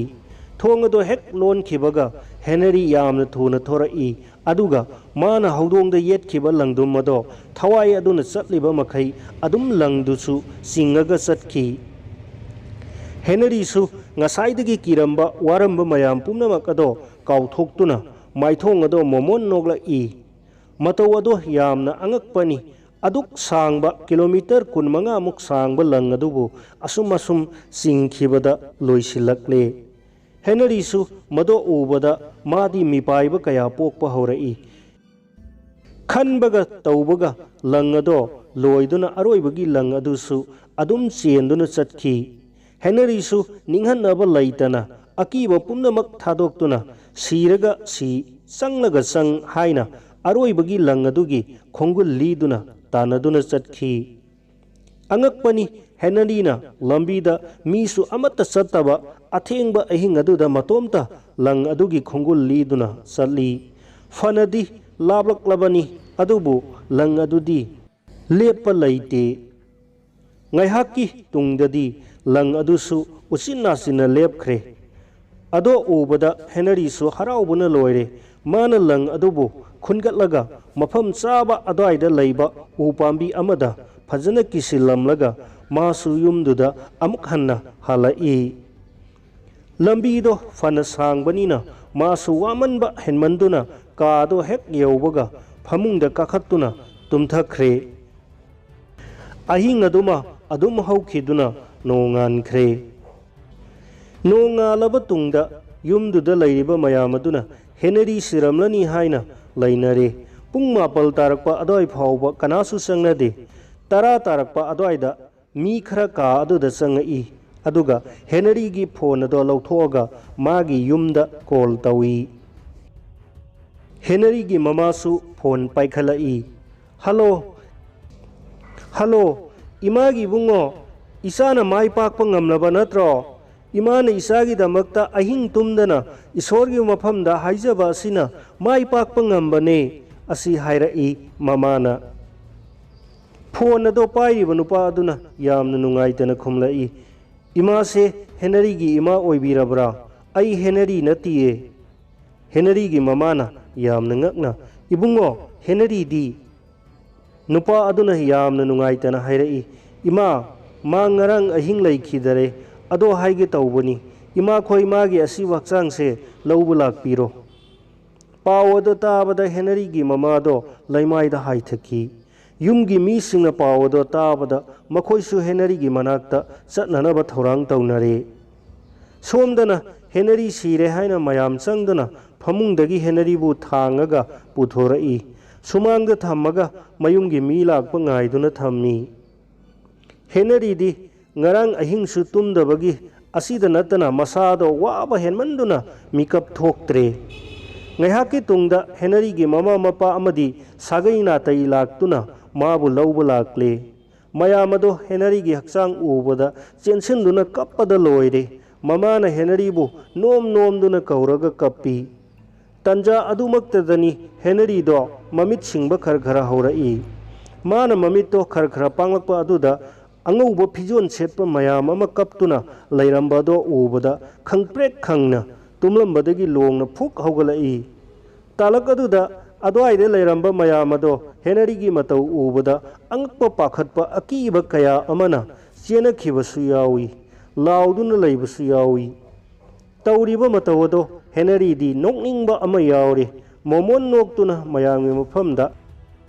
ꯊꯣꯡ ꯑꯗꯣ ꯍꯦꯛ ꯂꯣꯟꯈꯤꯕꯒ ꯍꯦꯅꯔꯤ ꯌꯥꯝꯅ ꯊꯨꯅ ꯊꯣꯔꯛꯏ꯫ ꯑꯗꯨꯒ ꯃꯥꯅ ꯍꯧꯗꯣꯡꯗ ꯌꯦꯠꯈꯤꯕ ꯂꯪꯗꯨꯝ ꯑꯗꯣ ꯊꯋꯥꯏ ꯑꯗꯨꯅ ꯆꯠꯂꯤꯕ ꯃꯈꯩ ꯑꯗꯨꯝ ꯂꯪꯗꯨꯁꯨ ꯆꯤꯡꯉꯒ ꯆꯠꯈꯤ꯫ ꯍꯦꯅꯔꯤꯁꯨ ꯉꯁꯥꯏꯗꯒꯤ ꯀꯤꯔꯝꯕ ꯋꯥꯔꯝꯕ ꯃꯌꯥꯝ ꯄꯨꯝꯅꯃꯛ ꯑꯗꯣ ꯀꯥꯎꯊꯣꯛꯇꯨꯅ ꯃꯥꯏꯊꯣꯡ ꯑꯗꯣ ꯃꯣꯃꯣꯟ ꯅꯣꯛꯂꯛꯏ꯫ ꯃꯇꯧ ꯑꯗꯣ ꯌꯥꯝꯅ ꯑꯉꯛꯄꯅꯤ꯫ ꯑꯗꯨꯛ ꯁꯥꯡꯕ, ꯀꯤꯂꯣꯃꯤꯇꯔ ꯀꯨꯟꯃꯉꯥꯃꯨꯛ ꯁꯥꯡꯕ ꯂꯪ ꯑꯗꯨꯕꯨ ꯑꯁꯨꯝ ꯑꯁꯨꯝ ꯆꯤꯡꯈꯤꯕꯗ ꯂꯣꯏꯁꯤꯜꯂꯛꯂꯦ꯫ ꯍꯦꯅꯔꯤꯁꯨ ꯃꯗꯣ ꯎꯕꯗ ꯃꯥꯗꯤ ꯃꯤꯄꯥꯏꯕ ꯀꯌꯥ ꯄꯣꯛꯄ ꯍꯧꯔꯛꯏ꯫ ꯈꯟꯕꯒ ꯇꯧꯕꯒ ꯂꯪ ꯑꯗꯣ ꯂꯣꯏꯗꯨꯅ ꯑꯔꯣꯏꯕꯒꯤ ꯂꯪ ꯑꯗꯨꯁꯨ ꯑꯗꯨꯝ ꯆꯦꯟꯗꯨꯅ ꯆꯠꯈꯤ꯫ ꯍꯦꯅꯔꯤꯁꯨ ꯅꯤꯡꯍꯟꯅꯕ ꯂꯩꯇꯅ ꯑꯀꯤꯕ ꯄꯨꯝꯅꯃꯛ ꯊꯥꯗꯣꯛꯇꯨꯅ ꯁꯤꯔꯒ ꯁꯤ, ꯆꯪꯂꯒ ꯆꯪ ꯍꯥꯏꯅ ꯑꯔꯣꯏꯕꯒꯤ ꯂꯪ ꯑꯗꯨꯒꯤ ꯈꯣꯡꯒꯨꯜ ꯂꯤꯗꯨꯅ ꯇꯥꯟꯅꯗꯨꯅ ꯆꯠꯈꯤ꯫ ꯑꯉꯛꯄꯅꯤ, ꯍꯦꯅꯔꯤꯅ ꯂꯝꯕꯤꯗ ꯃꯤꯁꯨ ꯑꯃꯠꯇ ꯆꯠꯇꯕ ꯑꯊꯦꯡꯕ ꯑꯍꯤꯡ ꯑꯗꯨꯗ ꯃꯇꯣꯝꯇ ꯂꯪ ꯑꯗꯨꯒꯤ ꯈꯣꯡꯒꯨꯜ ꯂꯤꯗꯨꯅ ꯆꯠꯂꯤ꯫ ꯐꯅꯗꯤ ꯂꯥꯞꯂꯛꯂꯕꯅꯤ, ꯑꯗꯨꯕꯨ ꯂꯪ ꯑꯗꯨꯗꯤ ꯂꯦꯞꯄ ꯂꯩꯇꯦ꯫ ꯉꯥꯏꯍꯥꯛꯀꯤ ꯇꯨꯡꯗꯗꯤ ꯂꯪ ꯑꯗꯨꯁꯨ ꯎꯆꯤꯟ ꯅꯥꯆꯤꯟꯅ ꯂꯦꯞꯈ꯭ꯔꯦ꯫ ꯑꯗꯣ ꯎꯕꯗ ꯍꯦꯅꯔꯤꯁꯨ ꯍꯔꯥꯎꯕꯅ ꯂꯣꯏꯔꯦ꯫ ꯃꯥꯅ ꯂꯪ ꯑꯗꯨꯕꯨ ꯈꯨꯟꯒꯠꯂꯒ ꯃꯐꯝ ꯆꯥꯕ ꯑꯗꯨꯋꯥꯏꯗ ꯂꯩꯕ ꯎ ꯄꯥꯝꯕꯤ ꯑꯃꯗ ꯐꯖꯅ ꯀꯤꯁꯤꯜꯂꯝꯂꯒ ꯃꯥꯁꯨ ꯌꯨꯝꯗꯨꯗ ꯑꯃꯨꯛ ꯍꯟꯅ ꯍꯜꯂꯛꯏ꯫ ꯂꯝꯕꯤꯗꯣ ꯐꯅ ꯁꯥꯡꯕꯅꯤꯅ ꯃꯥꯁꯨ ꯋꯥꯃꯟꯕ ꯍꯦꯟꯃꯟꯗꯨꯅ ꯀꯥꯗꯣ ꯍꯦꯛ ꯌꯧꯕꯒ ꯐꯃꯨꯡꯗ ꯀꯥꯈꯠꯇꯨꯅ ꯇꯨꯝꯊꯈ꯭ꯔꯦ꯫ ꯑꯍꯤꯡ ꯑꯗꯨꯃ ꯑꯗꯨꯝ ꯍꯧꯈꯤꯗꯨꯅ ꯅꯣꯡꯉꯥꯟꯈ꯭ꯔꯦ꯫ ꯅꯣꯡꯉꯥꯜꯂꯕ ꯇꯨꯡꯗ ꯌꯨꯝꯗꯨꯗ ꯂꯩꯔꯤꯕ ꯃꯌꯥꯝ ꯑꯗꯨꯅ ꯍꯦꯅꯔꯤ ꯁꯤꯔꯝꯂꯅꯤ ꯍꯥꯏꯅ ꯂꯩꯅꯔꯦ꯫ ꯄꯨꯡ ꯃꯥꯄꯜ ꯇꯥꯔꯛꯄ ꯑꯗꯨꯋꯥꯏ ꯐꯥꯎꯕ ꯀꯅꯥꯁꯨ ꯆꯪꯅꯗꯦ꯫ ꯇꯔꯥ ꯇꯥꯔꯛꯄ ꯑꯗꯨꯋꯥꯏꯗ ꯃꯤ ꯈꯔ ꯀꯥ ꯑꯗꯨꯗ ꯆꯪꯉꯛꯏ, ꯑꯗꯨꯒ ꯍꯦꯅꯔꯤꯒꯤ ꯐꯣꯟ ꯑꯗꯣ ꯂꯧꯊꯣꯛꯑꯒ ꯃꯥꯒꯤ ꯌꯨꯝꯗ ꯀꯣꯜ ꯇꯧꯏ꯫ ꯍꯦꯅꯔꯤꯒꯤ ꯃꯃꯥꯁꯨ ꯐꯣꯟ ꯄꯥꯏꯈꯠꯂꯛꯏ꯫ "ꯍꯜꯂꯣ, ꯍꯜꯂꯣ, ꯏꯃꯥꯒꯤ ꯏꯕꯨꯡꯉꯣ, ꯏꯆꯥꯅ ꯃꯥꯏ ꯄꯥꯛꯄ ꯉꯝꯂꯕ ꯅꯠꯇ꯭ꯔꯣ? ꯏꯃꯥꯅ ꯏꯆꯥꯒꯤꯗꯃꯛꯇ ꯑꯍꯤꯡ ꯇꯨꯝꯗꯅ ꯏꯁꯣꯔꯒꯤ ꯃꯐꯝꯗ ꯍꯥꯏꯖꯕ ꯑꯁꯤꯅ ꯃꯥꯏ ꯄꯥꯛꯄ ꯉꯝꯕꯅꯦ," ꯑꯁꯤ ꯍꯥꯏꯔꯛꯏ ꯃꯃꯥꯅ꯫ ꯐꯣꯟ ꯑꯗꯣ ꯄꯥꯏꯔꯤꯕ ꯅꯨꯄꯥ ꯑꯗꯨꯅ ꯌꯥꯝꯅ ꯅꯨꯡꯉꯥꯏꯇꯅ ꯈꯨꯝꯂꯛꯏ, "ꯏꯃꯥꯁꯦ ꯍꯦꯅꯔꯤꯒꯤ ꯏꯃꯥ ꯑꯣꯏꯕꯤꯔꯕ꯭ꯔꯥ? ꯑꯩ ꯍꯦꯅꯔꯤ ꯅꯠꯇꯤꯌꯦ꯫" ꯍꯦꯅꯔꯤꯒꯤ ꯃꯃꯥꯅ ꯌꯥꯝꯅ ꯉꯛꯅ, "ꯏꯕꯨꯡꯉꯣ, ꯍꯦꯅꯔꯤꯗꯤ?" ꯅꯨꯄꯥ ꯑꯗꯨꯅ ꯌꯥꯝꯅ ꯅꯨꯡꯉꯥꯏꯇꯅ ꯍꯥꯏꯔꯛꯏ, "ꯏꯃꯥ, ꯃꯥ ꯉꯔꯥꯡ ꯑꯍꯤꯡ ꯂꯩꯈꯤꯗꯔꯦ꯫ ꯑꯗꯣ ꯍꯥꯏꯒꯦ ꯇꯧꯕꯅꯤ, ꯏꯃꯥꯈꯣꯏ ꯃꯥꯒꯤ ꯑꯁꯤꯕ ꯍꯛꯆꯥꯡꯁꯦ ꯂꯧꯕ ꯂꯥꯛꯄꯤꯔꯣ꯫" ꯄꯥꯎ ꯑꯗꯨ ꯇꯥꯕꯗ ꯍꯦꯅꯔꯤꯒꯤ ꯃꯃꯥꯗꯣ ꯂꯩꯃꯥꯏꯗ ꯍꯥꯏꯊꯈꯤ꯫ ꯌꯨꯝꯒꯤ ꯃꯤꯁꯤꯡꯅ ꯄꯥꯎ ꯑꯗꯨ ꯇꯥꯕꯗ ꯃꯈꯣꯏꯁꯨ ꯍꯦꯅꯔꯤꯒꯤ ꯃꯅꯥꯛꯇ ꯆꯠꯅꯅꯕ ꯊꯧꯔꯥꯡ ꯇꯧꯅꯔꯦ꯫ ꯁꯣꯝꯗꯅ ꯍꯦꯅꯔꯤ ꯁꯤꯔꯦ ꯍꯥꯏꯅ ꯃꯌꯥꯝ ꯆꯪꯗꯨꯅ ꯐꯃꯨꯡꯗꯒꯤ ꯍꯦꯅꯔꯤꯕꯨ ꯊꯥꯡꯉꯒ ꯄꯨꯊꯣꯔꯛꯏ꯫ ꯁꯨꯃꯥꯡꯗ ꯊꯝꯃꯒ ꯃꯌꯨꯝꯒꯤ ꯃꯤ ꯂꯥꯛꯄ ꯉꯥꯏꯗꯨꯅ ꯊꯝꯃꯤ꯫ ꯍꯦꯅꯔꯤꯗꯤ ꯉꯔꯥꯡ ꯑꯍꯤꯡꯁꯨ ꯇꯨꯝꯗꯕꯒꯤ ꯑꯁꯤꯗ ꯅꯠꯇꯅ ꯃꯁꯥꯗꯣ ꯋꯥꯕ ꯍꯦꯟꯃꯟꯗꯨꯅ ꯃꯤꯀꯞ ꯊꯣꯛꯇ꯭ꯔꯦ꯫ ꯉꯥꯏꯍꯥꯛꯀꯤ ꯇꯨꯡꯗ ꯍꯦꯅꯔꯤꯒꯤ ꯃꯃꯥ ꯃꯄꯥ ꯑꯃꯗꯤ ꯁꯥꯒꯩ ꯅꯥꯇꯩ ꯂꯥꯛꯇꯨꯅ ꯃꯥꯕꯨ ꯂꯧꯕ ꯂꯥꯛꯂꯦ꯫ ꯃꯌꯥꯝ ꯑꯗꯣ ꯍꯦꯅꯔꯤꯒꯤ ꯍꯛꯆꯥꯡ ꯎꯕꯗ ꯆꯦꯟꯁꯤꯟꯗꯨꯅ ꯀꯞꯄꯗ ꯂꯣꯏꯔꯦ꯫ ꯃꯃꯥꯅ ꯍꯦꯅꯔꯤꯕꯨ ꯅꯣꯝ ꯅꯣꯝꯗꯨꯅ ꯀꯧꯔꯒ ꯀꯞꯄꯤ꯫ ꯇꯟꯖꯥ ꯑꯗꯨꯃꯛꯇꯗꯅꯤ ꯍꯦꯅꯔꯤꯗꯣ ꯃꯃꯤꯠ ꯁꯤꯡꯕ ꯈꯔ ꯈꯔ ꯍꯧꯔꯛꯏ꯫ ꯃꯥꯅ ꯃꯃꯤꯠꯇꯣ ꯈꯔ ꯈꯔ ꯄꯥꯡꯂꯛꯄ ꯑꯗꯨꯗ ꯑꯉꯧꯕ ꯐꯤꯖꯣꯜ ꯁꯦꯠꯄ ꯃꯌꯥꯝ ꯑꯃ ꯀꯞꯇꯨꯅ ꯂꯩꯔꯝꯕꯗꯣ ꯎꯕꯗ ꯈꯪꯄ꯭ꯔꯦꯛ ꯈꯪꯅ ꯇꯨꯝꯂꯝꯕꯗꯒꯤ ꯂꯣꯡꯅ ꯐꯨꯛ ꯍꯧꯒꯠꯂꯛꯏ꯫ ꯇꯥꯂꯛ ꯑꯗꯨꯗ ꯑꯗ꯭ꯋꯥꯏꯗ ꯂꯩꯔꯝꯕ ꯃꯌꯥꯝ ꯑꯗꯣ ꯍꯦꯅꯔꯤꯒꯤ ꯃꯇꯧ ꯎꯕꯗ ꯑꯉꯛꯄ ꯄꯥꯈꯠꯄ ꯑꯀꯤꯕ ꯀꯌꯥ ꯑꯃꯅ ꯆꯦꯟꯅꯈꯤꯕꯁꯨ ꯌꯥꯎꯏ, ꯂꯥꯎꯗꯨꯅ ꯂꯩꯕꯁꯨ ꯌꯥꯎꯏ꯫ ꯇꯧꯔꯤꯕ ꯃꯇꯧ ꯑꯗꯣ ꯍꯦꯅꯔꯤꯗꯤ ꯅꯣꯛꯅꯤꯡꯕ ꯑꯃ ꯌꯥꯎꯔꯤ꯫ ꯃꯣꯃꯣꯟ ꯅꯣꯛꯇꯨꯅ ꯃꯌꯥꯝꯒꯤ ꯃꯐꯝꯗ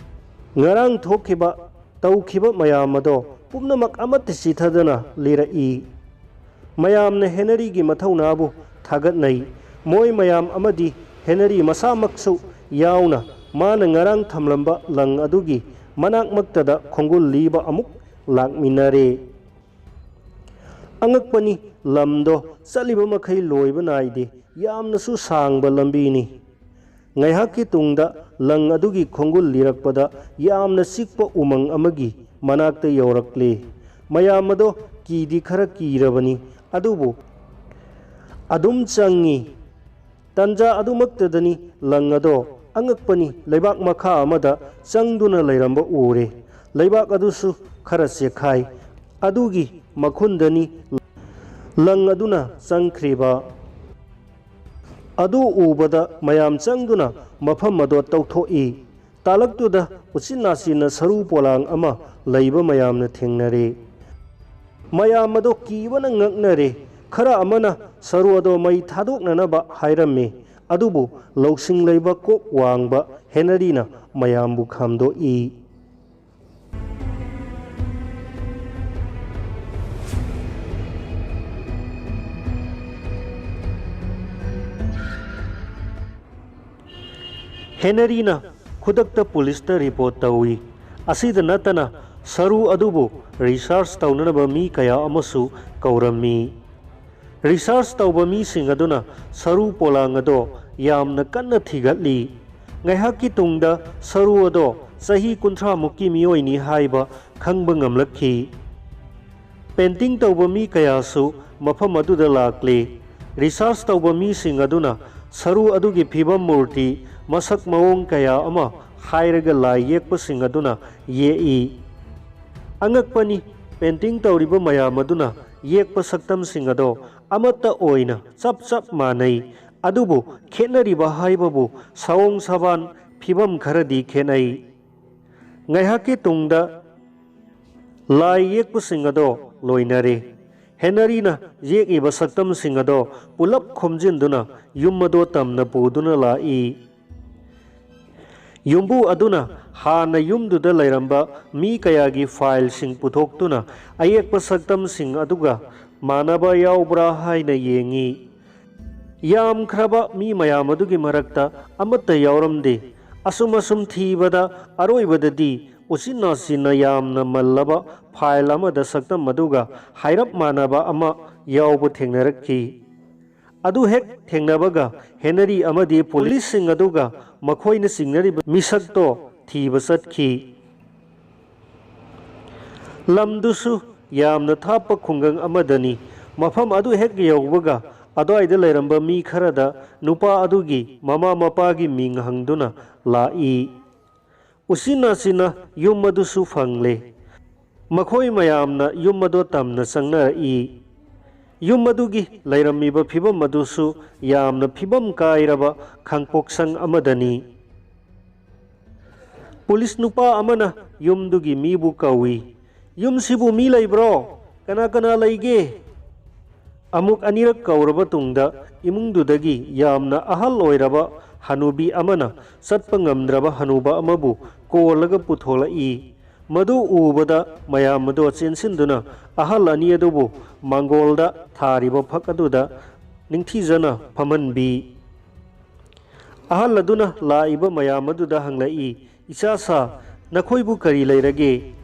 ꯉꯔꯥꯡ ꯊꯣꯛꯈꯤꯕ, ꯇꯧꯈꯤꯕ ꯃꯌꯥꯝ ꯑꯗꯣ ꯄꯨꯝꯅꯃꯛ ꯑꯃꯠꯇ ꯆꯤꯊꯗꯅ ꯂꯤꯔꯛꯏ꯫ ꯃꯌꯥꯝꯅ ꯍꯦꯅꯔꯤꯒꯤ ꯃꯊꯧꯅꯥꯕꯨ ꯊꯥꯒꯠꯅꯩ꯫ ꯃꯣꯏ ꯃꯌꯥꯝ ꯑꯃꯗꯤ ꯍꯦꯅꯔꯤ ꯃꯁꯥꯃꯛꯁꯨ ꯌꯥꯎꯅ ꯃꯥꯅ ꯉꯔꯥꯡ ꯊꯝꯂꯝꯕ ꯂꯪ ꯑꯗꯨꯒꯤ ꯃꯅꯥꯛꯃꯛꯇꯗ ꯈꯣꯡꯒꯨꯜ ꯂꯤꯕ ꯑꯃꯨꯛ ꯂꯥꯛꯃꯤꯟꯅꯔꯦ꯫ ꯑꯉꯛꯄꯅꯤ, ꯂꯝꯗꯣ ꯆꯠꯂꯤꯕ ꯃꯈꯩ ꯂꯣꯏꯕ ꯅꯥꯏꯗꯦ꯫ ꯌꯥꯝꯅꯁꯨ ꯁꯥꯡꯕ ꯂꯝꯕꯤꯅꯤ꯫ ꯉꯥꯏꯍꯥꯛꯀꯤ ꯇꯨꯡꯗ ꯂꯪ ꯑꯗꯨꯒꯤ ꯈꯣꯡꯒꯨꯜ ꯂꯤꯔꯛꯄꯗ ꯌꯥꯝꯅ ꯆꯤꯛꯄ ꯎꯃꯪ ꯑꯃꯒꯤ ꯃꯅꯥꯛꯇ ꯌꯧꯔꯛꯂꯦ꯫ ꯃꯌꯥꯝ ꯑꯗꯣ ꯀꯤꯗꯤ ꯈꯔ ꯀꯤꯔꯕꯅꯤ, ꯑꯗꯨꯕꯨ ꯑꯗꯨꯝ ꯆꯪꯉꯤ꯫ ꯇꯟꯖꯥ ꯑꯗꯨꯃꯛꯇꯗꯅꯤ ꯂꯪ ꯑꯗꯣ ꯑꯉꯛꯄꯅꯤ ꯂꯩꯕꯥꯛ ꯃꯈꯥ ꯑꯃꯗ ꯆꯪꯗꯨꯅ ꯂꯩꯔꯝꯕ ꯎꯔꯦ꯫ ꯂꯩꯕꯥꯛ ꯑꯗꯨꯁꯨ ꯈꯔ ꯆꯦꯛꯈꯥꯏ꯫ ꯑꯗꯨꯒꯤ ꯃꯈꯨꯟꯗꯅꯤ ꯂꯪ ꯑꯗꯨꯅ ꯆꯪꯈ꯭ꯔꯤꯕ꯫ ꯑꯗꯨ ꯎꯕꯗ ꯃꯌꯥꯝ ꯆꯪꯗꯨꯅ ꯃꯐꯝ ꯑꯗꯣ ꯇꯧꯊꯣꯛꯏ꯫ ꯇꯥꯂꯛꯇꯨꯗ ꯎꯆꯤꯟ ꯅꯥꯆꯤꯟꯅ ꯁꯔꯨ ꯄꯣꯂꯥꯡ ꯑꯃ ꯂꯩꯕ ꯃꯌꯥꯝꯅ ꯊꯦꯡꯅꯔꯦ꯫ ꯃꯌꯥꯝ ꯑꯗꯣ ꯀꯤꯕꯅ ꯉꯛꯅꯔꯦ꯫ ꯈꯔ ꯑꯃꯅ ꯁꯔꯨ ꯑꯗꯣ ꯃꯩ ꯊꯥꯗꯣꯛꯅꯅꯕ ꯍꯥꯏꯔꯝꯃꯤ꯫ ꯑꯗꯨꯕꯨ ꯂꯧꯁꯤꯡ ꯂꯩꯕ ꯀꯣꯛ ꯋꯥꯡꯕ ꯍꯦꯅꯔꯤꯅ ꯃꯌꯥꯝꯕꯨ ꯈꯥꯝꯗꯣꯛꯏ꯫ ꯍꯦꯅꯔꯤꯅ ꯈꯨꯗꯛꯇ ꯄꯨꯂꯤꯁꯇ ꯔꯤꯄꯣꯔꯠ ꯇꯧꯏ꯫ ꯑꯁꯤꯗ ꯅꯠꯇꯅ ꯁꯔꯨ ꯑꯗꯨꯕꯨ ꯔꯤꯁꯥꯔꯆ ꯇꯧꯅꯅꯕ ꯃꯤ ꯀꯌꯥ ꯑꯃꯁꯨ ꯀꯧꯔꯝꯃꯤ꯫ ꯔꯤꯁꯥꯔꯆ ꯇꯧꯕ ꯃꯤꯁꯤꯡ ꯑꯗꯨꯅ ꯁꯔꯨ ꯄꯣꯂꯥꯡ ꯑꯗꯣ ꯌꯥꯝꯅ ꯀꯟꯅ ꯊꯤꯒꯠꯂꯤ꯫ ꯉꯥꯏꯍꯥꯛꯀꯤ ꯇꯨꯡꯗ ꯁꯔꯨ ꯑꯗꯣ ꯆꯍꯤ ꯀꯨꯟꯊ꯭ꯔꯥ ꯃꯨꯛꯀꯤ ꯃꯤꯑꯣꯏꯅꯤ ꯍꯥꯏꯕ ꯈꯪꯕ ꯉꯝꯂꯛꯈꯤ꯫ Painting ꯇꯧꯕ ꯃꯤ ꯀꯌꯥꯁꯨ ꯃꯐꯝ ꯑꯗꯨꯗ ꯂꯥꯛꯂꯦ꯫ Research ꯇꯧꯕ ꯃꯤꯁꯤꯡ ꯑꯗꯨꯅ ꯁꯔꯨ ꯑꯗꯨꯒꯤ ꯐꯤꯕꯝ, ꯃꯨꯔꯇꯤ, ꯃꯁꯛ ꯃꯑꯣꯡ ꯀꯌꯥ ꯑꯃ ꯍꯥꯏꯔꯒ ꯂꯥꯏ ꯌꯦꯛꯄꯁꯤꯡ ꯑꯗꯨꯅ ꯌꯦꯛꯏ꯫ ꯑꯉꯛꯄꯅꯤ, painting ꯇꯧꯔꯤꯕ ꯃꯌꯥꯝ ꯑꯗꯨꯅ ꯌꯦꯛꯄ ꯁꯛꯇꯝꯁꯤꯡ ꯑꯗꯣ ꯑꯃꯠꯇ ꯑꯣꯏꯅ ꯆꯞ ꯆꯞ ꯃꯥꯟꯅꯩ꯫ ꯑꯗꯨꯕꯨ ꯈꯦꯠꯅꯔꯤꯕ ꯍꯥꯏꯕꯕꯨ ꯁꯑꯣꯡ ꯁꯥꯕꯥꯟ, ꯐꯤꯕꯝ ꯈꯔꯗꯤ ꯈꯦꯠꯅꯩ꯫ ꯉꯥꯏꯍꯥꯛꯀꯤ ꯇꯨꯡꯗ ꯂꯥꯏ ꯌꯦꯛꯄꯁꯤꯡ ꯑꯗꯣ ꯂꯣꯏꯅꯔꯦ꯫ ꯍꯦꯅꯔꯤꯅ ꯌꯦꯛꯏꯕ ꯁꯛꯇꯝꯁꯤꯡ ꯑꯗꯣ ꯄꯨꯂꯞ ꯈꯣꯝꯖꯤꯟꯗꯨꯅ ꯌꯨꯝ ꯑꯗꯣ ꯇꯝꯅ ꯄꯨꯗꯨꯅ ꯂꯥꯛꯏ꯫ ꯌꯨꯝꯕꯨ ꯑꯗꯨꯅ ꯍꯥꯟꯅ ꯌꯨꯝꯗꯨꯗ ꯂꯩꯔꯝꯕ ꯃꯤ ꯀꯌꯥꯒꯤ fileꯁꯤꯡ ꯄꯨꯊꯣꯛꯇꯨꯅ ꯑꯌꯦꯛꯄ ꯁꯛꯇꯝꯁꯤꯡ ꯑꯗꯨꯒ ꯃꯥꯟꯅꯕ ꯌꯥꯎꯕ꯭ꯔꯥ ꯍꯥꯏꯅ ꯌꯦꯡꯉꯤ꯫ ꯌꯥꯝꯈ꯭ꯔꯕ ꯃꯤ ꯃꯌꯥꯝ ꯑꯗꯨꯒꯤ ꯃꯔꯛꯇ ꯑꯃꯠꯇ ꯌꯥꯎꯔꯝꯗꯦ꯫ ꯑꯁꯨꯝ ꯑꯁꯨꯝ ꯊꯤꯕꯗ ꯑꯔꯣꯏꯕꯗꯗꯤ ꯎꯆꯤꯟ ꯅꯥꯆꯤꯟꯅ ꯌꯥꯝꯅ ꯃꯜꯂꯕ file ꯑꯃꯗ ꯁꯛꯇꯝ ꯑꯗꯨꯒ ꯍꯥꯏꯔꯞ ꯃꯥꯟꯅꯕ ꯑꯃ ꯌꯥꯎꯕ ꯊꯦꯡꯅꯔꯛꯈꯤ꯫ ꯑꯗꯨ ꯍꯦꯛ ꯊꯦꯡꯅꯕꯒ ꯍꯦꯅꯔꯤ ꯑꯃꯗꯤ ꯄꯨꯂꯤꯁꯁꯤꯡ ꯑꯗꯨꯒ ꯃꯈꯣꯏꯅ ꯆꯤꯡꯅꯔꯤꯕ ꯃꯤꯁꯛꯇꯣ ꯊꯤꯕ ꯆꯠꯈꯤ꯫ ꯂꯝꯗꯨꯁꯨ ꯌꯥꯝꯅ ꯊꯥꯞꯄ ꯈꯨꯡꯒꯪ ꯑꯃꯗꯅꯤ꯫ ꯃꯐꯝ ꯑꯗꯨ ꯍꯦꯛ ꯌꯧꯕꯒ ꯑꯗ꯭ꯋꯥꯏꯗ ꯂꯩꯔꯝꯕ ꯃꯤ ꯈꯔꯗ ꯅꯨꯄꯥ ꯑꯗꯨꯒꯤ ꯃꯃꯥ ꯃꯄꯥꯒꯤ ꯃꯤꯡ ꯍꯪꯗꯨꯅ ꯂꯥꯛꯏ꯫ ꯎꯆꯤꯟ ꯅꯥꯆꯤꯟꯅ ꯌꯨꯝ ꯑꯗꯨꯁꯨ ꯐꯪꯂꯦ꯫ ꯃꯈꯣꯏ ꯃꯌꯥꯝꯅ ꯌꯨꯝ ꯑꯗꯨ ꯇꯝꯅ ꯆꯪꯅꯔꯛꯏ꯫ ꯌꯨꯝ ꯑꯗꯨꯒꯤ ꯂꯩꯔꯝꯃꯤꯕ ꯐꯤꯕꯝ ꯑꯗꯨꯁꯨ ꯌꯥꯝꯅ ꯐꯤꯕꯝ ꯀꯥꯏꯔꯕ ꯈꯥꯡꯄꯣꯛꯁꯪ ꯑꯃꯗꯅꯤ꯫ ꯄꯨꯂꯤꯁ ꯅꯨꯄꯥ ꯑꯃꯅ ꯌꯨꯝꯗꯨꯒꯤ ꯃꯤꯕꯨ ꯀꯧꯏ꯫ "ꯌꯨꯝꯁꯤꯕꯨ ꯃꯤ ꯂꯩꯕ꯭ꯔꯣ? ꯀꯅꯥ ꯀꯅꯥ ꯂꯩꯒꯦ?" ꯑꯃꯨꯛ ꯑꯅꯤꯔꯛ ꯀꯧꯔꯕ ꯇꯨꯡꯗ ꯏꯃꯨꯡꯗꯨꯗꯒꯤ ꯌꯥꯝꯅ ꯑꯍꯜ ꯑꯣꯏꯔꯕ ꯍꯅꯨꯕꯤ ꯑꯃꯅ ꯆꯠꯄ ꯉꯝꯗ꯭ꯔꯕ ꯍꯅꯨꯕ ꯑꯃꯕꯨ ꯀꯣꯜꯂꯒ ꯄꯨꯊꯣꯂꯛꯏ꯫ ꯃꯗꯨ ꯎꯕꯗ ꯃꯌꯥꯝ ꯑꯗꯨ ꯆꯦꯟꯁꯤꯟꯗꯨꯅ ꯑꯍꯜ ꯑꯅꯤ ꯑꯗꯨꯕꯨ ꯃꯥꯡꯒꯣꯜꯗ ꯊꯥꯔꯤꯕ ꯐꯛ ꯑꯗꯨꯗ ꯅꯤꯡꯊꯤꯖꯅ ꯐꯝꯍꯟꯕꯤ꯫ ꯑꯍꯜ ꯑꯗꯨꯅ ꯂꯥꯛꯏꯕ ꯃꯌꯥꯝ ꯑꯗꯨꯗ ꯍꯪꯂꯛꯏ, "ꯏꯆꯥꯁꯥ, ꯅꯈꯣꯏꯕꯨ ꯀꯔꯤ ꯂꯩꯔꯒꯦ?"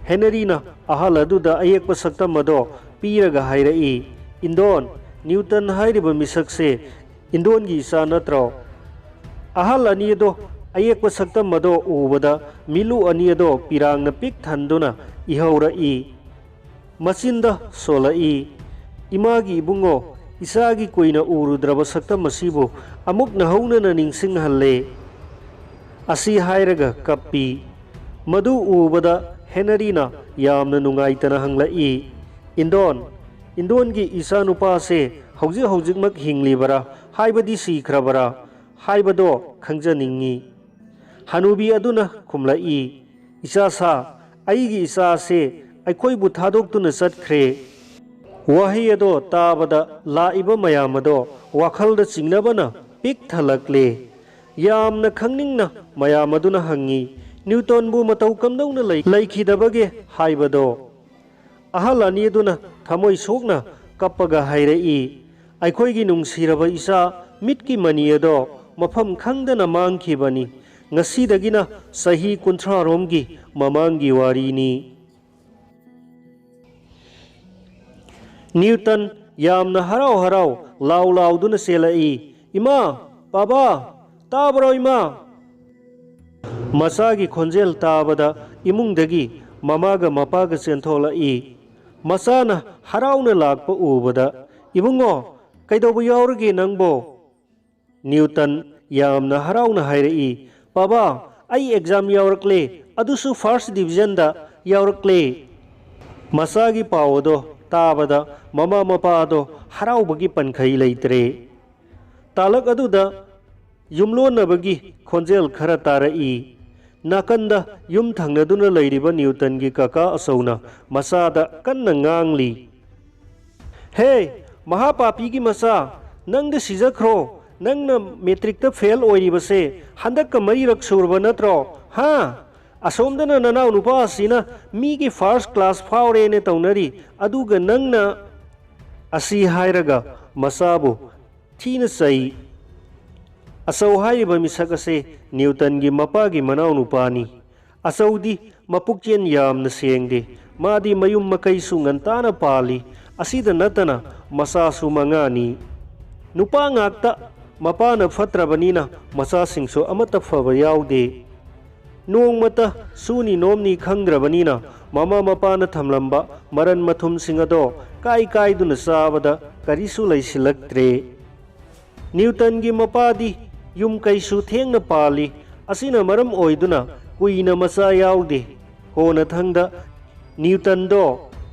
ꯍꯦꯅꯔꯤꯅ ꯑꯍꯜ ꯑꯗꯨꯗ ꯑꯌꯦꯛꯄ ꯁꯛꯇꯝ ꯑꯗꯣ ꯄꯤꯔꯒ ꯍꯥꯏꯔꯛꯏ, "ꯏꯟꯗꯣꯟ, ꯅ꯭ꯌꯨꯇꯟ ꯍꯥꯏꯔꯤꯕ ꯃꯤꯁꯛꯁꯦ ꯏꯟꯗꯣꯟꯒꯤ ꯏꯆꯥ ꯅꯠꯇ꯭ꯔꯣ?" ꯑꯍꯜ ꯑꯅꯤ ꯑꯗꯣ ꯑꯌꯦꯛꯄ ꯁꯛꯇꯝ ꯑꯗꯣ ꯎꯕꯗ ꯃꯤꯠꯂꯨ ꯑꯅꯤ ꯑꯗꯣ ꯄꯤꯔꯥꯡꯅ ꯄꯤꯛ ꯊꯟꯗꯨꯅ ꯏꯍꯧꯔꯛꯏ꯫ ꯃꯆꯤꯟꯗ ꯁꯣꯜꯂꯛꯏ, "ꯏꯃꯥꯒꯤ ꯏꯕꯨꯡꯉꯣ, ꯏꯆꯥꯒꯤ ꯀꯨꯏꯅ ꯎꯔꯨꯗ꯭ꯔꯕ ꯁꯛꯇꯝ ꯑꯁꯤꯕꯨ ꯑꯃꯨꯛ ꯅꯧꯍꯧꯅꯅ ꯅꯤꯡꯁꯤꯡꯍꯜꯂꯦ" ꯑꯁꯤ ꯍꯥꯏꯔꯒ ꯀꯞꯄꯤ꯫ ꯃꯗꯨ ꯎꯕꯗ ꯍꯦꯅꯔꯤꯅ ꯌꯥꯝꯅ ꯅꯨꯡꯉꯥꯏꯇꯅ ꯍꯪꯂꯛꯏ, "ꯏꯟꯗꯣꯟ, ꯏꯟꯗꯣꯟꯒꯤ ꯏꯆꯥꯅꯨꯄꯥꯁꯦ ꯍꯧꯖꯤꯛ ꯍꯧꯖꯤꯛꯃꯛ ꯍꯤꯡꯂꯤꯕꯔꯥ, ꯍꯥꯏꯕꯗꯤ ꯁꯤꯈ꯭ꯔꯕꯔꯥ ꯍꯥꯏꯕꯗꯣ ꯈꯪꯖꯅꯤꯡꯏ"꯫ ꯍꯅꯨꯕꯤ ꯑꯗꯨꯅ ꯈꯨꯝꯂꯛꯏ, "ꯏꯆꯥ ꯁꯥ, ꯑꯩꯒꯤ ꯏꯆꯥꯁꯦ ꯑꯩꯈꯣꯏꯕꯨ ꯊꯥꯗꯣꯛꯇꯨꯅ ꯆꯠꯈ꯭ꯔꯦ"꯫ ꯋꯥꯍꯩ ꯑꯗꯣ ꯇꯥꯕꯗ ꯂꯥꯛꯏꯕ ꯃꯌꯥꯝ ꯑꯗꯣ ꯋꯥꯈꯜꯗ ꯆꯤꯡꯅꯕꯅ ꯄꯤꯛ ꯊꯜꯂꯛꯂꯦ꯫ ꯌꯥꯝꯅ ꯈꯪꯅꯤꯡꯅ ꯃꯌꯥꯝ ꯑꯗꯨꯅ ꯍꯪꯉꯤ, "ꯅ꯭ꯌꯨꯇꯟꯕꯨ ꯃꯇꯧ ꯀꯝꯗꯧꯅ ꯂꯩ-, ꯂꯩꯈꯤꯗꯕꯒꯦ ꯍꯥꯏꯕꯗꯣ?" ꯑꯍꯜ ꯑꯅꯤ ꯑꯗꯨꯅ ꯊꯃꯣꯏ ꯁꯣꯛꯅ ꯀꯞꯄꯒ ꯍꯥꯏꯔꯛꯏ, "ꯑꯩꯈꯣꯏꯒꯤ ꯅꯨꯡꯁꯤꯔꯕ ꯏꯆꯥ ꯃꯤꯠꯀꯤ ꯃꯅꯤ ꯑꯗꯣ ꯃꯐꯝ ꯈꯪꯗꯅ ꯃꯥꯡꯈꯤꯕꯅꯤ꯫ ꯉꯁꯤꯗꯒꯤꯅ ꯆꯍꯤ ꯀꯨꯟꯊ꯭ꯔꯥ ꯔꯣꯝꯒꯤ ꯃꯃꯥꯡꯒꯤ ꯋꯥꯔꯤꯅꯤ"꯫ ꯅ꯭ꯌꯨꯇꯟ ꯌꯥꯝꯅ ꯍꯔꯥꯎ ꯍꯔꯥꯎ ꯂꯥꯎ ꯂꯥꯎꯗꯨꯅ ꯆꯦꯜꯂꯛꯏ, "ꯏꯃꯥ! ꯄꯥꯕꯥ! ꯇꯥꯕ꯭ꯔꯣ, ꯏꯃꯥ?" ꯃꯆꯥꯒꯤ ꯈꯣꯟꯖꯦꯜ ꯇꯥꯕꯗ ꯏꯃꯨꯡꯗꯒꯤ ꯃꯃꯥꯒ ꯃꯄꯥꯒ ꯆꯦꯟꯊꯣꯛꯂꯛꯏ꯫ ꯃꯆꯥꯅ ꯍꯔꯥꯎꯅ ꯂꯥꯛꯄ ꯎꯕꯗ, "ꯏꯕꯨꯡꯉꯣ, ꯀꯩꯗꯧꯕ ꯌꯥꯎꯔꯒꯦ ꯅꯪꯕꯣ?" ꯅ꯭ꯌꯨꯇꯟ ꯌꯥꯝꯅ ꯍꯔꯥꯎꯅ ꯍꯥꯏꯔꯛꯏ, "ꯄꯥꯕꯥ, ꯑꯩ ꯑꯦꯛꯖꯥꯝ ꯌꯥꯎꯔꯛꯂꯦ, ꯑꯗꯨꯁꯨ ꯐꯥꯔꯁ ꯗꯤꯕꯤꯖꯟꯗ ꯌꯥꯎꯔꯛꯂꯦ"꯫ ꯃꯆꯥꯒꯤ ꯄꯥꯎ ꯑꯗꯣ ꯇꯥꯕꯗ ꯃꯃꯥ ꯃꯄꯥ ꯑꯗꯣ ꯍꯔꯥꯎꯕꯒꯤ ꯄꯟꯈꯩ ꯂꯩꯇ꯭ꯔꯦ꯫ ꯇꯥꯂꯛ ꯑꯗꯨꯗ ꯌꯨꯝꯂꯣꯟꯅꯕꯒꯤ ꯈꯣꯟꯖꯦꯜ ꯈꯔ ꯇꯥꯔꯛꯏ꯫ ꯅꯥꯀꯟꯗ ꯌꯨꯝ ꯊꯪꯅꯗꯨꯅ ꯂꯩꯔꯤꯕ ꯅ꯭ꯌꯨꯇꯟꯒꯤ ꯀꯀꯥ ꯑꯆꯧꯅ ꯃꯆꯥꯗ ꯀꯟꯅ ꯉꯥꯡꯂꯤ, "ꯍꯦ, ꯃꯍꯥꯄꯥꯄꯤꯒꯤ ꯃꯆꯥ, ꯅꯪꯗꯤ ꯁꯤꯖꯈ꯭ꯔꯣ꯫ ꯅꯪꯅ ꯃꯦꯇ꯭ꯔꯤꯛꯇ ꯐꯦꯜ ꯑꯣꯏꯔꯤꯕꯁꯦ ꯍꯟꯗꯛꯀ ꯃꯔꯤꯔꯛ ꯁꯨꯔꯕ ꯅꯠꯇ꯭ꯔꯣ? ꯍꯥ? ꯑꯁꯣꯝꯗꯅ ꯅꯅꯥꯎ ꯅꯨꯄꯥ ꯑꯁꯤꯅ ꯃꯤꯒꯤ ꯐꯥꯔꯁ ꯀ꯭ꯂꯥꯁ ꯐꯥꯎꯔꯦꯅ ꯇꯧꯅꯔꯤ, ꯑꯗꯨꯒ ꯅꯪꯅ"꯫ ꯑꯁꯤ ꯍꯥꯏꯔꯒ ꯃꯆꯥꯕꯨ ꯊꯤꯅ ꯆꯩ꯫ ꯑꯆꯧ ꯍꯥꯏꯔꯤꯕ ꯃꯤꯁꯛ ꯑꯁꯦ ꯅ꯭ꯌꯨꯇꯟꯒꯤ ꯃꯄꯥꯒꯤ ꯃꯅꯥꯎ ꯅꯨꯄꯥꯅꯤ꯫ ꯑꯆꯧꯗꯤ ꯃꯄꯨꯛꯆꯦꯜ ꯌꯥꯝꯅ ꯁꯦꯡꯗꯦ꯫ ꯃꯥꯗꯤ ꯃꯌꯨꯝ ꯃꯀꯩꯁꯨ ꯉꯟꯇꯥꯅ ꯄꯥꯜꯂꯤ꯫ ꯑꯁꯤꯗ ꯅꯠꯇꯅ ꯃꯆꯥꯁꯨ ꯃꯉꯥꯅꯤ꯫ ꯅꯨꯄꯥ ꯉꯥꯛꯇ꯫ ꯃꯄꯥꯅ ꯐꯠꯇ꯭ꯔꯕꯅꯤꯅ ꯃꯆꯥꯁꯤꯡꯁꯨ ꯑꯃꯠꯇ ꯐꯕ ꯌꯥꯎꯗꯦ꯫ ꯅꯣꯡꯃꯇ ꯁꯨꯅꯤ ꯅꯣꯝꯅꯤ ꯈꯪꯗ꯭ꯔꯕꯅꯤꯅ ꯃꯃꯥ ꯃꯄꯥꯅ ꯊꯝꯂꯝꯕ ꯃꯔꯟ ꯃꯊꯨꯝꯁꯤꯡ ꯑꯗꯣ ꯀꯥꯏ ꯀꯥꯏꯗꯨꯅ ꯆꯥꯕꯗ ꯀꯔꯤꯁꯨ ꯂꯩꯁꯤꯜꯂꯛꯇ꯭ꯔꯦ꯫ ꯅ꯭ꯌꯨꯇꯟꯒꯤ ꯃꯄꯥꯗꯤ ꯌꯨꯝ ꯀꯩꯁꯨ ꯊꯦꯡꯅ ꯄꯥꯜꯂꯤ꯫ ꯑꯁꯤꯅ ꯃꯔꯝ ꯑꯣꯏꯗꯨꯅ ꯀꯨꯏꯅ ꯃꯆꯥ ꯌꯥꯎꯗꯦ꯫ ꯀꯣꯟꯅꯊꯪꯗ ꯅ꯭ꯌꯨꯇꯟꯗꯣ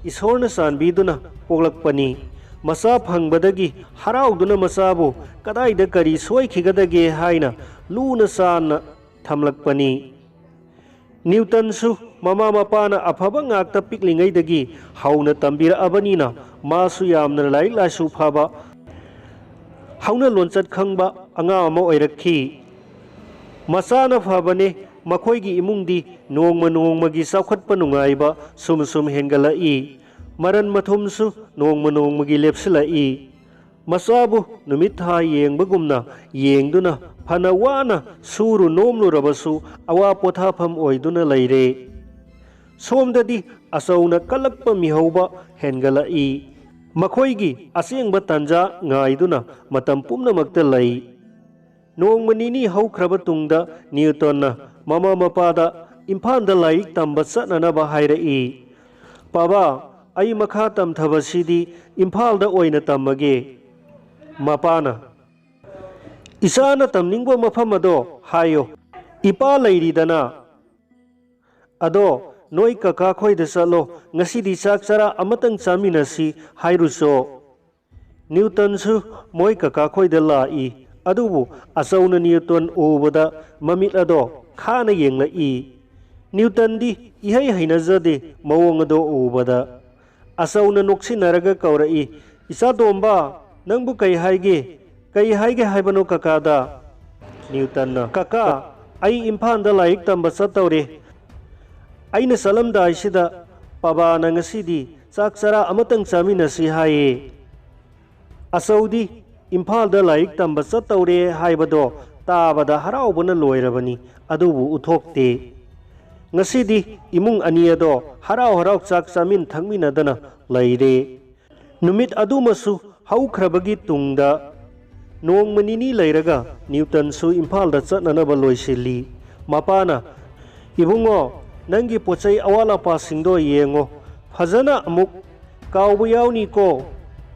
ꯏꯁꯣꯔꯅ ꯆꯥꯟꯕꯤꯗꯨꯅ ꯄꯣꯛꯂꯛꯄꯅꯤ꯫ ꯃꯆꯥ ꯐꯪꯕꯗꯒꯤ ꯍꯔꯥꯎꯗꯨꯅ ꯃꯆꯥꯕꯨ ꯀꯗꯥꯏꯗ ꯀꯔꯤ ꯁꯣꯏꯈꯤꯒꯗꯒꯦ ꯍꯥꯏꯅ ꯂꯨꯅ ꯆꯥꯟꯅ ꯊꯝꯂꯛꯄꯅꯤ꯫ ꯅ꯭ꯌꯨꯇꯟꯁꯨ ꯃꯃꯥ ꯃꯄꯥꯅ ꯑꯐꯕ ꯉꯥꯛꯇ ꯄꯤꯛꯂꯤꯉꯩꯗꯒꯤ ꯍꯧꯅ ꯇꯝꯕꯤꯔꯛꯑꯕꯅꯤꯅ ꯃꯥꯁꯨ ꯌꯥꯝꯅ ꯂꯥꯏꯔꯤꯛ ꯂꯥꯏꯁꯨ ꯐꯕ, ꯍꯧꯅ ꯂꯣꯟꯆꯠ ꯈꯪꯕ ꯑꯉꯥꯡ ꯑꯃ ꯑꯣꯏꯔꯛꯈꯤ꯫ ꯃꯆꯥꯅ ꯐꯕꯅꯦ꯫ ꯃꯈꯣꯏꯒꯤ ꯏꯃꯨꯡꯗꯤ ꯅꯣꯡꯃ ꯅꯣꯡꯃꯒꯤ ꯆꯥꯎꯈꯠꯄ ꯅꯨꯡꯉꯥꯏꯕ ꯁꯨꯝ ꯁꯨꯝ ꯍꯦꯟꯒꯠꯂꯛꯏ꯫ ꯃꯔꯟ ꯃꯊꯨꯝꯁꯨ ꯅꯣꯡꯃ ꯅꯣꯡꯃꯒꯤ ꯂꯦꯞꯁꯤꯜꯂꯛꯏ꯫ ꯃꯆꯥꯕꯨ ꯅꯨꯃꯤꯠ ꯊꯥ ꯌꯦꯡꯕꯒꯨꯝꯅ ꯌꯦꯡꯗꯨꯅ ꯐꯅ ꯋꯥꯅ ꯁꯨꯔꯨ ꯅꯣꯝꯂꯨꯔꯕꯁꯨ ꯑꯋꯥ ꯄꯣꯊꯥꯐꯝ ꯑꯣꯏꯗꯨꯅ ꯂꯩꯔꯦ꯫ ꯁꯣꯝꯗꯗꯤ ꯑꯆꯧꯅ ꯀꯜꯂꯛꯄ ꯃꯤꯍꯧꯕ ꯍꯦꯟꯒꯠꯂꯛꯏ꯫ ꯃꯈꯣꯏꯒꯤ ꯑꯁꯦꯡꯕ ꯇꯥꯟꯖꯥ ꯉꯥꯏꯗꯨꯅ ꯃꯇꯝ ꯄꯨꯝꯅꯃꯛꯇ ꯂꯩ꯫ ꯅꯣꯡꯃ ꯅꯤꯅꯤ ꯍꯧꯈ꯭ꯔꯕ ꯇꯨꯡꯗ ꯅ꯭ꯌꯨꯇꯟꯅ ꯃꯃꯥ ꯃꯄꯥꯗ ꯏꯝꯐꯥꯜꯗ ꯂꯥꯏꯔꯤꯛ ꯇꯝꯕ ꯆꯠꯅꯅꯕ ꯍꯥꯏꯔꯛꯏ꯫ "ꯄꯥꯕꯥ, ꯑꯩ ꯃꯈꯥ ꯇꯝꯊꯕꯁꯤꯗꯤ ꯏꯝꯐꯥꯜꯗ ꯑꯣꯏꯅ ꯇꯝꯃꯒꯦ꯫" ꯃꯄꯥꯅ, "ꯏꯆꯥꯅ ꯇꯝꯅꯤꯡꯕ ꯃꯐꯝ ꯑꯗꯣ ꯍꯥꯏꯌꯣ꯫ ꯏꯄꯥ ꯂꯩꯔꯤꯗꯅ꯫ ꯑꯗꯣ ꯅꯣꯏ ꯀꯀꯥ ꯈꯣꯏꯗ ꯆꯠꯂꯣ, ꯉꯁꯤꯗꯤ ꯆꯥꯛ ꯆꯔꯥ ꯑꯃꯇꯪ ꯆꯥꯃꯤꯟꯅꯁꯤ ꯍꯥꯏꯔꯨꯆꯣ꯫" ꯅ꯭ꯌꯨꯇꯟꯁꯨ ꯃꯣꯏ ꯀꯀꯥ ꯈꯣꯏꯗ ꯂꯥꯛꯏ꯫ ꯑꯗꯨꯕꯨ ꯑꯆꯧꯅ ꯅ꯭ꯌꯨꯇꯟ ꯎꯕꯗ ꯃꯃꯤꯠ ꯑꯗꯣ ꯈꯥꯅ ꯌꯦꯡꯂꯛꯏ꯫ ꯅ꯭ꯌꯨꯇꯟꯗꯤ ꯏꯍꯩ ꯍꯩꯅꯖꯗꯦ ꯃꯑꯣꯡ ꯑꯗꯣ ꯎꯕꯗ꯫ ꯑꯆꯧꯅ ꯅꯣꯛꯁꯤꯟꯅꯔꯒ ꯀꯧꯔꯛꯏ, "ꯏꯆꯥ ꯇꯣꯝꯕ, ꯅꯪꯕꯨ ꯀꯩ ꯍꯥꯏꯒꯦ? ꯀꯩ ꯍꯥꯏꯒꯦ ꯍꯥꯏꯕꯅꯣ ꯀꯀꯥꯗ?" ꯅ꯭ꯌꯨꯇꯟꯅ, "ꯀꯀꯥ, ꯑꯩ ꯏꯝꯐꯥꯜꯗ ꯂꯥꯏꯔꯤꯛ ꯇꯝꯕ ꯆꯠꯇꯧꯔꯦ꯫ ꯑꯩꯅ ꯆꯠꯂꯝꯗꯥꯏꯁꯤꯗ ꯄꯥꯕꯥꯅ ꯉꯁꯤꯗꯤ ꯆꯥꯛ ꯆꯔꯥ ꯑꯃꯇꯪ ꯆꯥꯃꯤꯟꯅꯁꯤ ꯍꯥꯏꯌꯦ꯫" ꯑꯆꯧꯗꯤ ꯏꯝꯐꯥꯜꯗ ꯂꯥꯏꯔꯤꯛ ꯇꯝꯕ ꯆꯠꯇꯧꯔꯦ ꯍꯥꯏꯕꯗꯣ ꯇꯥꯕꯗ ꯍꯔꯥꯎꯕꯅ ꯂꯣꯏꯔꯕꯅꯤ, ꯑꯗꯨꯕꯨ ꯎꯠꯊꯣꯛꯇꯦ꯫ ꯉꯁꯤꯗꯤ ꯏꯃꯨꯡ ꯑꯅꯤ ꯑꯗꯣ ꯍꯔꯥꯎ ꯍꯔꯥꯎ ꯆꯥꯛ ꯆꯥꯃꯤꯟ ꯊꯛꯃꯤꯟꯅꯗꯅ ꯂꯩꯔꯦ꯫ ꯅꯨꯃꯤꯠ ꯑꯗꯨꯃꯁꯨ ꯍꯧꯈ꯭ꯔꯕꯒꯤ ꯇꯨꯡꯗ ꯅꯣꯡꯃ ꯅꯤꯅꯤ ꯂꯩꯔꯒ ꯅ꯭ꯌꯨꯇꯟꯁꯨ ꯏꯝꯐꯥꯜꯗ ꯆꯠꯅꯅꯕ ꯂꯣꯏꯁꯤꯜꯂꯤ꯫ ꯃꯄꯥꯅ, "ꯏꯕꯨꯡꯉꯣ, ꯅꯪꯒꯤ ꯄꯣꯠꯆꯩ ꯑꯋꯥꯠ ꯑꯄꯥꯁꯤꯡꯗꯣ ꯌꯦꯡꯉꯣ, ꯐꯖꯅ ꯑꯃꯨꯛ ꯀꯥꯎꯕ ꯌꯥꯎꯅꯤꯀꯣ꯫"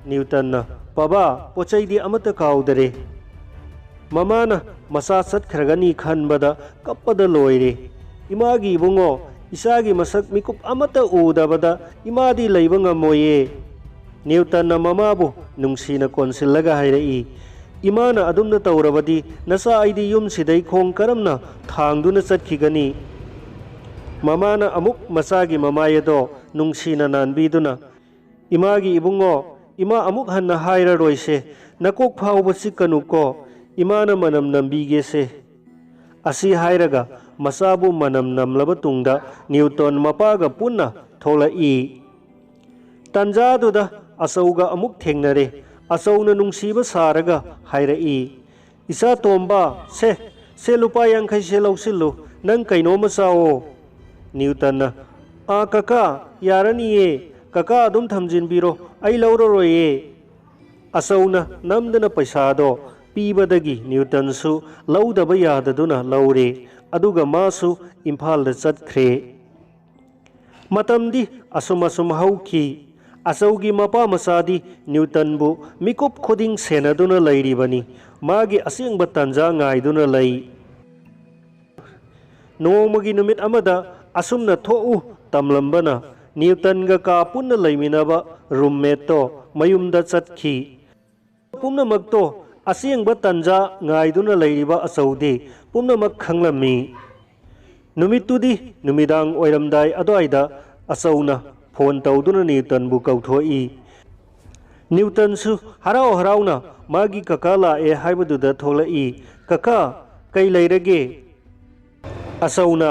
ꯅ꯭ꯌꯨꯇꯟꯅ, "ꯕꯕꯥ, ꯄꯣꯠꯆꯩꯗꯤ ꯑꯃꯠꯇ ꯀꯥꯎꯗꯔꯦ꯫" ꯃꯃꯥꯅ ꯃꯆꯥ ꯆꯠꯈ꯭ꯔꯒꯅꯤ ꯈꯟꯕꯗ ꯀꯞꯄꯗ ꯂꯣꯏꯔꯦ꯫ "ꯏꯃꯥꯒꯤ ꯏꯕꯨꯡꯉꯣ, ꯏꯆꯥꯒꯤ ꯃꯁꯛ ꯃꯤꯀꯨꯞ ꯑꯃꯠꯇ ꯎꯗꯕꯗ ꯏꯃꯥꯗꯤ ꯂꯩꯕ ꯉꯝꯃꯣꯏꯌꯦ꯫" ꯅ꯭ꯌꯨꯇꯟꯅ ꯃꯃꯥꯕꯨ ꯅꯨꯡꯁꯤꯅ ꯀꯣꯟꯁꯤꯜꯂꯒ ꯍꯥꯏꯔꯛꯏ, "ꯏꯃꯥꯅ ꯑꯗꯨꯝꯅ ꯇꯧꯔꯕꯗꯤ ꯅꯆꯥ ꯑꯩꯗꯤ ꯌꯨꯝꯁꯤꯗꯩ ꯈꯣꯡ ꯀꯔꯝꯅ ꯊꯥꯡꯗꯨꯅ ꯆꯠꯈꯤꯒꯅꯤ?" ꯃꯃꯥꯅ ꯑꯃꯨꯛ ꯃꯆꯥꯒꯤ ꯃꯃꯥꯏ ꯑꯗꯣ ꯅꯨꯡꯁꯤꯅ ꯅꯥꯟꯕꯤꯗꯨꯅ, "ꯏꯃꯥꯒꯤ ꯏꯕꯨꯡꯉꯣ, ꯏꯃꯥ ꯑꯃꯨꯛ ꯍꯟꯅ ꯍꯥꯏꯔꯔꯣꯏꯁꯦ, ꯅꯀꯣꯛ ꯐꯥꯎꯕ ꯆꯤꯛꯀꯅꯨꯀꯣ, ꯏꯃꯥꯅ ꯃꯅꯝ ꯅꯝꯕꯤꯒꯦꯁꯦ꯫" ꯑꯁꯤ ꯍꯥꯏꯔꯒ ꯃꯆꯥꯕꯨ ꯃꯅꯝ ꯅꯝꯂꯕ ꯇꯨꯡꯗ ꯅ꯭ꯌꯨꯇꯟ ꯃꯄꯥꯒ ꯄꯨꯟꯅ ꯊꯣꯛꯂꯛꯏ꯫ ꯇꯟꯖꯥꯗꯨꯗ ꯑꯆꯧꯒ ꯑꯃꯨꯛ ꯊꯦꯡꯅꯔꯦ꯫ ꯑꯆꯧꯅ ꯅꯨꯡꯁꯤꯕ ꯁꯥꯔꯒ ꯍꯥꯏꯔꯛꯏ, "ꯏꯆꯥ ꯇꯣꯝꯕ, ꯁꯦ, ꯁꯦ, ꯂꯨꯄꯥ ꯌꯥꯡꯈꯩꯁꯦ ꯂꯧꯁꯤꯜꯂꯨ, ꯅꯪ ꯀꯩꯅꯣꯝꯃ ꯆꯥꯋꯣ꯫" ꯅ꯭ꯌꯨꯇꯟꯅ, "ꯑꯥ ꯀꯀꯥ, ꯌꯥꯔꯅꯤꯌꯦ, ꯀꯀꯥ ꯑꯗꯨꯝ ꯊꯝꯖꯤꯟꯕꯤꯔꯣ, ꯑꯩ ꯂꯧꯔꯔꯣꯏꯌꯦ꯫" ꯑꯆꯧꯅ ꯅꯝꯗꯅ ꯄꯩꯁꯥꯗꯣ ꯄꯤꯕꯗꯒꯤ ꯅ꯭ꯌꯨꯇꯟꯁꯨ ꯂꯧꯗꯕ ꯌꯥꯗꯗꯨꯅ ꯂꯧꯔꯦ, ꯑꯗꯨꯒ ꯃꯥꯁꯨ ꯏꯝꯐꯥꯜꯗ ꯆꯠꯈ꯭ꯔꯦ꯫ ꯃꯇꯝꯗꯤ ꯑꯁꯨꯝ ꯑꯁꯨꯝ ꯍꯧꯈꯤ꯫ ꯑꯆꯧꯒꯤ ꯃꯄꯥ ꯃꯆꯥꯗꯤ ꯅ꯭ꯌꯨꯇꯟꯕꯨ ꯃꯤꯀꯨꯞ ꯈꯨꯗꯤꯡ ꯁꯦꯟꯅꯗꯨꯅ ꯂꯩꯔꯤꯕꯅꯤ꯫ ꯃꯥꯒꯤ ꯑꯁꯦꯡꯕ ꯇꯟꯖꯥ ꯉꯥꯏꯗꯨꯅ ꯂꯩ꯫ ꯅꯣꯡꯃꯒꯤ ꯅꯨꯃꯤꯠ ꯑꯃꯗ ꯑꯁꯨꯝꯅ ꯊꯣꯛꯎ ꯇꯝꯂꯝꯕꯅ ꯅ꯭ꯌꯨꯇꯟꯒ ꯀꯥ ꯄꯨꯟꯅ ꯂꯩꯃꯤꯟꯅꯕ ꯔꯨꯝꯃꯦꯠꯇꯣ ꯃꯌꯨꯝꯗ ꯆꯠꯈꯤ꯫ ꯄꯨꯝꯅꯃꯛꯇꯣ ꯑꯁꯦꯡꯕ ꯇꯟꯖꯥ ꯉꯥꯏꯗꯨꯅ ꯂꯩꯔꯤꯕ ꯑꯆꯧꯗꯤ ꯄꯨꯝꯅꯃꯛ ꯈꯪꯂꯝꯃꯤ꯫ ꯅꯨꯃꯤꯠꯇꯨꯗꯤ ꯅꯨꯃꯤꯗꯥꯡ ꯑꯣꯏꯔꯝꯗꯥꯏ ꯑꯗꯨꯋꯥꯏꯗ ꯑꯆꯧꯅ ꯐꯣꯟ ꯇꯧꯗꯨꯅ ꯅ꯭ꯌꯨꯇꯟꯕꯨ ꯀꯧꯊꯣꯛꯏ꯫ ꯅ꯭ꯌꯨꯇꯟꯁꯨ ꯍꯔꯥꯎ ꯍꯔꯥꯎꯅ ꯃꯥꯒꯤ ꯀꯀꯥ ꯂꯥꯛꯑꯦ ꯍꯥꯏꯕꯗꯨꯗ ꯊꯣꯛꯂꯛꯏ꯫ "ꯀꯀꯥ, ꯀꯩ ꯂꯩꯔꯒꯦ?" ꯑꯆꯧꯅ,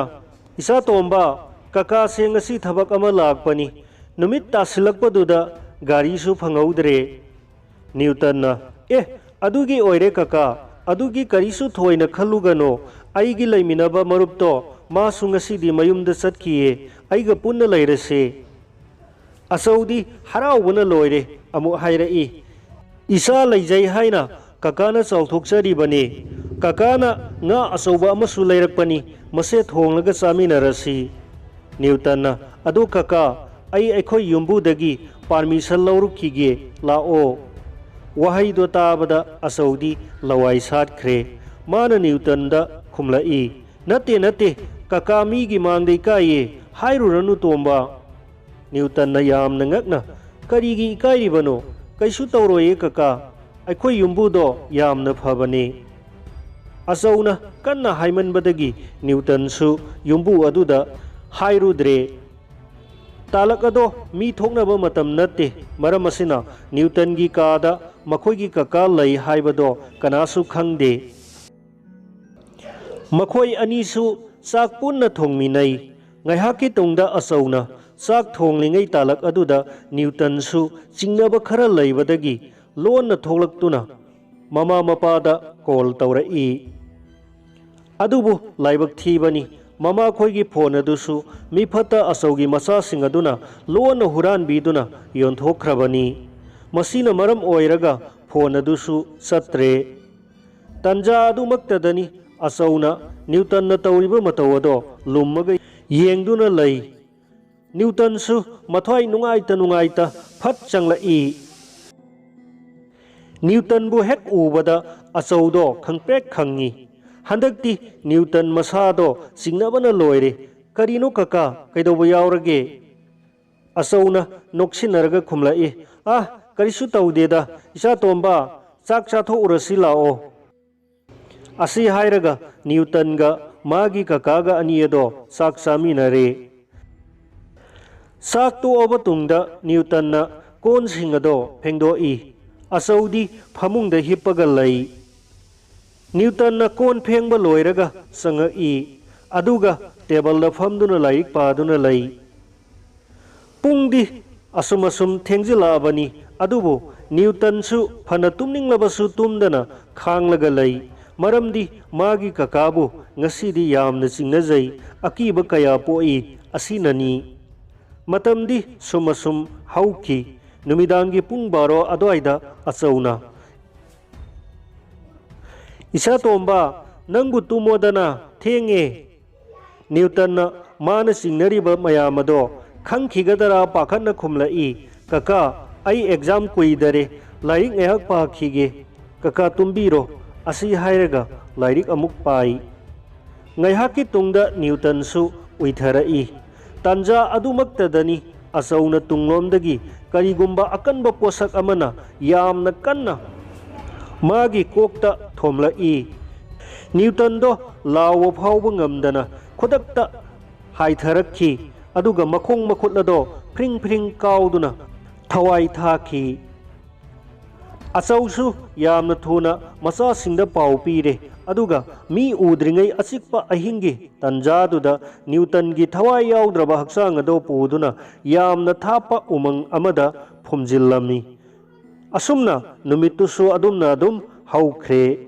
"ꯏꯆꯥ ꯇꯣꯝꯕ, ꯀꯀꯥꯁꯦ ꯉꯁꯤ ꯊꯕꯛ ꯑꯃ ꯂꯥꯛꯄꯅꯤ꯫ ꯅꯨꯃꯤꯠ ꯇꯥꯁꯤꯜꯂꯛꯄꯗꯨꯗ ꯒꯥꯔꯤꯁꯨ ꯐꯪꯍꯧꯗ꯭ꯔꯦ꯫" ꯅ꯭ꯌꯨꯇꯟꯅ, "ꯑꯦ, ꯑꯗꯨꯒꯤ ꯑꯣꯏꯔꯦ ꯀꯀꯥ, ꯑꯗꯨꯒꯤ ꯀꯔꯤꯁꯨ ꯊꯣꯏꯅ ꯈꯜꯂꯨꯒꯅꯣ꯫ ꯑꯩꯒꯤ ꯂꯩꯃꯤꯟꯅꯕ ꯃꯔꯨꯞꯇꯣ, ꯃꯥꯁꯨ ꯉꯁꯤꯗꯤ ꯃꯌꯨꯝꯗ ꯆꯠꯈꯤꯌꯦ꯫ ꯑꯩꯒ ꯄꯨꯟꯅ ꯂꯩꯔꯁꯦ꯫" ꯑꯆꯧꯗꯤ ꯍꯔꯥꯎꯕꯅ ꯂꯣꯏꯔꯦ꯫ ꯑꯃꯨꯛ ꯍꯥꯏꯔꯛꯏ, "ꯏꯆꯥ ꯂꯩꯖꯩ ꯍꯥꯏꯅ "ꯀꯀꯥꯅ ꯆꯥꯎꯊꯣꯛꯆꯔꯤꯕꯅꯤ꯫ ꯀꯀꯥꯅ ꯉꯥ ꯑꯆꯧꯕ ꯑꯃꯁꯨ ꯂꯩꯔꯛꯄꯅꯤ, ꯃꯁꯦ ꯊꯣꯡꯂꯒ ꯆꯥꯃꯤꯟꯅꯔꯁꯤ꯫" ꯅ꯭ꯌꯨꯇꯟꯅ, "ꯑꯗꯨ ꯀꯀꯥ, ꯑꯩ ꯑꯩꯈꯣꯏ ꯌꯨꯝꯕꯨꯗꯒꯤ ꯄꯥꯔꯃꯤꯁꯟ ꯂꯧꯔꯨꯈꯤꯒꯦ, ꯂꯥꯛꯑꯣ꯫" ꯋꯥꯍꯩꯗꯣ ꯇꯥꯕꯗ ꯑꯆꯧꯗꯤ ꯂꯋꯥꯏ ꯁꯥꯠꯈ꯭ꯔꯦ꯫ ꯃꯥꯅ ꯅ꯭ꯌꯨꯇꯟꯗ ꯈꯨꯝꯂꯛꯏ, "ꯅꯠꯇꯦ, ꯅꯠꯇꯦ, ꯀꯀꯥ ꯃꯤꯒꯤ ꯃꯥꯡꯗ ꯏꯀꯥꯏꯌꯦ, ꯍꯥꯏꯔꯨꯔꯅꯨ ꯇꯣꯝꯕ꯫" ꯅ꯭ꯌꯨꯇꯟꯅ ꯌꯥꯝꯅ ꯉꯛꯅ, "ꯀꯔꯤꯒꯤ ꯏꯀꯥꯏꯔꯤꯕꯅꯣ? ꯀꯩꯁꯨ ꯇꯧꯔꯣꯏꯌꯦ ꯀꯀꯥ, ꯑꯩꯈꯣꯏ ꯌꯨꯝꯕꯨꯗꯣ ꯌꯥꯝꯅ ꯐꯕꯅꯤ꯫" ꯑꯆꯧꯅ ꯀꯟꯅ ꯍꯥꯏꯃꯟꯕꯗꯒꯤ ꯅ꯭ꯌꯨꯇꯟꯁꯨ ꯌꯨꯝꯕꯨ ꯑꯗꯨꯗ ꯍꯥꯏꯔꯨꯗ꯭ꯔꯦ꯫ ꯇꯥꯂꯛ ꯑꯗꯣ ꯃꯤ ꯊꯣꯛꯅꯕ ꯃꯇꯝ ꯅꯠꯇꯦ, ꯃꯔꯝ ꯑꯁꯤꯅ ꯅ꯭ꯌꯨꯇꯟꯒꯤ ꯀꯥꯗ ꯃꯈꯣꯏꯒꯤ ꯀꯀꯥ ꯂꯩ ꯍꯥꯏꯕꯗꯣ ꯀꯅꯥꯁꯨ ꯈꯪꯗꯦ꯫ ꯃꯈꯣꯏ ꯑꯅꯤꯁꯨ ꯆꯥꯛ ꯄꯨꯟꯅ ꯊꯣꯡꯃꯤꯟꯅꯩ꯫ ꯉꯥꯏꯍꯥꯛꯀꯤ ꯇꯨꯡꯗ ꯑꯆꯧꯅ ꯆꯥꯛ ꯊꯣꯡꯂꯤꯉꯩ ꯇꯥꯂꯛ ꯑꯗꯨꯗ ꯅ꯭ꯌꯨꯇꯟꯁꯨ ꯆꯤꯡꯅꯕ ꯈꯔ ꯂꯩꯕꯗꯒꯤ ꯂꯣꯟꯅ ꯊꯣꯛꯂꯛꯇꯨꯅ ꯃꯃꯥ ꯃꯄꯥꯗ ꯀꯣꯜ ꯇꯧꯔꯛꯏ꯫ ꯑꯗꯨꯕꯨ ꯂꯥꯏꯕꯛ ꯊꯤꯕꯅꯤ, ꯃꯃꯥꯈꯣꯏꯒꯤ ꯐꯣꯟ ꯑꯗꯨꯁꯨ ꯃꯤꯐꯠꯇ ꯑꯆꯧꯒꯤ ꯃꯆꯥꯁꯤꯡ ꯑꯗꯨꯅ ꯂꯣꯟꯅ ꯍꯨꯔꯥꯟꯕꯤꯗꯨꯅ ꯌꯣꯟꯊꯣꯛꯈ꯭ꯔꯕꯅꯤ꯫ ꯃꯁꯤꯅ ꯃꯔꯝ ꯑꯣꯏꯔꯒ ꯐꯣꯟ ꯑꯗꯨꯁꯨ ꯆꯠꯇ꯭ꯔꯦ꯫ ꯇꯟꯖꯥ ꯑꯗꯨꯃꯛꯇꯗꯅꯤ ꯑꯆꯧꯅ ꯅ꯭ꯌꯨꯇꯟꯅ ꯇꯧꯔꯤꯕ ꯃꯇꯧ ꯑꯗꯣ ꯂꯨꯝꯃꯒ ꯌꯦꯡꯗꯨꯅ ꯂꯩ꯫ ꯅ꯭ꯌꯨꯇꯟꯁꯨ ꯃꯊ꯭ꯋꯥꯏ ꯅꯨꯡꯉꯥꯏꯇ ꯅꯨꯡꯉꯥꯏꯇ ꯐꯠ ꯆꯪꯂꯛꯏ꯫ ꯅ꯭ꯌꯨꯇꯟꯕꯨ ꯍꯦꯛ ꯎꯕꯗ ꯑꯆꯧꯗꯣ ꯈꯪꯄ꯭ꯔꯦꯛ ꯈꯪꯉꯤ꯫ ꯍꯟꯗꯛꯇꯤ ꯅ꯭ꯌꯨꯇꯟ ꯃꯁꯥꯗꯣ ꯆꯤꯡꯅꯕꯅ ꯂꯣꯏꯔꯦ꯫ "ꯀꯔꯤꯅꯣ ꯀꯀꯥ, ꯀꯩꯗꯧꯕ ꯌꯥꯎꯔꯒꯦ?" ꯑꯆꯧꯅ ꯅꯣꯛꯁꯤꯟꯅꯔꯒ ꯈꯨꯝꯂꯛꯏ, "ꯑ, ꯀꯔꯤꯁꯨ ꯇꯧꯗꯦꯗ, ꯏꯆꯥ ꯇꯣꯝꯕ, ꯆꯥꯛ ꯆꯥꯊꯣꯛꯎꯔꯁꯤ ꯂꯥꯛꯑꯣ꯫" ꯑꯁꯤ ꯍꯥꯏꯔꯒ ꯅ꯭ꯌꯨꯇꯟꯒ ꯃꯥꯒꯤ ꯀꯀꯥꯒ ꯑꯅꯤ ꯑꯗꯣ ꯆꯥꯛ ꯆꯥꯃꯤꯟꯅꯔꯦ꯫ ꯆꯥꯛ ꯇꯣꯛꯑꯕ ꯇꯨꯡꯗ ꯅ꯭ꯌꯨꯇꯟꯅ ꯀꯣꯟꯁꯤꯡ ꯑꯗꯣ ꯐꯦꯡꯗꯣꯛꯏ꯫ ꯑꯆꯧꯗꯤ ꯐꯃꯨꯡꯗ ꯍꯤꯞꯄꯒ ꯂꯩ꯫ ꯅ꯭ꯌꯨꯇꯟꯅ ꯀꯣꯟ ꯐꯦꯡꯕ ꯂꯣꯏꯔꯒ ꯆꯪꯉꯛꯏ, ꯑꯗꯨꯒ ꯇꯦꯕꯜꯗ ꯐꯝꯗꯨꯅ ꯂꯥꯏꯔꯤꯛ ꯄꯥꯗꯨꯅ ꯂꯩ꯫ ꯄꯨꯡꯗꯤ ꯑꯁꯨꯝ ꯑꯁꯨꯝ ꯊꯦꯡꯖꯤꯜꯂꯛꯑꯕꯅꯤ, ꯑꯗꯨꯕꯨ ꯅ꯭ꯌꯨꯇꯟꯁꯨ ꯐꯅ ꯇꯨꯝꯅꯤꯡꯂꯕꯁꯨ ꯇꯨꯝꯗꯅ ꯈꯥꯡꯂꯒ ꯂꯩ, ꯃꯔꯝꯗꯤ ꯃꯥꯒꯤ ꯀꯀꯥꯕꯨ ꯉꯁꯤꯗꯤ ꯌꯥꯝꯅ ꯆꯤꯡꯅꯖꯩ, ꯑꯀꯤꯕ ꯀꯌꯥ ꯄꯣꯛꯏ ꯑꯁꯤꯅꯅꯤ꯫ ꯃꯇꯝꯗꯤ ꯁꯨꯝ ꯑꯁꯨꯝ ꯍꯧꯈꯤ꯫ ꯅꯨꯃꯤꯗꯥꯡꯒꯤ ꯄꯨꯡ ꯕꯥꯔꯣ ꯑꯗꯨꯋꯥꯏꯗ ꯑꯆꯧꯅ, "ꯏꯁꯥꯇꯣꯝꯕ, ꯅꯪꯕꯨ ꯇꯨꯝꯃꯣꯗꯅ, ꯊꯦꯡꯉꯦ꯫" ꯅ꯭ꯌꯨꯇꯟꯅ ꯃꯥꯅ ꯆꯤꯡꯅꯔꯤꯕ ꯃꯌꯥꯝ ꯑꯗꯣ ꯈꯪꯈꯤꯒꯗꯔꯥ ꯄꯥꯈꯠꯅ ꯈꯨꯝꯂꯛꯏ, "ꯀꯀꯥ, ꯑꯩ ꯑꯦꯛꯖꯥꯝ ꯀꯨꯏꯗꯔꯦ, ꯂꯥꯏꯔꯤꯛ ꯉꯥꯏꯍꯥꯛ ꯄꯥꯈꯤꯒꯦ꯫ ꯀꯀꯥ ꯇꯨꯝꯕꯤꯔꯣ꯫" ꯑꯁꯤ ꯍꯥꯏꯔꯒ ꯂꯥꯏꯔꯤꯛ ꯑꯃꯨꯛ ꯄꯥꯏ꯫ ꯉꯥꯏꯍꯥꯛꯀꯤ ꯇꯨꯡꯗ ꯅ꯭ꯌꯨꯇꯟꯁꯨ ꯎꯏꯊꯔꯛꯏ꯫ ꯇꯥꯟꯖꯥ ꯑꯗꯨꯃꯛꯇꯗꯅꯤ ꯑꯆꯧꯅ ꯇꯨꯡꯂꯣꯝꯗꯒꯤ ꯀꯔꯤꯒꯨꯝꯕ ꯑꯀꯟꯕ ꯄꯣꯠꯁꯛ ꯑꯃꯅ ꯌꯥꯝꯅ ꯀꯟꯅ ꯃꯥꯒꯤ ꯀꯣꯛꯇ ꯊꯣꯝꯂꯛꯏ꯫ ꯅ꯭ꯌꯨꯇꯟꯗꯣ ꯂꯥꯎꯕ ꯐꯥꯎꯕ ꯉꯝꯗꯅ ꯈꯨꯗꯛꯇ ꯍꯥꯏꯊꯔꯛꯈꯤ, ꯑꯗꯨꯒ ꯃꯈꯣꯡ ꯃꯈꯨꯠ ꯑꯗꯣ ꯐ꯭ꯔꯤꯡ ꯐ꯭ꯔꯤꯡ ꯀꯥꯎꯗꯨꯅ ꯊꯋꯥꯏ ꯊꯥꯈꯤ꯫ ꯑꯆꯧꯁꯨ ꯌꯥꯝꯅ ꯊꯨꯅ ꯃꯆꯥꯁꯤꯡꯗ ꯄꯥꯎ ꯄꯤꯔꯦ, ꯑꯗꯨꯒ ꯃꯤ ꯎꯗ꯭ꯔꯤꯉꯩ ꯑꯆꯤꯛꯄ ꯑꯍꯤꯡꯒꯤ ꯇꯟꯖꯥꯗꯨꯗ ꯅ꯭ꯌꯨꯇꯟꯒꯤ ꯊꯋꯥꯏ ꯌꯥꯎꯗ꯭ꯔꯕ ꯍꯛꯆꯥꯡ ꯑꯗꯨ ꯄꯨꯗꯨꯅ ꯌꯥꯝꯅ ꯊꯥꯞꯄ ꯎꯃꯪ ꯑꯃꯗ ꯐꯨꯝꯖꯤꯜꯂꯝꯃꯤ꯫ ꯑꯁꯨꯝꯅ ꯅꯨꯃꯤꯠꯇꯨꯁꯨ ꯑꯗꯨꯝꯅ ꯑꯗꯨꯝ ꯍꯧꯈ꯭ꯔꯦ꯫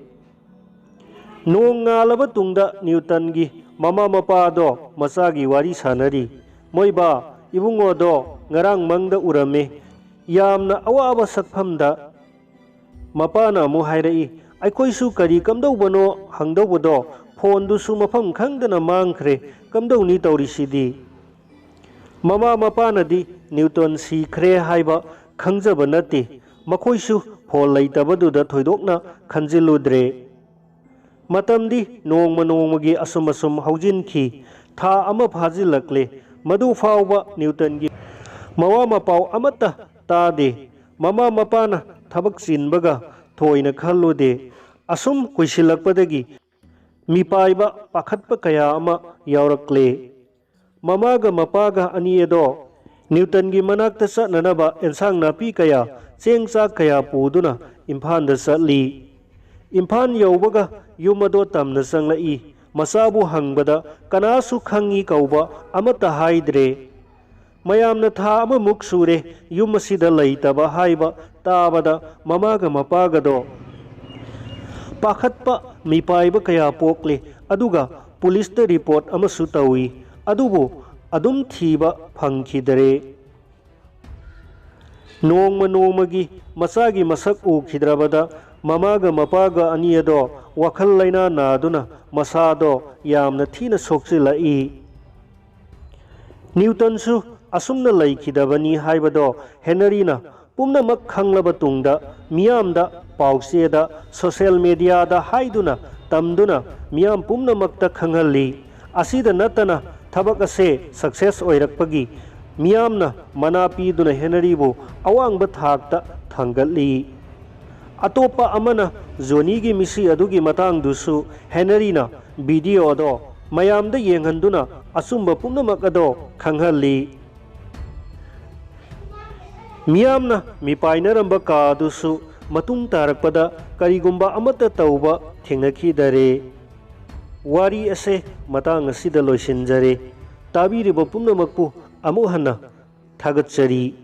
ꯅꯣꯡ ꯉꯥꯜꯂꯕ ꯇꯨꯡꯗ ꯅ꯭ꯌꯨꯇꯟꯒꯤ ꯃꯃꯥ ꯃꯄꯥꯗꯣ ꯃꯆꯥꯒꯤ ꯋꯥꯔꯤ ꯁꯥꯟꯅꯔꯤ꯫ "ꯃꯣꯏꯕꯥ, ꯏꯕꯨꯡꯉꯣꯗꯣ ꯉꯔꯥꯡ ꯃꯪꯗ ꯎꯔꯝꯃꯦ꯫ ꯌꯥꯝꯅ ꯑꯋꯥꯕ ꯁꯛꯐꯝꯗ꯫" ꯃꯄꯥꯅ ꯑꯃꯨꯛ ꯍꯥꯏꯔꯛꯏ, "ꯑꯩꯈꯣꯏꯁꯨ ꯀꯔꯤ ꯀꯝꯗꯧꯕꯅꯣ ꯍꯪꯗꯧꯕꯗꯣ ꯐꯣꯟꯗꯨꯁꯨ ꯃꯐꯝ ꯈꯪꯗꯅ ꯃꯥꯡꯈ꯭ꯔꯦ꯫ ꯀꯝꯗꯧꯅꯤ ꯇꯧꯔꯤꯁꯤꯗꯤ?" ꯃꯃꯥ ꯃꯄꯥꯅꯗꯤ ꯅ꯭ꯌꯨꯇꯟ ꯁꯤꯈ꯭ꯔꯦ ꯍꯥꯏꯕ ꯈꯪꯖꯕ ꯅꯠꯇꯦ꯫ ꯃꯈꯣꯏꯁꯨ ꯐꯣꯟ ꯂꯩꯇꯕꯗꯨꯗ ꯊꯣꯏꯗꯣꯛꯅ ꯈꯟꯖꯤꯜꯂꯨꯗ꯭ꯔꯦ꯫ ꯃꯇꯝꯗꯤ ꯅꯣꯡꯃ ꯅꯣꯡꯃꯒꯤ ꯑꯁꯨꯝ ꯑꯁꯨꯝ ꯍꯧꯖꯤꯟꯈꯤ꯫ ꯊꯥ ꯑꯃ ꯐꯥꯖꯤꯜꯂꯛꯂꯦ꯫ ꯃꯗꯨ ꯐꯥꯎꯕ ꯅ꯭ꯌꯨꯇꯟꯒꯤ ꯃꯋꯥ ꯃꯄꯥꯎ ꯑꯃꯠꯇ ꯇꯥꯗꯦ꯫ ꯃꯃꯥ ꯃꯄꯥꯅ ꯊꯕꯛ ꯆꯤꯟꯕꯒ ꯊꯣꯏꯅ ꯈꯜꯂꯨꯗꯦ꯫ ꯑꯁꯨꯝ ꯀꯨꯏꯁꯤꯜꯂꯛꯄꯗꯒꯤ ꯃꯤꯄꯥꯏꯕ ꯄꯥꯈꯠꯄ ꯀꯌꯥ ꯑꯃ ꯌꯥꯎꯔꯛꯂꯦ꯫ ꯃꯃꯥꯒ ꯃꯄꯥꯒ ꯑꯅꯤ ꯑꯗꯣ ꯅ꯭ꯌꯨꯇꯟꯒꯤ ꯃꯅꯥꯛꯇ ꯆꯠꯅꯅꯕ ꯑꯦꯟꯁꯥꯡ ꯅꯥꯄꯤ ꯀꯌꯥ, ꯆꯦꯡ ꯆꯥꯛ ꯀꯌꯥ ꯄꯨꯗꯨꯅ ꯏꯝꯐꯥꯜꯗ ꯆꯠꯂꯤ꯫ ꯏꯝꯐꯥꯜ ꯌꯧꯕꯒ ꯌꯨꯝ ꯑꯗꯣ ꯇꯝꯅ ꯆꯪꯂꯛꯏ꯫ ꯃꯆꯥꯕꯨ ꯍꯪꯕꯗ ꯀꯅꯥꯁꯨ ꯈꯪꯏ ꯀꯧꯕ ꯑꯃꯠꯇ ꯍꯥꯏꯗ꯭ꯔꯦ꯫ ꯃꯌꯥꯝꯅ ꯊꯥ ꯑꯃꯃꯨꯛ ꯁꯨꯔꯦ ꯌꯨꯝ ꯑꯁꯤꯗ ꯂꯩꯇꯕ ꯍꯥꯏꯕ ꯇꯥꯕꯗ ꯃꯃꯥꯒ ꯃꯄꯥꯒꯗꯣ ꯄꯥꯈꯠꯄ ꯃꯤꯄꯥꯏꯕ ꯀꯌꯥ ꯄꯣꯛꯂꯦ꯫ ꯑꯗꯨꯒ ꯄꯨꯂꯤꯁꯇ ꯔꯤꯄꯣꯔꯠ ꯑꯃꯁꯨ ꯇꯧꯏ꯫ ꯑꯗꯨꯕꯨ ꯑꯗꯨꯝ ꯊꯤꯕ ꯐꯪꯈꯤꯗꯔꯦ꯫ ꯅꯣꯡꯃ ꯅꯣꯡꯃꯒꯤ ꯃꯆꯥꯒꯤ ꯃꯁꯛ ꯎꯈꯤꯗ꯭ꯔꯕꯗ ꯃꯃꯥꯒ ꯃꯄꯥꯒ ꯑꯅꯤ ꯑꯗꯣ ꯋꯥꯈꯜ ꯂꯩꯅꯥ ꯅꯥꯗꯨꯅ ꯃꯁꯥꯗꯣ ꯌꯥꯝꯅ ꯊꯤꯅ ꯁꯣꯛꯆꯤꯜꯂꯛꯏ꯫ ꯅ꯭ꯌꯨꯇꯟꯁꯨ ꯑꯁꯨꯝꯅ ꯂꯩꯈꯤꯗꯕꯅꯤ ꯍꯥꯏꯕꯗꯣ ꯍꯦꯅꯔꯤꯅ ꯄꯨꯝꯅꯃꯛ ꯈꯪꯂꯕ ꯇꯨꯡꯗ ꯃꯤꯌꯥꯝꯗ, ꯄꯥꯎꯆꯦꯗ, ꯁꯣꯁꯦꯜ ꯃꯦꯗꯤꯌꯥꯗ ꯍꯥꯏꯗꯨꯅ ꯇꯝꯗꯨꯅ ꯃꯤꯌꯥꯝ ꯄꯨꯝꯅꯃꯛꯇ ꯈꯪꯍꯜꯂꯤ꯫ ꯑꯁꯤꯗ ꯅꯠꯇꯅ ꯊꯕꯛ ꯑꯁꯦ ꯁꯛꯁꯦꯁ ꯑꯣꯏꯔꯛꯄꯒꯤ ꯃꯤꯌꯥꯝꯅ ꯃꯅꯥ ꯄꯤꯗꯨꯅ ꯍꯦꯅꯔꯤꯕꯨ ꯑꯋꯥꯡꯕ ꯊꯥꯛꯇ ꯊꯥꯡꯒꯠꯂꯤ꯫ ꯑꯇꯣꯞꯄ ꯑꯃꯅ ꯖꯣꯅꯤꯒꯤ ꯃꯤꯁꯤ ꯑꯗꯨꯒꯤ ꯃꯇꯥꯡꯗꯨꯁꯨ ꯍꯦꯅꯔꯤꯅ ꯚꯤꯗꯤꯑꯣꯗꯣ ꯃꯌꯥꯝꯗ ꯌꯦꯡꯍꯟꯗꯨꯅ ꯑꯆꯨꯝꯕ ꯄꯨꯝꯅꯃꯛ ꯑꯗꯣ ꯈꯪꯍꯜꯂꯤ꯫ ꯃꯤꯌꯥꯝꯅ ꯃꯤꯄꯥꯏꯅꯔꯝꯕ ꯀꯥ ꯑꯗꯨꯁꯨ ꯃꯇꯨꯡ ꯇꯥꯔꯛꯄꯗ ꯀꯔꯤꯒꯨꯝꯕ ꯑꯃꯠꯇ ꯇꯧꯕ ꯊꯦꯡꯅꯈꯤꯗꯔꯦ꯫ ꯋꯥꯔꯤ ꯑꯁꯦ ꯃꯇꯥꯡ ꯑꯁꯤꯗ ꯂꯣꯏꯁꯤꯟꯖꯔꯦ꯫ ꯇꯥꯕꯤꯔꯤꯕ ꯄꯨꯝꯅꯃꯛꯄꯨ ꯑꯃꯨꯛ ꯍꯟꯅ ꯊꯥꯒꯠꯆꯔꯤ꯫